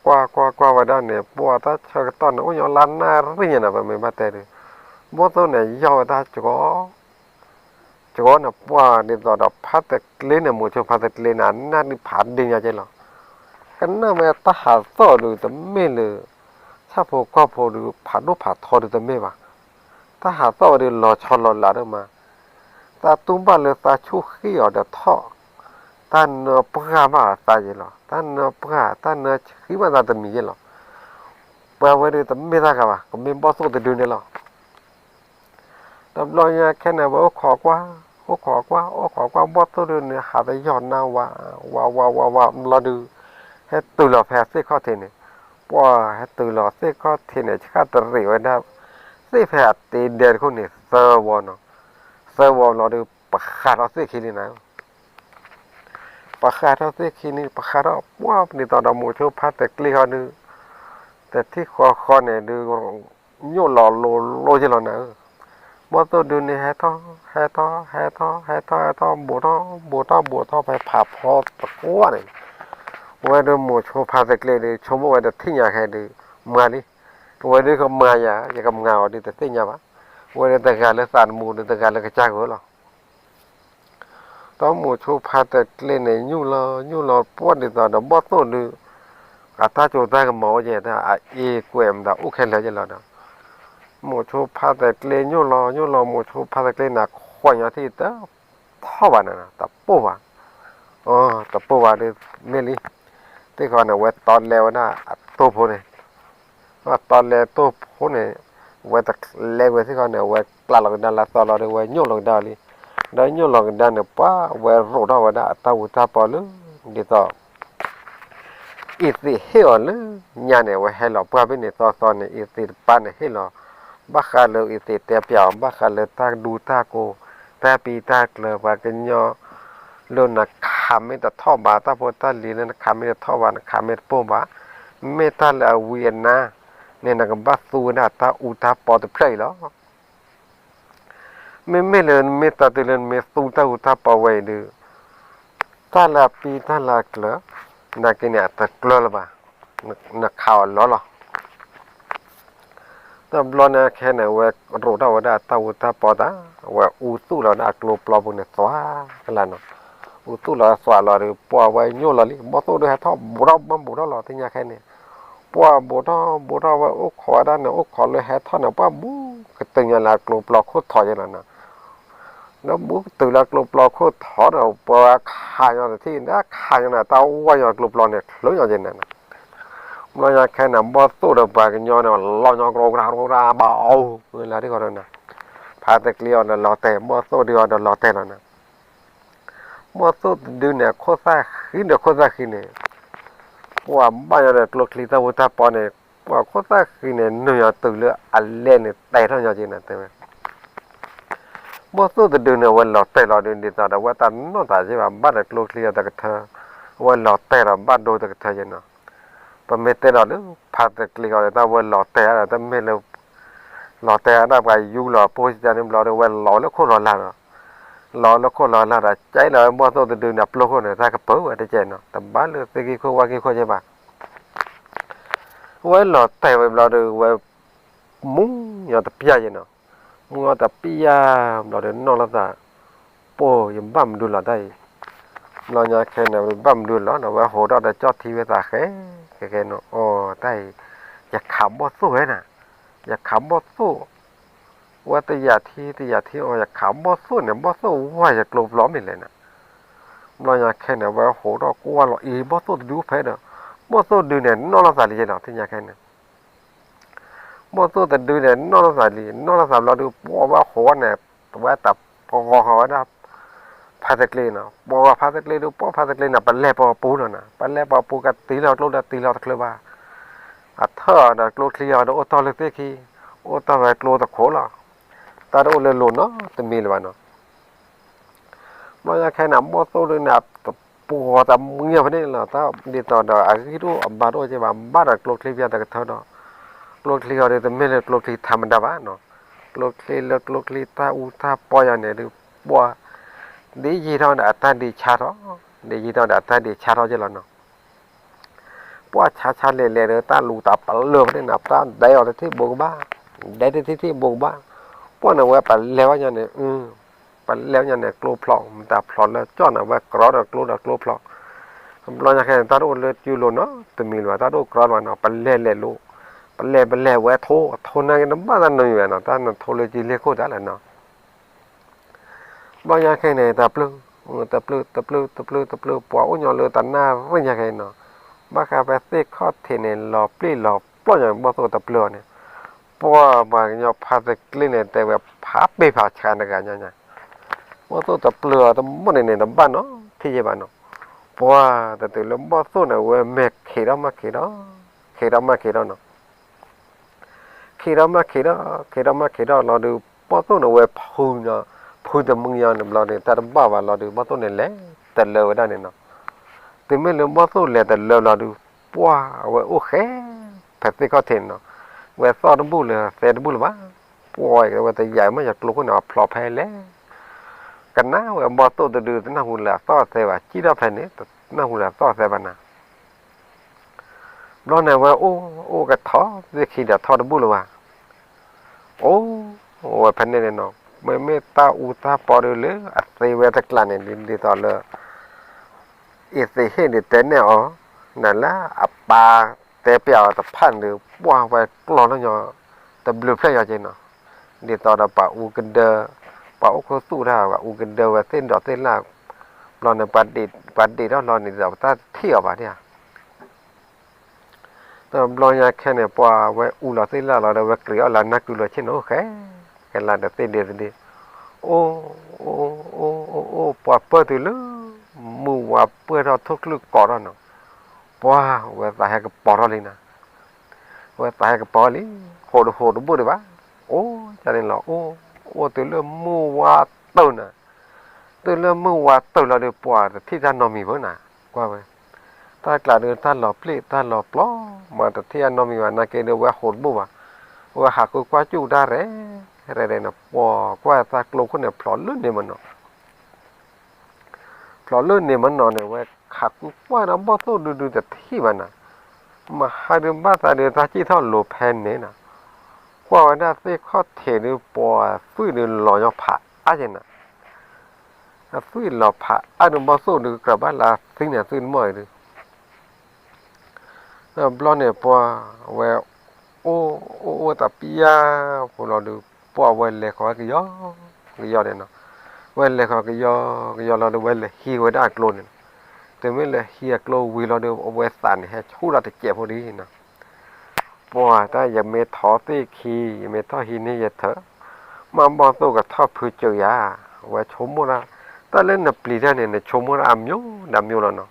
ကွၢ်ကွၢ်ကွၢ်ဝဲဒၣ်န့ၣ် ပှၤတၢ်ဆၢကတီၢ်န့ၣ် အိၣ်ညီလါနၣ်ရံၣ်ညါနီၤ ပမ့ၢ်ဘၣ်တဲဒုး, ဘီၣ်သိၣ်န့ၣ် ယီၢ်ဝဲတၢ်ကီ ကီန့ၣ် ပှၤဒ်သိးဒီးဖါတကျ့န့ၣ် မိၤဆိဖါတကျ့န့ၣ် အနၢ်ဒုးဖးဒ့ညါက့လီၤ. ကနၣ်ဝဲတၢ်ဟးသီၣ်ဒုးတမ့ၢ်လၢ ဆၣ်ဖိကီၢ်ဖိဒုး ဖးဒိၣ်ဖးထီဒုးတမ့ၢ်ဘၣ်. တၢ်ဟးသီၣ်ဝဲဒုးလီၤဆီလီၤလးဒိၣ်မး, သးတူၢ်ဘၣ်လၢသးဆူၣ်ဃံအီၤဒီးထီၣ်, တၢ်နၢပှၢ်ဘၣ်သးယဲလီၤ. တၢ်နၢပှၢ် တၢ်နၢဆှံဘၣ်သးတမံၤယဲလီၤ. ပှၤဝဲဒုးတမ့ၢ်တၢ်ဂၤဘၣ်, ကမ့ၢ်ဘီၣ်သိၣ်တဒုန့ၣ်လီၤ. တဘျီညါခဲန့ၣ် ဝဲအိၣ်ခိးကွၢ်, အိၣ်ခိးကွၢ် အိၣ်ခိးကွၢ် ဘီၣ်သိၣ်ဒုးန့ၣ် ဟးတယီၤနါဝး, ဝးဝးဝးဝးဘျီဒုး, ဟဲတုၤလီၤဖဲအသ့ၣ်ခီၣ်ထံးန့ၣ်, ပှၤဟဲတုၤလီၤသ့ၣ်ခီၣ်ထံးန့ၣ် ဆှၣ်တရံးဝဲဒၣ် သ့ၣ်ဖဲအတ့ဒဲတခိၣ်န့ၣ် သၢဝီနီၤ, သၢဝီဘျီဒုး ပဃးထီၣ်သ့ၣ်ခံလံနၤ ပဃးထီၣ်သ့ၣ်ခံန့ၣ် ပဃးထီၣ်ပှၢ် ဒ်သိးဒီးမိၤဆိဖါတကျ့ဃီဒုး, တထံၣ်ဃီဃီန့ၣ်ဒုး, ညိၣ်လီၤလိၤလိၤယဲလီၤနၤဧၢ, ဘီၣ်သိၣ်ဒုးန့ၣ် ဟဲထီၣ် ဟဲထီၣ် ဟဲထီၣ် ဟဲထီၣ် ဟဲထီၣ် ဘူးထီၣ် ဘူးထီၣ် ဘူးထီၣ် ဖဲဖးဖီတကွၢ်န့ၣ်, အဝဲဒုးမိၤဆိဖါတကျ့ဒုး ဆိကမိၣ်ဝဲတထံၣ်ညါခဲဒုး, မၤလံ, အဝဲဒုးကမၤယၤ ယကမၤအီၤဒုးတသ့ၣ်ညါဘၣ်, အဝဲဒုးတဂၤလၢသးတမူဒုး တဂၤလၢကစၢ်ဂၢၢ်လီၤ. ဒီးမိၤဆိဖါတကျ့န့ၣ် ညိၣ်လီၤ ညိၣ်လီၤပှၢ်ဒ်သိးဒီးဘီၣ်သိၣ်ဒုး, အတၢ်ကၠိတၢ်ကမီၤအိၣ်ကဲ တၢ်အအ့ကွဲးမတၤအိၣ်ခဲလၢာ်ကဲလီၤဒီး, မိၤဆိဖါတကျ့ညိၣ်လီၤ ညိၣ်လီၤ မိၤဆိဖါတကျ့န့ၣ် ခွဲးညီထံၣ်တထီၣ်ဘၣ်န့ၣ် တပိၢ်ဘၣ်, တပိၢ်ဘၣ်ဒီး မ့ၢ်လံ, သ့ၣ်ဃီန့ၣ် အဝဲတီလဲဝဲဒၣ်အတိၢ်ဖိန့ၣ် တီလဲတိၢ်ဖိန့ၣ်, အဝဲတလဲဝဲသ့ၣ်ဃီန့ၣ် အဝဲကျးလီၤကဒါလၢသီလီၤဒီး အဝဲညိၣ်လီၤကဒါလံ, ဒီးညိၣ်လီၤကဒါန့ၣ် ပှၢ်အဝဲရိးထီၣ်ဝဲဒၣ်အတၢ်အူတၢ်ပီလၢ, ဒ်သိး အံၤသ့ၣ်ဟ့ၣ်အီၤလၢညါန့ၣ် အဝဲဟဲလီၤပှၢ်ဖဲန့ၣ်သီသီန့ၣ် အံၤသ့ၣ်တပၢ်န့ၣ်ဟ့ၣ်လီၤ, ဘၣ်ဃးလၢအံၤသ့ၣ်တဲပျးအီၤ ဘၣ်ဃးလၢတၢ်ကဒူတၢ်ကိး, တၢ်ပံတၢ်ကျၢၤ ပှၤကညီ လၢနခးမ့ၢ်တထီၣ်ဘၣ် တၢ်ဖိတၢ်လံၤလၢနခးမ့ၢ်တထီၣ်ဘၣ် နခးမ့ၢ်တပိၢ်ဘၣ်, မ့ၢ်တၢ်လၢအဝံအနါန့ၣ် နကဘၣ်သူဝဲဒၣ်တၢ်အူတၢ်ပီတဖျၢၣ်အံၤလီၤ. မ့မ့ၢ်လၢနမ့ၢ်တၢ်တုၤလၢနမ့ၢ်သူတၢ်အူတၢ်ပီဝဲအံၤဒီး တၢ်လၢအပံတၢ်လၢအကျၢၤ နာ်က့န့ၣ် အတကျၢၤလၢၤဘၣ်, နခးအီၤလီၤလီၤ. တဘျီန့ၣ်ခဲန့ၣ် အဝဲရိးထီၣ်ဝဲဒၣ်တၢ်အူတၢ်ပီတၢ်, အဝဲအူသူၣ်လီၤဝဲဒၣ်အကျိပျီပူၤန့ၣ်သွးကလာ်နီၤ. အူသူၣ်လီၤသွးလီၤဒီး ပှၤဝဲညိၣ်လီၤလံ ဘီၣ်သိၣ်ဒုးဟဲထီၣ်ဘူးထီၣ်မၢဘူးထီၣ်လီၤ သ့ၣ်ညါခဲန့ၣ်, ပှၤဘူးထီၣ်ဘူးထီၣ်ဝဲအိၣ်ခိးဝဲဒၣ်န့ၣ် အိၣ်ခိးလၢဟဲထီၣ်န့ၣ် ပှၤဘူးကတုၤညီလၢအကျိပျီခိၣ်ထိးယဲလီၤနီၤ. လၢဘူးကတုၤလၢကျိပျီခိၣ်ထိးဒီး ပှၤခးညီတထံၣ် ခးညီန့ၣ် တၢ်ဝဲညီကျိပျီန့ၣ် ချုးညီက့န့ၣ်နီၤ. ဘျီညါခဲန့ၣ် ဘီၣ်သိၣ်ဒီးပှၤကညီန့ၣ် လီၤညီကရူၢ်ကရၢ်ကရူၢ်ကရၢ်ဘၣ်အီၤ လၢဒ်ဃီဒီးနီၤ, ဖါတကျ့အီၤဒီးလီၤတဲာ် ဘီၣ်သိၣ်ဒုးအီၤဒီးလီၤတဲာ်လီၤနီၤ. ဘီၣ်သိၣ်တဒုန့ၣ် ခိၣ်သၣ်ဃံဒီးခိၣ်သၣ်ဃံန့ၣ် ပှၤဘၣ်ညီဒီးကျိချံတၢ်အူတၢ်ပီန့ၣ် ပှၤခိၣ်သၣ်ဃံန့ၣ် နုာ်ညီတုၤလၢအလဲန့ၣ် တဲထီၣ်ညီက့န့ၣ်တဲဝဲ ဘီၣ်သိၣ်တဒုန့ၣ် အဝဲလီၤတဲာ်လီၤဒုး ဒ်သိးဒီးအဝဲတၢ်နီၢ်သးက့ဘၣ် ဘၣ်ဒီးကျိချံအီၤတကထၢ, အဝဲလီၤတဲာ်ဒီးဘၣ်ဒိတကထၢက့နီၤ. ပမ့ၢ်တဲဒီးလၢ ဖါတကျ့အီၤဒီး တၢ်ဝဲလီၤတဲာ်ဒီး တမ့ၢ်လၢ လီၤတဲာ်ဒၣ်ပှၤယူလီၤပိၢ်စံးန့ၣ်ဘျီဒီး ဝဲလီၤလၢခိၣ်လီၤလၢ်ဒီး လီၤလၢခိၣ်လီၤလၢ်ဒီး ကဲလီၤဝဲဘီၣ်သိၣ်တဒုန့ၣ် အပျိၢ်ခိၣ်န့ၣ် တၢ်ကပၢၤဝဲတကဲနီၤ တဘၣ်လၢသ့ၣ်က့ၤခိၣ်ဝၣ်က့ၤခိၣ်က့ဘၣ်. ဝဲလီၤတဲာ်ဝဲဘျီဒီး ဝဲမူညီတပျၢ်ယဲနီၤ. မူညီတပျၢ်ဘျီဒီး နီၢ်လီၤသး ပိၢ်ယဘၣ်မနုၤလီၤတၢ်အံၤ. ဘျီညါခဲန့ၣ် ဘၣ်မနုၤလီၤနီၤ ဝဲဟိးထီၣ်ဒီးကၠီၣ်ထံဝဲသးဃဲ ဃဲဃဲနီၤ အီ တၢ်အံၤ ယခးဘီၣ်သိၣ်ဝဲနၤ, ယခးဘီၣ်သိၣ် ဝဲတယာ်ထံတယာ်ထံအီၤ ယခးဘီၣ်သိၣ်န့ၣ် ဘီၣ်သိၣ်ဝဲယကျိပျီမ့ၢ်လဲၣ်နၤ. ဘျီညါခဲန့ၣ် ဝဲဟိးထီၣ်ကွၢ်လီၤအံၤ ဘီၣ်သိၣ်တဒုအိၣ်ဖဲဒီး ဘီၣ်သိၣ်တဒုန့ၣ် နီၢ်လီၤသးလံယဲနီၤ သ့ၣ်ညါခဲန့ၣ် ဘီၣ်သိၣ်တဒုန့ၣ် နီၢ်လီၤသးလံ နီၢ်လီၤသးဘျီဒီး ပှၤဝဲဟိးဝဲန့ၣ် ဝဲတၢ်ပဂီၤဃီၤဝဲဒၣ် ဖါတကျ့နီၤ ပှၤဂီၤဖါတကျ့ဒီး ပှၤဖါတကျ့န့ၣ် ပလဲၤပှၤပူၤလီၤနၤ ပလဲၤပှၤပူၤကတံၤလီၤကျိဒီးတံၤလီၤတချုးဘၣ်. အထၢၣ်ဒီးကျိချံအီၤဒီးအိၣ်တီၢ်လၢသ့ၣ်ခံ အိၣ်တီၢ်ဝဲကျိတခိးလီၤ. တၢ်တအိၣ်လၢလိၤနီတမံၤလၢၤဘၣ်နီၤ. ဘျီညါခဲန့ၣ် ဘီၣ်သိၣ်ဒုန့ၣ် တပှီၤတမံၤဖဲန့ၣ်လီၤ တၢ်ဒ်သိးဒီးအဂံၢ်တအိၣ်အဘါတအိၣ်က့ဘၣ် ဘၣ်ဒီးကျိချံပျၢ်တကထၢဒီး ကျိချံအီၤဒီးတမ့ၢ်လၢကျိချံထးမတၤဘၣ်နီၤ ကျိချံလၢကျိချံတၢ်အူတၢ်ပီယၤန့ၣ်ဒီး ပှၤ ဒ်ယံာ်ထီၣ်ဒီးအတၢ်ဒံးဆါထီၣ် ဒ်ယံာ်ထီၣ်ဒီးအတၢ်ဒံးဆါထီၣ်က့လီၤနီၤ. ပှၤဆါဆါလဲၤလဲၤဒီး တၢ်လူၤတၢ်ပလၢၢ်ဖဲန့ၣ်နီၤ တၢ်ဒဲးအီၤတထံၣ်ဘိကဘၣ် ဒဲးတထံၣ်ထံၣ်ဘိကဘၣ်. ပှၤန့ၣ်ဝဲပလဲၤဝဲညါန့ၣ် ပလဲၤဝဲညါန့ၣ် ကျိဖျိး မတၤဖျိးလၢကၠီၣ်န့ၣ် ဝဲကြီဒီးကျိဒီးကျိဖျိး. ဘျီညါခဲန့ၣ် တၢ်တအိၣ်လၢစုလိၤနီတမံၤလၢၤဘၣ် တၢ်တအိၣ်ကြီလၢၤဘၣ်နီၤ ပလဲၤလဲၤလိၤ ပလဲၤပလဲၤဝဲထိ ထိနာ်က့တဘၣ်တၢ်နုာ်ဝဲနီၤ တၢ်နထိလၢစုလ့ၣ်ခိၣ်တၢ်လၢနီၤ. ဘျီညါခဲန့ၣ် တၢ်ပျုၢ် တၢ်ပျုၢ် တၢ်ပျုၢ် တၢ်ပျုၢ် တၢ်ပျုၢ် ပှၤအိၣ်ညီလၢတၢ်နၢ်ရံၣ်ညါခဲအံၤနီၤ. ဘၣ်ဃးဖဲသ့ၣ်ခီၣ်ထံးန့ၣ် လီၤပျံၤလီၤပျီၢ်ညီ ဘီၣ်သိၣ်တပျုၢ်အီၤန့ၣ် ပှၤပှၤကညီဖါတကျ့န့ၣ် တဲဝဲဖးပ့ၤဖးဆှးတဂၤညါညါ ဘီၣ်သိၣ်တပျုၢ်အီၤတမုၢ်န့ၣ်န့ၣ် တဘၣ်နီတထံၣ်ယဲဘၣ်နီၤ. ပှၤတတုၤလၢဘီၣ်သိၣ်န့ၣ် ဝဲမ့ၢ်ခံးထီၣ်မးခံးထီၣ် ခံးထီၣ်မးခံးထီၣ်နီၤ. ခံးထီၣ်မးခံးထီၣ် ခံးထီၣ်မးခံးထီၣ်လီၤဒီး ဘီၣ်သိၣ်န့ၣ်ဝဲဖု ဖုတမုၢ်ညီန့ၣ်ဘျီဒီး တၢ်တဘၣ်ဘၣ်လီၤဒီး ဘီၣ်သိၣ်န့ၣ်လဲၤတလၢဝဲဒၣ်န့ၣ်နီၤ. တုၤမ့ၢ်လၢဘီၣ်သိၣ်လဲၤတလၢလီၤဒီး ပှၤအဝဲအိၣ်ဃဲ ဖဲသ့ၣ်ခီၣ်ထံးန့ၣ်နီၤ. ဝဲသီၣ်တဘူၣ်လၢသဲတဘူၣ်လၢၤဘၣ်. ပှၤဝဲတယာ်မ့ၢ်ယကျိခိၣ်န့ၣ် အဖျိးဖဲလဲၣ် ကနၣ်ဝဲဘီၣ်သိၣ်တဒု တနၢ်ဟူလၢအသီၣ်အသဲဘၣ် စံၣ်ထီၣ်ဖဲန့ၣ် တနၢ်ဟူလၢအသီၣ်အသဲဘၣ်နၤ. ဘျီန့ၣ်ဝဲအိၣ် အိၣ်ကထီ သ့ၣ်ခံဒီးထီတဘူၣ်လၢၤဘၣ်. အိၣ်ဝဲဖဲန့ၣ်န့ၣ်နီၤ မ့မ့ၢ်တၢ်အူတၢ်ပီဒီးလၢအသ့ဝဲတကျးန့ၣ် ဒ်သိးလၢ အ့ၣ်သ့းဟ့ၣ်ဒုးတဲနဲၣ်အီၤ နလၢအပၢ်တဲပျးအီၤတဖၣ်န့ၣ်ဒီး ပှၤဝဲကျီလၢညီ တဘျုးဖျၢၣ်ညီက့နီၤ. ဒ်သိးဒီးပှၤအူကဒၢ ပှၤအိၣ်ခိၣ်သူၣ်တၢ် ပှၤအူကဒၢဝဲသ့ၣ်ဒီးသ့ၣ်လၢ် ဘျီန့ၣ် ပှၤဒ့းထီၣ်လီၤန့ၣ်ဒီး ပတၢ်တထံၣ်အီၤဘၣ်ဒၣ်ဧါ တဘျီညါခဲန့ၣ် ပှၤဝဲအူလီၤသ့ၣ်လၢ်လီၤဒီး ဝဲကြ့းအီၣ်လၢနၢ်ကုလီၤဆ့ၣ်နီၤ အိၣ်ဃဲ ကလၢ်ဒီးသ့ၣ်ဒ့သဒ့ အိၣ် အိၣ် အိၣ် အိၣ် အိၣ် ပှၤပၢၢ်တုၤလၢ မုၢ်ဝါပှဲၤထီၣ်ထိၣ်ချုးကိးထီၣ်နီၤ ပှၤဝဲသးဟဲကပီၤထီၣ်လံနၤ ဝဲသးဟဲကပီၤလံ ဟိးတဟိးတဘူၣ်ဒံးဘၣ် အိၣ်ကန့ၣ်လီၤ အိၣ် အိၣ်တုၤလၢမုၢ်ဝါတုၤနၤ တုၤလၢမုၢ်ဝါတုၤလီၤဒီး ပှၤတထံၣ်တၢ်နီတမံၤဘၣ်နၤ ကွၢ်ဝဲ တၢ်ကျးဒီးတၢ်လီၤပျံၤတၢ်လီၤပျီ မၤတထံၣ်တၢ်နီတမံၤဘၣ် နာ်က့ဒီးဝဲဟိးတဘူၣ်ဘၣ် ဝဲဟးဃုကွၢ်စူၣ်တၢ်ရဲၣ် ရဲၣ်ရဲၣ်န့ၣ် ပှၤကွၢ်တၢ်ကျိခိၣ်န့ၣ် ဖျိးလၢန့ၣ်မနီၤ, ဖျိးလၢန့ၣ်မနီၤန့ၣ် ဝဲခးဃုကွၢ်ဒီးဘီၣ်သိၣ်ဒုဒုတထံၣ်ဘၣ်နၤ, မဟါဒုဘၣ်သးဒုတၢ်စံၣ်ထီၣ်လိၤဖဲန့ၣ်နၤ, ကွၢ်ဝဲဒၣ်သ့ၣ်ခီၣ်ထံးဒု ပှၤသွံၣ်ဒုလီၤညီဖးအါက့ၤနၤ, အသွံၣ်လီၤဖးအါဒု ဘီၣ်သိၣ်ဒု ကြၢးဘၣ်လၢသံန့ၣ် သွံၣ်တမီၢ်အံၤဒု တဘျီန့ၣ် ပှၤဝဲ အိၣ်အိၣ်အိၣ်တပျၢ် ဖိလီၤဒုး ပှၤဝဲလဲၤဃီၤဝဲကယီကယီန့ၣ်နီၤ, ဝဲလဲၤဃီၤကယီကယီလီၤဒုး ဝဲလဲၤဟံးဝဲဒၣ်အကျိန့ၣ်နီၤ, တုၤမ့ၢ်လဲၤဟံးအကျိဝံၤလီၤဒုး အဝဲသးန့ၣ် ဟဲဆူၣ်လီၤတစဲးဖိဒ်နီၤ, ပှၤတၢ်ယမ့ၢ်ထီၣ်သ့ၣ်ခံ ယမ့ၢ်ထီၣ်ဟံးန့ၢ်ယထၢၣ်, မ့ၢ်ဘီၣ်သိၣ်ကထီၣ်ဖုစၢၤယၤ, ဝဲဆိကမိၣ်ဒၣ်, တၢ်လၢနပျံၤတၢ်န့ၣ် နဆိကမိၣ်ဒၣ်အမျိုးဒီးမျိုးလီၤနီၤ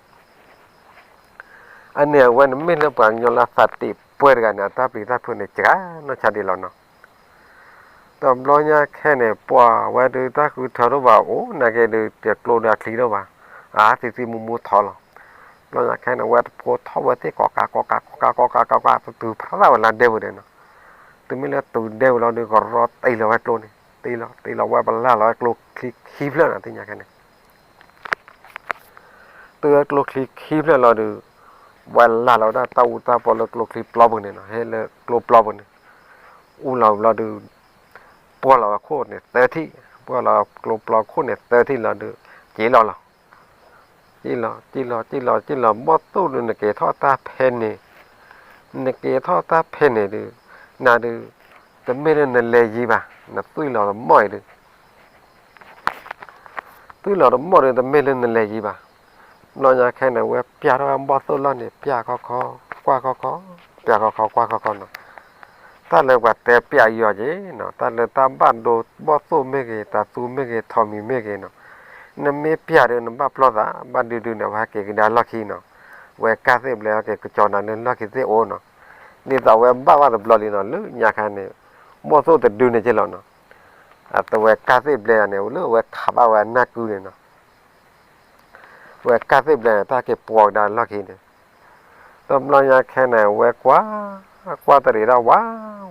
အန့ၣ်အဝဲန့ၣ်မ့ၢ်လၢပှၤကညီလၢသးတ့ၢ်ပှဲၤတဂၤန့ၣ် အတၢ်ပျံၤတၢ်ဖုးန့ၣ် စှၤနီၢ်ဆါဒံးလီၤနီၤ. တဘျီညါခဲန့ၣ် ပှၤဝဲဒုးတၢ်ဃုထၢတအိၣ်ဘၣ် အိၣ်နာ်က့ဒုး တကျိဒုးအချံတအိၣ်ဘၣ်, အါသံသံမူမူထီလီၤ. တဘျီညါခဲန့ၣ် ဝဲတဖိထီၣ်ဝဲသ့ၣ်ကိးကးကိးကးကိးကးကိးကးကိးကး တတုၤဖျါဝဲလၢဒဲဝဲဒၣ်နီၤ. တုၤမ့ၢ်လၢတုၤဒဲဝဲလီၤဒုး ကရီတ့ၢ်လီၤဝဲကျိန့ၣ် တ့ၢ်လီၤတ့ၢ်လီၤဝဲပလၢ်လီၤဝဲကျိချံခံဖျၢၣ်နီၤ သ့ၣ်ညါခဲန့ၣ် တုၤဝဲကျိချံခံဖျၢၣ်လီၤဒုး ဝဲလၢ်လီၤဝဲဒၣ်တၢ်အူတၢ်ပီလၢကျိချံပျီပူၤန့ၣ်နီၤ ဟဲလၢကျိပျီပူၤန့ၣ် အူလီၤဘျီဒုး ပှၢ်လီၤဝဲခိၣ်န့ၣ်သၢထံၣ်, ပှၢ်လီၤကျိပျီခိၣ်န့ၣ်သၢထံၣ်လီၤဒုး က့ၤလီၤလီၤ. က့ၤလီၤ က့ၤလီၤ က့ၤလီၤ က့ၤလီၤ ဘီၣ်သိၣ်ဒုးနက့ၤထီၣ်တၢ်ဖဲန့ၣ်, နက့ၤထီၣ်တၢ်ဖဲန့ၣ်ဒုး နၤဒုး တမ့ၢ်လၢနလဲၤယံၤဘၣ်, နသွံၣ်လီၤတမီၢ်အံၤဒုး သွံၣ်လီၤတမီၢ်ဒုး တမ့ၢ်လၢနလဲၤယံၤဘၣ်. ဘျီညါခဲန့ၣ် ဝဲပျၢ်ထီၣ်ဝဲဘီၣ်သိၣ်လီၢ်န့ၣ် ပျၢ်ခီခီ, ကွၢ်ခီခီ, ပျၢ်ခီခီ ကွၢ်ခီခီနီၤ. တၢ်လၢပှၤတဲပျၢ်ယီၤက့ၤနီၤ တၢ်လၢတၢ်ဘၣ်ဒိဘီၣ်သိၣ်မ့ၢ်ဂ့ၤ, တၢ်သူမ့ၢ်ဂ့ၤ, ထိးမံၤမ့ၢ်ဂ့ၤနီၤ, နမ့ၢ်ပျၢ်ဒီးနဘၣ်ပျီၢ်သး, ဘၣ်ဒုဒုန့ၣ် အဝဲဟဲက့ၤကဒါလီၢ်ခံနီၤ. ဝဲကၢ်သ့ၣ်ဘျဲၣ်ဟဲက့ၤကစီၤနၤလၢလီၢ်ခံသ့ၣ်အိၣ်နီၤ. ဒ်သိးဝဲဘၣ်ဘၣ်တဘျီလံနီၤ လၢညါခါန့ၣ် ဘီၣ်သိၣ်တဒုန့ၣ်က့ၤလီၤနီၤ. အဝဲကၢ်သ့ၣ်ဘျဲၣ်န့ၣ် လၢအဝဲခးဘၣ်ဝဲအနၢ်ကုန့ၣ်နီၤ ဝဲကၢ်သ့ၣ်ဘျဲၣ်န့ၣ် တၢ်က့ၤပှီၤကဒါလီၢ်ခံန့ၣ်, တဘျီညါခဲန့ၣ် ဝဲကွၢ်, ကွၢ်တရံးဒၣ်ဝါ,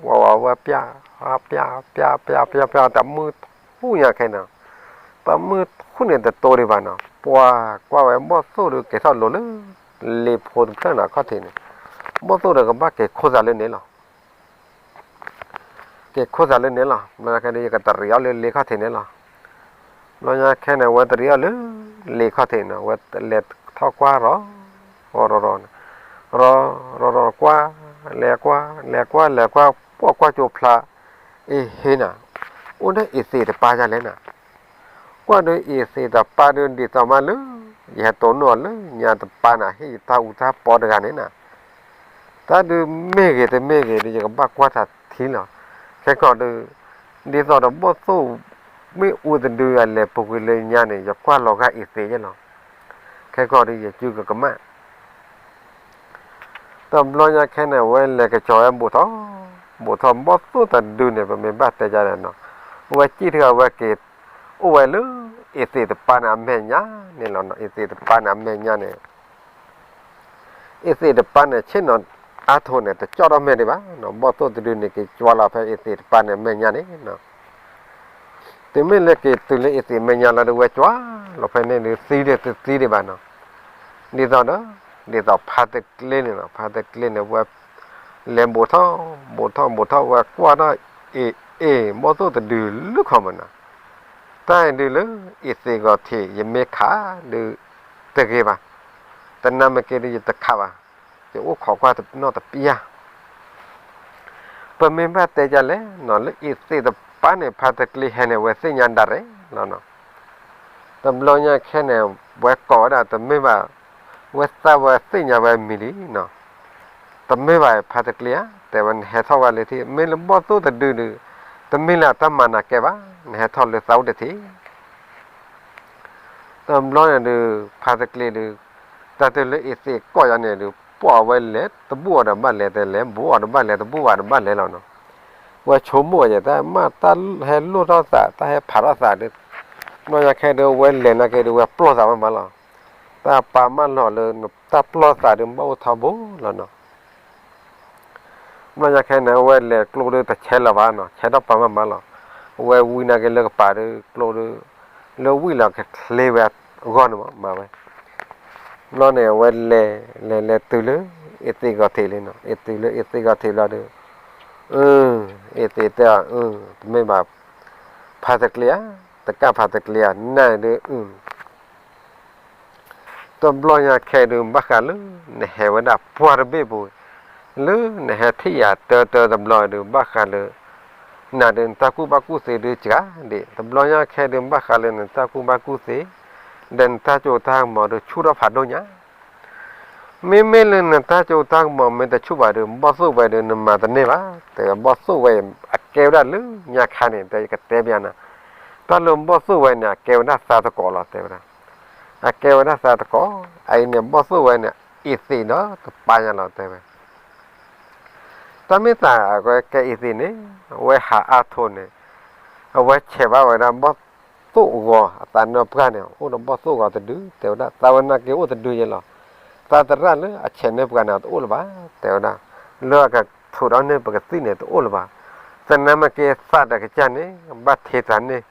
ဝါဝါဝဲပျၢ်, ပျၢ်, ပျၢ်, ပျၢ်, ပျၢ်, ပျၢ်, တၢ်မုၢ်ထူၣ်ညါခဲန့ၣ်, တၢ်မုၢ်ထူၣ်န့ၣ်တတိၤဒံးဘၣ်နီၤ, ပှၤကွၢ်ဝဲဘီၣ်သိၣ်ဒုးက့ၤထီၣ်လိၤလၢ လ့ဖိတဖျၢၣ်နီၤ ခီၣ်ထံးန့ၣ်, ဘီၣ်သိၣ်ဒီးကဘၣ်က့ၤခိၣ်သးလၢန့ၣ်လီၤ. က့ၤခိၣ်သးလၢန့ၣ်လီၤ. ဘျီညါခဲဒီး ယကတရံးအီၤလၢလ့ခီၣ်ထံးန့ၣ်လီၤ. ဘျီညါခဲန့ၣ် ဝဲတရံးအီၤလၢလ့ခီၣ်ထံးန့ၣ် ဝဲလဲၤထီၣ်ကွၢ်ရီၤ, ရီၤရီၤရီၤန့ၣ်, ရီၤရီၤရီၤကွၢ်, လဲၤကွၢ်, လဲၤကွၢ်, လဲၤကွၢ်, ပှၢ်ကွၢ်ကၠိဖျါ, အ့ဟ့နၤ, အိၣ်ဒၣ်အ့သ့းတပၢ်ဒ်လဲၣ်နၤ. ကွၢ်ဒီးအ့သ့းတပၢ်ဒီး ဒ်သိးမးလၢ ယဟဲတိၢ်နီၣ်အီၤလၢညါတပၢ်န့ၣ် ဟ့ၣ်ယတၢ်အူတၢ်ပီတဂၤန့ၣ်နၤ, တၢ်ဒုးမ့ၢ်ဂ့ၤတမ့ၢ်ဂ့ၤဒီး ယကဘၣ်ကွၢ်တၢ်ထံလီၤ. ခဲကီးဒီး ဒ်သိးဒီးဘီၣ်သိၣ်မ့ၢ်အူတဒုအလဲၤပူၤကွံာ်လၢညါန့ၣ် ယကွၢ်လီၤဂာ်အ့သ့းယဲလီၤ. ခဲကီးဒီး ယစုကကမၣ် တဘျီညါခဲန့ၣ် ဝဲလဲၤကစီၤဝဲဘူးထီၣ်, ဘူးထီၣ်ဘီၣ်သိၣ်တဒုန့ၣ် ပမ့ၢ်ဘၣ်တဲဒ်လဲၣ်နီၤ, ဝဲစံၣ်တဂၤဝဲက့ၤ အိၣ်ဝဲလၢ အ့သ့းတပၢ်န့ၣ်အမဲာ်ညါန့ၣ်လီၤနီၤ. အ့သ့းတပၢ်န့ၣ်အမဲာ်ညါန့ၣ် အ့သ့းတပၢ်န့ၣ် ဆ့ၣ်နီၤအါထိးန့ၣ် တကၠီၣ်ထီၣ်မဲာ်ဒံးဘၣ်နီၤ. ဘီၣ်သိၣ်တဒုန့ၣ် က့ၤကွၢ်လီၤဖဲအ့သ့းတပၢ်န့ၣ်အမဲာ်ညါန့ၣ်နီၤ. တုၤမ့ၢ်လၢက့ၤတုၤလၢအ့သ့းမဲာ်ညါလီၤဒီး ဝဲကွၢ်လီၤဖဲန့ၣ်ဒီး သံဒီးတသံဒံးဘၣ်နီၤ. ဒ်သိးဒီး ဒ်သိးဖါတကျ့န့ၣ်နီၤ, ဖါတကျ့န့ၣ် ဝဲလဲၤဘူးထီၣ် ဘူးထီၣ် ဘူးထီၣ် ဝဲကွၢ်ထီၣ်အ့ အ့ ဘီၣ်သိၣ်တဒုလၢခီမနီၤ. တၢ်အံၤဒုးလၢအ့သ့းဂီၤထံး ယမ့ၢ်ခးဒုးတဂ့ၤဘၣ်, တနၢ်မ့ၢ်က့ၤဒုးယတခးဘၣ်, ယအိၣ်ခိးကွၢ်နီၣ်တပျၢ် ပမ့ၢ်ဘၣ်တဲဒ်လဲၣ်နီၤ လၢအ့သ့းတပၢ်န့ၣ် ဖါတကျ့ဟဲန့ၣ် ဝဲသ့ၣ်ညါဒၣ်ရဲၣ်လီၤနီၤ. တဘျီညါခဲန့ၣ် ဝဲကိးဝဲဒၣ်တမ့ၢ်ဘၣ်, ဝဲသးဝဲသ့ၣ်ညါဝဲမံၤလံနီၤ. တမ့ၢ်ဘၣ်ဖါတကျ့ဧါ, တဲဝဲနဟဲထီၣ်ဝဲလၢထံၣ် မ့ၢ်လၢဘီၣ်သိၣ်တဒုဒုး, တမ့ၢ်လၢအတၢ်မၤနၤကဲဘၣ်, နဟဲထီၣ်လၢသးအိၣ်တထံၣ် တဘျီန့ၣ်ဒုး ဖါတကျ့ဒုး, တၢ်တုၤလၢအ့သ့းကိးယၤန့ၣ်ဒုး ပှၢ်ဝဲလဲၤတဘူၣ်အီၤဒီးဘၣ်လဲၤတလဲၤ ဘူးအီၤဒီးဘၣ်လဲၤတဘူၣ်ဘၣ်ဒီးဘၣ်လဲၤလီၤနီၤ. ဝဲဆိကမိၣ်ဝဲယဲ တၢ်မ့ၢ်တၢ်ဟဲလိၣ်ထီၣ်သး တၢ်ဟဲဖးထီၣ်သးဒုး, ဘျီညါခဲဒုး ဝဲလဲၤနာ်က့ဒုး ဝဲပျီၢ်သးမးမးလီၤ. တၢ်ပာ်မၢလီၤလၢ တၢ်ပျီၢ်သးဒုး ဘၣ်အိၣ်ထီဘိလီၤနီၤ. ဘျီညါခဲန့ၣ် အဝဲလဲၤကျိဒုးတဆဲးလီၤဘၣ်နီၤ, ဆဲးထီၣ်ပာ်မၢမးလီၤ. အဝဲဝံနာ်က့ၤလၢကပၤဒီးကျိဒီး လၢဝံၣ်လီၤကချ့ဝဲအဂီၢ်န့ၣ်မး မၤဝဲ ဘျီန့ၣ် အဝဲလဲၤ လဲၤလဲၤတုၤလၢ အ့သ့ၣ်ဂီၤထံးလံနီၤ, အ့တုၤလၢအ့သ့ၣ်ဂီၤထံးဘျီဒီး အ့သ့ၣ်တဲအီၤ တမ့ၢ်ဘၣ် ဖါတကျ့ဧါ, တကၣ်ဖါတကျ့ဧါ, နၢ်ဒုး တဘျီညါခဲဒုး ဘၣ်ဃးလၢ နဟဲဝဲဒၣ်ပှၢ်တဘ့ၣ်ပူၤ, လၢနဟဲထံၣ်ယၤတၢတၢတဘျီဒုး ဘၣ်ဃးလၢ နၤဒုးနတၢ်ကူၣ်ဘၣ်ကူၣ်သ့ဒုးစှၤဒံး, တဘျီညါခဲဒုး ဘၣ်ဃးလၢနတၢ်ကူၣ်ဘၣ်ကူၣ်သ့ ဒီးနတၢ်စိတၢ်ကမီၤဒုးဆူၣ်ထီၣ်ဖးဒိၣ်ညါ မ့မ့ၢ်လၢနတၢ်စိတၢ်ကမီၤမ့ၢ်တဆူၣ်ဘၣ်ဒီး ဘီၣ်သိၣ်ဝဲဒီးနမၤတန့ၢ်ဘၣ်, တဲဝဲဘီၣ်သိၣ်ဝဲအံၤ အကဲဝဲဒၣ်လၢညါခါန့ၣ် တဲယကတဲပျးနၤ, တၢ်လၢဘီၣ်သိၣ်ဝဲန့ၣ် အကဲဝဲဒၣ်သးသကိးလီၤ တဲဝဲဒၣ်, အကဲဝဲဒၣ်သးသကိး, အအံၤန့ၣ် ဘီၣ်သိၣ်ဝဲန့ၣ် အ့သ့ၣ်ဒီးတပာ်ညါလီၤ တဲဝဲ တၢ်မ့ၢ်သးအကဲအ့သ့ၣ်န့ၣ် အဝဲဟးအါထိးန့ၣ် အဝဲဆဲးဘၣ်ဝဲဒၣ်ဘီၣ်သိၣ်အဂီၤအသးနၢပှၢ်န့ၣ် အိၣ်ဒီးဘီၣ်သိၣ်အဂီၤတဒု တဲဝဲဒၣ်, သးဝဲနာ်က့အိၣ်တဒုယဲလီၤ, သးသရၣ်လၢအဆဲးန့ၢ်ပှၤန့ၣ် တအိၣ်လၢၤဘၣ် တဲဝဲဒၣ်, လၢအကထုးထီၣ်န့ၢ်ပကသံၣ်န့ၣ် တအိၣ်လၢၤဘၣ်, သနာ်က့သးတကစၢ်န့ၣ် ဘၣ်ထဲသးန့ၣ်,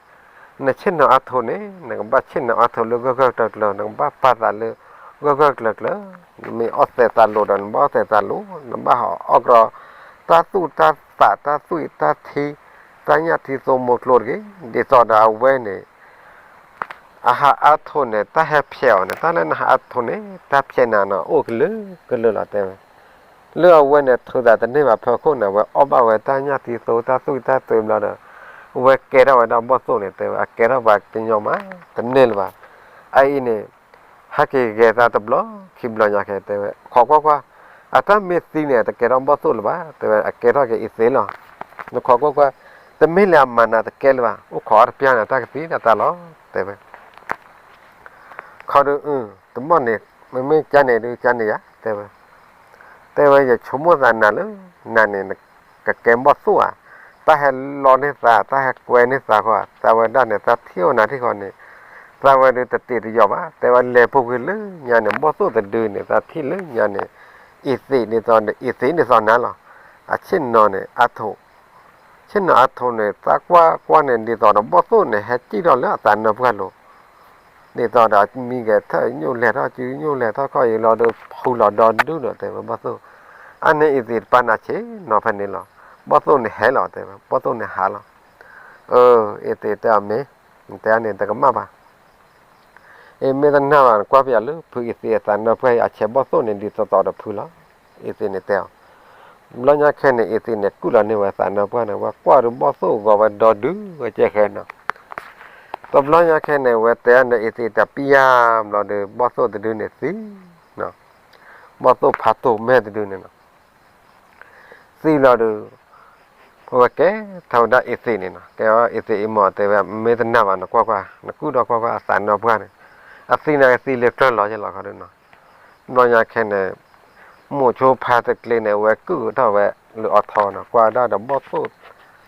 နဆ့ၣ်နီၤအါထိးန့ၣ် နကဘၣ်ဆ့ၣ်နီၤအါထိးလၢဂၢၢ်ဂၢၢ်ကျၢၤကျၢၤ, နကဘၣ်ပာ်သးလၢ ဂၢၢ်ဂၢၢ်ကျၢၤကျၢၤ, နမ့ၢ်အီၣ်သဲးသးလိာ်ဒီး နဘၣ်အီၣ်သဲးသးလိာ်, နဘၣ်ဟးအီၣ်ကရီ တၢ်သူၣ်တၢ်သးတၢ်သွံၣ်တၢ်ထံ တၢ်ညၣ်ထံသိမိကျိတဂ့ၤ, ဒ်သိးဒီးအဝဲန့ၣ် အဟးအါထိးန့ၣ် တၢ်ဟဲဖျဲးအီၤန့ၣ် တၢ်လၢနဟးအါထိးန့ၣ် တၢ်ဖျဲးနၤန့ၣ် အိၣ်ကလုာ်ကလုာ်လီၤ တဲဝဲ, လၢအဝဲန့ၣ်ထုးသးတန့ၢ်ဘၣ်ဖီခိၣ်န့ၣ် အဝဲအီၣ်ဘၣ်ဝဲတၢ်ညၣ်ထံသိတၢ်သွံၣ်တၢ်သွံၣ်ဘျီဒီး အဝဲကဲထီၣ်ဝဲဒၣ်ဘီၣ်သိၣ်န့ၣ် တဲဝဲ အကဲထီၣ်ပှၤကညီမး တန့ၢ်လၢၤဘၣ်, အအံၤန့ၣ် ဟဲက့ၤဂဲၤသးတဘျီခံဘျီညါခဲ တဲဝဲ ခိးကွၢ်ကွၢ်, အတၢ်မ့ၢ်သံန့ၣ် တကဲထီၣ်ဘီၣ်သိၣ်လၢၤဘၣ် တဲဝဲ အကဲထီၣ်က့ၤအ့သ့ၣ်လီၤ, နခိးကွၢ်ကွၢ်, တမ့ၢ်လၢအမၤနၤတကဲလၢၤဘၣ် အိၣ်ခိးအီၤတပျၢ်န့ၣ် တၢ်ကသံတၢ်သးလီၤ တဲဝဲ ခီဒုး တဘီၣ်န့ၣ် မ့မ့ၢ်ကါန့ၣ်ဒုး ကါန့ၣ်ယၤ တဲဝဲ, တဲဝဲ ယဆိကမိၣ်သးနၤလၢ နၤန့ၣ် ကကဲဘီၣ်သိၣ်ဧါ, တၢ်ဟဲလီန့ၢ်သး တၢ်ဟဲကွဲန့ၢ်သးဃီ သးဝဲဒၣ်န့ၣ် သးထံၣ်အီၤနၤထံၣ်ဃီန့ၣ် သးဝဲဒုးတတ့ၢ်တယီၤဘၣ် တဲဝဲ လဲၤပူၤကွံာ်လၢညါန့ၣ် ဘီၣ်သိၣ်တဒုန့ၣ် သးထံၣ်လၢညါန့ၣ် အ့သ့ၣ်ဒ်သိး အ့သ့ၣ်ဒ်သိးနၤလီၤ, အဆ့ၣ်နီၤန့ၣ် အါထိး ဆ့ၣ်နီၤအါထိးန့ၣ် သးကွၢ်ကွၢ်န့ၣ် ဒ်သိးဒီးဘီၣ်သိၣ်န့ၣ် ဟဲစံၣ်ထီၣ်လၢအသးနၢပှၢ်လိၤ, ဒ်သိးဒီးမံကဲထၢၣ်ညိၣ်လဲၤထီၣ်စုညိၣ်လဲၤထီၣ်ခီၣ်အံၤလီၤဒီး ဖုလီၤဒီဒူၣ်ဒီး တဲဝဲဘီၣ်သိၣ်, အါန့ၢ်အ့သ့ၣ်တပၤန့ၣ်ဆ့ၣ်နီၤဖဲန့ၣ်လီၤ, ဘီၣ်သိၣ်န့ၣ်ဟဲလီၤ တဲဝဲ ဘီၣ်သိၣ်န့ၣ်ဟးလီၤ, အ့သ့ၣ်တဲအီၤမ့ၢ် တဲန့ၣ်တကမၣ်ဘၣ် အ့မ့ၢ်တနာ်ဘၣ် နကွၢ်ပယီၤလၢဖုအ့သ့ၣ်အသးနၢပှၢ်အံၤ အဆဲးဘီၣ်သိၣ်န့ၣ် ဒ်သိးသိးဒီးဖုလီၤ, အ့သ့ၣ်န့ၣ်တဲအီၤ, ဘျီညါခဲန့ၣ် အ့သ့ၣ်န့ၣ် ကုၢ်လီၤန့ၢ်ဝဲသးနၢပှၢ်န့ၣ် ဝဲကွၢ်ဒုးဘီၣ်သိၣ်ဂီၤဝဲဒီဒုဝဲကဲဃဲနီၤ, တဘျီညါခဲန့ၣ် ဝဲတဲအီၤန့ၣ် အ့သ့ၣ်တပျၢ်ဘျီဒီး ဘီၣ်သိၣ်တဒုန့ၣ်သံ ဘီၣ်သိၣ်ဖးတိၢ်မဲာ်တဒုန့ၣ်နီၤ သံလီၤဒီး အဝဲကဲထီၣ်ဝဲဒၣ်အ့သ့ၣ်န့ၣ်နီၤ, ကဲအ့သ့ၣ်အံၤမ့ၢ်တဲဝဲ မ့ၢ်တနာ်ဘၣ် နကွၢ်ကွၢ် နကုၢ်ဒီးကွၢ်ကွၢ်အသးနၢပှၢ်န့ၣ်, အသံန့ၣ်ကသံလၢကျၢၢ်လီၤယဲလီၤခီဒုနီၤ, ဘျီညါခဲန့ၣ် မိၤဆိဖါတကျ့န့ၣ် အဝဲကုၢ်ထီၣ်ဝဲလၢအီၤထီနီၤ ကွၢ်ဝဲဒၣ်ဒီး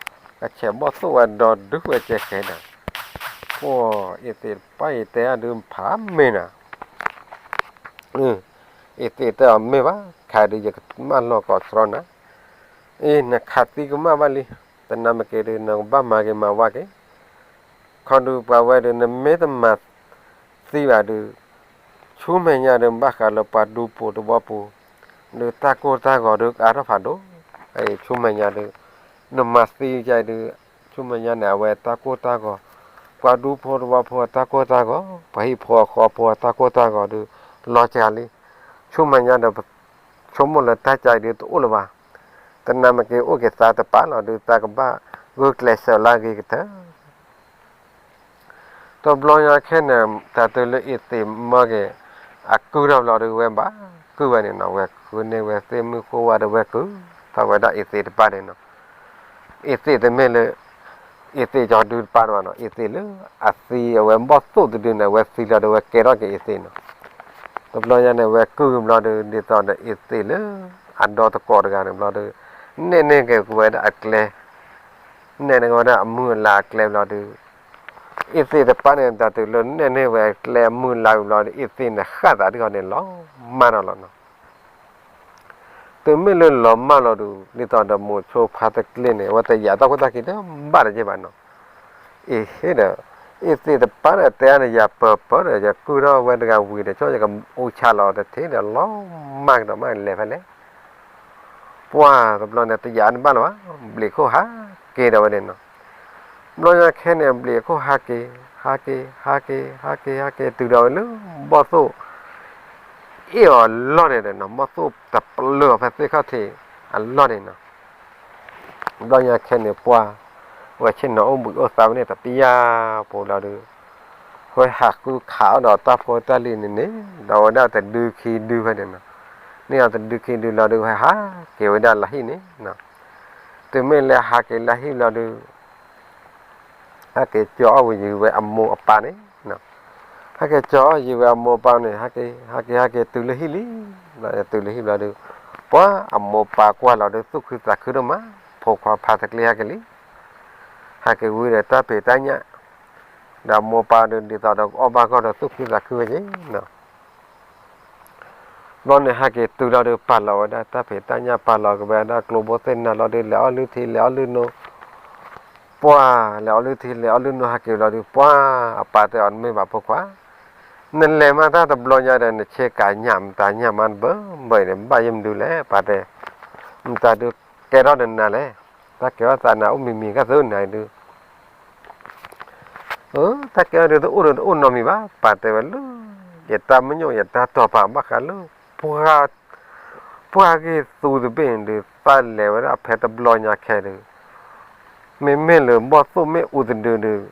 ဘီၣ်သိၣ် အဆဲးဘီၣ်သိၣ်ဝဲဒီဒုဝဲကဲဃဲဒီး အ့သ့ၣ်တပၢ်အံၤတဲအဒုးဖးမ့ၢ်နၤ အ့သ့ၣ်တဲအီၤမ့ၢ်ဘၣ် ခးဒုးယကမၢလီၢ်ကီးဆှီနၤ, အ့ နခးသံကမၣ်ဘၣ်လံ, တနၢ်မ့ၢ်က့ၤဒုး နကဘၣ်မၤက့ၤမၤဝဲက့ၤ, ခီဒုးပှၤဝဲဒုး နမ့ၢ်တမၤသံဘၣ်ဒုး ဆူမဲာ်ညါဒုး ဘၣ်ဃးလၢပှၤဒူဖိတဝီဖိ ဒုးတၢ်ကိၢ်တၢ်ဂီၤဒုးကအါထီၣ်ဖးဒိၣ်, အ့ ဆူမဲာ်ညါဒုး နမၤသံကဒုး ဆူမဲာ်ညါန့ၣ် အဝဲတၢ်ကိၢ်တၢ်ဂီၤ, ပှၤဒူဖိတဝီဖိအတၢ်ကိၢ်တၢ်ဂီၤ, ပှၤဟံၣ်ဖိဃီဖိအတၢ်ကိၢ်တၢ်ဂီၤဒုး လီၤစှၤလံ, ဆူမဲာ်ညါဒီး ဆိကမိၣ်လၢတၢ်ကဲဒုးတအိၣ်လၢၤဘၣ်, တနၢ်မ့ၢ်က့ၤအိၣ်က့ၤသးတပာ်လီၤဒုး သးကဘၣ်ဂုာ်ကျဲးစၢးလၢအဂ့ၤကတၢၢ် တဘျီညါခဲန့ၣ် တၢ်တုၤလၢအ့သ့ၣ်မ့ၢ်က့ၤ အကုၢ်ထီၣ်ဘျီဒီး ဝဲဘၣ်ကုၢ်ဝဲန့ၣ်နီၤ, ဝဲဃုန့ၢ်ဝဲသ့ၣ်မုၣ်ဃိဝဲဒီး ဝဲကုၢ်ထီၣ်ဝဲဒၣ်အ့သ့ၣ်တပၢ်န့ၣ်နီၤ, အ့သ့ၣ်တမ့ၢ်လၢ အ့သ့ၣ်ကီၤဒုတပၢ်န့ၣ်ဘၣ်နီၤ, အ့သ့ၣ်လၢအသံအဝဲဘီၣ်သိၣ်တဒုန့ၣ် ဝဲသံလီၤဒီး ဝဲကဲထီၣ်က့ၤအ့သ့ၣ်နီၤ, တဘျီညါန့ၣ် ဝဲကုၢ်ဘျီဒီး ဒ်သိးဒီးအ့သ့ၣ်လၢ အဒီသကိးတဂၤန့ၣ်ဘျီဒီး နဲၣ်န့ၢ်က့ၤဝဲဒၣ်အကျဲ နဲၣ်န့ၢ်ဝဲဒၣ်အမုၢ်အလၤအကျဲဘျီဒီး အ့သ့ၣ်တပၢ်န့ၣ် တၢ်တုၤလၢနဲၣ်န့ၢ်ဝဲအကျဲအမုၢ်အလၤဘျီဒီး အ့သ့ၣ်န့ၣ် ဃၣ်သးဒ်ဃီန့ၣ် လီၤမၢ်ဒီးလီၤနီၤ, တမ့ၢ်လၢလီၤမၢ်လီၤဒီး ဒ်သိးဒီးမိၤဆိဖါတကျ့န့ၣ် အဝဲတယာ်တၢ်ခိၣ်တၢ်ခံတဘၣ်တက့ၢ်ဘၣ်နီၤ, အ့ဟ့ဒီး အ့သ့ၣ်တပၤဒီး တဲအါန့ၣ် ယၤပၢၤပၢၤဒီး ယကုၢ်ထီၣ်ဝဲတဂၤဝံၤဒီး ဆိယကအိၣ်ဆါလီၤတထံၣ်ဒီး လီၤမၢ်ကဒီးမးလဲၤဖဲလဲၣ်. ပှၢ်တဘျီန့ၣ် တယာ်အါန့ၣ်ဘၣ်လီၤဘၣ်, ဘျံးခိၣ်ဟးက့ၤဒီးဝဲန့ၣ်နီၤ. ဘျီညါခဲန့ၣ် ဘျံးခိၣ်ဟးက့ၤ ဟးက့ၤ ဟးက့ၤ ဟးက့ၤ ဟးက့ၤ တုၤဒီးဝဲလၢ ဘီၣ်သိၣ် အ့ၣ်အီၤလီၢ်န့ၣ်ဒီးနီၤ, ဘီၣ်သိၣ်တပျၢၤအီၤဖဲသ့ၣ်ခီၣ်ထံးအလီၢ်န့ၣ်နီၤ. ဘျီညါခဲန့ၣ် ပှၢ် ဝဲဆ့ၣ်နီၤအိၣ်ဘှံးအိၣ်သါဝဲန့ၣ် တပျၢ်ပူၤလီၤဒီး ဝဲဟးဃုခးအီၣ်ဒီးတၢ်ဖိတၢ်လံၤန့ၣ်န့ၣ် ဒီးဝဲဒၣ်တဒုခံဒုဖဲန့ၣ်နီၤ. န့ၢ်အီၤတဒုခံဒုလီၤဒီး ဝဲဟးက့ၤဝဲဒၣ်လၢဟံၣ်န့ၣ်နီၤ. တုၤမ့ၢ်လၢဟးက့ၤလၢဟံၣ်လီၤဒီး ဟဲက့ၤကၠီအီၣ်ဝံၤယံၤဝဲအမိၢ်အပၢ်န့ၣ်နီၤ. ဟဲက့ၤကၠီအီၣ်ယံၤဝဲအမိၢ်အပၢ်န့ၣ် ဟဲက့ၤ ဟဲက့ၤ ဟဲက့ၤတုၤလၢဟံၣ်လံ. ဘျီတုၤလၢဟံၣ်ဘျီဒီး ပှၢ်အမိၢ်ပၢ်ကွၢ်လီၤဒီး သူၣ်ခုသးခုဒိၣ်မး, ဖိခွါဖါတကျ့ဟဲက့ၤလံ. ဟဲက့ၤဝံၤဒီးတၢ်ဖံးတၢ်ညၣ် ဒီးအမိၢ်ပၢ်ဒီး ဒ်သိးဒီးကအီၣ်ဘၣ်ဂီၢ်ဒီးသူၣ်ခုသးခုဝဲက့ၤနီၤ. ဘျီန့ၣ်ဟဲက့ၤတုၤလီၤဒီး ပာ်လီၤဝဲဒၣ်တၢ်ဖံးတၢ်ညၣ် ပာ်လီၤက့ၤဝဲဒၣ်ကျိဘိသ့ၣ်နၤလီၤဒီး လဲၤအီၣ်လုၢ်ထံ လဲၤအီၣ်လုၢ်နိ, ပှၢ်လဲၤအီၣ်လုၢ်ထံ လဲၤအီၣ်လုၢ်နိ ဟဲက့ၤလီၤဒီး ပှၢ်အပၢ်တဲအီၤ နမ့ၢ်ဘၣ်ဖိခွါ, နလဲၤမးတၢ်တဘျီညါဒီး နဆ့ကၤညၣ်မတၤညၣ်မး နဘၢဘၢအံၤန့ၣ် ဘၣ်ယဲၢ်မနုၤလဲၣ် ပၢ်တဲ, မတၤဒုးကဲထီၣ်နနၤလဲၣ်, တၢ်ကဲထီၣ်သးနၤအိၣ်မံၤမံၤကသ့နၤဒုး တၢ်ကဲထီၣ်ဒုးတအိၣ်ဒီးတအိၣ်နီတမံၤဘၣ်, ပၢ်တဲဝဲလၢ ယတၢ်မညိၣ်ယတၢ်တီၤပာ်ဘၣ်ဃးလၢ ပှၢ်ဂ့ၢ်သူတဘ့ၣ်န့ၣ်ဒုး သးလဲၤဝဲဒၣ်ဖဲတဘျီညါခဲဒုး မ့မ့ၢ်လၢဘီၣ်သိၣ်မ့ၣ်အူတဒုဒုး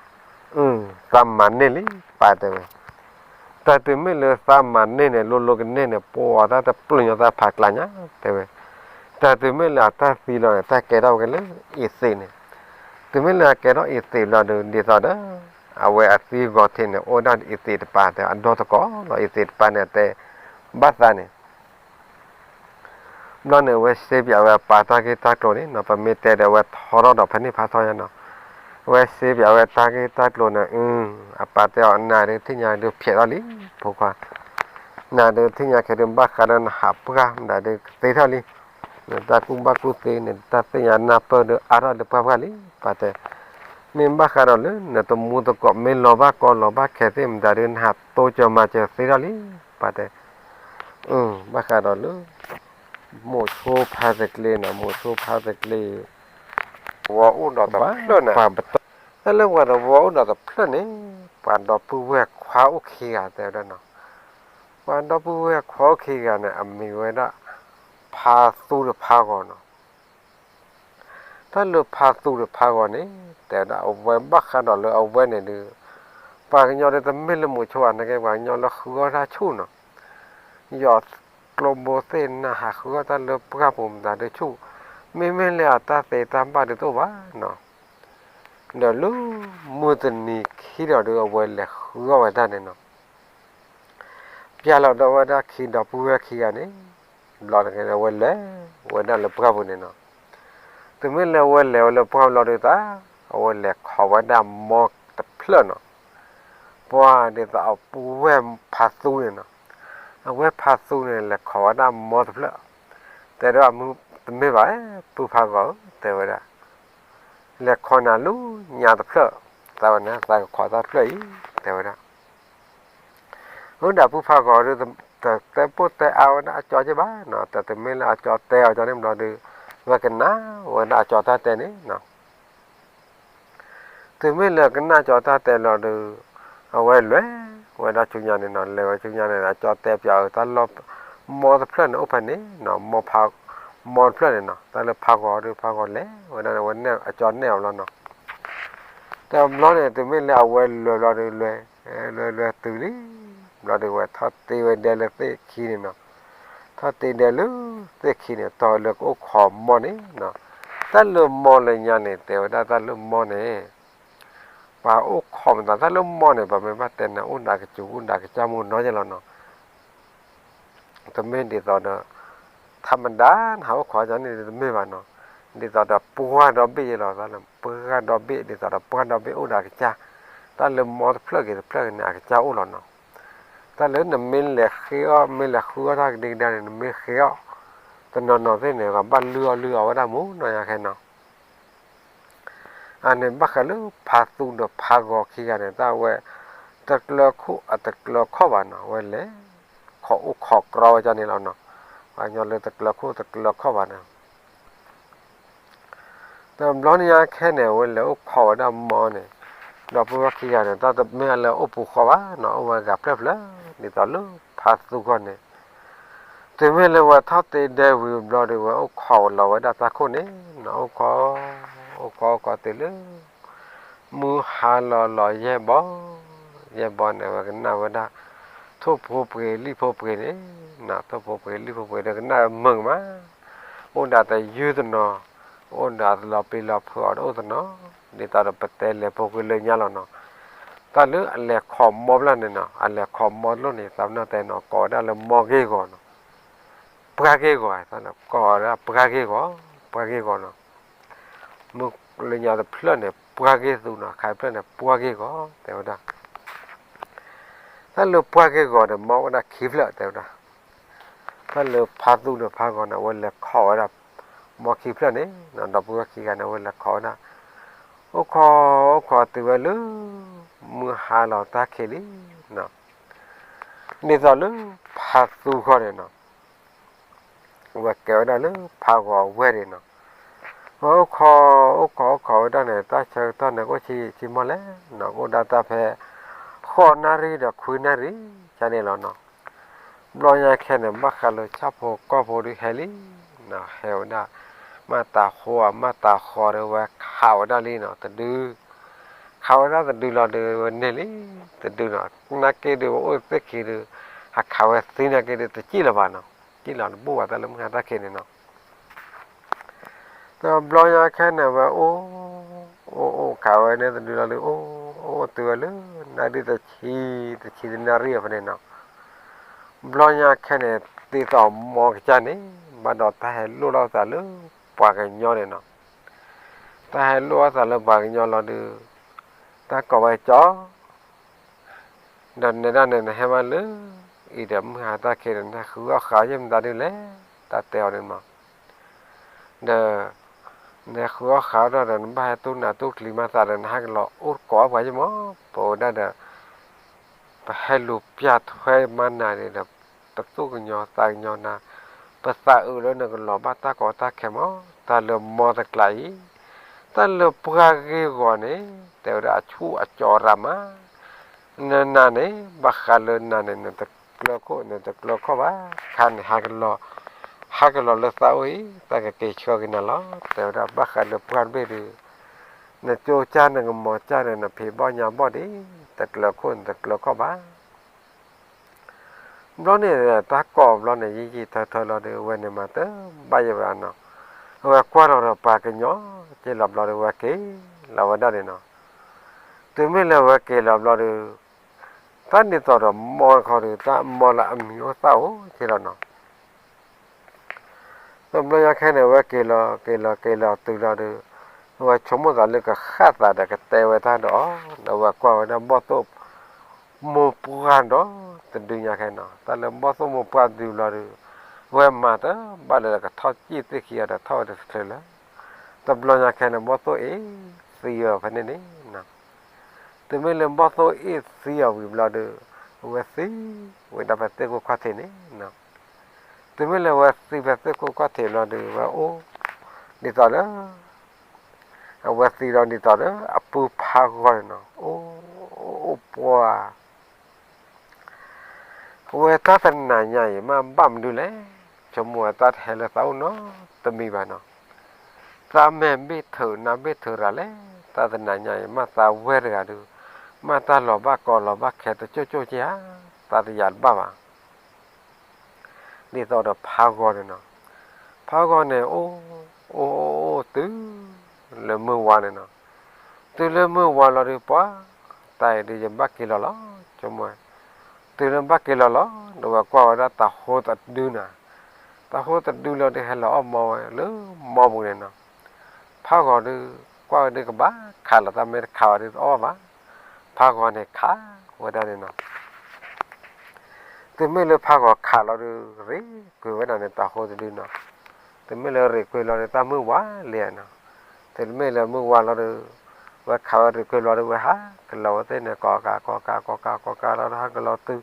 သးမၤန့ၢ်လံ ပၢ်တဲဝဲ, တၢ်တုၤမ့ၢ်လၢသးမၤန့ၢ်န့ၣ် လိၤလိၤကန့ၢ်န့ၣ် ပှၤတၢ်တပျုာ်ညီသးဖးကျါညါ တဲဝဲ, တၢ်တုၤမ့ၢ်လၢအတၢ်သံလီၤန့ၣ် တၢ်ကဲထီၣ်ဝဲက့ၤလၢအ့သ့းန့ၣ်, တုၤမ့ၢ်လၢအကဲထီၣ်အ့သ့းလီၤဒီး ဒ်သိးဒီး အဝဲအသံဂီၤထံးန့ၣ် အိၣ်ဒၣ်အ့သ့းတပၤတဲ အဒီသကိးလီၤ အ့သ့းတပၤန့ၣ် အတဲဘၣ်သးန့ၣ် ဘျီန့ၣ် အဝဲစ့ပၠးဝဲအပၢ်တၢ်ဂ့ၢ်တၢ်ကျိၤန့ၣ်နီၤ, ပမ့ၢ်တဲဒီးအဝဲထီထီၣ်ဒီးဖဲန့ၣ်ဖးထီညါနီၤ, အဝဲစ့ပၠးဝဲတၢ်ဂ့ၢ်တၢ်ကျိၤန့ၣ် အပၢ်တဲအီၤ နၤဒုးထံၣ်ညါဒုးဖျဲးထီၣ်လံ ဖိခွါ, နၤဒုးထံၣ်ညါခဲဒုး ဘၣ်ဃးဒီးနဟးပှၢ်မတၤဒုးကသ့ထီၣ်လံ, နတၢ်ကူၣ်ဘၣ်ကူၣ်သ့န့ၣ် တၢ်သ့ၣ်ညါနၢ်ပၢၢ်ဒုးအါထီၣ်လၢပှၢ်ပှၢ်လံ ပၢ်တဲ, မ့ၢ်ဘၣ်ဃးဒီးလၢ နတမူသကိးမ့ၢ်လီၤဘၣ်ကီလီၤဘၣ်ခဲသ့ၣ်မတၤဒုး နဟးတိစၢၤမၤစၢၤသ့ထီၣ်လံ ပၢ်တဲ ဘၣ်ဃးဒီးလၢ မိၤဆိဖါတကျ့နီၤ, မိၤဆိဖါတကျ့ ဝီအိၣ်ဒီးတဖျၢၣ်န့ၣ်, တၢ်လၢပှၤတဝီအိၣ်ဒီးတဖျၢၣ်န့ၣ် ပှၤဒီပုၢ်ဝဲၢ်ခွါအိၣ်ခံဂၤတဲဝဲဒၣ်နီၤ, ပှၤဒီပုၢ်ဝဲၢ်ခွါအိၣ်ခံဂၤန့ၣ် အမံၤဝဲဒၣ် ဖါသူဒီးဖါဂီၤနီၤ. တၢ်လၢဖါသူဒီးဖါဂီၤန့ၣ် တဲဝဲဒၣ်အဝဲဘၣ်ဃးဒီးလၢအဝဲန့ၣ်ဒုး ပှၤကညီဒုးတမ့ၢ်လၢမိၤဆိဘၣ် နကဲပှၤကညီလၢဃုအီၣ်တၢ်ဆူၣ်နီၤ, ယီၤကျိဘိသ့ၣ်နၤ ဟးဃုအီၣ်တၢ်လၢပှၢ်ပူၤမတၤဒုးဆူၣ်, မ့မ့ၢ်လၢအတၢ်သ့တၢ်ဘၣ်ဒုးတအိၣ်ဘၣ်နီၤ. ဒီးလၢမုၢ်တနံၤခံဒီးဒုး အဝဲလဲၤဃုအီၣ်ဝဲဒၣ်န့ၣ်နီၤ. ပျၢ်လီၤဒီးဝဲဒၣ်ခံဒီပုၢ်ဝဲၢ်ခံဂၤန့ၣ် ဘျီန့ၣ် အဝဲလဲၤဝဲဒၣ်လၢပှၢ်ပူၤန့ၣ်နီၤ. တုၤမ့ၢ်လၢအဝဲလဲၤဝဲလၢပှၢ်ပူၤလီၤဒုးသး အဝဲလဲၤခိးဝဲဒၣ်မီတဖျၢၣ်နီၤ. ပှၢ်ဒ်သိးအပုၢ်ဝဲၢ်ဖါသူန့ၣ်နီၤ. အဝဲဖါသူန့ၣ် လဲၤခိးဝဲဒၣ်မီတဖျၢၣ်, တဲဒီးအမုၢ်တမ့ၢ်ဘၣ် ပုၢ်ဖါဂီၤဧၢ တဲဝဲဒၣ်, လဲၤခိးနၤလၢညါတဖျၢၣ်, သးဝဲန့ၣ် သးကခိးတၢ်တဖျၢၣ်အံၤ တဲဝဲဒၣ် အဝဲဒၣ်ပုၢ်ဖါဂီၤဒုး တတဲပိၢ်တဲအါဝဲဒၣ်အကၠီက့ဘၣ်နီၤ, တတုၤမ့ၢ်လၢအကၠီတဲအီၤကၠီန့ၣ်ဘျီဒုး ဝဲကနၣ်ဝဲဒၣ်အကၠီတၢ်တဲန့ၣ်နီၤ. တုၤမ့ၢ်လၢကနၣ်ကၠီတၢ်တဲလီၤဒုး အဝဲလဲၤဝဲဒၣ်ဆူညါန့ၣ်နီၤ, လဲၤဝဲဆူညါန့ၣ် အကၠီတဲပၠးအီၤတၢ်လီၢ် မီတဖျၢၣ်န့ၣ်အိၣ်ဖဲန့ၣ်နီၤ, မီဖး မီတဖျၢၣ်န့ၣ်နီၤ, တၢ်လၢဖးဂီၤဒုး ဖးဂီၤလဲၤဝဲဒၣ် ဝဲန့ၣ်အကၠီနဲၣ်အီၤဘျီနီၤ. တဘျီန့ၣ် တုၤမ့ၢ်လၢအဝဲလဲၤဘျီဒုးလဲၤ လဲၤလဲၤတုၤလံ, ဘျီဒုးဝဲထီၣ်တ့ဝဲဒဲလၢသ့ၣ်ခံန့ၣ်နီၤ, ထီၣ်တ့ဒဲလၢသ့ၣ်ခံန့ၣ် တီၢ်လၢကအိၣ်ခိးမီန့ၣ်နီၤ, တၢ်လၢမီလၢညါန့ၣ် တဲဝဲဒၣ်တၢ်လၢမီန့ၣ် ပှၤအိၣ်ခိးမတၤ တၢ်လၢမီန့ၣ် ပှၤမ့ၢ်ဘၣ်တဲနၤ အိၣ်ဒၣ်ကစူၤ အိၣ်ဒၣ်ကစၢ်မူနီၤယဲလီၤနီၤ. တမ့ၢ်ဒ်သိးဒီး ထးမဒါ နဟးအိၣ်ခိးကန့ၣ်တမ့ၢ်ဘၣ်နီၤ, ဒ်သိးဒီးပှၢ်ဒီဘ့ၣ်ယဲလီၤ, တၢ်လၢပှၢ်ဒီဘ့ၣ် ဒ်သိးဒီးပှၢ်ဒီဘ့ၣ်အိၣ်ဒၣ်ကစၢ်, တၢ်လၢမီတဖျၢၣ်ဂ့ၤတဖျၢၣ်ဂ့ၤန့ၣ် အကစၢ်အိၣ်လီၤနီၤ. တၢ်လၢနမ့ၢ်လဲၤဃ့အီၣ် မ့ၢ်လဲၤဃုအီၣ်တၢ်ကဒံကဒါန့ၣ် နမ့ၢ်ဃ့အီၣ် တနီၤနီၤသ့ၣ်န့ၣ် ကဘၣ်လုၢ်အီၣ်လုၢ်အီဝဲဒၣ်မူနီၤယါခဲနီၤ. အန့ၣ်ဘၣ်ဃးလၢဖါသူဒီးဖါဂီၤခံဂၤန့ၣ် တၢ်ဝဲ တကျၢၤခိၣ်အတကျၢၤခီၣ်ဘၣ်နီၤ, ဝဲလဲၤ ခိးအိၣ်ခိးကြီဝဲဒၣ်န့ၣ်လီၤနီၤ. ပှၤကညီလၢတကျၢၤခိၣ်တကျၢၤခီၣ်ဘၣ်နီၤ. တဘျီန့ၣ်ညါခဲန့ၣ် အဝဲလဲၤအိၣ်ခိးဝဲဒၣ်မိၢ်န့ၣ်, ဒီပုၢ်ဝဲၢ်ခံဂၤန့ၣ် တၢ်တမ့ၢ်အလၢအိၣ်ပူၤဃီဘၣ်နီၤ, အိၣ်ဝဲဂၤဖျၢၣ်ဖျၢၣ်, ဒ်သိးလၢဖါသူဂီၢ်န့ၣ် တုၤမ့ၢ်လၢဝဲထီၣ်တ့ဒဲဝံၤဘျီဒီး ဝဲအိၣ်ခိးလီၤဝဲဒၣ်တၢ်ခိၣ်န့ၣ်နီၤ, အိၣ်ခိး, အိၣ်ခိး အိၣ်ခိးတုၤလၢ မုၢ်ဟါလီၤလီၤယဲၢ်ဘီ, ယဲၢ်ဘီန့ၣ် ဝဲကနၣ်ဝဲဒၣ် ထိၣ်ဖိပှ့ၤလံၣ်ဖိပှ့ၤန့ၣ်နီၤ, ထိၣ်ဖိပှ့ၤလံၣ်ဖိပှ့ၤဒီးကနၣ်မုာ်မး, အိၣ်ဒၣ်တယုၢ်တနီၤ, အိၣ်ဒၣ်လီၤပျံၤလီၤဖုးအီၤတအိၣ်တနီၤ, ဒ်သိးဒီးပတဲလဲၤဖိကွံာ်လၢညါလီၤနီၤ. တၢ်လၢအလဲၤခိးမိၢ်ဖျၢၣ်န့ၣ်နီၤ, အလဲၤခိးမိၢ်လိၣ်န့ၣ် သးပ့ၤနီၣ်တဲနီၤ ကိးဝဲဒၣ်လၢမိၢ်ဂ့ၢ်ဂီၤနီၤ, ပှၢ်ဂ့ၢ်ဂီၤ, ကိးဝဲဒၣ်ပှၢ်ဂ့ၢ်ဂီၤ, ပှၢ်ဂ့ၢ်ဂီၤနီၤ. မုၢ်လၢညါတဖျၢၣ်န့ၣ် ပှၢ်ဂ့ၢ်သူနီၤ, ခါတဖျၢၣ်န့ၣ် ပှၢ်ဂ့ၢ်ဂီၤ တဲဝဲဒၣ်. တၢ်လၢပှၢ်ဂ့ၢ်ဂီၤန့ၣ် မိၢ်အိၣ်ဒၣ်ခံဖျၢၣ်တဲဝဲဒၣ်. တၢ်လၢဖါသူဒီးဖါဂီၤန့ၣ် အဝဲလဲၤခိးဝဲဒၣ် မိၢ်ခံဖျၢၣ်န့ၣ်နီၤ, ဒီပုၢ်ဝဲၢ်ခံဂၤန့ၣ် အဝဲလဲၤခိးဝဲဒၣ်, အိၣ်ခိး, အိၣ်ခိးတုၤဝဲလၢ မုၢ်ဟါလီၤတၢ်ခံးလံနီၤ. ဒ်သိးလၢဖါသူဂီၢ်န့ၣ်နီၤ ဝဲကဲဝဲဒၣ်လၢဖါဂီၤဝဲၢ်န့ၣ်နီၤ, ဝဲအိၣ်ခိး, အိၣ်ခိး အိၣ်ခိးဝဲဒၣ်န့ၣ် တၢ်ဆၢကတီၢ်န့ၣ် ကအိၣ်ဆံးဆံးမီၢ်လဲၣ်နီၤ, ကအိၣ်ဒၣ်တၢ်ဖဲ ဃိးနၣ်ရံၣ်ဒီးခွံနၣ်ရံၣ် ကန့ၣ်လီၤနီၤ. ဘျီညါခဲန့ၣ် ဘၣ်ဃးလၢဆၣ်ဖိကီၢ်ဖိဒုးဟဲလံနီၤ, ဟဲဝဲဒၣ်, မၤတးဃိး မၤတးဃီဒီးဝဲခးဝဲဒၣ်လံနီၤ, တဒု ခးဝဲဒၣ်တဒုလီၤဒီးဝဲန့ၢ်လံ, တဒုနီၤ, နာ်က့ဒီးဝဲအိၣ်သ့ၣ်ခံဒီး ဟးခးဝဲသံနာ်က့ဒီး တစံၣ်လၢၤဘၣ်နီၤ, စံၣ်လီၤတဘူၣ်ဘၣ်တၢ်လၢမုၢ်ဟါတၢ်ခံးန့ၣ်နီၤ. ဒီးဘျီညါခဲန့ၣ် ဝဲအိၣ်, အိၣ်အိၣ်ခးဝဲန့ၣ်တဒုလီၤဒီး အိၣ်အိၣ်တုၤဝဲလၢ နၣ်ရံၣ်တဆံ, တဆံတနၣ်ရံၣ်အဖဲန့ၣ်နီၤ. ဘျီညါခဲန့ၣ် ဒ်သိးမိၢ်ကစၢ်န့ၣ် ဘၣ်ဒီးတၢ်ဟဲလိၣ်ထီၣ်သးလၢပှၤကညီန့ၣ်နီၤ, တၢ်ဟဲလိၣ်ထီၣ်သးလၢပှၤကညီလီၤဒီး တၢ်ကိးဝဲကၠီ ဒီးနဲဒၣ်န့ၣ် နဟဲမးလၢအံၤဒီး မုၢ်ဟါတၢ်ခံးဒီး နဟဲဃုအီၣ်ဃာ်ယဲၢ်မတၤဒုလဲၣ်, တၢ်တဲအီၤန့ၣ်မး, ဒီး နဟဲဃုအီၣ်ဃာ်အီၤဒီး နဘၣ်ဟဲတူၢ်နးတူၢ်ကျံၤမးသးဒီး နဟဲကလီၤအိၣ်ကိးအီၣ်ပှၤယဲၢ်မး, ပဝဲဒၣ်ဒီး ပဟဲလူၤပျၢ်ထွဲမးနၤန့ၣ်ဒီး ပသူၣ်ကညီၤသးကညီၤနၤ, ပသးအုးလၢနကလီၤဘၣ်တၢ်ကီတၢ်ခဲမး, တၢ်လၢမိၢ်တကျးအံၤ, တၢ်လၢပှၢ်ဂ့ၢ်ဂီၤန့ၣ် တဲဝဲဒၣ်အဆူၣ်အကၠီၤရၤမး နနၤန့ၣ် ဘၣ်ဃးလၢနၤန့ၣ် နတကျၢၤခိၣ် နတကျၢၤခီၣ်ဘၣ်, ခါန့ၣ် ဟးကလီၤလၢသးအိၣ်အံၤ တၢ်ကက့ၤဆှၢက့ၤနၤလီၤ. တဲဝဲဒၣ်ဘၣ်ဃးလၢပှၢ်တဘ့ၣ်ဒီး နကၠိကၢ်နကမီၤကၢ်န့ၣ် နဖံးဘီၣ်ညါဘီၣ်ဒံး, တကျၢၤခိၣ် နတကျၢၤခီၣ်ဘၣ်. ဘျီန့ၣ် တၢ်ကိးဘျီန့ၣ် ယံာ်ယံာ်ထၢထၢလီၤဒီး ဝဲန့ၣ်မၤတဘၣ်ယဲၢ်ဘၣ်နီၤ, အဝဲကွၢ်လီၤဒီးပှၤကညီက့ၤလီၤဘျီဒီး ဝဲက့ၤလီၤဝဲဒၣ်န့ၣ်နီၤ. တုၤမ့ၢ်လၢဝဲက့ၤလီၤဘျီဒီး တၢ်ဒ်သိးဒီးမိၢ်တခီဒီး တၢ်မိၢ်လၢအမံၤအိၣ်သၣ်အိၣ်က့ၤလီၤနီၤ. တဘျီညါခဲန့ၣ် အဝဲက့ၤလီၤ က့ၤလီၤ က့ၤလီၤတုၤလီၤဒီး အဝဲဆိကမိၣ်သးလၢကဃၣ်သးဒီးကတဲဝဲတၢ်ဒီးအီၤ, ဒီးအဝဲကွၢ်ဝဲဒၣ်ဘီၣ်သိၣ်မိၢ်ပှၢ်ဒီးတဒုညါခဲနီၤ. တၢ်လၢဘီၣ်သိၣ်မိၢ်ပှၢ်တဒုဘျီဒီး အဝဲမၤတဘၣ်လၢၤဒီး ကထီၣ်စံၣ်သ့ၣ်ခံအီၤဒီးထီၣ်ဝဲတချုးလၢ တဘျီညါခဲန့ၣ် ဘီၣ်သိၣ်အ့ၣ်သံအီၤဖဲန့ၣ်န့ၣ် တုၤမ့ၢ်လၢဘီၣ်သိၣ်အ့ၣ်သံအီၤဝံၤဘျီဒီး အဝဲသံဝဲဒၣ်ဖဲသ့ၣ်ခိၣ်ခီၣ်ထံးန့ၣ်နီၤ. တုၤမ့ၢ်လၢအဝဲသံဖဲသ့ၣ်ခိၣ်ခီၣ်ထံးဘျီဒီး အဝဲအိၣ်ဒ်သိးလၢ အဝဲသံဒီးဒ်သိးလၢအပုၢ်ဖးဂီၤန့ၣ်နီၤ, အိၣ်အိၣ်ပှၤ အဝဲတၢ်တနၤညါအံၤ မ့ၢ်ဘၣ်မနုၤလဲၣ်, ဆိကမိၣ်ဝဲတၢ်တဟဲလၢသးအိၣ်နီတမံၤဘၣ်နီၤ. သးမဲာ်ဘ့ၣ်ထုးနါဘ့ၣ်ထုးရၤလဲၣ်, တၢ်တနၤညါအံၤ မ့ၢ်သးဝဲတဂၤဒီး မ့ၢ်တၢ်လီၤဘၣ်ကီလီၤဘၣ်ခဲတကၠိၢ်ကၠိၢ်က့ဧါ, သးတယာ်တဘၣ်ဘၣ်. ဒ်သိးဒီးဖးဂီၤန့ၣ်နီၤ, ဖးဂီၤန့ၣ် အိၣ်အိၣ်အိၣ်အိၣ်တုၤ လၢမုၢ်ဝါန့ၣ်နီၤ, တုၤလၢမုၢ်ဝါလီၤဒီး ပှၤ တၢ်အံၤဒီးယဘၣ်က့ၤလီၤလီၤ, ဆိကမိၣ်ဝဲ, တုၤလၢဘၣ်က့ၤလီၤလီၤ ဒီးဝဲကွၢ်ဝဲဒၣ်တၤဟိတဒုနီၤ, တၤဟိတဒုလီၤဒီး ဟဲလီၤအီၣ်မီဝဲလၢမီပူၤန့ၣ်နီၤ. ဖးဂီၤဒီး ကွၢ်ဝဲဒီးကဘၣ်ခးလီၤ, တၢ်မ့ၢ်တခးဝဲဒီးတအီၣ်ဘၣ်. ဖးဂီၤန့ၣ်ခးဝဲဒၣ်န့ၣ်နီၤ. တုၤမ့ၢ်လၢဖးဂီၤခးလီၤဒီး ရ့ကွံာ်ဝဲဒၣ်န့ၣ် တၤဟိတဒုနီၤ. တုၤမ့ၢ်လၢရ့ကွံာ်လီၤဒီး တၢ်မုၢ်ဝါလံနီၤ. တုၤမ့ၢ်လၢမုၢ်ဝါလီၤဒီး ဝဲခးဝဲတချုးဘျီဒီး ဝဲဟးကလီၤဝဲသ့ၣ်န့ၣ် ကိးကးကိးကးကိးကးကိးကးလီၤဒီး ဟးကလီၤတုၤ,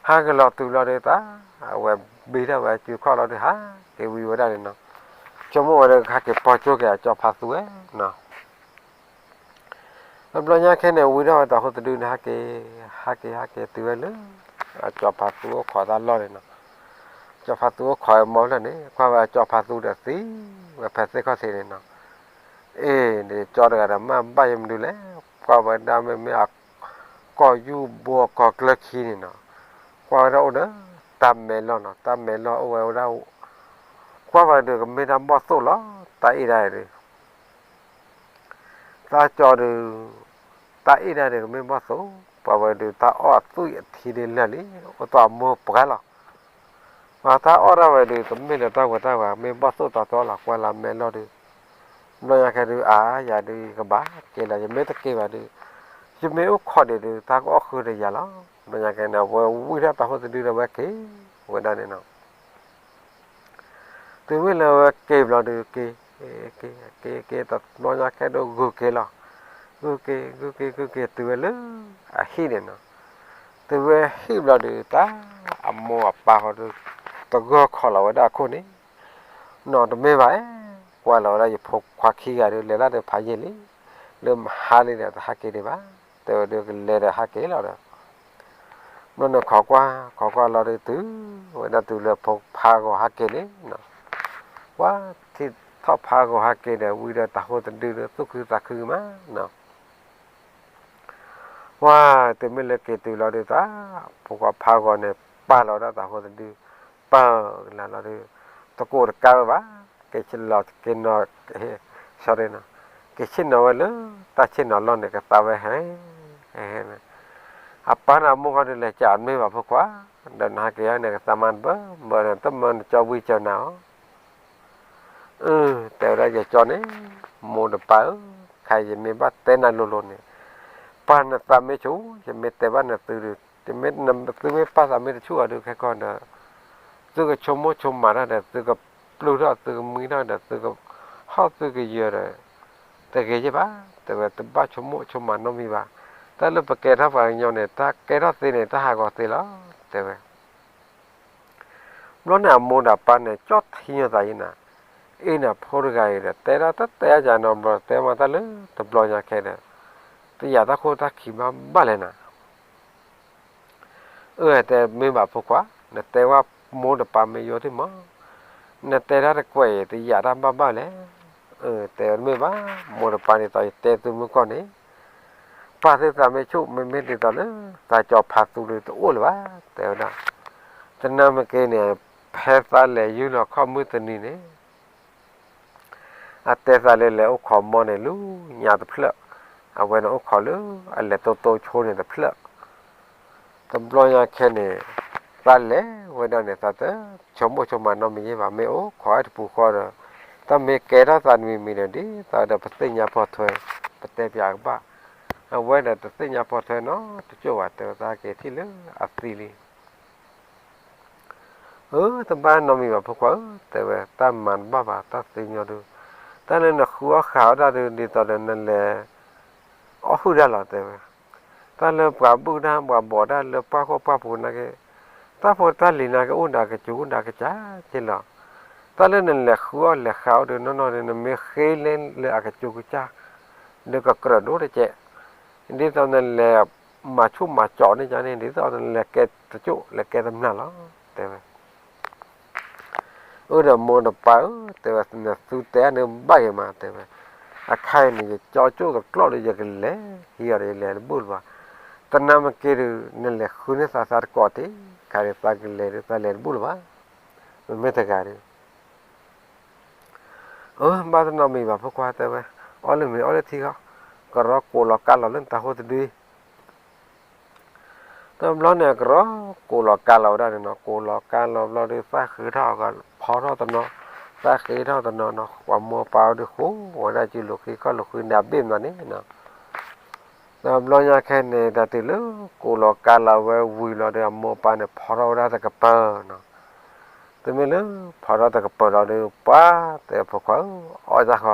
ဟးကလီၤတုၤလီၤဒီးတၢ် အဝဲဘံထီၣ်ဝဲအစုခီၣ်လီၤဒီး ဟးက့ၤဝံၤဝဲဒၣ်န့ၣ်နီၤ. ဆိကမိၣ်ဝဲဒီး ဟးက့ၤပိာ်ကၠိက့ၤအကၠီဖးသူဝဲနီၤ. တဘျီညါခဲန့ၣ် ဝံထီၣ်ဝဲတၢ်ဖိတဒုန့ၣ် ဟးက့ၤ, ဟးက့ၤ ဟးက့ၤ တုၤဝဲလၢ အကၠီဖးသူအိၣ်ခိးတၢ်လီၢ်န့ၣ်နီၤ. ကၠီဖးသူအိၣ်ခိးဝဲမီၢ်လၢန့ၣ် ကွၢ်ဝဲအကၠီဖးသူဒီးသံဝဲဖဲသ့ၣ်ခီၣ်ထံးန့ၣ်နီၤ. အ့ၣ် န့ၣ်ကၠီတဂၤဒီး မ့ၢ်ဘၣ်ယဲမနုၤလဲၣ်, ကွၢ်ဝဲဒၣ်မ့မ့ၢ်အ ကီၢ်ယူၢ်ဘိအကီၢ်ကျၢၢ်ခံန့ၣ်နီၤ. ကွၢ်ဝဲဒၣ်အိၣ်ဒီး တၢ်မဲလီၢ်နီၤ, တၢ်မဲလီၢ်အိၣ်ဝဲဒၣ်, ကွၢ်ဝဲဒုးကမ့ၢ်တၢ်ဘီၣ်သိၣ်လီၤ, တၢ်အ့ၣ်ဒၣ်ဒုး တၢ်ကၠီဒုး, တၢ်အ့ၣ်ဒၣ်ဒုးကမ့ၢ်ဘီၣ်သိၣ်, ပှၤဝဲဒုးတၢ်အီၣ်အသွံၣ်အထံဒုးလၢာ်လံ, အိၣ်သီအမိၢ်ပှၢ်လီၤ. ပှၤတၢ်အီၣ်ဒၣ်ဝဲဒုး တမ့ၢ်လၢတၢ်ဝဲတၢ်ဝၤ မ့ၢ်ဘီၣ်သိၣ်တီတီလီၤ, ကွၢ်လၢမဲလီၢ်ဒုး. ဘျီညါခဲဒုး အါ ယၤဒုး ယကဘၣ်က့ၤလီၤ, ယမ့ၢ်တက့ၤဘၣ်ဒုး ယမ့ၢ်အိၣ်ခိးဒံးဒုး တၢ်ကအီၣ်ဃုာ်ဒီးယၤလီၤ. ဘျီညါခဲန့ၣ် အဝဲဝံထီၣ်တၢ်ဖိတဒုဒီး အဝဲက့ၤဝဲဒၣ်န့ၣ်နီၤ. တုၤမ့ၢ်လၢအဝဲက့ၤဘျီဒုး က့ၤ, က့ၤ, က့ၤ, က့ၤ, တဘျီညါခဲဒုးဂုာ်က့ၤလီၤ. ဂုာ်က့ၤ, ဂုာ်က့ၤ, ဂုာ်က့ၤ တုၤဝဲလၢအဟံၣ်န့ၣ်နီၤ. တုၤဝဲဟံၣ်ဘျီဒုး တၢ်အမိၢ်အပၢ်ဃီဒုး တဂၢၢ်ခိးလီၤဝဲဒၣ်အခိၣ်န့ၣ်, နီၢ်တမ့ၢ်ဘၣ်, ကွၢ်လီၤဝဲဒၣ်ယဖိခွါခံဂၤဒုး လဲၤတၢ်ဒီးဖးယံာ်လံ, လၢမဟါလံဒီး တဟးက့ၤဒံးဘၣ်, တဲဝဲဒုးကလဲၤဒီးဟးက့ၤလီၤဒီး ဘျီန့ၣ်ခိးကွၢ်, ခိးကွၢ်လီၤဒုး တုၤဝဲဒၣ်တုၤလၢဖိဖါဂီၤဟးက့ၤန့ၣ်နီၤ. ပှၤထံၣ်ထီၣ်ဖါဂီၤဟးက့ၤဒီး ဝံဒီးတၢ်ဖိတဒုဒီး သူၣ်ခုသးခုမးနီၤ. ပှၤတုၤမ့ၢ်လၢက့ၤတုၤလီၤဒုး တၢ် ဖိခွါဖါဂီၤန့ၣ် ပာ်လီၤဝဲဒၣ်တၢ်ဖိတဒု, ပာ်ကလၤလီၤဒုး တကိးတကါဝဲဘၣ်, က့ၤဆ့ၣ်နီၤ, က့ၤဆ့ၣ်နီၤဝဲလၢ တၢ်ဆ့ၣ်နီၤလီၢ်န့ၣ် ကသါဝဲဟဲ, ဟဲ, ဟဲ, အပၢ်န့ၣ်အမိၢ်ဃီဒုး လဲၤကးအမ့ၢ်ဘၣ်ဖိခွါ, ဒီးနဟးက့ၤန့ၣ် ကသါမါတဘၢဘၢန့ၣ် တမၢနကၠီဝံကၠီနၤအီၤ အၢ တဲဝဲဒၣ်ယကၠီန့ၣ်, မိၢ်ဒီးပၢ်ဧၢ, ခဲအံၤယမ့ၢ်ဘၣ်တဲနၤလိၤလိၤန့ၣ်, ပှၤနသးမ့ၢ်ဆူၣ် ယမ့ၢ်တဲဘၣ်နသုဒုး, သုမ့ၢ်ပာ်သးမ့ၢ်တဆူၣ်အီၤဒုး ခဲကီၢ်ဒီး သုကဆိကမိၣ်ဆိကမးတၢ်ဒီး သုကပျုၢ်ထီၣ် သုကမှံထီၣ်ဒီး သုကဟီၣ်သုကယၢၤဒီး တဂ့ၤယဲၢ်ဘၣ်, တဲဝဲ တဘၣ်ဆိကမိၣ်ဆိကမးနီတမံၤဘၣ်. တၢ်လၢပကဲထီၣ်ပှၤကညီန့ၣ် တၢ်ကဲထီၣ်သ့န့ၣ် တၢ်ဟးဂီၤသ့လီၤ, တဲဝဲ ဘျီန့ၣ်အမိၢ်ဒီးပၢ်န့ၣ် ကၠီထံညိၣ်သးယံၤနၤ, အ့ၣ်နၤဖိတဂၤအံၤဒီး တဲဒၣ်တတဲအါယၤနီတဘျီ တဲမၤတၢ်လၢတဘျီညါခဲဒီး တယာ်တၢ်ခိၣ်တၢ်ခံဘၣ်ဘၣ်လဲၣ်နၤ. အၢ တဲမ့ၢ်ဘၣ်ဖိခွါ, နတဲဝဲမိၢ်ဒီးပၢ်မ့ၢ်ယိထံၣ်မး, နတဲတၢ်တကွဲးအံၤ တယာ်တၢ်ဘၣ်ဘၣ်လဲၣ်. အၢ တဲမ့ၢ်ဘၣ်, မိၢ်ဒီးပၢ်ဒ်သိး ယတဲသုမုၢ်ကီၢ်န့ၣ် ပာ်သုသးမ့ၢ်ဆူၣ် မ့မ့ၢ်ဒ်သိးလၢ သးကၠီဖးသူဒုးတအိၣ်လၢၤဘၣ် တဲဝဲဒၣ်. တနၤမ့ၢ်က့ၤန့ၣ် ဖဲသးလဲၤယူၢ်လီၤခီၣ်မုၢ်တနံၤန့ၣ် အတဲသးလၢလဲၤအိၣ်ခိးမိၢ်န့ၣ် လူညါတဖျၢၣ်, အဝဲန့ၣ်အိၣ်ခိးလၢအလဲၤတိတိဆိန့ၣ်တဖျၢၣ်. တဘျီညါခဲန့ၣ် သးလဲၤဝဲဒၣ်န့ၣ် သးတဆိကမိၣ်ဆိကမးနီတမံၤယဲၢ်ဘၣ်, မ့ၢ်အိၣ်ခိးဝဲတပူၤဃီဒီး တၢ်မ့ၢ်ကဲထီၣ်သးတမံၤမံၤဒီး ဒ်သိးဒီးပသ့ၣ်ညါပိာ်ထွဲ ပတဲပၠးကဘၣ်. အဝဲဒီးတသ့ၣ်ညါပိာ်ထွဲနီတကၠိၢ်ဘၣ်, တဲဝဲသးက့ၤထံၣ်လၢအသံလံ. အၢ တဘၣ်နီတမံၤဘၣ်ဖိခွါဧၢ, တဲဝဲ တၢ်မၤတဘၣ်ဘၣ် တၢ်သ့ၣ်ညါဒုး, တၢ်လၢနဃုအီၣ်ဃုအီတၢ်ဒုး ဒ်သိးဒီးနလဲၤအီၣ်ဟုၣ်တၢ်လီၤ တဲဝဲ. တၢ်လၢပှၤဘူၣ်တၢ်ပှၤဘီးတၢ်လၢပှၢ်ခိၣ်ပှၢ်ပူၤနာ်က့, တၢ်ဖိတၢ်လံၤနာ်က့ အိၣ်ဒီးအကစူၤအိၣ်ဒီးအကစၢ်က့လီၤ. တၢ်လၢနလဲၤဃုအီၣ်လဲၤဃုအီဒုး နီၢ်နီၢ်ဒုး နမ့ၢ်ဃ့လၢအကစူၤကစၢ် ဒုးကကြၢးဒိၣ်တကဲး, ဒ်သိးနလဲၤမၤဆူၣ်မၤကၠီန့ၣ်န့ၣ် ဒ်သိးနလဲၤကဲတကၠိၢ် လဲၤကဲတမျၢ်လီၤ တဲဝဲ. အၢဒီးမိၢ်ဒီးပၢ်ဧၢ, တဲဝဲ နသုတဲန့ၣ်ဘၣ်ဂ့ၤမး တဲဝဲ. အခါအံၤန့ၣ် ယကၠီကၠိၢ်တကျီၢ်ဒီး ယကလဲၤဟံးအီၤဒီး ယလဲၤတဘူၣ်လၢၤဘၣ်. တနၤမ့ၢ်က့ၤဒုး နလဲၤဃုန့ၢ်သးသးတကိးတ့ၢ်, ခါဒုးသးကလဲၤဒုး သးလဲၤတဘူၣ်လၢၤဘၣ်, မ့မ့ၢ်တဂၤဒုး အၢ ဘၣ်တနီတမံၤဘၣ်ဖိခွါ တဲဝဲ, အီၣ်လၢမ့ၤအီၣ်လၢထံဃီ, ကရီကိးလီၤကါလီၤလၢနတၢ်ဖိတဒုအံၤ. တဘျီန့ၣ် ကရီကိးလီၤကါလီၤဝဲဒၣ်န့ၣ်နီၤ, ကိးလီၤကါလီၤဘျီဒုး သၣ်ဃ့ထီၣ် ဖီထီၣ်တနီၤ, သၣ်ဃ့ထီၣ်တနီၤနီၤ, ပှၤမိၢ်ပၢ်အီၤဒုးဃိဝဲဒၣ်စုလိာ်ဃံခီၣ်လိာ်ဃံန့ၣ် အဘ့ၣ်မးန့ၣ်နီၤ. တဘျီညါခဲန့ၣ် တၢ်တုၤလၢကိးလီၤကါလီၤဝဲဝံၤလီၤဒီး အမိၢ်အပၢ်န့ၣ် ဖီထီၣ်ဝဲဒၣ်တကပၤနီၤ. တမ့ၢ်လၢဖီထီၣ်တကပၤလီၤဒုး ပှၤတဲဖိခွါဧၢ, အီၣ်တၢ်ဃီ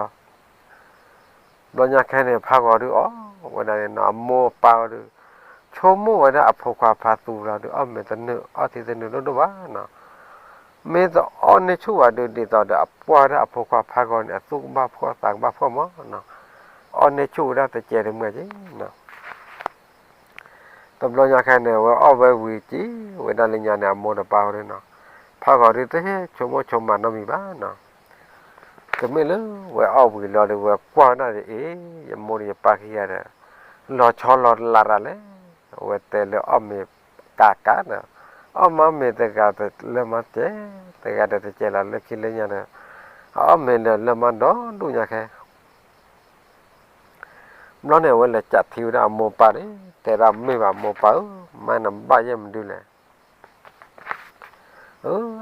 ဘျီညါခဲန့ၣ် ဖးဂီၤဒုးအီၣ်ဝဲဒၣ်န့ၣ်နီၤ အမိၢ်အပၢ်အီၤဒုး ဆိကမိၣ်ဝဲဒၣ်အဖိခွါဖါသူလီၤဒုး အီၣ်မ့ၤတနုာ် အီထံတနုာ်ဒိၣ်ဒိၣ်ဘၣ်နီၤ. မ့ၢ်တအီၣ်န့ၢ်ဆူၣ်ဘၣ်ဒုး ဒ်သိးဒီးအပှၢ်ဝဲဒၣ်အဖိခွါဖးဂီၤန့ၣ် အသူၣ်ကဘၣ်ဖှီၣ်သးကဘၣ်ဖှီၣ်မးနီၤ. အီၣ်န့ၢ်ဆူၣ်ဝဲဒၣ်တစဲးတမှဲာ်က့နီၤ. တဘျီညါခဲန့ၣ် ဝဲအီၣ်ဝဲဝံၤက့ၤဝဲဒၣ်လၢညါန့ၣ် အမိၢ်ဒီးပၢ်ဝဲဒၣ်နီၤ, ဖးဂီၤဒုးတဟဲဆိကမိၣ်ဆိကမးနီတမံၤဘၣ်နီၤ. တမ့ၢ်လၢဝဲအီၣ်ဝံၤလီၤဒီး ဝဲကွၢ်ဝဲဒၣ်ဒီး အ့ ယမိၢ်ဒီးယပၢ်ခံဂၤဒီး လီၤဆီလီၤလးရၤလဲၣ်. အဝဲတဲလၢအီၣ်မ့ၤကးကးဒီး အီၣ်မ့ၤတဂၤဒီးလၢမၤစဲး, တဂၤဒီးတစဲးလီၤလၢခံလၢညါဒီး အအီၣ်မ့ၤဒီးလၢမၤဒီဒူၣ်ညါခဲ ဘျီန့ၣ် အဝဲလဲၤကးထံဝဲဒၣ်အမိၢ်ပၢ်န့ၣ် တဲဒၣ်မ့ၢ်ဘၣ် မိၢ်ပၢ်ဧၢ, မါနဘၣ်ယဲၢ်မနုၤလဲၣ်.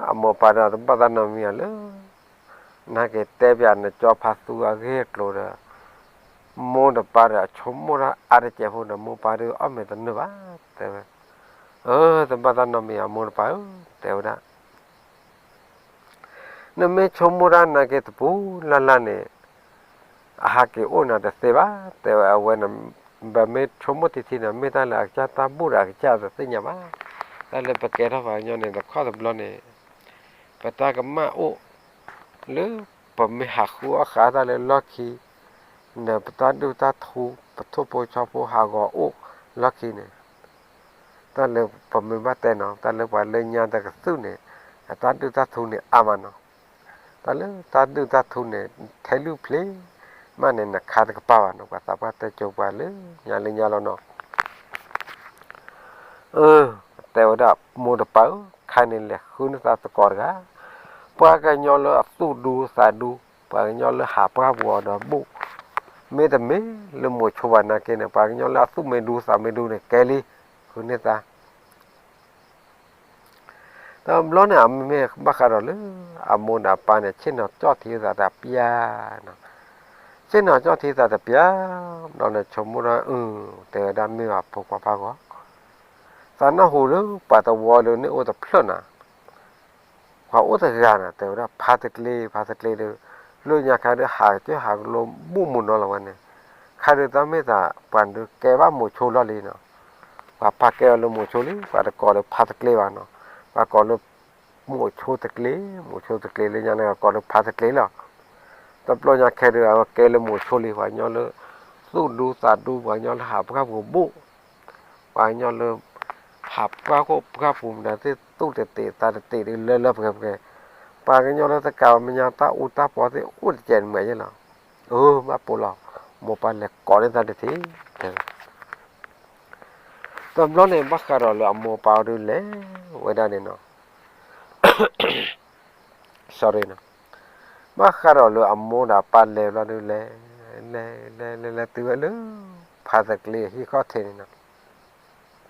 အမိၢ်ပၢ်ဒီးတဘၣ်သးနီတမံၤဧါလၢ နဟဲက့ၤတဲပၠးနကၠီဖါသူအဂ့ၢ်အကျိၤဒီး မိၢ်ဒီးပၢ်ဒီးအဆိကမိၣ်တၢ်အါတစဲးဖိဒီး မိၢ်ပၢ်ဒီးအီၣ်မ့ၤတနုာ်ဘၣ် တဲဝဲ. အၢ တဘၣ်သးနီတမံၤဧါ မိၢ်ဒီးပၢ်ဧၢ တဲဝဲဒၣ် နမ့ၢ်ဆိကမိၣ်တၢ်နာ်က့တပူၤလၢ်လၢ်န့ၣ် အဟးက့ၤအိၣ်နၤတသ့ဘၣ် တဲဝဲ. အဝဲန့ၣ် ပမ့ၢ်ဆိကမိၣ်ထံထံန့ၣ် မ့ၢ်တၢ်လၢအကစၢ်တၢ်ဘူၣ်ဒီးအကစၢ်တသ့ၣ်ညါဘၣ်. တၢ်လၢပကဲထီၣ်ပှၤကညီန့ၣ် တခီတဘျီန့ၣ် ပတၢ်ကမၣ်အိၣ် လၢပမ့ၢ်ဟးဃုအီၣ်ဃာ်တၢ်လၢလီၢ်ခံ ဒီးပတၢ်ဒုၣ်တၢ်ထူ ပထိၣ်ဖိဆီဖိဟးဂီၤအိၣ်လီၢ်ခံန့ၣ် တၢ်လၢပမ့ၢ်ဘၣ်တဲနီၤ တၢ်လၢပှၤလၢညါတကသုၣ်န့ၣ် အတၢ်ဒုၣ်တၢ်ထူန့ၣ်အါမးနီၤ. တၢ်လၢတၢ်ဒုၣ်တၢ်ထူန့ၣ် ထဲလုၢ်ဖျ့မးန့ၣ် နခါတကပၤဘၣ်နီၤ ပှၤသးပှၢ်တဲကိၤပှၤလၢညါလၢညါလီၤနီၤ. အၢ တဲဝဲဒၣ်မိၢ်ဒီးပၢ်ဧၢ ခါန့ၣ်လဲၤဃုန့ၢ်သးသကိးတဂၤ ပှၤကညီလၢအသူၣ်ဒူသးဒူ ပှၤကညီလၢဟးပှၢ်ပူၤအီၤဒီးဘူၣ် မ့တမ့ၢ်လၢမိၤဆိဘၣ်နာ်က့န့ၣ် ပှၤကညီလၢအသူၣ်မ့ၢ်ဒူသးမ့ၢ်ဒူန့ၣ် ကဲလံ ဃုန့ၢ်သး တဘျီန့ၣ် အမ့မ့ၢ်ဘၣ်ဃးဒီးလၢ အမိၢ်ဒီးအပၢ်န့ၣ် ဆ့ၣ်နီၤကၠီၣ်ထံသးတပျၢ်နီၤ, ဆ့ၣ်နီၤကၠီၣ်ထံသးတပျၢ် ဘျီန့ၣ် ဆိကမိၣ်ထီၣ်အၢ တဲဝဲဒၣ်မ့ၢ်ဘၣ်ဖိခွါဖးဂီၤ, သးနၢ်ဟူလၢပှၤတဝီဒီးန့ၣ်အိၣ်တဖျၢၣ်နၤ ပှၤအိၣ်တဂၤန့ၣ် တဲဝဲဒၣ်ဖါတကျ့ ဖါတကျ့ဒီး လၢညါခါဒီး ဟးကၠီဟးကလိဘူၣ်မုၢ်နီၤလီၤဝဲန့ၣ်, ခါဒီးတၢ်မ့ၢ်သး ပှၤဒုးကဲဘၣ်မိၤဆိလီၢ်လံနီၤ, ပှၤပာ်ကဲအီၤလၢမိၤဆိလံ ပှၤတကိးလၢဖါတကျ့ဘၣ်နီၤ, ပှၤကိးလၢ မိၤဆိတကျ့, မိၤဆိတကျ့လၢညါန့ၣ် ကိးလၢဖါတကျ့လီၤ. တဘျီညါခဲဒီး အဝဲကဲလၢမိၤဆိလံ ပှၤကညီလၢ သူၣ်ဒူသးဒူ ပှၤကညီလၢဟးပှၢ်ပူၤဘူၣ် ပှၤကညီလၢ ဟးပှၢ်ခိၣ်ပှၢ်ပူၤမတၤသ့ၣ် သူၣ်တတ့ၢ်သးတတ့ၢ်ဒီးလၢလၢပှဲၤပှဲၤ, ပှၤကညီလၢတကးဘၣ်မဲာ်ညါတၢ်အူတၢ်ပီသ့ၣ်အိၣ်တစဲးတမှဲာ်ယဲလီၤ. အၢ ဘၣ်ပိာ်လီၤ, မိၢ်ပၢ်လဲၤကိးန့ၢ်သးတထံၣ်, တဘျီန့ၣ် ဘၣ်ဃးဒီးလၢအမိၢ်ပၢ်အီၤဒုးလဲၤဝဲဒၣ်န့ၣ်နီၤ sorry နီၤ, ဘၣ်ဃးဒီးလၢအမိၢ်ဒီးအပၢ်လဲၤဘျီဒုးလဲၤ, လဲၤလဲၤလဲၤလဲၤတုၤဝဲလၢ ဖါတကျ့ဟံၣ်ခီၣ်ထံးန့ၣ်နီၤ,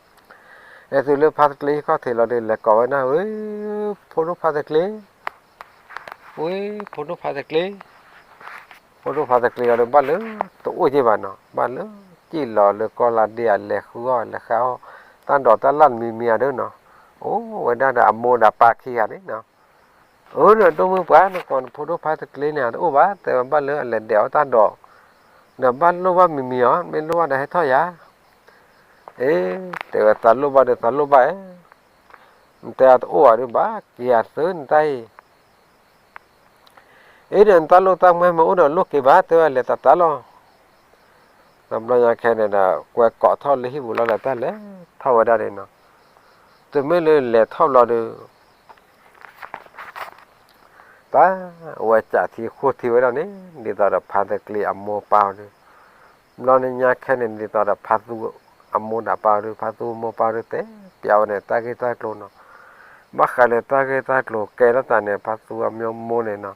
လဲၤတုၤလၢဖါတကျ့ဟံၣ်ခီၣ်ထံးလီၤဒုး လဲၤကိးဝဲဒၣ် ဝ့ၢ် ဖိဒိၣ်ဖါတကျ့, ဝ့ၢ် ဖိဒိၣ်ဖါတကျ့, ဖိဒိၣ်ဖါတကျ့လီၤဒုး ဘၣ်လၢ တအိၣ်က့ဘၣ်နီၤ, ဘၣ်လၢ ကံၣ်လီၤလၢကီၢ်လါဒ့ဧါ လဲၤဃုအီၣ်လဲၤဃုအီၣ် တၢ်ဒိးတၢ်လၣ်တမံၤမံၤဧါဒုးနီၤ, အိၣ်ဝဲဒၣ်ဒီးအမိၢ်ဒီးပၢ်ခံဂၤန့ၣ်နီၤ, အၢ ဒီးဒိၣ်မုၢ်ပှၢ် နကိးနဖိဒိၣ်ဖါတကျ့န့ၣ် တအိၣ်ဘၣ် တဲဝဲ ဘၣ်လၢအလဲၤဒဲးအီၣ်တၢ်ဒိး, ဒီးဘၣ်လိၣ်ဘၣ်မံၤမံၤဧါ, မ့ၢ်လိၣ်ဘၣ်ဒီးဟဲထီၣ်ယၤ, အ့ တဲဝဲ သးလိၣ်ဘၣ်ဒီးသးလိၣ်ဘၣ်ဧါ, နတဲအတအိၣ်ဧါဒုးဘၣ်က့ၤဧါသုနတၢ်အံၤ အ့ ဒီးနတၢ်လိၣ်တၢ်မွဲမ့ၢ်အိၣ်ဒီးလိၣ်က့ၤဘၣ် တဲဝဲ လဲၤတၢ်တၢ်လီၤ. တဘျီညါခဲန့ၣ်ဒီး ကွဲကိးထီၣ်လၢဟံၣ်ပူၤလီၤဒီး တၢ်လဲၤထီၣ်ဝဲဒၣ်န့ၣ်နီၤ, တမ့ၢ်လၢလဲၤထီၣ်ဘျီဒီး တၢ်ဝဲကးထံဃိထံဝဲဒၣ်န့ၣ် ဒ်သိးဒီးဖါတကျ့အမိၢ်ပၢ်အီၤဒီး ဘျီန့ၣ်ညါခဲန့ၣ် ဒ်သိးဒီးဖါသူအမိၢ်ဒီးပၢ်အီၤဒီး ဖါသူအမိၢ်ပၢ်အီၤဒီး တဲပျးဝဲန့ၣ် တၢ်ဂ့ၢ်တၢ်ကျိၤနီၤ, ဘၣ်ဃးလၢတၢ်ဂ့ၢ်တၢ်ကျိၤကဲထီၣ်သးန့ၣ် ဖါသူအမိၢ်မိၢ်န့ၣ်နီၤ,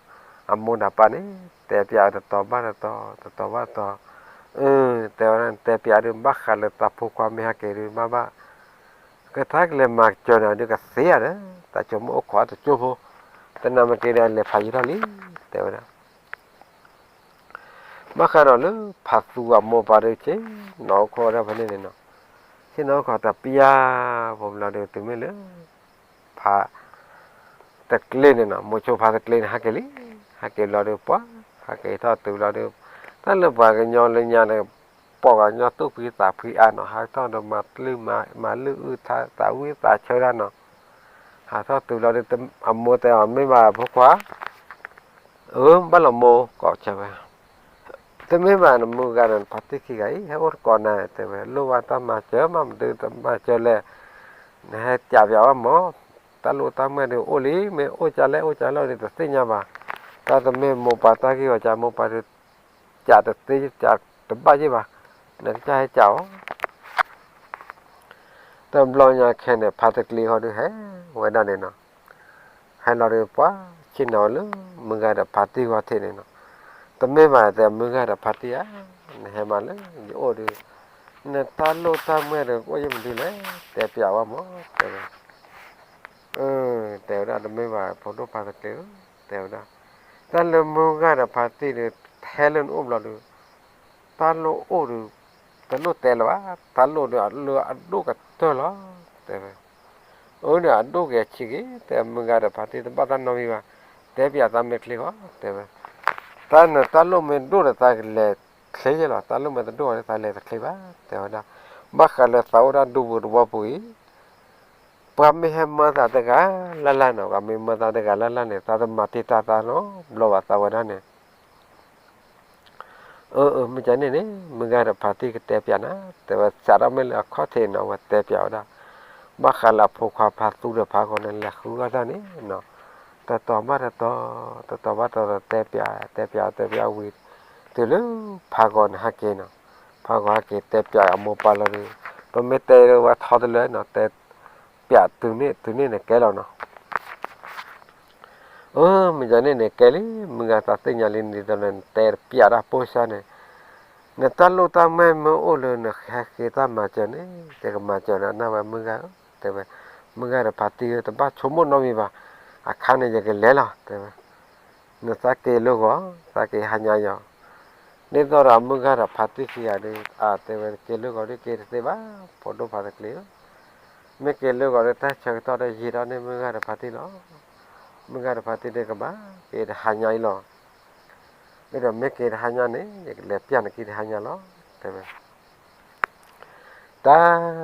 အမိၢ်ဒီးပၢ်န့ၣ် တဲပျးဝဲတတီၤဘၣ်တတီၤ တတီၤဘၣ်တတီၤ, အၢ တဲဝဲဒၣ် တဲပျးဒုး ဘၣ်ဃးလၢတၢ်ဖိခွါမ့ၢ်ဟဲက့ၤဒုး ဘၣ်ဘၣ် ကထါကလဲၤမၤကစၢၤနၤဒုးကသ့ဧါဒီး တၢ်ဆိကမိၣ်အိၣ်ခိးတကၠိဖိ, တနၤမ့ၢ်က့ၤဒီးလဲၤဖးယံၤထီၣ်လံ, တဲဝဲဒၣ် ဘၣ်ဃးဒီးလၢဖါသူအမိၢ်ပၢ်ဒုး ဆ့ၣ်နီၤအိၣ်ခိးဝဲဒၣ်ဖဲန့ၣ်န့ၣ်နီၤ, ဆ့ၣ်နီၤအိၣ်ခိးတပျၢ်ဖိဘျီဒီး တုၤမ့ၢ်လၢ ဖါတကျ့န့ၣ်နီၤ, မိၤဆိဖါတကျ့န့ၣ် ဟဲက့ၤလံ, ဟဲက့ၤဘျီဒီး ပှၤ ဟဲက့ၤထီၣ်တုၤဘျီဒီး တၢ်လၢပှၤကညီလၢညါန့ၣ် ပိာ်ကညီသူၣ်ဖှံသးဖှံအါနီၤ, ဟးထီၣ်ဒီးမၤလုၢ်မၤလုၢ်အုၣ်ထါသးဝံၣ်သးဆၢတၢ်နီၤ, ဟးထီၣ်တုၤလီၤဒီး အမိၢ်တဲအီၤ မ့ၢ်ဘၣ်ဖိခွါ, အၢ ဘၣ်လီၤမိၢ်ကိးဆၢဝဲ, တမ့ၢ်ဘၣ်နမုၢ်ဂၤဒီးနဖါတံၢ်ခံဂၤအံၤ ဟဲအိၣ်တကိးနၤ တဲဝဲ, လိၣ်ဘၣ်တၢ်မၤစၢၤမးမဒုတမၤစၢၤလဲၣ်, နဟဲကးပၠးဘၣ်မၢ်, တၢ်လိၣ်တၢ်မၢ်ဒုးအိၣ်လံ, မ့ၢ်အိၣ်ကလဲၣ်အိၣ်ကလဲၣ်ဒုးတသ့ၣ်ညါဘၣ်, တၢ်တမ့ၢ်မိၢ်ပၢ်တၢ်ဂ့ၢ်ဝီက မိၢ်ပၢ်ဒုး ကးတသ့ကးတဘၣ်ယ့ၢ်ဘၣ်, နကစၢ်ဟဲကးအီၤ တဘျီညါခဲန့ၣ် ဖါတံၢ်ကျ့ဟီဒုးဟဲဝဲဒၣ်န့ၣ်နီၤ, ဟဲလီၤဒုးပှၤဆ့ၣ်နီၤဝဲလၢမုၢ်ဂၤဒီးဖါတံၢ်ဂီၢ်ထံးန့ၣ်နီၤ, တမ့ၢ်ဘၣ်တဲမုၢ်ဂၤဒီးဖါတံၢ်ဧါ, နဟဲမးလၢယအိၣ်ဒုး, နတၢ်လိၣ်တၢ်မၢ်ဒီးအိၣ်ယ့ၢ်မနုၤလဲၣ်, တဲပၠးဝဲမၢ် တဲဝဲ အၢ တဲဝဲဒၣ် တမ့ၢ်ဘၣ်ဖိဒိၣ်ဖါတံၢ်ကျ့ဧၢ, တဲဝဲဒၣ်, တၢ်လၢမုၢ်ဂၤဒီးဖါတံၢ်ဒီး ထဲလၢနအိၣ်ဘျီဒီး တၢ်လိၣ်အိၣ်ဒီး တလိၣ်တဲလၢၤဘၣ်, တၢ်လိၣ်ဒီးအလၢအဒိၣ်ကတၢၢ်လီၤ, တဲဝဲ, အၢ ဒီးအဒိၣ်က့ၤဆံးက့ၤ, တဲမုၢ်ဂၤဒီးဖါတံၢ်တဘၣ်တၢ်နီတမံၤဘၣ်, တဲပၠးသးမဲာ်ချ့ဃီ တဲဝဲ, တၢ်နတၢ်လိၣ်မ့ၢ်ဒိၣ်ဒီးသးကလဲၤချ့ယဲလီၤ, တၢ်လိၣ်မ့ၢ်တဒိၣ်ဒီးသးလဲၤတချ့ဘၣ် တဲဝဲဒၣ်, ဘၣ်ဃးလၢသးအိၣ်တၢ်ဒူပူၤတဝီပူၤအံၤ ပှၤမ့ၢ်ဟဲမၢသးတဂၤလၢ်လၢ်နီၤ, ပှၤမ့ၢ်မၢသးတဂၤလၢ်လၢ်န့ၣ် သးတမၤတံာ်တာ်သးနီတဘျီဘၣ် သးဝဲဒၣ်န့ၣ်, အၢ အၢ မ့ၢ်ကန့ၣ်န့ၣ် မုၢ်ဂၤဒီးဖါတံၢ်ကတဲပၠးနၤ တဲဝဲ, စးထီၣ်မ့ၢ်လၢအခီၣ်ထံးနီၤ အဝဲတဲပၠးဝဲဒၣ်, ဘၣ်ဃးလၢအဖိခွါဖါသူဒီးဖးဂီၤန့ၣ် လဲၤဃုအီၣ်တၢ်န့ၣ်နီၤ, တတီၤဘၣ်တတီၤ, တတီၤဘၣ်တတီၤ တဲပၠး တဲပၠး တဲပၠးဝံၤ, တုၤလၢဖးဂီၤန့ၣ်ဟဲက့ၤနီၤ, ဖးဂီၤဟဲက့ၤတဲပၠးအမိၢ်ပၢ်လီၤဒီး, ပမ့ၢ်တဲဝဲထီတလၢနီၤ, တဲပၠးတုၤန့ၣ်တုၤန့ၣ်န့ၣ်ကဲလီၤနီၤ အၢ မ့ၢ်ကန့ၣ်န့ၣ် ကဲလံ မုၢ်ဂၤသးသ့ၣ်ညါလံန့ၣ်ဒီး နတဲပၠးတၢ်ပိၢ်စၢ်န့ၣ်, နတၢ်လိၣ်တၢ်မၢ်မ့ၢ်အိၣ်လၢနဟဲဃ့တၢ်မၤစၢၤန့ၣ် ယကမၤစၢၤနၤနၢ်ဝဲမုၢ်ဂၤဧၢ, တဲဝဲ, မုၢ်ဂၤဒီးဖါတံၢ်ဧၢ တဘၣ်ဆိကမိၣ်နီတမံၤဘၣ်, အခါန့ၣ်ယကလဲၤလီၤ တဲဝဲ, နသးက့ၤလၢဂီၤ သးက့ၤဟါညါယီၤ ဒ်သိးဒီးမုၢ်ဂၤဒီးဖါတံၢ်ခံဂၤဒီး အတဲဝဲ က့ၤလၢဂီၤဒ်က့ၤတသ့ဘၣ် ဖိဒိၣ်ဖါတံၢ်ကျ့ဧၢ, မ့ၢ်က့ၤလၢဂီၤဒီးတၢ်ဆၢကတီၢ်ဒီးယံာ်ထီၣ်န့ၢ်မုၢ်ဂၤဒီးဖါတံၢ်လီၤ, မုၢ်ဂၤဒီးဖါတံၢ်ဒုးကဘၣ်က့ၤတဟါညါအံၤလီၤ, မ့ၢ်ဒီးမ့ၢ်က့ၤတဟါညါန့ၣ် ယကလဲၤပၠးနခံတဟါညါလီၤ, တဲဝဲ တၢ်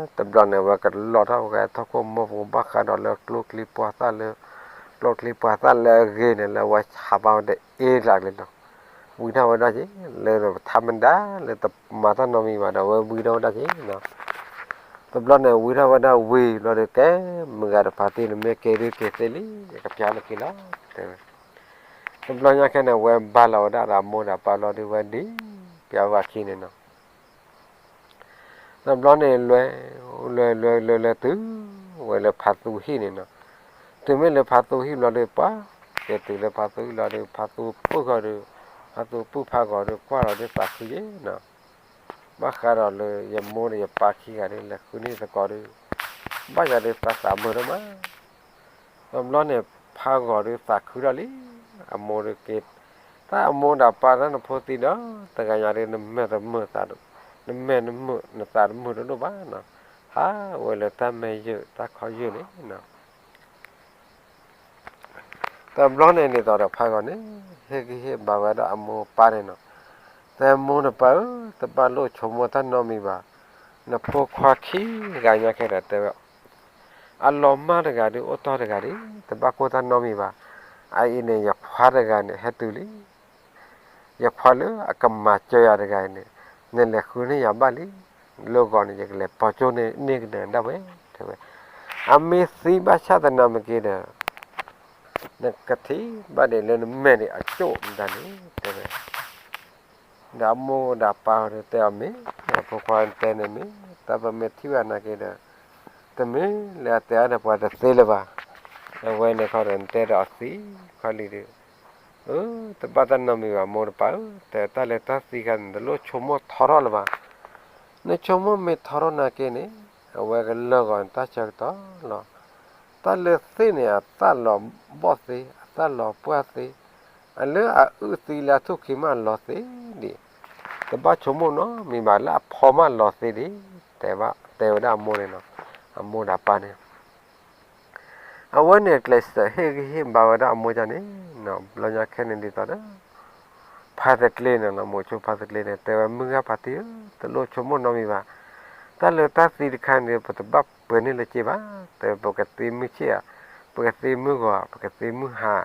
တဘျီန့ၣ် အဝဲကလီၤထီၣ်ဝဲထီၣ်ခိၣ်မိၢ်ပူၤ ဘၣ်ဃးဒီးလၢကျိချံပှၤသၣ်လၢ ကျိချံပှၤသၣ်လၢအဂ့ၤန့ၣ် လၢအဝဲဟးဘၣ်ဝဲဒီးအ့ကျးက့ၤလီၤ, ဝံထီၣ်ဝဲဒၣ်က့ၤ လၢထးမဒါ လၢတမၤတၢ်နီတမံၤဘၣ်ဒီး အဝဲဝံထီၣ်ဝဲဒၣ်က့ၤနီၤ, တဘျီန့ၣ် ဝံထီၣ်ဝဲဒၣ်ဝံၤဘျီဒီး ကဲ မုၢ်ဂၤဒီးဖါတံၢ်န့ၣ် မ့ၢ်က့ၤဒုးက့ၤသ့လံ ယကပၠးနခံလီၤ တဲဝဲ တဘျီညါခဲန့ၣ် အဝဲဘါလီၤဝဲဒၣ်ဒီးအမိၢ်ဒီးအပၢ်လီၤဒီး ဝဲဒ်ပျးဝဲအခံန့ၣ်နီၤ, တဘျီန့ၣ် လဲၤ လဲၤ လဲၤ လဲၤ လဲၤတုၤဝဲလၢဖါသူဟံၣ်န့ၣ်နီၤ, တုၤမ့ၢ်လၢဖါသူဟံၣ်ဘျီဒီး ပှၤက့ၤတုၤလၢဖါသူဟံၣ်ဘျီဒီး ဖါသူပုၢ်ဃီဒီး ဖါသူပုၢ်ဖးဂီၤဒီး ကွၢ်လီၤဒီးသးခုယ့ၣ်နီၤ, ဘၣ်ဃးဒီးလၢယမိၢ်ဒီးယပၢ်ခံဂၤဒီး လဲၤဃုန့ၢ်သကိးဒီး ဘၣ်ယၤဒီးသးသးမုာ်ဒိၣ်မး တဘျီန့ၣ် ဖးဂီၤဒီးသးခုထီၣ်လံ, အမိၢ်ဒီးက့ၤ, တၢ်အမိၢ်ဒီးပၢ်တၢ်နဖိသံဒီး တဂၤညါဒီး နမဲာ်တမုာ်သး, နမဲာ်နမုာ် နသးတမုာ်တဒိၣ်ဘၣ်နီၤ, ဟးဝဲလၢတၢ်မဲာ်ယုာ်တၢ်ခီယုာ်န့ၣ်နီၤ, တဘျီန့ၣ်ဒ်သိးဒီးဖးဂီၤန့ၣ် ဟ့ၣ်ဂံၢ်ဟ့ၣ်ဘါဝဲဒၣ်အမိၢ်ပၢ်န့ၣ်နီၤ, တဲမိၢ်ဒီးပၢ်ဧၢ, တဘၣ်လိၣ်ဆိကမိၣ်တၢ်နီတမံၤဘၣ်, နဖိခွါခံဂၤညါခဲဒီးတဲဝဲ အလီၤမၢ်တဂၤဒီးအိၣ်တီၢ်တဂၤဒီး တဘၣ်ကိၢ်တၢ်နီတမံၤဘၣ်, အအံၤန့ၣ် ယခွါတဂၤန့ၣ် ဟဲတုၤလံ, ယခွါလၢအကမၤစၢၤယၤတဂၤအံၤန့ၣ် နလဲၤဃုန့ၢ်ယၤဘၣ်လံ, လၢဂီၤန့ၣ် ယကလဲၤပိာ်ကၠိန့ၢ်ကနၤဒၣ်ဝဲ, တဲဝဲ, အမ့ၢ်သံဘၣ်ဆၣ်သနာ်က့ဒီး နကထံၣ်ဘၣ်ဒံးလၢနမဲာ်န့ၣ်အကၠိၣ်မတၤန့ၣ် တဲဝဲ ဒီးအမိၢ်ဒီးပၢ်ဒီးတဲအီၤမ့ၢ်, ဖိခွါတဲန့ၣ်မ့ၢ်, တၢ်ပမ့ၢ်ထံၣ်ဘၣ်နာ်က့ဒီး, တမ့ၢ်လၢအတဲအါဒီးပှၤတသ့လၢၤဘၣ်, အဝဲန့ၣ်ခီဒီးနတဲဒီးအသံခီလံဒီး, အၢ တဘၣ်တၢ်နီတမံၤဘၣ် မိၢ်ဒီးပၢ်ဧၢ, တဲတၢ်လၢတၢ်သံခါန့ၣ် တလိၣ်ဆိကမိၣ်ထီထီၣ်လၢၤဘၣ်, နဆိကမိၣ်မ့ၢ်ထီထီၣ်နာ်က့န့ၣ်, အဝဲကလၢာ်ဂီၤန့ၣ်တၢ်ဆၢကတီၢ်လီၤ, တၢ်လၢသ့ၣ်န့ၣ် အသၣ်လီၤဘီၣ်သ့, အသၣ်လီၤပှၢ်သ့, အလၢအအုၣ်သံလၢအထူၣ်ခံမးလီၤသ့ဒံး, တဘၣ်ဆိကမိၣ်နီတမံၤဘၣ်လၢအဖီမးလီၤသ့ဒံး, တဲဘၣ် တဲဝဲဒၣ်အမိၢ်န့ၣ်နီၤ, အမိၢ်ဒီးပၢ်န့ၣ်, အဝဲန့ၣ်ကျဲးစၢးဟ့ၣ်ဂံၢ်ဟ့ၣ်ဘါဝဲဒၣ်အမိၢ်ဒ်န့ၣ်, ဘျီညါခဲန့ၣ်ဒ်သိးဒီး ဖါတကျ့န့ၣ်လီၤ, မိၤဆိဖါတကျ့န့ၣ် တဲဝဲ မုၢ်ဂၤဖါတံၢ်ဧၢ, တလိၣ်ဆိကမိၣ်နီတမံၤဘၣ်. တၢ်လၢတၢ်သံတခါန့ၣ် ပတဘၣ်ပှဲၤန့ၢ်လၢစ့ဘၣ်, တဲဝဲ ပကသံမုၢ်ဆ့ၣ်ဧါ, ပကသံမုၢ်ဂီၤ, ပကသံမုၢ်ဟါ,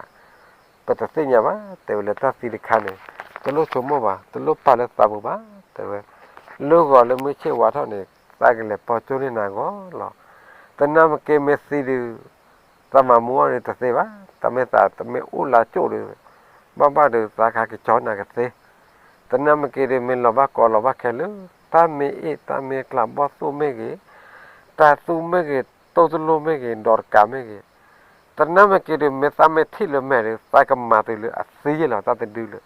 ပတသ့ၣ်ညါဘၣ်, တဲဝဲ လၢတၢ်သံတခါန့ၣ် တလိၣ်ဆိကမိၣ်ဘၣ်, တလိၣ်ပာ်လၢသးပူၤဘၣ်, တဲဝဲ လၢဂီၤလၢမုၢ်ဆ့ၣ်ဝါထီၣ်န့ၣ် သးကလဲၤပိာ်ကၠိန့ၢ်နၤအဂီၢ်လီၤ. သနာ်က့မ့ၢ်သံဒုး သးမၤမူအီၤဒုးတသ့ဘၣ်, တၢ်မ့ၢ်သးတမ့ၢ်အိၣ်လၢကၠိဒုး ဘၣ်ဘၣ်ဒုး သးကဟဲကကၠီနၤကသ့. သနာ်က့ဒုး မ့ၢ်လီၤဘၣ်ကီလီၤဘၣ်ခဲလၢာ်, တၢ်မ့ၢ်အ့ၣ် တၢ်မ့ၢ်ကျး ဘီၣ်သိၣ်မ့ၢ်ဂ့ၤ, တၤသူမ့ၢ်ဂ့ၤ, တိၢ်တလိၣ်မ့ၢ်ဂ့ၤ, ဒီးတကးမ့ၢ်ဂ့ၤ, သနာ်က့ဒုး မ့ၢ်သးမ့ၢ်ထံၣ်လၢမဲာ်ဒုး သးကမၤတုၤလၢအသံယဲၢ်လီၤ. တၢ်တဒုလၢ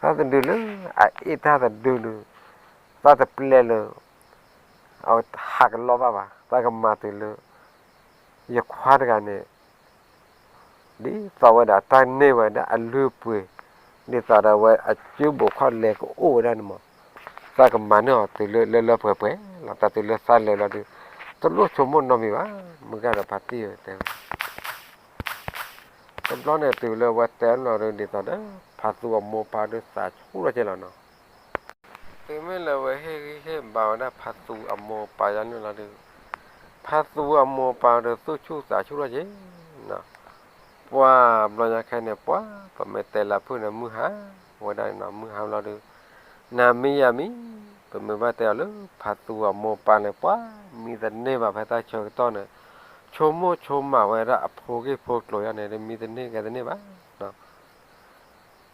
တၢ်တဒုလၢ အအ့ၣ်တၢ်တဒုဒုး သးတပျဲလၢ အဟးကလီဘၣ်ဘၣ်, သးကမၤတုၤလၢ ယခွါတဂၤန့ၣ် ဒ်သိးဝဲဒၣ်တၢ်န့ၢ်ဝဲဒၣ်အလုၢ်အပှ့ၤ, ဒ်သိးဒီးဝဲအစုဘိးခီၣ်လဲကအိၣ်ဝဲဒၣ်န့ၣ်မး, သးကမၤန့ၢ်အီၤတုၤလၢလၢလၢပှဲၤပှဲၤလီၤ. တၢ်တုၤလၢသးလဲၤလီၤဒုး တလိၣ်ဆိကမိၣ်နီတမံၤဘၣ်, မုၢ်ဂၤဒီးဖါတံၢ်ဧၢ တဲဝဲ တဘျီန့ၣ်တုၤလၢဝဲတဲလီၤဒုး ဒ်သိးဒီး ဖါသူအမိၢ်ပၢ်ဒုးသးဆူၣ်ထီၣ်က့ၤလီၤနီၤ. တုၤမ့ၢ်လၢဝဲဟ့ၣ်ဂံၢ်ဟ့ၣ်ဘါဝဲဒၣ်ဖါသူအမိၢ်ပၢ်ယါန့ၣ်လီၤဒုး ဖါသူအမိၢ်ပၢ်ဒုးသူၣ်ဆူၣ်သးဆူၣ်ထီၣ်က့ၤနီၤ. ပှၤဘျီညါခဲန့ၣ် ပှၤပမ့ၢ်တဲလၢဖုၣ်န့ၣ် မုၢ်ဟါဝဲဒၣ်န့ၣ်နီၤ, မုၢ်ဟါလီၤဒုး နၤမံယၤမံ, ပမ့ၢ်ဘၣ်တဲအီၤလၢ ဖါသူအမိၢ်ပၢ်န့ၣ် ပှၤမံတန့ၢ်ဘၣ်ဖဲတၢ်ဆၢကတီၢ်န့ၣ် ဆိကမိၣ်ဆိကမးဝဲဒၣ်အဖိဂ့ၢ်ဖိကျိၤယါန့ၣ် မံတန့ၢ်ဂဲၤတန့ၢ်ဘၣ်နီၤ.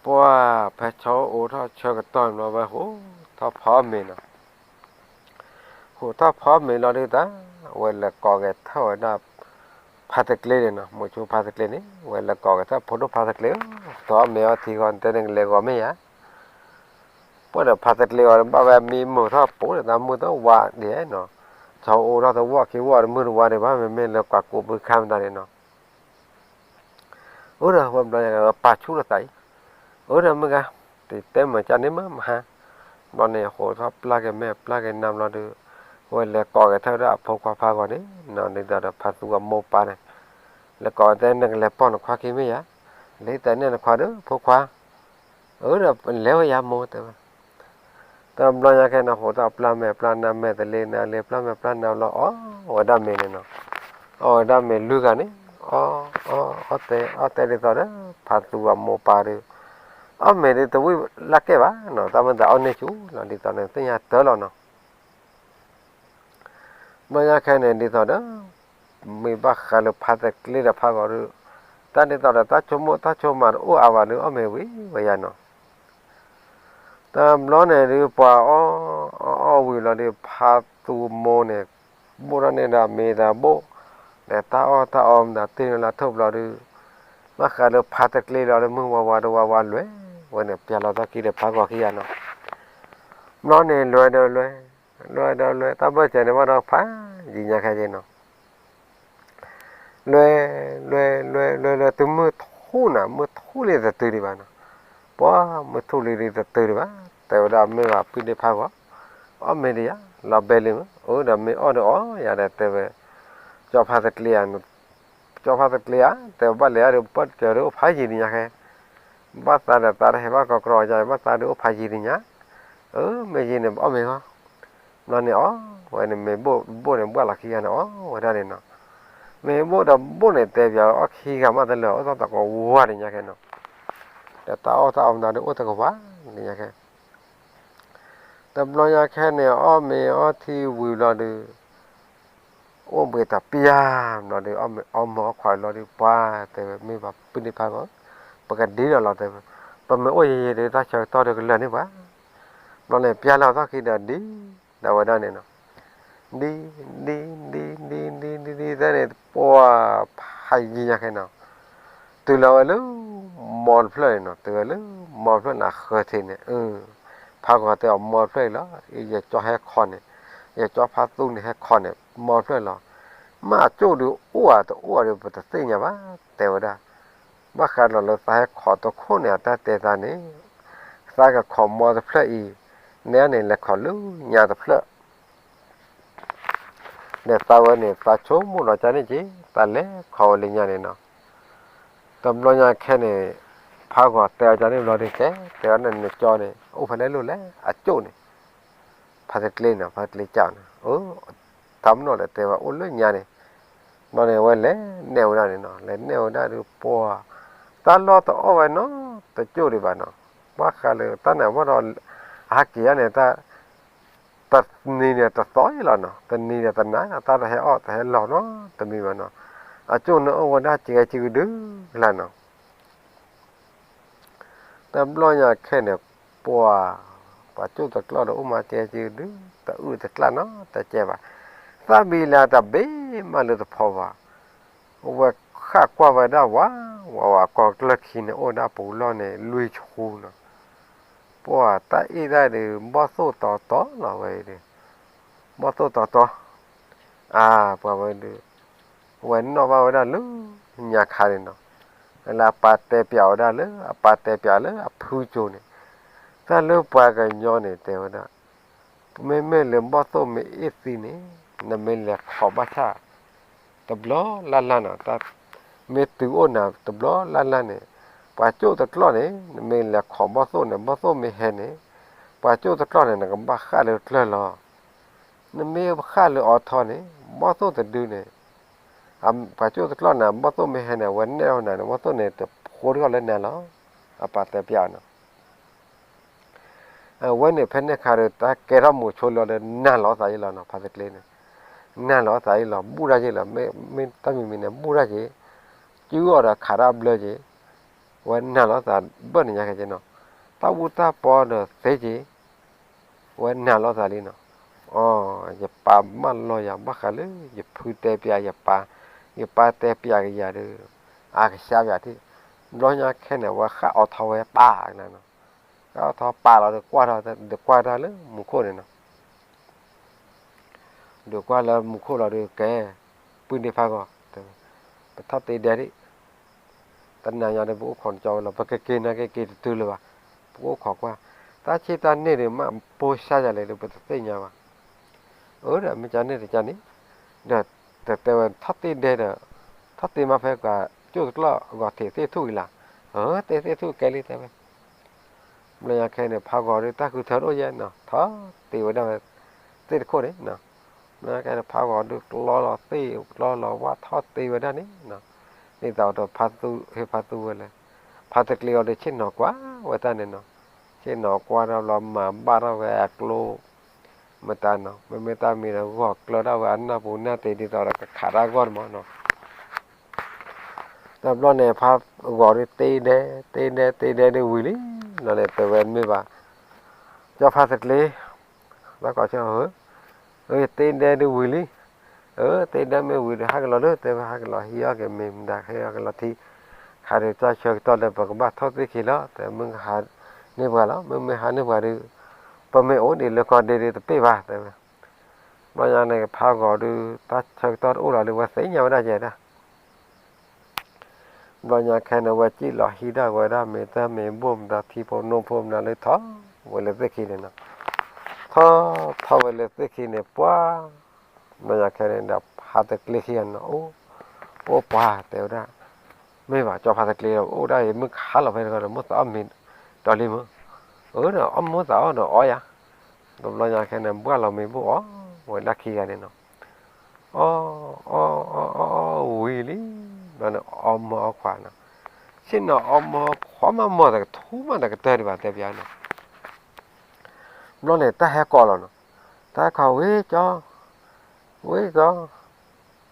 ပှၤဖဲဆီအိၣ်ထီၣ်ဆၢကတီၢ်န့ၣ်ဘျီဝဲဟိးထီၣ်ဖီအီၣ်မ့ၤနီၤ. ဟိးထီၣ်ဖီအီၣ်မ့ၤလီၤဒုးတၢ် ဝဲလဲၤကိးဂဲၤထၢၣ်ဝဲဒၣ် ဖါတကျ့န့ၣ်နီၤ, မိၤဆိဖါတကျ့န့ၣ် ဝဲလဲၤကိးဂဲၤထၢၣ် ဖိဒိၣ်ဖါတကျ့ဧၢ, သီအီၣ်မ့ၤအီထံဃီနတဲန့ၣ်ကလဲၤဂီၤမ့ၢ်ယါ. ပှၤဒီးဖါတကျ့အီၤဘၣ်ဝဲမံမိၢ်ထီၣ်ပူၤန့ၣ် တၢ်မုၢ်တဝါဒ်နီၤ, ဆီအိၣ်ထီၣ်တဝီခံဝီတမုၢ်တဝါဒံးဘၣ် မ့မ့ၢ်လၢကွၢ်ကိးဘုခါမတၤန့ၣ်နီၤ. အၢဒီးဝဲဘျီညါပာ်ဆူၣ်လီၤသးအံၤ, အၢဒီးမုၢ်ဂၤ, တတဲမၤကၢ်န့ၣ်မးမဟါ, ဘျီန့ၣ်ဟိးထီၣ်ပျၢ်က့ၤမဲာ်ပျၢ်က့ၤနါဘျီဒုး, ဝဲလဲၤကိးဂဲၤထၢၣ်ဝဲဒၣ်အဖိခွါဖးဂီၤန့ၣ်နီၤ, ဒ်သိးဒီးဖါသူအမိၢ်ပၢ်န့ၣ်, လဲၤကိးတဲနကလဲၤပိာ်နခွါခံမ့ၢ်ယါ, လၢတဲနဲၣ်နခွါဒီးဖိခွါ, အၢဒီးလဲၤဝဲယါမိၢ်တဲဝဲ တဘျီညါခဲန့ၣ် ဟိးထီၣ်ပျၢ်မဲာ်ပျၢ်နါမဲာ်တလ့နါလ့ ပျၢ်မဲာ်ပျၢ်နါဘျီ အီၣ်ဝဲဒၣ်မ့ၤန့ၣ်နီၤ, အီၣ်ဝဲဒၣ်မ့ၤလွံၢ်ဂၤန့ၣ်, အီၣ် အီၣ် အီၣ်တဲ အီၣ်တဲဒ်သိးဒီး ဖါသူအမိၢ်ပၢ်ဒီး အီၣ်မ့ၤဒ်တဝံၣ်လၢ်ကဲဘၣ်နီၤ, တၢ်မ့ၢ်သးအီၣ်န့ၢ်ဆူၣ်လီၤ ဒ်သိးန့ၣ်သ့ၣ်ညါတၢ်လီၤနီၤ. ဘျီညါခဲန့ၣ် ဒ်သိးဒီး မ့ၢ်ဘၣ်ဃးလၢဖါတကျ့ဒီးဖးဂီၤဒီး တၢ်ဒ်သိးဒီးတၢ်ဆိကမိၣ်တၢ်ဆိကမးတအိၣ်အါဘၣ်ဒီး အီၣ်မ့ၤဝံၤဝဲယါနီၤ. တဘျီန့ၣ်ဒုး ပှၤအီၣ် အီၣ်အီၣ်ဝံၤလီၤဒီး ဖါသူမိၢ်န့ၣ် ဘိၣ်ထီၣ်န့ၢ်ဒၣ်မ့ၤတဘိၣ်, ဒီးတၢ်အီၣ်တၢ်အီမတၤတ့ၢ်လၢ်လၢ်ထိၣ်ဘျီဒီး ဘၣ်ဃးလၢဖါတကျ့လီၤဒီး မုၢ်ဝါဝါဒီးဝါဝါလွဲၢ်ဝဲန့ၣ် ပျၢ်လီၤသီခံဒီးဖးဂီၤခံဂၤနီၤ. ဘျီန့ၣ်လွဲၢ်ဒီးလွဲၢ်, လွဲၢ်ဒီးလွဲၢ် တၢ်ဘၢၣ်စၢၤန့ၣ်ဘၣ်ဒီးဖးယံၤညါခဲက့နီၤ. လွဲၢ် လွဲၢ် လွဲၢ် လွဲၢ် တုၤမုၢ်ထူၣ်နၤ မုၢ်ထူၣ်လံတတုၤဒံးဘၣ်နီၤ. ပှၤမုၢ်ထူၣ်လံဒံးတတုၤဒံးဘၣ် တဲဝဲဒၣ်မ့ၢ်ဘၣ်ပုၢ်ဒ့ဖးဂီၤ, အီၣ်မ့ၤဒံးယါ လီၤဘဲလံမး အၢဒီးမ့ၢ်အီၣ်ဒီးအီၣ်ယၤဒီးတဲဝဲ, ကၠီဖါတကျ့ဧါ, ကၠီဖါတကျ့ဧါ တဲဝဲဘၣ်လဲၤအီၣ်ဒီးပၢၢ်တကၢၤဒီးအိၣ်ဖးယံၤဒံးညါခဲ ဘၣ်သးဒီးသးတဟဲဘၣ်ကီကရီယါ ဘၣ်သးဒီးအိၣ်ဖးယံၤဒံးညါ, အၢ မ့ၢ်ယံၤန့ၣ် ပအီၣ်မ့ၤဂီၢ်, ဘျီန့ၣ်အီၣ်ဝဲန့ၣ် မ့ၤဘိၣ်ဘိၣ်န့ၣ် ဘှၣ်လီၤခံဂၤန့ၣ် အီၣ်ဝဲဒၣ်န့ၣ်နီၤ, မ့ၤဘိၣ်ဒီးဘိၣ်န့ၣ် တဲပၠးအီၣ်ခံဂၤမးတလၢာ် အိၣ်ထီၣ်တကဝါဒံးညါခဲနီၤ, ဒီးတၢ်အီၣ်တၢ်အီမတၤဒီးအိၣ်တကဝါဒံးညါခဲ တဘျီညါခဲန့ၣ် အီၣ်မ့ၤအီထံဝံၤဘျီဒီး အိၣ်ဘှံးတပျၢ်ဘျီဒီး အီၣ်မ့ၤအီခွါလီၤဒီး ပှၤတဲဝဲ မ့ၢ်ဘၣ်ပုၢ်ဒ့ဖးဂီၤ, ပကဒ်လီၤလီၤတဲဝဲ, ပမ့ၢ်အိၣ်ယံၤယံၤဒီး တၢ်ဆၢကတီၢ်ဒီးကလၢာ်န့ၢ်ပှၤ, ဘျီန့ၣ် ပျၢ်လီၤသီၣ်ခံဒီးဒ်ဒီးဝဲဒၣ်န့ၣ်နီၤ, ဒ် ဒ် ဒ် ဒ် ဒ် ဒ် ဒ် ဒ် ဒ်န့ၣ် ပှၤဖးယံၤညါခဲနီၤ, တုၤလီၤဝဲလၢ မီတဖျၢၣ်န့ၣ်နီၤ, တုၤဝဲလၢမီတဖျၢၣ်န့ၣ်ဃၢၤထံးန့ၣ်, ဖးဂီၤတဲအီၤမီတဖျၢၣ်အံၤလီၤ, ယကၠီဟဲခီန့ၣ်, ယကၠီဖါသူန့ၣ်ဟဲခီန့ၣ် မီတဖျၢၣ်လီၤ, မ့ၢ်အကၠိၣ်ဒီးအိၣ်ဧါတအိၣ်ဧါဒီး ပတသ့ၣ်ညါဘၣ်, တဲဝဲဒၣ်, ဘၣ်ဃးဒီးလၢသးဟဲခီတခိၣ်န့ၣ် အတၢ်တဲသးန့ၣ်, သးကခီမီတဖျၢၣ်အံၤ, နဲန့ၣ် လဲၤခီလၢညါတဖျၢၣ် ဒီးသးဝဲန့ၣ် သးဆိကမိၣ်လီၤကၢ်န့ၣ်က့ၤ သးလဲၤခီဝဲလၢညါန့ၣ်နီၤ, တဘျီညါခဲန့ၣ် ဖးဂီၤတဲအီၤန့ၣ်ဘျီဒုးကဲ, တဲအီၤန့ၣ် နကၠီန့ၣ် အိၣ်ဖဲလဲၣ်လိၣ်လဲၣ် အကၠိၣ်န့ၣ်, ဖါတကျ့န့ၣ် ဖါတကျ့ကၠီန့ၣ်, အၢ တၢ်မနီၣ်ဒီးတဲဝဲအိၣ်လၢညါန့ၣ်, ဘျီန့ၣ် အဝဲလဲၤနဲၣ်ဝဲဒၣ်န့ၣ်နီၤ, လဲၤနဲၣ်ဝဲဒၣ်ဒုးပှၤ, တၢ်လီၢ်တအိၣ်ဝဲနီတကၠိၣ်ဒံးဘၣ်နီၤ, ဘၣ်ဃးလၢတၢ်န့ၣ်အဝဲဒီး, အဟးက့ၤယါန့ၣ် တနံၤန့ၣ်တသီအံၤလီၤနီၤ, တနံၤဒီးတနၤ တၢ်တဟဲအီၣ်တဟဲလီၤနီတမံၤဘၣ်နီၤ, အကၠိၣ်န့ၣ်အိၣ်ဝဲဒၣ်စှၤဂၤစှၤကဒုလၢ်နီၤ. တဘျီညါခဲန့ၣ် ပှၤ, ပှၤကၠိၣ်တကျီၢ်ဒီးအိၣ်မးစှၤဂၤစှၤကဒု, တအုၣ်တကျၢ်နီတကဲဘၣ်, သၣ်ဘံလၢတဘ့ၣ်မးလၢတဖီဘၣ်, အဝဲဃၣ်ကွၢ်ဝဲဒၣ်ဝး, ဝးဝးကီၢ်ကျၢၢ်ခံန့ၣ် အိၣ်ဝဲဒၣ်ပူၤလီၢ်န့ၣ် လွံၢ်ဆူနီၤ, ပှၤတၢ်အ့ၣ်တၢ်ဒုး ဘီၣ်သိၣ်တီတီလီၤဝဲအံၤဒုး, ဘီၣ်သိၣ်တီတီ, အါ ပှၤဝဲဒုး, အဝဲနီၣ်ဘၣ်ဝဲဒၣ်လၢညါခါန့ၣ်နီၤ, လၢအပၢ်တဲပၠးဝဲဒၣ်လၢ အပၢ်တဲပၠးလၢအဖုကၠိန့ၣ်, တၢ်လၢပှၤကညီန့ၣ်တဲဝဲဒၣ်, မ့မ့ၢ်လၢဘီၣ်သိၣ်မ့ၢ်အ့ၣ်သံန့ၣ်, နမ့ၢ်လဲၤခိးဘၣ်ဆၣ် တဘျီလၢ်လၢ်နီၤ, မ့ၢ်တုၤအိၣ်နၤတဘျီလၢ်လၢ်န့ၣ်, ပှၤကၠိၣ်တကျီၢ်န့ၣ် နမ့ၢ်လဲၤခိးဘီၣ်သိၣ်န့ၣ် ဘီၣ်သိၣ်မ့ၢ်ဟဲန့ၣ်, ပှၤကၠိၣ်တကျီၢ်န့ၣ် နကဘၣ်ဃၣ်လၢကျၢၢ်လီၤ. နမ့ၢ်ဃၣ်လၢအီထီန့ၣ် ဘီၣ်သိၣ်တဒုန့ၣ်, ပှၤကၠိၣ်တကျီၢ်န့ၣ် ဘီၣ်သိၣ်မ့ၢ်ဟဲန့ၣ် အဝဲနဲၣ်ထီၣ်နၤန့ၣ် ဘီၣ်သိၣ်န့ၣ် တဖိတဂီၢ်လၢနၤလီၤ. အပၢ်တဲပၠးနီၤ. အဝဲန့ၣ်ဖဲန့ၣ်အခါဒီး တၢ်ကဲထီၣ်မိၤဆိလီၤဒီး နၢ်လီၤသးယံလီၤနီၤ, ဖါတကျ့န့ၣ်, နၢ်လီၤသးယံလီၤ ဘူၣ်တၢ်က့ၤလီၤ, မ့ၢ်တၢ်မံၤမံၤန့ၣ် ဘူၣ်တၢ်က့ၤ, စုအီၤဒီးခးတၢ်ဘျၢက့ၤ, အဝဲနၢ်လီၤသးဘၢၣ်န့ၣ်ညါက့ၤနီၤ, တၢ်ဘူၣ်တၢ်ပီဒီးသ့က့ၤ, အဝဲနၢ်လီၤသးလံနီၤ. အိ, ယပၢ်မၢလီၤယၤ ဘၣ်ဃးလၢ ယဖုတဲပၠးယပၢ်, ယပၢ်တဲပၠးကယၤဒီး, အကဆါပၠးထံၣ်, ဘျီညါခဲန့ၣ် အဝဲဃၣ်အီထီဝဲပၢ်နီၤ, ဃၣ်အီထီပၢ်လီၤဒီးကွၢ်ထီၣ်, ဒီးကွၢ်တၢ်လၢမူခိၣ်န့ၣ်နီၤ. ဒီးကွၢ်လၢမူခိၣ်လီၤဒီးကဲ, ပုၢ်န့ၢ်ဖးဂီၤ, ပထီၣ်တ့ဒဲဒံး, တနၤညါဒီး ပအိၣ်ခိးကၠီဝဲလီၤ, ပကက့ၤနၤက့ၤက့ၤတတုၤလၢၤဘၣ်, ပကအိၣ်ခိးကွၢ်, တၢ်ဆံၣ်တၢ်န့ၢ်ဒီး မ့ၢ်ပိၢ်စါယၤလဲၣ်ဒီး ပတသ့ၣ်ညါဘၣ်. အၢ ဒီးမ့ၢ်ကန့ၣ်တကန့ၣ်, ဒီးတတဲဝဲထီၣ်တ့ဒဲဒီး, ထီၣ်တ့မးဖဲပှၤကၠိၣ်တကျီၢ်အဂီၤထံးသ့ၣ်ထူၣ်အံၤလီၤ. အၢ တ့သ့ၣ်ထူၣ်ကဲလံတဲဝဲ ဘျီညါခဲန့ၣ် ဖးဂီၤဒီးတၢ်ဃုထၢတအိၣ်ယဲနီၤ, ထီၣ်တ့ဝဲဒၣ်ဝဲသ့ၣ်တခိၣ်န့ၣ်နီၤ. ဘျီညါခဲန့ၣ် ဖးဂီၤဒုးကျီလီၤသ့ၣ် ကျီလီၤဝၣ်ထီၣ်တ့ဝဲဒၣ်န့ၣ်နီၤ. ဒ်သိးဒီးဖါသူဟ့ၣ်ဖါသူဝဲလဲၣ်, ဖါတကျ့အီၤဒီးဆ့ၣ်နီၤကွၢ်ဝဲတၢ်န့ၣ်နီၤ. ဆ့ၣ်နီၤကွၢ်ထီၣ်ဘျီ မၤဘၣ်ထီၣ်ဝဲအကျိ မတၤနီၤ, မ့မ့ၢ်တၢ်မံၤဒီး ဂီၤကျၢထီၣ်ဝဲအနၢ်ပူၤနၢ်တ့ၢ် ဒ်သိးဒီးကခးတၢ်ဂီၢ်တမီၤနီၤ. တဘျီန့ၣ် ဖးဂီၤဒုးတ့ဒဲ, တ့ဒဲ တ့ဒဲဒုးဝံၤလံ. ဘျီန့ၣ် တဲဝဲမ့ၢ်ဘၣ်, ကၠီဖါတကျ့, ဘၣ်ကိးဆၢ, အၢ တ့ဒဲဒုးဝံၤလံ. အၢ တ့ဒဲမ့ၢ်ဝံၤဒီး ဟးက့ၤလီၤလၢ တဲဝဲ ဟးက့ၤလီၤဟံးအီၣ်က့ၤမ့ၤမတၤ ဟံးအီၣ်က့ၤလီၤထံ, ခါဒီးကၠီဆၢကတီၢ်လၢပကဘၣ်ထီၣ်သ့ၣ်ခံလီၤ, တဲမ့ၢ်ဟးန့ၢ်ပှၤလီၤ, မ့မ့ၢ်ဟးန့ၢ်ပှၤဒီး ပမ့ၢ်အိၣ်ဒံးလၢကီၢ်ဒ့ဒီးတပ့ၢ်ဘၣ် တဲဝဲ. ဘျီညါန့ၣ် ဖးဂီၤဒုး တၢ်ဆၢကတီၢ်တအိၣ်လီၤလၢ ဝဲသ့ၣ်ညါဝဲဒၣ်ယဲဒၣ် ဘျီညါခဲန့ၣ် ဝဲစံၣ်လီၤဟံးဒၣ်ဝဲဒၣ် မ့ၢ်တၢ်မ့ၢ်ဘိၣ်မတၤ ထံဖိနိဖိမတၤလၢထီၣ်ဝဲလၢသ့ၣ်ခံန့ၣ်နီၤ. ထီၣ်ထီၣ်ဝဲလၢသ့ၣ်ခံန့ၣ် ပှၤ, ဘျီညါခဲန့ၣ်ဒီး ဖါတကျ့ခံဂၤန့ၣ် အိၣ်, အိၣ်ပှၤတဲဝဲဒၣ်, မ့ၢ်ဘၣ် ကၠီဖါတကျ့ဒီး အိၣ်ဒၣ်အံၤ မုၢ်ခါလီၤဖဲတခီဒီး မိၢ်သးအီၣ်မ့ၤဒီးလံမး, အၢ ဒီးအီၣ်မိၢ်သးအီၣ်ဒီးအီယၤ, ဒီးဘျီညါခဲန့ၣ် ဘှၣ်လီၤမ့ၤဘိၣ်အီၣ်ဝဲဒၣ်ခံဂၤန့ၣ်နီၤ. အီ, အီ, အီ, အီ, အီ, ဝံၤလံ, ဘျီန့ၣ် အီမိၢ်အီခွါနီၤ, ဆ့ၣ်နီၤ အီမိၢ်အီခွါမး မီၢ်တကထူမးတကတၢၢ်ဒံးဘၣ် တဲပျးနီၤ. ဘျီန့ၣ် တၢ်ဟဲကိးလီၤနီၤ, တၢ်ဟဲကိး ဝဲကၠီ, ဝဲကၠီ,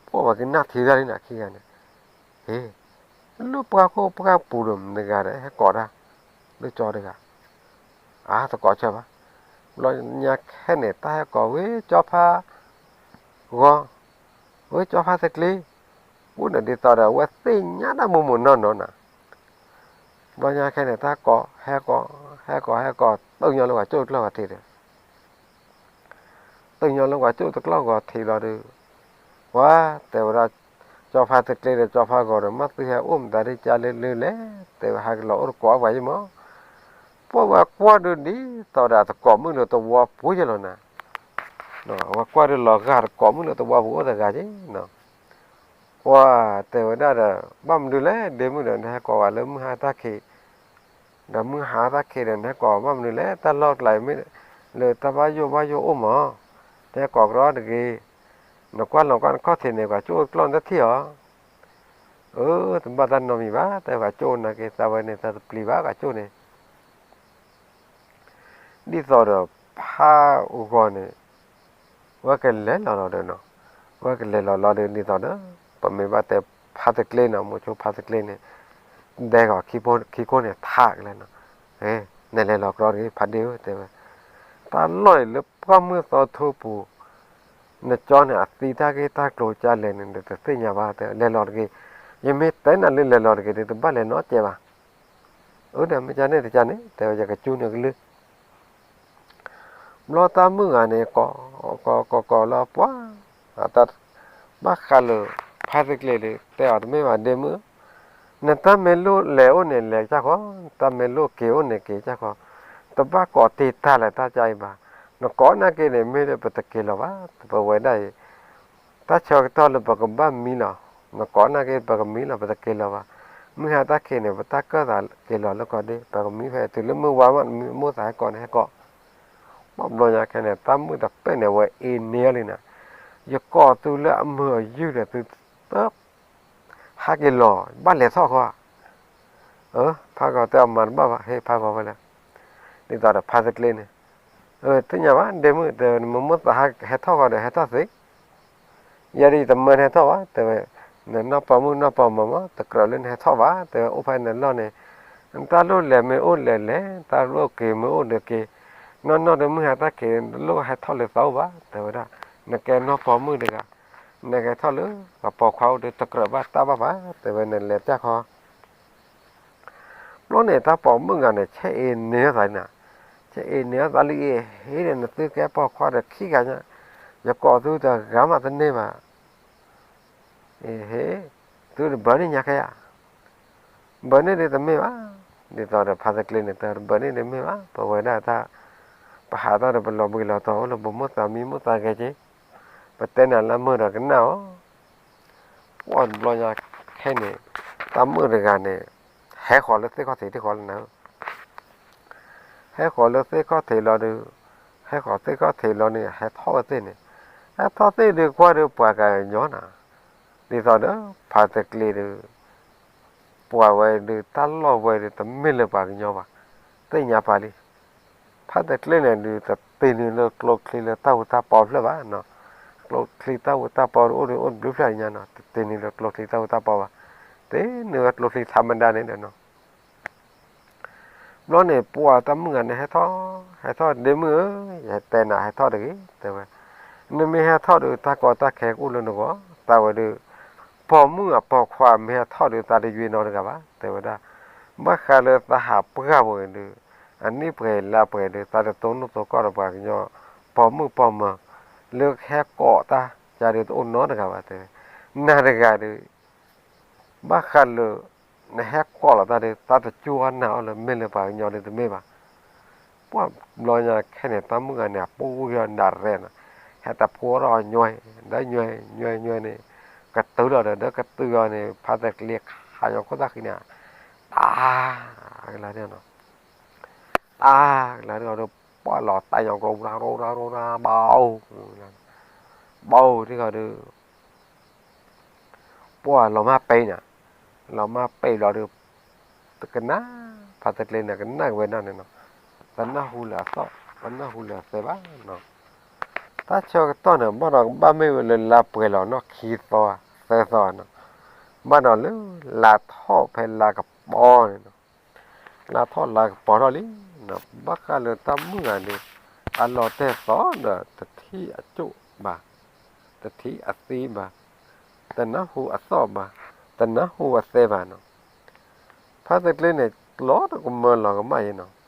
ပှၤကနၣ်ထံတၢ်လံနီၤ ခံဂၤန့ၣ်, ဟ့ၣ်, လၢပှၢ်ခိၣ်ပှၢ်ပူၤဒီးမတၤတဂၤဒီး ဟဲကိးတၢ်, လၢကၠီတဂၤ အါ တကိးဆၢဘၣ်. ဘျီညါခဲန့ၣ် တၢ်ဟဲကိး ဝဲကၠီဖါဂီၤ, ဝဲကၠီဖါတကျ့, ပူၤန့ၣ်ဒ်သိးဒီး အဝဲသ့ၣ်ညါတၢ်မိၢ်မိၢ်နီၢ်နီၢ်နီၤ. ဘျီညါခဲန့ၣ် တၢ်ကိး ဟဲကိး, ဟဲကိး ဟဲကိး တုၤညီလၢပှၤကၠိၣ်တကျီၢ်ဂီၤထံးဒီး တုၤညီလၢပှၤကၠိၣ်တကျီၢ်ဂီၤထံးလီၤဒီး ပှၤတဲဝဲဒၣ် ကၠီဖါတကျ့ဒီးကၠီဖါဂီၤဒီး မ့ၢ်သုဟဲအိၣ်မတၤဒ်ကၢ်လၢလၢလဲၣ်, တဲဝဲဟးက့ၤလီၤအိၣ်တကိးပှၤယံမး. ပှၤဝဲကွၢ်ဒုးဒ်သိးဒီးတကိးမုၣ်လၢတဝီပူၤယလီၤနၤ, ဝဲကွၢ်ဒုးလီၤဂာ်တကိးမုၣ်လၢတဝီပူၤအိၣ်တဂၤက့ၤနီၤ. ပှၤတဲဝဲဒၣ်ဒီး ဘၣ်မနုၤလဲၣ် ဒ့မုၣ်ဒီး နဟဲကိးဝဲလၢမုၢ်ဟါတၢ်ခံး ဒီးမုၢ်ဟါတၢ်ခံးဒီး နဟဲကိးဘၣ်မနုၤလဲၣ်, တၢ်လီၢ်ကျါအံၤမ့ၢ်လၢတၢ်ဘၣ်ယိၣ်ဘၣ်ယိၣ်အိၣ်မး, နဟဲကိးကရီတဂ့ၤ, နကွၢ်လီၤကွၢ်နခီၣ်ထံးန့ၣ် ပှၤကၠိၣ်အိၣ်တကျီၢ်နတထံၣ်အီၤ, အၢ တဘၣ်တၢ်နီတမံၤဘၣ်, တဲပှၤကၠိၣ်အိၣ်နာ်က့ သးဝဲန့ၣ် သးတပျံၤဘၣ်ပှၤကၠိၣ်န့ၣ် ဒ်သိးဒီးဖးဂီၤန့ၣ် ဝဲကလဲၤလီၤလီၤဒီးနီၤ, ဝဲကလဲၤလီၤလီၤဒီး ဒ်သိးဒီး ပမ့ၢ်ဘၣ်တဲဖါတကျ့နီၤ, မိၤဆိဖါတကျ့န့ၣ် ဒဲကီးခံခိၣ်န့ၣ် ထးကလဲၣ်နီၤ, နလဲၤလီၤကရီတဂ့ၤ ဖါဒ့ဧၢ တဲဝဲ, တၢ်လီၢ်အံၤလၢပှၢ်မုၢ်သီထိပူၤ နကၠီန့ၣ် အသံတၢ်ဂ့ၢ်တၢ်ကျိၤကလဲၣ်န့ၣ် နတသ့ၣ်ညါဘၣ် တဲ လဲၤလီၤတဂ့ၤ, ယမ့ၢ်တဲနၤလၢလဲၤလီၤတဂ့ၤဒီး တဘၣ်လဲၤနီတစဲးဘၣ်, အၢ ဒီးမ့ၢ်ကန့ၣ်တကန့ၣ် တဲဝဲ ယကစူန့ၣ်ကလုၢ် ဘျီတၢ်မုၣ်ဂၤန့ၣ် ကိး ကိး ကိး ကိးလၢပှၤ ဘၣ်ဃးလၢ ဖါတကျ့ဒီး တဲအီၤတမ့ၢ်ဘၣ် ဒ့မုၣ်, နတၢ်မ့ၢ်လိၣ်လဲၤအိၣ်န့ၣ် လဲၤကၢ်ဃီ, နတၢ်မ့ၢ်လိၣ်က့ၤအိၣ်န့ၣ် က့ၤကၢ်ဃီ, တဘၣ်ကိးတ့ၢ်တၢ်လၢတၢ်ကါအံၤဘၣ်, နကိးနာ်က့န့ၣ် မ့ၢ်လၢပတက့ၤလီၤဘၣ်, ပဝဲဒၣ်အံၤ တၢ်ဆၢကတီၢ်လၢပကဘၣ်မံလီၤ, နကိးနာ်က့ ပကမံလီၤ ပတက့ၤလီၤဘၣ်, မုၢ်ဟါတၢ်ခံးန့ၣ် ပတၢ်ကၢၣ်သးက့ၤလီၤလၢကီၢ်ဒ့ ပကမံဖဲတုၤလၢမုၢ်ဝါမး နမ့ၢ်မိၣ်သးဟဲကိးန့ၣ်ဟဲကိး, ဘၣ်ဘျီညါခဲန့ၣ် တၢ်မုၣ်တပဲာ်န့ၣ် ဝဲအ့န့ၢ်လံန့ၣ်, ယကိးသုလၢအမုာ်အယုၢ်ဒီးသုတ ဟးက့ၤလီၤ ဘၣ်လဲၤထီၣ်ဃီဧါ, ဖးဂီၤတဲအီၤမၤတဘၣ်ဘၣ် ဟ့ၣ်ဖးဂီၤဝဲလဲၣ်, ဒ်သိးဒီးဖါတကျ့န့ၣ်, သ့ၣ်ညါဘၣ် ဒ့မုၣ် တဲ နမ့ၢ်မိၣ်သးဟဲထီၣ်ဃီဒီး ဟဲထီၣ်သ့ ယဲဒၣ်ယတမၢနဟဲထီၣ်ဘၣ် တဲဝဲ, နနီၢ်ပိာ်မုၣ်နီၢ်ပိာ်မၢၤမး တကြၢးလၢနဟဲထီၣ်ဘၣ် တဲဝဲ အိၣ်ဖဲနလီၢ်န့ၣ်, နတၢ်လိၣ်လဲၤမ့ၢ်အိၣ်လဲၤလဲၤ တၢ်လိၣ်က့ၤမ့ၢ်အိၣ်ဒီးက့ၤ, နီၢ်နီၢ်ဒီးမုၢ်ဟါတၢ်ခံး နတလိၣ်ဟဲထီၣ်လၢသးအိၣ်ဘၣ် တဲဝဲဒၣ်, နကဲနီၢ်ပိာ်မုၣ်တဂၤ, နကဟဲထီၣ်လၢပှၤပိာ်ခွါအိၣ်ဒီးတကြၢးဘၣ်တၢ်ဘၣ်ဘၣ် တဲဝဲ နလဲၤပျၢ်ခီ ဘျီန့ၣ် တၢ်ပိာ်မုၣ်ဂၤန့ၣ် ဆဲးအ့န့ၢ်သးန့ၣ်, ဆဲးအ့န့ၢ်သးလၢအဟ့ၣ်ဒီး နသုကဲပိာ်ခွါဒီးခံဂၤညါ, ယကိးသုတဂၤမးတန့ၢ်ဘၣ်, အဟ့ၣ်, သုတဘၢန့ၢ်ညါခဲဧါ, ဘၢန့ၢ်ဒ်တမ့ၢ်ဘၣ်, ဒ်သိးဒီးဖါတကျ့န့ၣ် တဘၢန့ၢ်ဒ်မ့ၢ်ဘၣ် ပဝဲဒၣ်တၢ်, ပဟးထီၣ်ဒီးပလီၤဘှံးလီၤတီၤအိၣ်လၢပမိၢ်သးမံမိၢ်သးဂဲၤက့ၤ, ပတဲနၤလၢမုာ်ဒီးကနၣ်အီၤ ပှၢ်တဘျီညါခဲန့ၣ်, တၢ်မုၣ်တဂၤန့ၣ်, ဟဲဃီၤလၢသ့ၣ်ခီၣ်ထံးတဃီလၢနၤဧၢ, ဟဲဃီၤလၢသ့ၣ်ခီၣ်ထံးလီၤဒီး, ဟဲဃီၤသ့ၣ်ခီၣ်ထံးလီၤန့ၣ် ဟဲထီၣ်ဝဲသ့ၣ်န့ၣ်, ဟဲထီၣ်သ့ၣ်ဒီးကွၢ်ဒီးပှၤကညီနၤ, ဒ်သိးဒီး ဖါတကျ့ဒီး ပှၤဝဲဒီး တၢ်လီၢ်ဝဲဒီး တမ့ၢ်လၢပှၤကညီဘၣ်, သ့ၣ်ညါပာ်လံ. ဖါတကျ့န့ၣ်ဒုး တတ့နုာ်လၢကျိချံလၢတၢ်အူတၢ်ပီဖျၢၣ်ဘၣ်နီၤ, ကျိချံတၢ်အူတၢ်ပီဒီး အိၣ်ဒီးအိၣ်တဘျုးဖျၢၣ်ညါနီၤ, တတ့နုာ်လၢကျိချံတၢ်အူတၢ်ပီဘၣ်, တ့နုာ်ဝဲကျိချံထးမဒါန့ၣ်ဒီးနီၤ ဘျီန့ၣ် ပှၢ်တၢ်မုၣ်ဂၤန့ၣ်ဟဲထီၣ်, ဟဲထီၣ်ဒ့မုၣ်ဧၢ, ယတဲနၤဟဲထီၣ်တဂ့ၤ တဲဝဲ, နမ့ၢ်ဟဲထီၣ်ဒီး တၢ်ကီတၢ်ခဲကအိၣ်လၢနဂီၢ်, တၢ်ဝဲဒီး ပိာ်မုၣ်အပိာ်ခွါမ့ၢ်ဟဲထီၣ်ဒီး သးတယွ့နီတဂၤဘၣ် တဲဝဲဒၣ်, ဘၣ်ဃးလၢသးဟးပှၢ်ပှဲၤဒီး အနံၣ်ပှဲၤလါပှဲၤဒီး သးတတိၢ်နီၣ်တိၢ်ကီၢ်ဒီးပှၤကညီ ပိာ်မုၣ်ပိာ်မၢၤ လၢကဟဲကိးတၢ်ယၤဒီးတအိၣ်နီတဂၤဘၣ် တဲဝဲ, နၤတဂၤဒီး ဘၣ်ဃးလၢ နဟဲကိးလီၤတၢ်ဒီး တၢ်တကၠိအနၢ်အီၤလၢမ့ၢ်လၢပှၤကညီဒီးတမ့ၢ်ဘၣ်. ပှၢ်ဘျီညါခဲန့ၣ် တၢ်မုၣ်ဂၤန့ၣ် အပူၤကွံာ်အီၤဒၣ်ရဲၣ်နီၤ, ဟဲတဖှီထီၣ်အညွဲ, ဒီးညွဲ ညွဲ ညွဲန့ၣ် ကတုၤလီၤဒီး ဒီးကတုၤအီၤန့ၣ် ဖါတကျ့ခးညီခိၣ်သၣ်ဃံန့ၣ်, တၢ်ကလၤန့ၣ်နီၤ တၢ်ကလၤန့ၣ်ဒီး ပှၢ်လီၤတၢ်ညီကျိ ရၢရၢရၢရၢ ဘၣ်အိၣ်, ဘၣ်အိၣ်တခီဒီး ပှၢ်လီၤမၢ်ပဲာ်န့ၣ်, လီၤမၢ်ပဲာ်လီၤဒီး တကနၣ်, ဖါတကျ့န့ၣ် ကနၣ်က့ၤဝဲဒၣ်န့ၣ်နီၤ, တနၢ်ဟူလၢအသီၣ်, တနၢ်ဟူလၢအသဲဘၣ်နီၤ. တၢ်ဆၢကတီၢ်န့ၣ် ဘၣ်ဒီးကဘၣ်မ့ၢ်ဝဲလၢလါပှဲၤလီၤနီၤ ခံသီ, သၢသီနီၤ, ဘၣ်ဒီးလၢ လါထီၣ်ဖဲလါကပီၤန့ၣ်နီၤ လါထီၣ်လါကပီၤထီၣ်လံနီၤ, ဘၣ်ဃးလၢတၢ်မုၣ်ဂၤန့ၣ် အလီၤတဲာ်သီဒီး တထံၣ်အကၠိၣ်ဘၣ်, တထံၣ်အသံဘၣ်, တနၢ်ဟူအသီၣ်ဘၣ်, တနၢ်ဟူအသဲဘၣ်နီၤ. ဖါတကျ့န့ၣ် လီၤတကမၢလီၤကမၣ်အံၤနီၤ.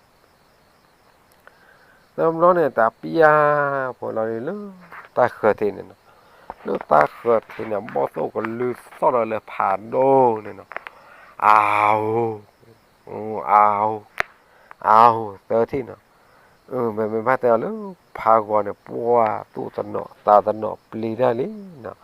တဘျီန့ၣ် တၢ်ပျၢ်ဖိလီၤလၢ တၢ်ဃၢၤထံးန့ၣ်နီၤ, လၢတၢ်ဃၢၤထံးန့ၣ် ဘီၣ်သိၣ်ကလုၢ်သီၣ်ဒီးလၢဖးဒိၣ်န့ၣ်နီၤ, အၢ, အၢ, အၢ, သၢထံၣ်နီၤ, မ့မ့ၢ်ဘၣ်တဲအီၤလၢ ဖးဂီၤန့ၣ် ပှၢ်သူၣ်တနီၤ သးတနီၤပျံၤတၢ်လံနီၤ,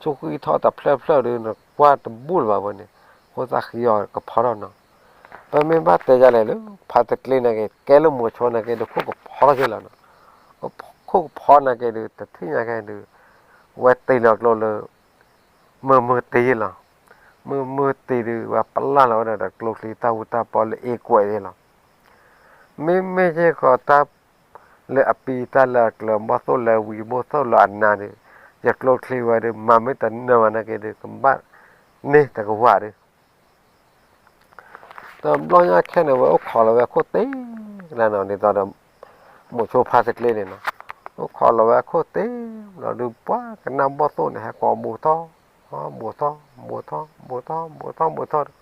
ဆူၣ်ဃံထီၣ်တဖျၢၣ်ဖျၢၣ်ဒီး နကွၢ်တဘူၣ်လၢၤဘၣ်ဝဲန့ၣ်, ခိၣ်သၣ်ဃံအီၤကဖီထီၣ်နီၤ, ပမ့ၢ်ဘၣ်တဲယၤလဲၣ်လၢ ဖါတကျ့န့ၣ်က့ၤ ကဲလၢမိၤဆိန့ၣ်က့ၤဒီး ခိၣ်ကဖီထီၣ်က့ၤလီၤနီၤ. ခိၣ်ကဖီန့ၣ်က့ၤဒီး တထံၣ်ညါက့ၤဒီး ဝဲတ့ၢ်လီၤကျိလၢ မုာ်မုာ်တ့ၢ်လီၤ. မုာ်မုာ်တ့ၢ်ဒီး ဝဲပျၢ်လီၤဝဲဒၣ်ဒီးကျိချံတၢ်ဟူတၢ်ပီလၢအ့ကွဲးန့ၣ်လီၤ. မ့မ့ၢ်ယဲဃီတၢ် လၢအပံၤတၢ်လၢအကျၢၤ ဘီၣ်သိၣ်လၢဝံၤဘီၣ်သိၣ်လၢအနါဒီး ယကျိချံဝဲဒီး မၤမ့ၢ်တနၢၤဘၣ်န့ၣ်က့ၤဒီး ကဘၣ်န့ၢ်တကဝၢ်ဒီး တဘျီညါခဲန့ၣ် ဝဲအိၣ်ခိးလီၤဝဲအခိၣ်တ့ၢ်လၢနီၤ ဒ်သိးဒီး မိၤဆိဖါတကျ့န့ၣ်နီၤ, အိၣ်ခိးလီၤဝဲအခိၣ်တ့ၢ်လီၤဒီး ပှၤကနၣ်ဘီၣ်သိၣ်န့ၣ် ဟဲကိးဘူးထီၣ်, ဘူးထီၣ်, ဘူးထီၣ်, ဘူးထီၣ်, ဘူးထီၣ်, ဘူးထီၣ်,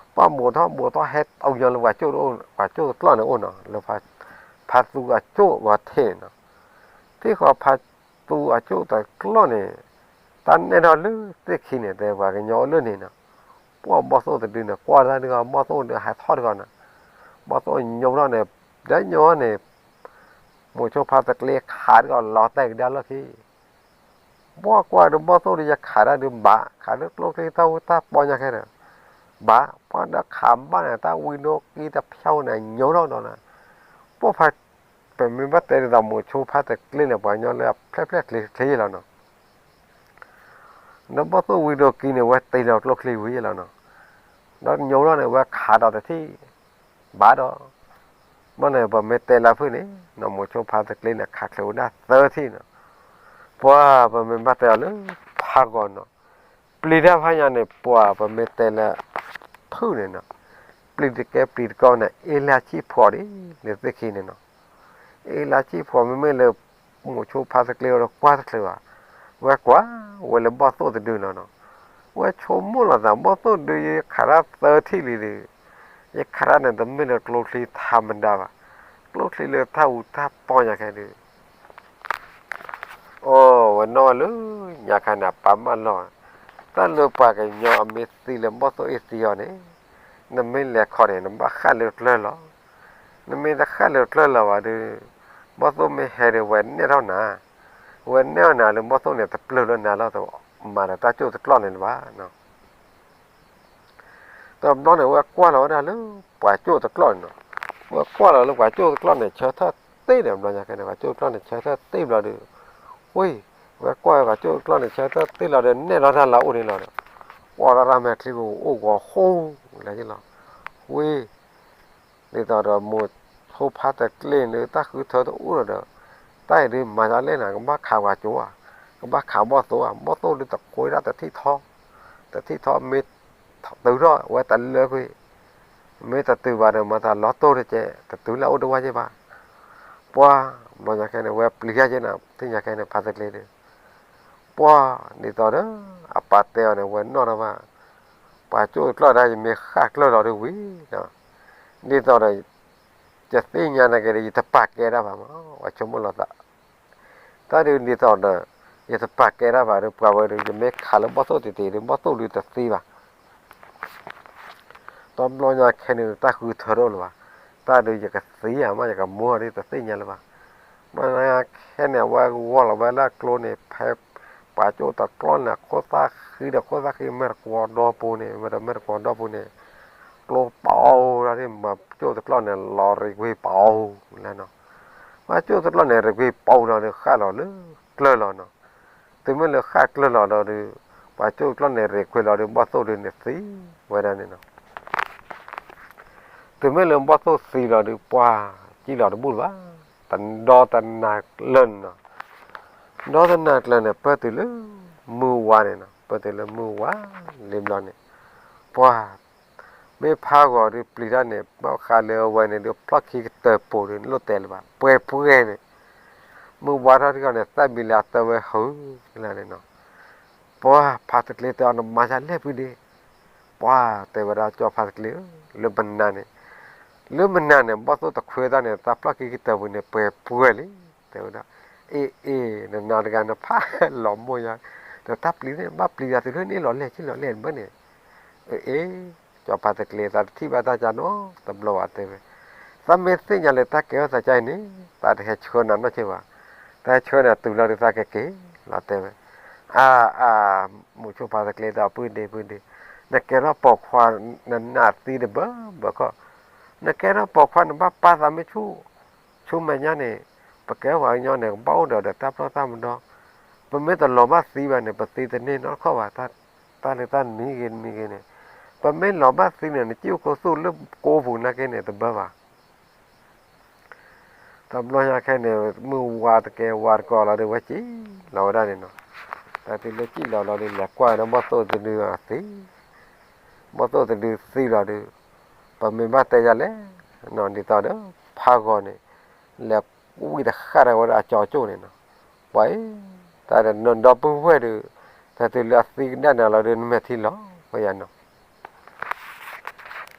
ပှၤဘူးထီၣ်ဘူးထီၣ် ဟဲတုၤညီလၢပှၤကၠိၣ်တကျီၢ်န့ၣ်အိၣ်နီၤ, လၢ ဖါသူအကၠိၣ်ဂီၤထံးန့ၣ်နီၤ, ထံၣ်ဃီဖါသူအကၠိၣ်တကျီၢ်န့ၣ် တၢ်နဲၣ်ထီၣ်လၢသ့ၣ်ခံန့ၣ် တဲပှၤကညီအိၣ်လၢန့ၣ်နီၤ, ပှၤဘီၣ်သိၣ်တဒုန့ၣ် ကွၢ်တၢ်ဒုး ဘီၣ်သိၣ်ဒုးဟဲထီၣ်တဂီၤနီၤ, ဘီၣ်သိၣ်ညိထီၣ်န့ၣ် ဒဲညိန့ၣ် မိၤဆိဖါတကျ့ခးတဂီၤလီၤတဲာ်ကဒါလီၢ်ခံ ပှၤကွၢ်ဒီးဘီၣ်သိၣ်ဒီး ယခးတၢ်ဒုးဘၣ်, ခးလၢကျိချံတၢ်ဟူတၢ်ပီညါခဲဒီး ဘၣ်, ပှၤဒီးခးဘၣ်န့ၣ် တၢ်ဝံဒိၣ်ကံတဖျီန့ၣ် ညိထီၣ်ဒီးနီၤ, ပှၤဖါ ပမ့ၢ်ဘၣ်တဲဒ်သိးမိၤဆိဖါတကျ့န့ၣ် ပှၤကညီလၢအဖျဲၣ်ဖျဲၣ်ချ့ချ့လီၤနီၤ ဒီးဘီၣ်သိၣ်ဝံဒိၣ်ကံန့ၣ် ဝဲတ့ၢ်လီၤကျိချံဝံၤလီၤနီၤ, ဒီးညိထီၣ်န့ၣ် ဝဲခးဒီးတထံၣ် ဘၣ်ဒီး ဘၣ်န့ၣ် ပမ့ၢ်တဲလၢဖုၣ်န့ၣ် မိၤဆိဖါတကျ့န့ၣ် ခးချုးဝဲဒၣ်သၢထံၣ်နီၤ, ပှၤပမ့ၢ်ဘၣ်တဲအီၤလၢ ဖးဂီၤနီၤ, ပျံၤတၢ်ဖးညါန့ၣ် ပှၤပမ့ၢ်တဲလၢ ဖုၣ်န့ၣ်နီၤ, ပျံၤတကဲပျံၤတကီၢ်န့ၣ် အ့လၢဆံၣ်ဖှီၣ်ဒ် လၢသ့ၣ်ခံန့ၣ်နီၤ, အ့လၢဆံၣ်ဖှီၣ်မ့မ့ၢ်လၢ မိၤဆိဖါတကျ့ဒီးကွၢ်တချုးဘၣ်, ဝဲကွၢ်ဝဲလၢဘီၣ်သိၣ်တဒုနီၤနီၤ, ဝဲဆိကမိၣ်လီၤသး ဘီၣ်သိၣ်ဒု ယခးတၢ်သၢထံၣ်လံဒီး ယခးတၢ်န့ၣ် တမ့ၢ်လၢကျိချံထးမဒါဘၣ်, ကျိချံလၢတၢ်အူတၢ်ပီညါခဲဒုး အိၣ်ဝဲနီၢ်လၢ ညါခါန့ၣ် အပၢ်မၢလီၤ, တၢ်လၢပှၤကညီအမ့ၢ်သံလၢဘီၣ်သိၣ်အ့ၣ်သံအီၤန့ၣ်, နမ့ၢ်လဲၤခီန့ၣ် နဘၣ်ဃၣ်လၢကျၢၢ်လီၤ, နမ့ၢ်တဃၣ်လၢကျၢၢ်လီၤဘၣ်ဒီး ဘီၣ်သိၣ်မ့ၢ်ဟဲဒီး ဝဲနဲၣ်ထီၣ်နၤ, ဝဲနဲၣ်ထီၣ်နၤလၢဘီၣ်သိၣ်န့ၣ် တပျၢၤလၢနၤလီၤ, တမၤဒီးတၢ်ကၠိၣ်တကျီၢ်န့ၣ်လၢၤဘၣ် တဘျီန့ၣ် ဝဲကွၢ်လီၤဝဲဒၣ်လၢ ပှၤကၠိၣ်တကျီၢ်န့ၣ်နီၤ, ဝဲကွၢ်လီၤလၢပှၤကၠိၣ်တကျီၢ်န့ၣ် ဆၢထၢၣ်တ့ၢ်ဒီး ဘျီညါခဲန့ၣ် ပှၤကၠိၣ်တကျီၢ်န့ၣ် ဆၢထၢၣ်တ့ၢ်ဘျီဒီး, ဝ့ၢ်, ဝဲကွၢ်ဝဲပှၤကၠိၣ်တကျီၢ်န့ၣ် ဆၢထၢၣ်တ့ၢ်လီၤဒီး နဲၣ်လီၤတၢ်လၢအအိၣ်န့ၣ်လီၤဒီး, ကွၢ်လီၤတၢ်မဲာ်ချံပူၤအိၣ်ဂီၤဃိလၢလီၤ, ဝ့ၢ် ဒ်သိးဒီးမိၤဆိဖါတကျ့န့ၣ် တၢ်ဃုထၢတအိၣ်လီၤဒီး, တၢ်အံၤဒုးမၤဒ်လဲၣ်နၤ ကဘၣ်ခးပှၤကၠိဧါ, ကဘၣ်ခးဘီၣ်သိၣ်ဧါ, ဘီၣ်သိၣ်ဒုးတခွဲဒၣ်တထံၣ်ထီ, တထံၣ်ထီမ့ၢ်တုၤထီၣ်ဝဲတလၢကွံာ်, မ့ၢ်တတုၤဘၣ်ဒီး မၤတၢ်လီၤတိၢ်တကဲး တတုၤလၢအအိၣ်တဝၢ်က့ဘၣ်, ပှၤ ဘျီညါခဲန့ၣ် ဝဲပျံၤယါက့နၤ သ့ၣ်ညါခဲန့ၣ် ဖါတကျ့ဒီး ပှၤ ဒ်သိးဒီး အပၢ်တဲအီၤန့ၣ် ဝဲနီၣ်ထီၣ်ဘၣ်, ပှၤကၠိၣ်တကျီၢ်ဒၣ် ယမ့ၢ်ဃၣ်ကျၢၢ်လီၤဒီးဝံၤ, ဒ်သိးဒီး ယသ့ၣ်ညါန့ၣ်က့ဒီး ယတပာ်ကဲတၢ်ဘၣ်မး ဝဲဆိကမိၣ်လီၤသး, တၢ်ဒုးဒ်သိးဒီး ယတပာ်ကဲတၢ်ဘၣ်ဒီး ပှၤဝဲဒီး ယမ့ၢ်ခးလၢဘီၣ်သိၣ်တံၢ်တံၢ်ဒီး ဘီၣ်သိၣ်ဒုးတသံဘၣ် တဘျီညါခဲန့ၣ် တၢ်ဃုထၢတအိၣ်လၢၤဘၣ်, တၢ်ဒုးယကသံဧါမး ယကမူဧါဒုး တသ့ၣ်ညါလၢၤဘၣ်, ဘျီညါခဲန့ၣ် အဝဲဂီၤလီၤဝဲလၢကျိန့ၣ် ဖဲ ပှၤကၠိၣ်တကျီၢ်န့ၣ် ခိၣ်သၣ်ဃံဒီးခိၣ်သၣ်ဃံ မဲာ်တကွီၤဒီပူၤန့ၣ် မဲာ်တမဲာ်တကွီၤဒီပူၤန့ၣ် ကျိပအိၣ်ဒၣ်ဒ်မၤကၠိၣ်တကျီၢ်န့ၣ် လီၤရံၣ်ကွံာ်ပအိၣ်လၢနီၤ, ပှၤကၠိၣ်တကျီၢ်န့ၣ် ရံၣ်ကွံာ်ပအိၣ်ဒီး ဃၣ်လီၤလၢကျၢၢ်လီၤနီၤ, တုၤမ့ၢ်လၢဃၣ်ကျၢၢ်လီၤဒီး ပှၤကၠိၣ်တကျီၢ်န့ၣ် ရံၣ်ကွံာ်လီၤဒီး ဘီၣ်သိၣ်ဒုးန့ၣ်သံဝဲဒၣ်န့ၣ်နီၤ တုၤမ့ၢ်လၢဘီၣ်သိၣ်သံလီၤဒီး ပှၤကံၣ်လီၤတဘူၣ်လၢၤဘၣ်, တဒီတနၤကျၢၤန့ၣ်နီၤ, ဒီတနၤကျၢၤန့ၣ် ပၢၢ်တုၤလၢ မုၢ်ဝါန့ၣ်နီၤ, ပၢၢ်တုၤလၢမုၢ်ဝါလံဘျီန့ၣ်, ပှၤ မ့ၢ်ဖးဂီၤဒီးပျံၤတၢ်န့ၣ် ဘၣ်ဃးလၢအဝဲန့ၣ်ဒီး ဖျီၣ်ခံကတၢၢ်ပူၤဒီး လိၣ်တဲလၢၤဘၣ် ပှဲၤပှဲၤန့ၣ်, မုၢ်ဝါထီၣ်ထံဂီၤန့ၣ် သၣ်ဘံလၢအတၢ်ဝဲဟုလၢန့ၣ်နီၤ, ပှၤဖါတကျ့တဲအီၤ နမၤယၤလဲၣ်ဖုဒ့, ပှၤတဲဝဲဒၣ် ကၠီဖါတကျ့ဧၢ, လၢမနၤန့ၣ်, လၢမနၤန့ၣ် ဘီၣ်သိၣ်တခွဲတၢ်န့ၣ် တၢ်ဖျီၣ်ခံကတၢၢ်ပူၤန့ၣ် ပှဲၤပှဲၤလံ, တဲဝဲဒၣ်, အ့ၣ်အ့ၣ် နနၤတဂၤနဖးလီၤမိၢ်ယါ, ဒီးတၢ်ပျံၤန့ၣ် ဘၣ်ပျံၤယၤတုၤလၢန့ၣ်လီၤလဲၣ် ဆံၣ်လီၤလဲၣ်ဘၣ်န့ၣ်, အ့ၣ်အ့ၣ် ကၠီဖါတကျ့ သးတထံၣ်ဘၣ်တၢ်ကါနီတဘျီဘၣ်တဲဝဲ, သးမ့ၢ်သ့ၣ်ညါလၢတၢ်ကဲထီၣ်သးကါအံၤန့ၣ် သးတဟဲဆှၢနၤနီတစဲးဘၣ်, တဟဲဆှၢနၤတုၤလီၤဒီးသးကက့ၤလီၤတဲဝဲ, အါအါ မိၤဆိဖါတကျ့တဲအီၤ ဖုဒ့ဖုဒ့, နကဲထီၣ်ပိာ်ခွါ နနာ်သံတဘၢဘၢခီၣ်, နကဲထီၣ်ပိာ်ခွါန့ၣ် ဘၣ်ပာ်သးမ့ၢ်ဆူၣ်, ဆူမဲာ်ညါန့ၣ် ပကဲပှၤကညီန့ၣ် ကဘၣ်အိၣ်ဒီးဒီးတၢ်ပျီတၢ်မတီၢ်, ပမ့ၢ်တလီၤဘၣ်သံဘၣ်န့ၣ် ပသံတန့ၢ်နီတခီၣ်ဘၣ်, တၢ်လၢတၢ်တမံၤဂ့ၤတမံၤဂ့ၤန့ၣ်, ပမ့ၢ်လီၤဘၣ်သံန့ၣ် နစံၣ်အိၣ်ခူသူၣ်လၢကိးပူၤနာ်က့န့ၣ် တဘၣ်ဘၣ် တဘျီညါခဲန့ၣ် မုၢ်ဝါတကဲဝါတကီလီၤဒီး ဝဲစံၣ်လီၤဝဲဒၣ်န့ၣ်နီၤ, တၢ်တုၤလၢစံၣ်လီၤလီၤဒီး လဲၤကွၢ်ဒီးဘီၣ်သိၣ်တဒုသံ, ဘီၣ်သိၣ်တဒုသံလီၤဒီး ပမ့ၢ်ဘၣ်တဲယၤလဲၣ်နီၤ, ဒ်သိးဒီး ဖးဂီၤန့ၣ် လဲၤဝံၣ်တဃၣ်တၢ်ဝဲဒၣ်အကၠီကၠိၣ်န့ၣ်နီၤ, ပှၤအံၤ တၢ်ဒီးနဒီပုၢ်ဝဲၢ်ဒီး တၢ်တုၤလၢအသံကဒၣ်နၤလီၤဒီး နမဲာ်ထံလီၤဝဲယၤနီၤ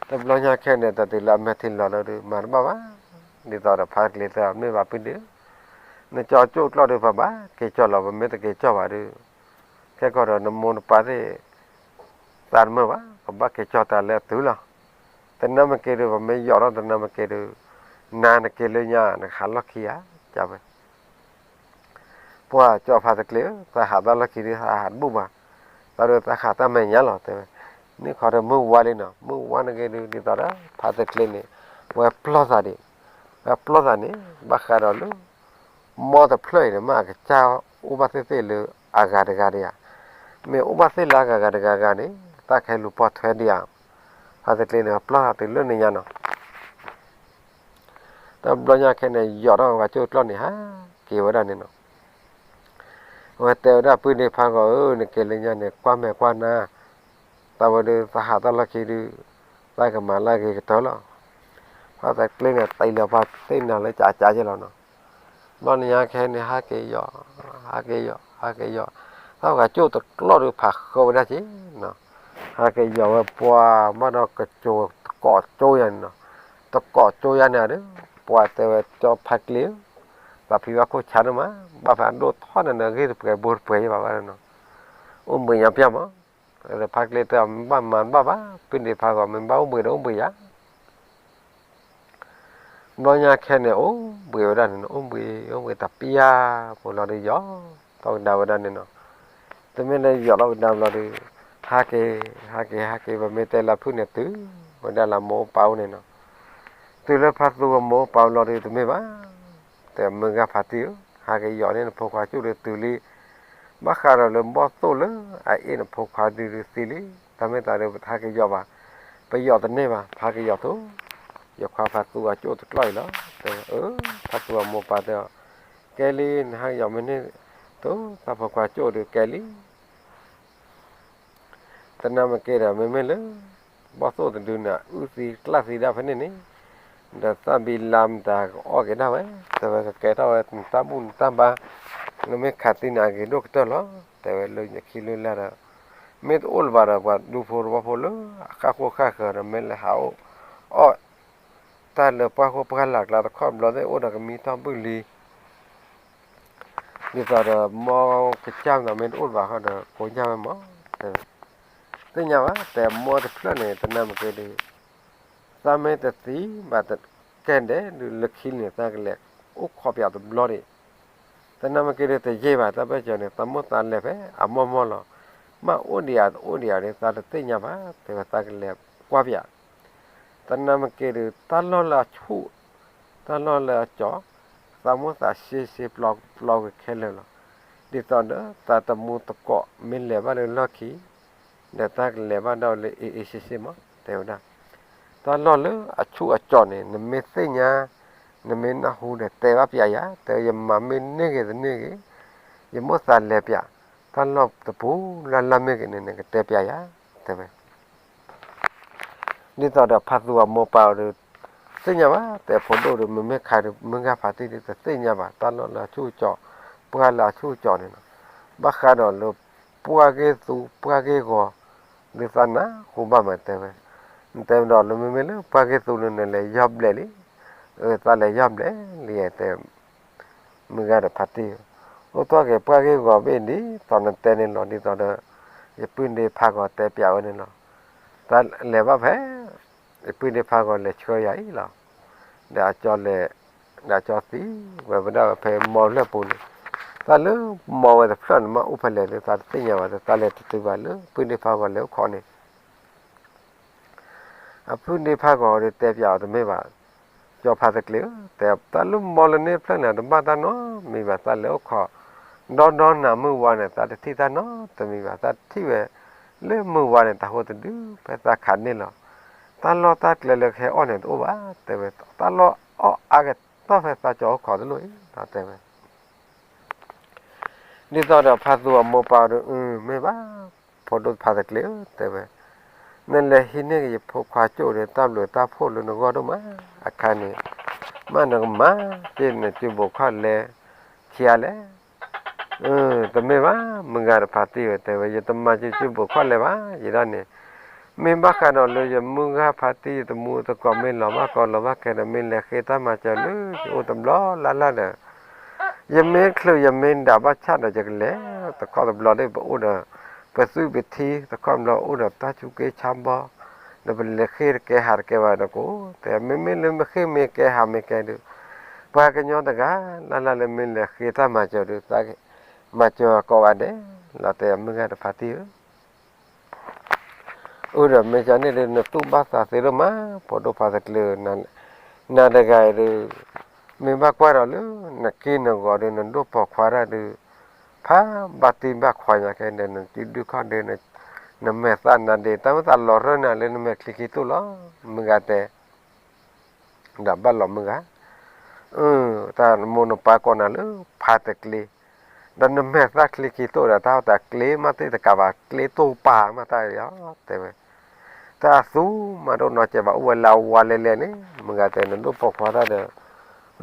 တဘျီညါခဲန့ၣ် တၢ်တုၤလၢအမဲာ်ထံလီၤလီၤဒီး မၤတဘၣ်ဘၣ်, ဒ်သိးဒီးဖါတကျ့သၢ မ့ၢ်ဘၣ်ပုၢ်ဒုး, နကၠီကၠိၣ်ကျီၢ်ဒီး ပဘၣ်က့ၤကၠီၣ်လီၤ, ပမ့ၢ်တက့ၤကၠီၣ်ဘၣ်ဒီး ခဲကီၢ်ဒီးနမိၢ်နပၢ်သ့ၣ် သးတမုာ်ဘၣ်, ကဘၣ်က့ၤကၠီၣ်တၢ်လၢအတုၤလီၤ. တနၢ်မ့ၢ်က့ၤဒီး ပမ့ၢ်ယီၤထီၣ်တနၢ်မ့ၢ်က့ၤဒီး နၤနက့ၤလၢညါ နကဟးလီၢ်ခံဧါ, ကဝဲ ပှၤကၠီဖါတကျ့ဧၢ, သးဟးတၢ်လီၢ်ခံဒီး သးဟးတဘူၣ်ဘၣ်, သးဒီးသးဟးတၢ်မဲာ်ညါလီၤ တဲဝဲ. န့ၣ်ခီဒီးမုၢ်ဝါလံနီၤ, မုၢ်ဝါန့ၣ်က့ၤဒီး ဒ်သိးဒီး ဖါတကျ့န့ၣ် ဝဲပျီၢ်သးဒံး, ဝဲပျီၢ်သးန့ၣ် ဘၣ်ဃးဒီးလၢ မီတဖျၢၣ်အံၤန့ၣ် မ့ၢ်အကစၢ်အိၣ်ဘၣ်သ့ၣ်သ့ၣ်လၢအဂၤတဂၤဒံးဧါ, မ့ၢ်အိၣ်ဘၣ်သ့ၣ်လၢအဂၤဂၤတဂၤဂၤန့ၣ် သးကဟဲလူၤပိာ်ထွဲဒံးဧါ. ဖါတကျ့န့ၣ် ပျီၢ်သးတုၤလၢန့ၣ်ညါနီၤ တဘျီညါခဲန့ၣ် ယီၤထီၣ်ဝဲကၠိၣ်ကျီၢ်န့ၣ် ဟးက့ၤဝဲဒၣ်န့ၣ်နီၤ. အဝဲတဲဝဲဒၣ် ပုၢ်ဒ့ဖါဂီၤဧၢ, နက့ၤလၢညါန့ၣ် ကွၢ်မဲာ်ကွၢ်နါ, တၢ်ဝဲဒၣ်သးဟးတၢ်လီၢ်ခံဒုး သးကမၤလၢအဂ့ၤကတၢၢ်လီၤ. ဖါတကျ့န့ၣ် တ့လီၤပှၤသ့ၣ်နၤလၢကကကဲလီၤနီၤ. ဘျီန့ၣ်ညါခဲန့ၣ် ဟးက့ၤယီၤ, ဟးက့ၤယီၤ, ဟးက့ၤယီၤ, သးဝဲကၠိၣ်တကျီၢ်ဒုးဖးဃၢဝဲဒၣ်က့ၤနီၤ. ဟးက့ၤယီၤဝဲပှၤဘၣ်ဒီးကစိၤတကိးကၠိယၤန့ၣ်, တကိးကၠိယၤန့ၣ်ဒီး ပှၤတဲဝဲ ကၠီဖါတကျ့ဧၢ, ပာ်ဖံးဘၣ်ခိၣ်ဆါန့ၣ်မး, ဘၣ်ဖဲအဒိၣ်ထီၣ်န့ၣ် နဂ့ၢ်တပှဲၤဘိတပှဲၤယဘၣ်ဘၣ်နီၤ. အိၣ်ဘှံးညါပျၢ်မး, ဖါတကျ့တဲ မ့ၢ်ဘၣ်မၤဘၣ်ဘၣ်, ပုၢ်ဒ့ဖါဂီၤ မ့ၢ်ဘၣ်အိၣ်ဘှံးဒီးအိၣ်ဘှံးယၤ ဘျီညါခဲန့ၣ် အိၣ်ဘှံးဝဲဒၣ်န့ၣ် အိၣ်ဘှံး အိၣ်ဘှံးတပျၢ်ဖိလီၤဒီး ယီၤထီၣ်ကဒါဝဲဒၣ်န့ၣ်နီၤ. တမ့ၢ်လၢယီၤထီၣ်ကဒါဘျီဒီး ဟးက့ၤ ဟးက့ၤ ဟးက့ၤ ပမ့ၢ်တဲလၢဖုၣ်န့ၣ်တုၤဝဲဒၣ်လၢမိၢ်ပၢ်အိၣ်န့ၣ်နီၤ. တုၤလၢဖါသူအမိၢ်ပၢ်အိၣ်လီၤဒီး တမ့ၢ်ဘၣ်, တဲမုၢ်ဂၤဖါတံၢ်ဧၢ, ဟးက့ၤယီၤန့ၢ်နဖိခွါကၠိၣ်ဒီးတုၤလံ, ဘၣ်ဃးဒီးလၢဘီၣ်သိၣ်လၢအအ့ၣ်နဖိခွါဒုးသံလံ, တၢ်မ့ၢ်သးဒီးပဟးက့ၤယီၤဘၣ်, ပယီၤတန့ၢ်ဘၣ်, ပဟးက့ၤယီၤသိး ယခွါဖါသူအကၠိၣ်တကျီၢ်အံၤလီၤ တဲဝဲ. ဖါသူအမိၢ်ပၢ်တဲအီၤ, ကဲလံ နဟးက့ၤယီၤမ့ၢ်န့ၢ် သိးသးဖိခွါကၠိၣ်ဒီးကဲလံ တနၢ်မ့ၢ်က့ၤဒီး မ့မ့ၢ်လၢ ဘီၣ်သိၣ်တဒုန့ၣ် အုၣ်သံကျၣ်သံဒၣ်ဖဲန့ၣ်န့ၣ်, ဒီးသၣ်ဘံလါမတၤကအီၣ်က့ၤဒၣ်ဝဲ, တဲဝဲ ကကဲထီၣ်ဝဲနတၢ်ဘူၣ်နတၢ်ဘါ, နမ့ၢ်ခးသံန့ၣ် အဂ့ၤဒိၣ်ကတၢၢ်လီၤ, တဲဝဲလၢညါခံလၢလၢဒီး, မ့ၢ်တအိၣ်လၢၤဘၣ်ဒီး ပှၤဒူဖိသဝီဖိလၢအဃၣ်ဃိဃၣ်ဃၢၤဒီး မ့ၢ်လဲၤဟးအိၣ်အီၣ် တၢ်လၢပှၢ်ဃိပှၢ်လၢ်ကျါတခီဘျီသ့ၣ် အိၣ်ဒီးကမံထီၣ်ဘုၣ်လံ ဒ်သိးဒီး မ်ကစၢ်မတၤမ့ၢ်တအိၣ်လၢၤဘၣ်ဃီဒီး ကိးညၢ်ဝဲမး, တဲဝဲ, သ့ၣ်ညါဘၣ် တဲမိၢ်တဖျၢၣ်န့ၣ် တနၢ်မ့ၢ်က့ၤဒီး, သးမ့ၢ်တသံဘၣ်တကဲဒဲးဒုး လၢခံန့ၣ် သးကလဲၤအိၣ်ခိးပၠးတဘျီဒံး, တနၢ်မ့ၢ်က့ၤဒီး တယံာ်ဘၣ် တၢ်ဘၢၣ်စၢၤန့ၣ် သးမိၢ်သးလဲၤဖဲအမိၢ်မိၢ်လီၤ, မ့ၢ်အိၣ်ဒံးဧါတအိၣ်ဒံးဧါန့ၣ် သးတသ့ၣ်ညါဘၣ်, တဲဝဲ သးကလဲၤကွၢ်ပၠး တနၢ်မ့ၢ်က့ၤဒီး တၢ်လီၢ်လၢအဆူၣ်, တၢ်လီၢ်လၢအကၠီၤ, သးမိၢ်သးဆ့ဆ့ပျီပျီဝဲခဲလၢာ်လီၤ. ဒ်သိးဒီး သးတမူသကိးမ့ၢ်လဲၤဘၣ်လၢလီၢ်ခံ, ဒီးတၢ်ကလဲၤဘၣ်ဒၣ်လၢအ့ၣ်အ့ၣ်ဆ့ဆ့မး တဲဝဲဒၣ်, တၢ်လီၢ်လၢအဆူၣ်အကၠီၤန့ၣ် နမ့ၢ်သ့ၣ်ညါ, နမ့ၢ်နၢ်ဟူဒီး တဲဘၣ်ပၠးယၤ, တဲယမၤမ့ၢ်န့ၢ်ဂ့ၤတန့ၢ်ဂ့ၤ, ယမိၢ်သးလဲၤပၠး, တၢ်လီၢ်တပူၤလၢ်လၢ်မ့ၢ်ဂ့ၤန့ၣ် နကတဲပၠးယၤ, တဲဝဲ ဒ်သိးဒီးဖါသူအမိၢ်ပၢ်အီၤဒီး သ့ၣ်ညါဘၣ်, တဲဖိဒိၣ်ဒီး မ့မ့ၢ်ခါဒီး မုၢ်ဂၤဖါတံၢ်ဒီး တသ့ၣ်ညါဘၣ် တၢ်လီၢ်လၢအဆူၣ်အကၠီၤ, ပှၢ်လၢအဆူၣ်အကၠီၤန့ၣ်လီၤ. ဘၣ်ဃးဒီးလၢ ပှၢ်ဂ့ၢ်သူ ပှၢ်ဂ့ၢ်ဂီၤ ဒုးသးနၢ်ဟူဘၣ်မး တဲဝဲ, နတဲမ့ၢ်ဒီး လၢမ့မ့ၢ်လၢပှၢ်ဂ့ၢ်သူလၢနလဲၤယီၢ်ဘျဲးလံ, အသးလဲၤယီၢ်ဘျဲးလံ တဲ မုၢ်ဂၤဒီးဖါတံၢ်, အိၣ်ထီၣ်က့ၤပှၢ်ဂ့ၢ်ဂီၤဘ့ၣ်ဒ်သိးနတဲန့ၣ်လီၤ. ဒ်သိးဒီး ယပုၢ်ဒ့ဖါဂီၤတဲပၠးဝဲန့ၣ်လီၤ. တၢ်လဲၤဘၣ်ဖဲ ယပုၢ်ဒ့ဖါဂီၤလဲၤဆှၢယၤအံၤလီၤ. ဒီးအကၠီၤလဲၤ, ဒီးအကၠီၤသံဝဲဝဲဒၣ်ဝဲဖဲမီၤဖျၢၣ်ပူၤန့ၣ်, တၢ်လၢမီၤဝဲတဖျၢၣ်န့ၣ် မ့ၢ်အိၣ်ဖဲလဲၣ်လၢသးတသ့ၣ်ညါဘၣ်, တၢ်လဲၤတတုၤဘၣ်လၢပုၢ်ဒ့ဖါဂီၤလဲၤအိၣ်ခိးန့ၣ် အဖုဒ့ဖးဂီၤဒီးတဲပၠးအီၤတမ့ၢ်ဘၣ်, ကၠီဖါတကျ့ဧၢ, တဲတၢ်လၢမီလၢန့ၣ်ဖျၢၣ်န့ၣ် တဘၣ်တၢ်နီတမံၤဘၣ်, သးလဲၤအိၣ်ခိး ဒီဒီနၤမုၢ်ဝါန့ၣ် သးတထံၣ်တၢ်နီတမံၤဘၣ်, သးထံၣ်ဝဲ လၢမုၢ်ဝါန့ၣ် တၢ်ဟိတဒုဖဲသးခးန့ၢ်လီၤ, တၢ်လီၢ်တၢ်ကျဲလၢကဟဲအီၣ်န့ၣ်တအိၣ်ဘၣ်, တဲဝဲ တၢ်လီၢ်အီၣ်အါကတီၢ်ဖဲသးကၠီအိၣ်ခိးတလိၣ်အံၤ တဲဝဲ ဒ်သိးဒီးဖါသူအမိၢ်ပၢ်ဒီး အမ့ၢ်ဘၣ် ဖိဒိၣ်ဖါတကျ့ဧၢ တဲဝဲ, နလဲၤဟံးန့ၢ်က့ၤယဖိခွါကၠိၣ်ဒီး တၢ်ဘျုးတၢ်ဖှိၣ်လၢနဂီၢ်ဒိၣ်မး, အခါန့ၣ် မ့ၢ်နကမၤက့ၤနစုဘိးခီၣ်လဲၤခံဂၤလဲၣ်, တမ့ၢ်ဘၣ် မုၢ်ဂၤဒီးဖါတံၢ်ဧၢ တဲဝဲ ယတမၤက့ၤစုဘိးခီၣ်လဲၤဘၣ်, ယဒၣ်န့ၣ် မ့ၢ်ဘၣ်ဃးဒီးလၢယမုၢ်ဂၤဖါတံၢ်ယတမူသကိးမ့ၢ်လီၤဘၣ်ကီလီၤဘၣ်ခဲဒီး မ့ၢ်လဲၤဃ့တၢ်မၤစၢၤလၢယအိၣ်တဘျီလၢ်လၢ်ဒီး ယမ့ၢ်ချုးယမ့ၢ်ဒၣ်ဘၣ်ဆၣ်ဒီး ယကလဲၤတခီတဘျီဒီး ပအိၣ်ဒီး ပသွံၣ်ပထံ တခီတဘျီအိၣ်ဒီးတၢ်ဆူးက့ဆါဘီ, ဒီးပလဲၤဃ့တကဲဟးတကဲဘၣ်ဒီးကအိၣ်, တဲမ့မ့ၢ်လၢမ့ၢ်ဃ့မ့ၢ်ကဲဟးမ့ၢ်ကဲဒုး ပှၤကညီတဂၤလၢ်လၢ်လၢမ့ၢ်လဲၤဃ့တၢ်မၤစၢၤဒုး သးမၤစၢၤကိးဂၤဒဲးလီၤ, တဲမုၢ်ဂၤဒီးဖါတံၢ်ဧၢ အၢ ဒီးမ့ၢ်ကန့ၣ်ဒီး နသူၣ်ဘၣ်သးသ့ဒိၣ်မး ဖိဒိၣ်ဖါတကျ့ဧၢ, နၤတဂၤအံၤဒီး မ့ၢ်ဘၣ်ကွၢ်ဒီးလၢ နက့ၢ်နဂီၤဒီး နဒိၣ်ပိာ်ခွါတၢ်ဒီး ဖးဘၣ်တံၢ်ဘၣ်ခွါညါခဲဒီး နစုဒုၣ်ခီၣ်ဒုး နမဲာ်သၣ်နါဒ့ တၢ်မ့ၢ်သးလီၤရၢၢ်နၤလၢနမဲာ်ချံခံသိၣ်လီၤ, မုၢ်ဂၤတဲ ဒီးဘၣ်လီၤမုၢ်ဂၤ, တၢ်နမိၢ်နပၢ်ကိးနၤလၢဖါတကျ့, ဒီးနမဲာ်သၣ်ချံခံသိၣ်ဒီး တၢ်ဟီတၢ်ကျ့မးသ့ၣ်တကးဘၣ် ကျ့တိၢ်ပာ်မးတၢ်အံၤလီၤ တဲဝဲ, တၢ်သူမးဒိၣ်နီၢ်ကဲဘၣ်အိၣ်ဝဲလၢအဝါလဲၣ်လဲၣ်န့ၣ် မုၢ်ဂၤတဲ နဒိၣ်ပိာ်ခွါတၢ်ဒီး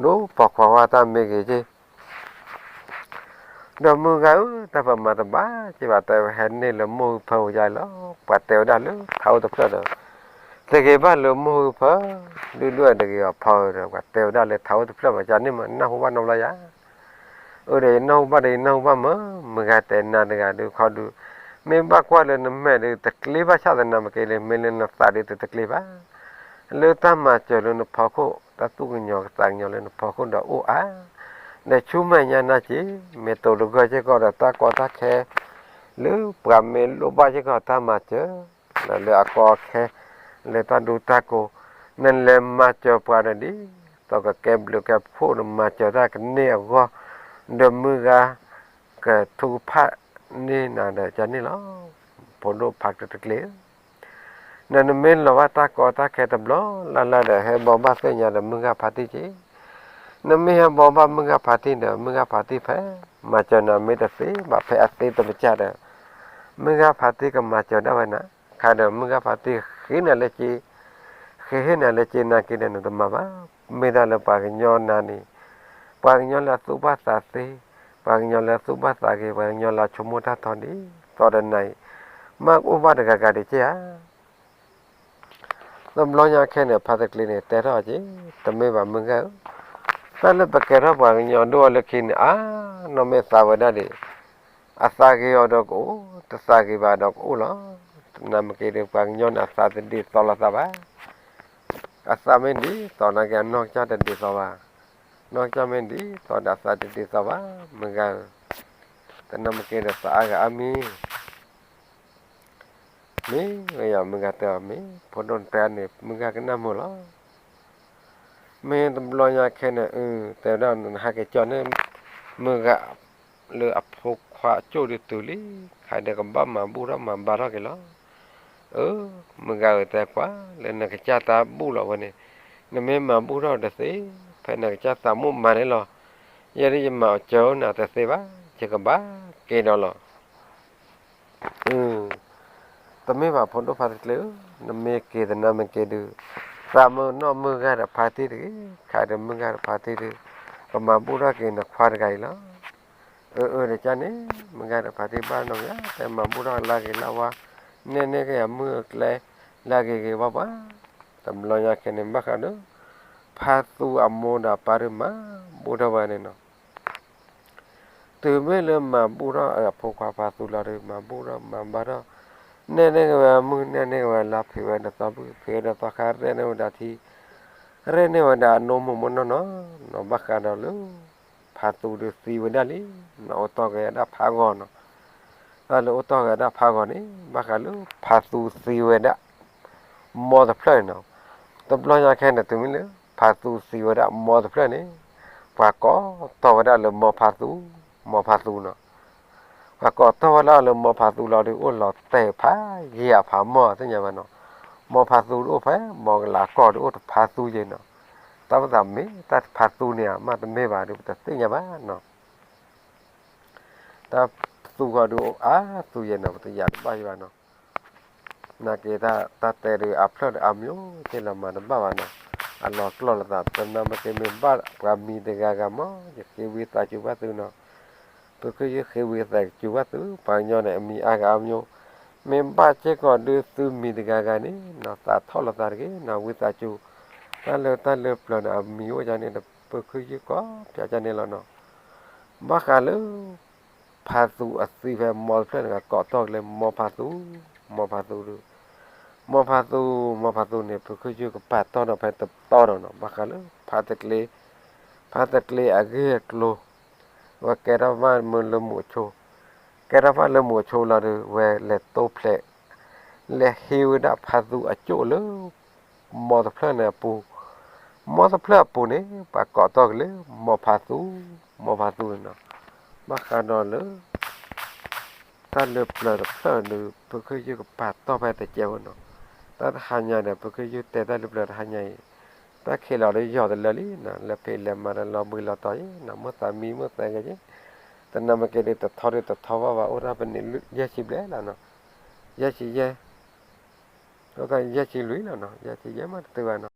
ဒိၣ်ပိာ်ခွါဝဲတၢ်မ့ၢ်ဂ့ၤက့ ဒီးမုၢ်ဂၤဧၢ တၢ်ပမၤတဘၣ်က့ဘၣ် တဲဝဲဟဲန့ၢ်လၢမိၢ်ဟုဖၢပူၤယါလီၤ, ပှၤတဲဝဲဒၣ်လၢထးအိၣ်တဖျၢၣ်ဒီး တဂ့ၤဘၣ်လၢမိၢ်ဟုဖၢ, ဒုၣ်ဒွဲၣ်တဂ့ၤအီၤဖီဒီး ပှၤတဲဝဲဒၣ်လၢထးအိၣ်တဖျၢၣ်မး ကန့ၣ်မး နၢ်ဟူဘၣ်နီတဘျီယါ, အၢ ဒီးယနၢ်ဟူဘၣ်ဒီးယနၢ်ဟူဘၣ်မး, မုၢ်ဂၤတဲနၤတဂၤဒုးခီဒုး, မ့ၢ်ဘၣ်ကွၢ်လၢနမဲာ်ဒုး တကျ့ဘၣ်ဆၣ်သနာ်က့ဒီး မ့ၢ်လၢနသးဒုးတတကျ့ဘၣ် လၢတၢ်မၤစၢၤလၢနဖီခိၣ် တၢ်သူၣ်ကညီၤကသးကညီၤလၢနဖီခိၣ်ဒီးအိၣ်အါ, ဒီးဆူမဲာ်ညါနာ်က့ မ့ၢ်တိၤတဂၢၢ်စ့ၢ်ကီးဒီးတၢ်ကီတၢ်ခဲ လၢပှၤမ့ၢ်လိၣ်ဘၣ်စ့ၢ်ကီးတၢ်မၤစၢၤ လၢအကီအခဲ လၢတၢ်ဒူတၢ်ကိး နလဲၤမၤစၢၤပှၤဒီးဒ်သိးကကဲဘျုးကဲဖှိၣ်နမၤစၢၤတၢ်ကန့ၢ်အဂီၢ် ဒီးမုၢ်ဂၤ ကထုကဖၣ်န့ၢ်နၤဒီးကန့ၣ်လီၤ. ဖိဒိၣ်ဖါတကျ့ဧၢ နမ့ၢ်လီၤဘၣ်တၢ်ကီတၢ်ခဲတဘျီလၢ်လၢ်ဒီး ဟဲဘိးဘၣ်သ့ၣ်ညါဒီးမုၢ်ဂၤဖါတံၢ်က့, နမ့ၢ်ဟဲဘိးဘၣ်မုၢ်ဂၤဖါတံၢ်ဒီး မုၢ်ဂၤဖါတံၢ်ဖဲ မၤစၢၤနၤမ့ၢ်တသ့ဘၣ် ဖဲအသ့တမစၢ်ဒီး မုၢ်ဂၤဖါတံၢ်ကမၤစၢၤဒၣ်ဝဲနၤ, ခါဒီးမုၢ်ဂၤဖါတံၢ်ဃ့နၤလၢက့, ဃ့ဟ့ၣ်နၤလၢက့နာ်က့ဒီးနတမၤဘၣ်, မ့ၢ်ဒၣ်လၢပှၤကညီနၤန့ၣ် ပှၤကညီလၢအသူၣ်ဘၣ်သးသ့, ပှၤကညီလၢအသူၣ်ဘၣ်သးဂ့ၤ, ပှၤကညီလၢအဆိကမိၣ်တၢ်ထီဒ်သိးဒီးနၤအံၤ, မ့ၢ်အိၣ်ဘၣ်တဂၤဂၤဒံးက့ဧါ. တဘျီညါခဲန့ၣ် ဖါတကျ့န့ၣ် တဲထီၣ်က့, တမ့ၢ်ဘၣ်မုၢ်ဂၤဧၢ, တၢ်လၢပကဲထီၣ်ပှၤကညီဒိၣ်အီၤလၢခံန့ၣ် အါနီၢ်မ့ၢ်သးဝဲဒၣ်ဒံး, အသးဂ့ၤအီၤဒီးကအိၣ်, တသးဂ့ၤဘၣ်ဒီးကအိၣ်လီၤ. နမ့ၢ်က့ၤဒီး ပှၤကညီန့ၣ်အသးတဒ်သိးလိာ်သးဘၣ်, အသးမ့ၢ်ဒ်သိးနာ်က့ အနီၢ်ကစၢ်တဒ်သိးဘၣ်, နီၢ်ကစၢ်မ့ၢ်ဒ်သိးဒီးအသးတဒ်သိးဘၣ်, မုၢ်ဂၤဧၢ, တနမ့ၢ်က့ၤဒီးသးအါဂၤအါမံၤ မ့ၢ်ဝဲယၤ မုၢ်ဂၤတဲအီၤမ့ၢ် ဖိဒိၣ်တဲန့ၣ် မုၢ်ဂၤကနၣ်မုာ်လီၤ. မ့ၢ်တဘျီညါခဲန့ၣ် အု တဲဝဲဒၣ်နဟဲက့ၤကၠီန့ၣ် မုၢ်ဂၤလၢအဖိခွါအကၠိၣ်ဒုးတုၤလံ, ခါဒီးကဘၣ်မၤဘူၣ်ထီၣ်မၤဘါထီၣ်က့ၤလီၤ. အၢ မုၢ်ဂၤဧၢ တဲကွၢ်လၢနကစၢ်သးဘူၣ်လီၤဝဲန့ၣ်, နမ့ၢ်မၤဘူၣ်ထီၣ်တသ့, ဖဲနကစၢ်သးမိၣ်မၤန့ၣ်လီၤ. ယဲဒၣ်ယမၤအီၤစၢၤနၤတသ့ဘၣ်, ယကဘၣ်က့ၤဒီးလီၤ. အု တမ့ၢ်ဘၣ်ဖိဒိၣ်ဖါတကျ့ဧၢ, နမ့ၢ်က့ၤသနာ်မ့ၢ်က့ၤဒုး, သးမုၢ်နီၢ်မုၢ်ဂၤဒီးဖါတံၢ်တဂ့ၤ, ခါဒီးမုၢ်ဂၤဒီးဖါတံၢ်ဒုး, ကမၤဘူၣ်ထီၣ်က့ၤနခွါတဂၤအံၤလီၤ. အၢ အၢ တကၢ်န့ၣ် မုၢ်ဂၤဒီးဖါတံၢ်ဘၣ်နီၢ်ဂၤ တဲမၤဘူၣ်ထီၣ်လၢဂ့ၤလၢဝါ, နဲၣ်န့ၢ်က့ၤအမုၢ်အကျဲ လၢဂ့ၤဂ့ၤဝါဝါ, တဘျီညါခဲန့ၣ် ဘၣ်ဃးဒီး ဖါသူအမိၢ်ဒီးအပၢ်ဒုးမၤဘူၣ်ထီၣ်ဝဲန့ၣ်နီၤ. တုၤမ့ၢ်လၢမၤဘူၣ်ထီၣ်အဖိခွါဖါသူလီၤဒီး မၤဘူၣ်ထီၣ်မၤဘါထီၣ်, နဲၣ်န့ၢ်က့ၤဝဲအမုၢ် နဲၣ်န့ၢ်က့ၤဝဲလါ ဖံးဝဲဒီးသီဘုၣ် ဖံးဝဲဒီးသီခါ ရဲၣ်န့ၢ်ဝဲဒၣ်ထံ ရဲၣ်န့ၢ်ဝဲဒၣ်အနိမိၢ်မိၢ်နီၢ်နီၢ်နီၤ ဘၣ်ဃးဒီးလၢ ဖါသူဒုးသံဝဲဒၣ်လံ, နအိၣ်တီၢ်က့ၤအဒၣ်ဖးဂီၤနီၤ. တၢ်လၢအိၣ်တီၢ်က့ၤအဒၣ်ဖးဂီၤန့ၣ် ဘၣ်ဃးလၢဖါသူသံဝဲဒၣ် မ်တဖျၢၣ်န့ၣ်နီၤ. တဘျီညါခဲန့ၣ် တုၤမ့ၢ်လၢ ဖါသူသံဝဲဒၣ်မ်တဖျၢၣ်န့ၣ် ပှၤကိးတီၢ်ဝဲဒၣ်လၢမ်ဖါသူ, မ်ဖါသူနီၤ. ပှၤကိးတီၢ်ဝဲဒၣ်လၢမ်ဖါသူလီၤဒီး အိၣ်လီၤတဲာ်ဖးယံာ်အဖးမီၢ်သ့ၣ်ညါဘၣ်နီၤ. မ်ဖါသူတအိၣ်ဖဲ မ်ကလးကီၢ်ဒီး အိၣ်တဖါသူယဲနီၤ. တၢ်ပသးမ့ၢ်တၢ်ဖါသူန့ၣ် အမ့ၢ်တမ့ၢ်ဘၣ်ဒီး ပတသ့ၣ်ညါဘၣ်နီၤ. တၢ်သူဃီၤဒုးအိၣ်အါသူယဲနီၤ, ပတယာ်တဘၣ်ယံၤဘၣ်နီၤ. နာ်က့ၤတၢ် တၢ်တဲဒုးအဖျၢၣ်ဒီးအါမံၤအိၣ်က့လီၤမၤတဘၣ်ဘၣ်နီၤ. အလီၤကျီၢ်လိာ်သး တနၢ်မ့ၢ်က့ၤမ့ၢ်ဘၣ်ပှၤမံၤတဂၤဂၤမး ယဃ့ဝံသးစူၤဘၣ်သုနီၤ. ပဃ့ယုဃ့ဝံသးစူၤဘၣ်သု ပှၤကညီန့ၣ် အမံၤအါဂၤအါမံၤအိၣ်, မ့ၢ်ဘၣ်စ့ၢ်ကီးဒုးသုမံၤတဂၤဂၤန့ၣ်နီၤ သးထီၣ်လိာ်သးတဂ့ၤနီၤ, ဝံသးစူၤ တၢ်လၢတၢ်လၢပျၢၤန့ၣ် အမံၤအိၣ်ယါန့ၣ် ပဃ့ယုကိးပၠးယါန့ၣ်လီၤနီၤ. ဘၣ်ဃးလၢ ဖါသူအသံဖဲမ်တဖျၢၣ်န့ၣ် ကိးတီၢ်က့ၤလၢမ်ဖါသူ, မ်ဖါသူဒုး, မ်ဖါသူ, မ်ဖါသူန့ၣ် ပဃ့ယုကပာ်တီၢ်နီၤဖဲတတီၢ်ဒီးနီၤ, ဘၣ်ဃးလၢ ဖါတကျ့, ဖါတကျ့အဂ့ၢ်အကျိၤ, ဝဲကဲထီၣ်ဘၣ်မုၢ်လၢမူးအဆိ, ကဲထီၣ်ဘၣ်လၢမူးအဆိလီၤဒီး ဝဲလဲၤတိဖျဲး လဲၤဟံးဝဲဒၣ်ဖါသူအကၠိၣ်လၢ မ်တဖျၢၣ်န့ၣ်အပူၤ, မ်တဖျၢၣ်အပူၤန့ၣ် ပှၤကိးတီၢ်က့ၤလၢ မ်ဖါသူ, မ်ဖါသူန့ၣ်နီၤ. ဘၣ်ဃးဒီးလၢ တၢ်လၢပျၢၤတဖျၢၣ်ဒီး ပဃ့ယုကပာ်တီၢ်ဖဲတကဲးဖိနီၤ. တၢ်တဟါညါဒီး ပဃ့ယုတဲတၢ်လၢပျၢၤတဟါညါအံၤ, တၢ်ခံးလီၤဒီးယီၤတလၢလံနီၤ, လဲၤဖံးလဲၤမၤဒီးလီၤဘှံးလီၤတီၤအံၤနီၤ, မုၢ်သးမံမုၢ်သးဂဲၤက့ၤ, တနၢ်မ့ၢ်က့ၤဒီးတထီဒီးတထီဘၣ်ဘၣ် အိၣ်ဒၣ်ပန့ၣ်ယဲၢ်ဆံဘျဲၣ်လီၤနီၤ, ယဲၢ်ဆံယဲၢ်, အိၣ်ဒၣ်ယဲၢ်ဆံလွံၢ်လီၤနီၤ, ယဲၢ်ဆံယဲၢ်မးတတုၤဘၣ်နီၤ.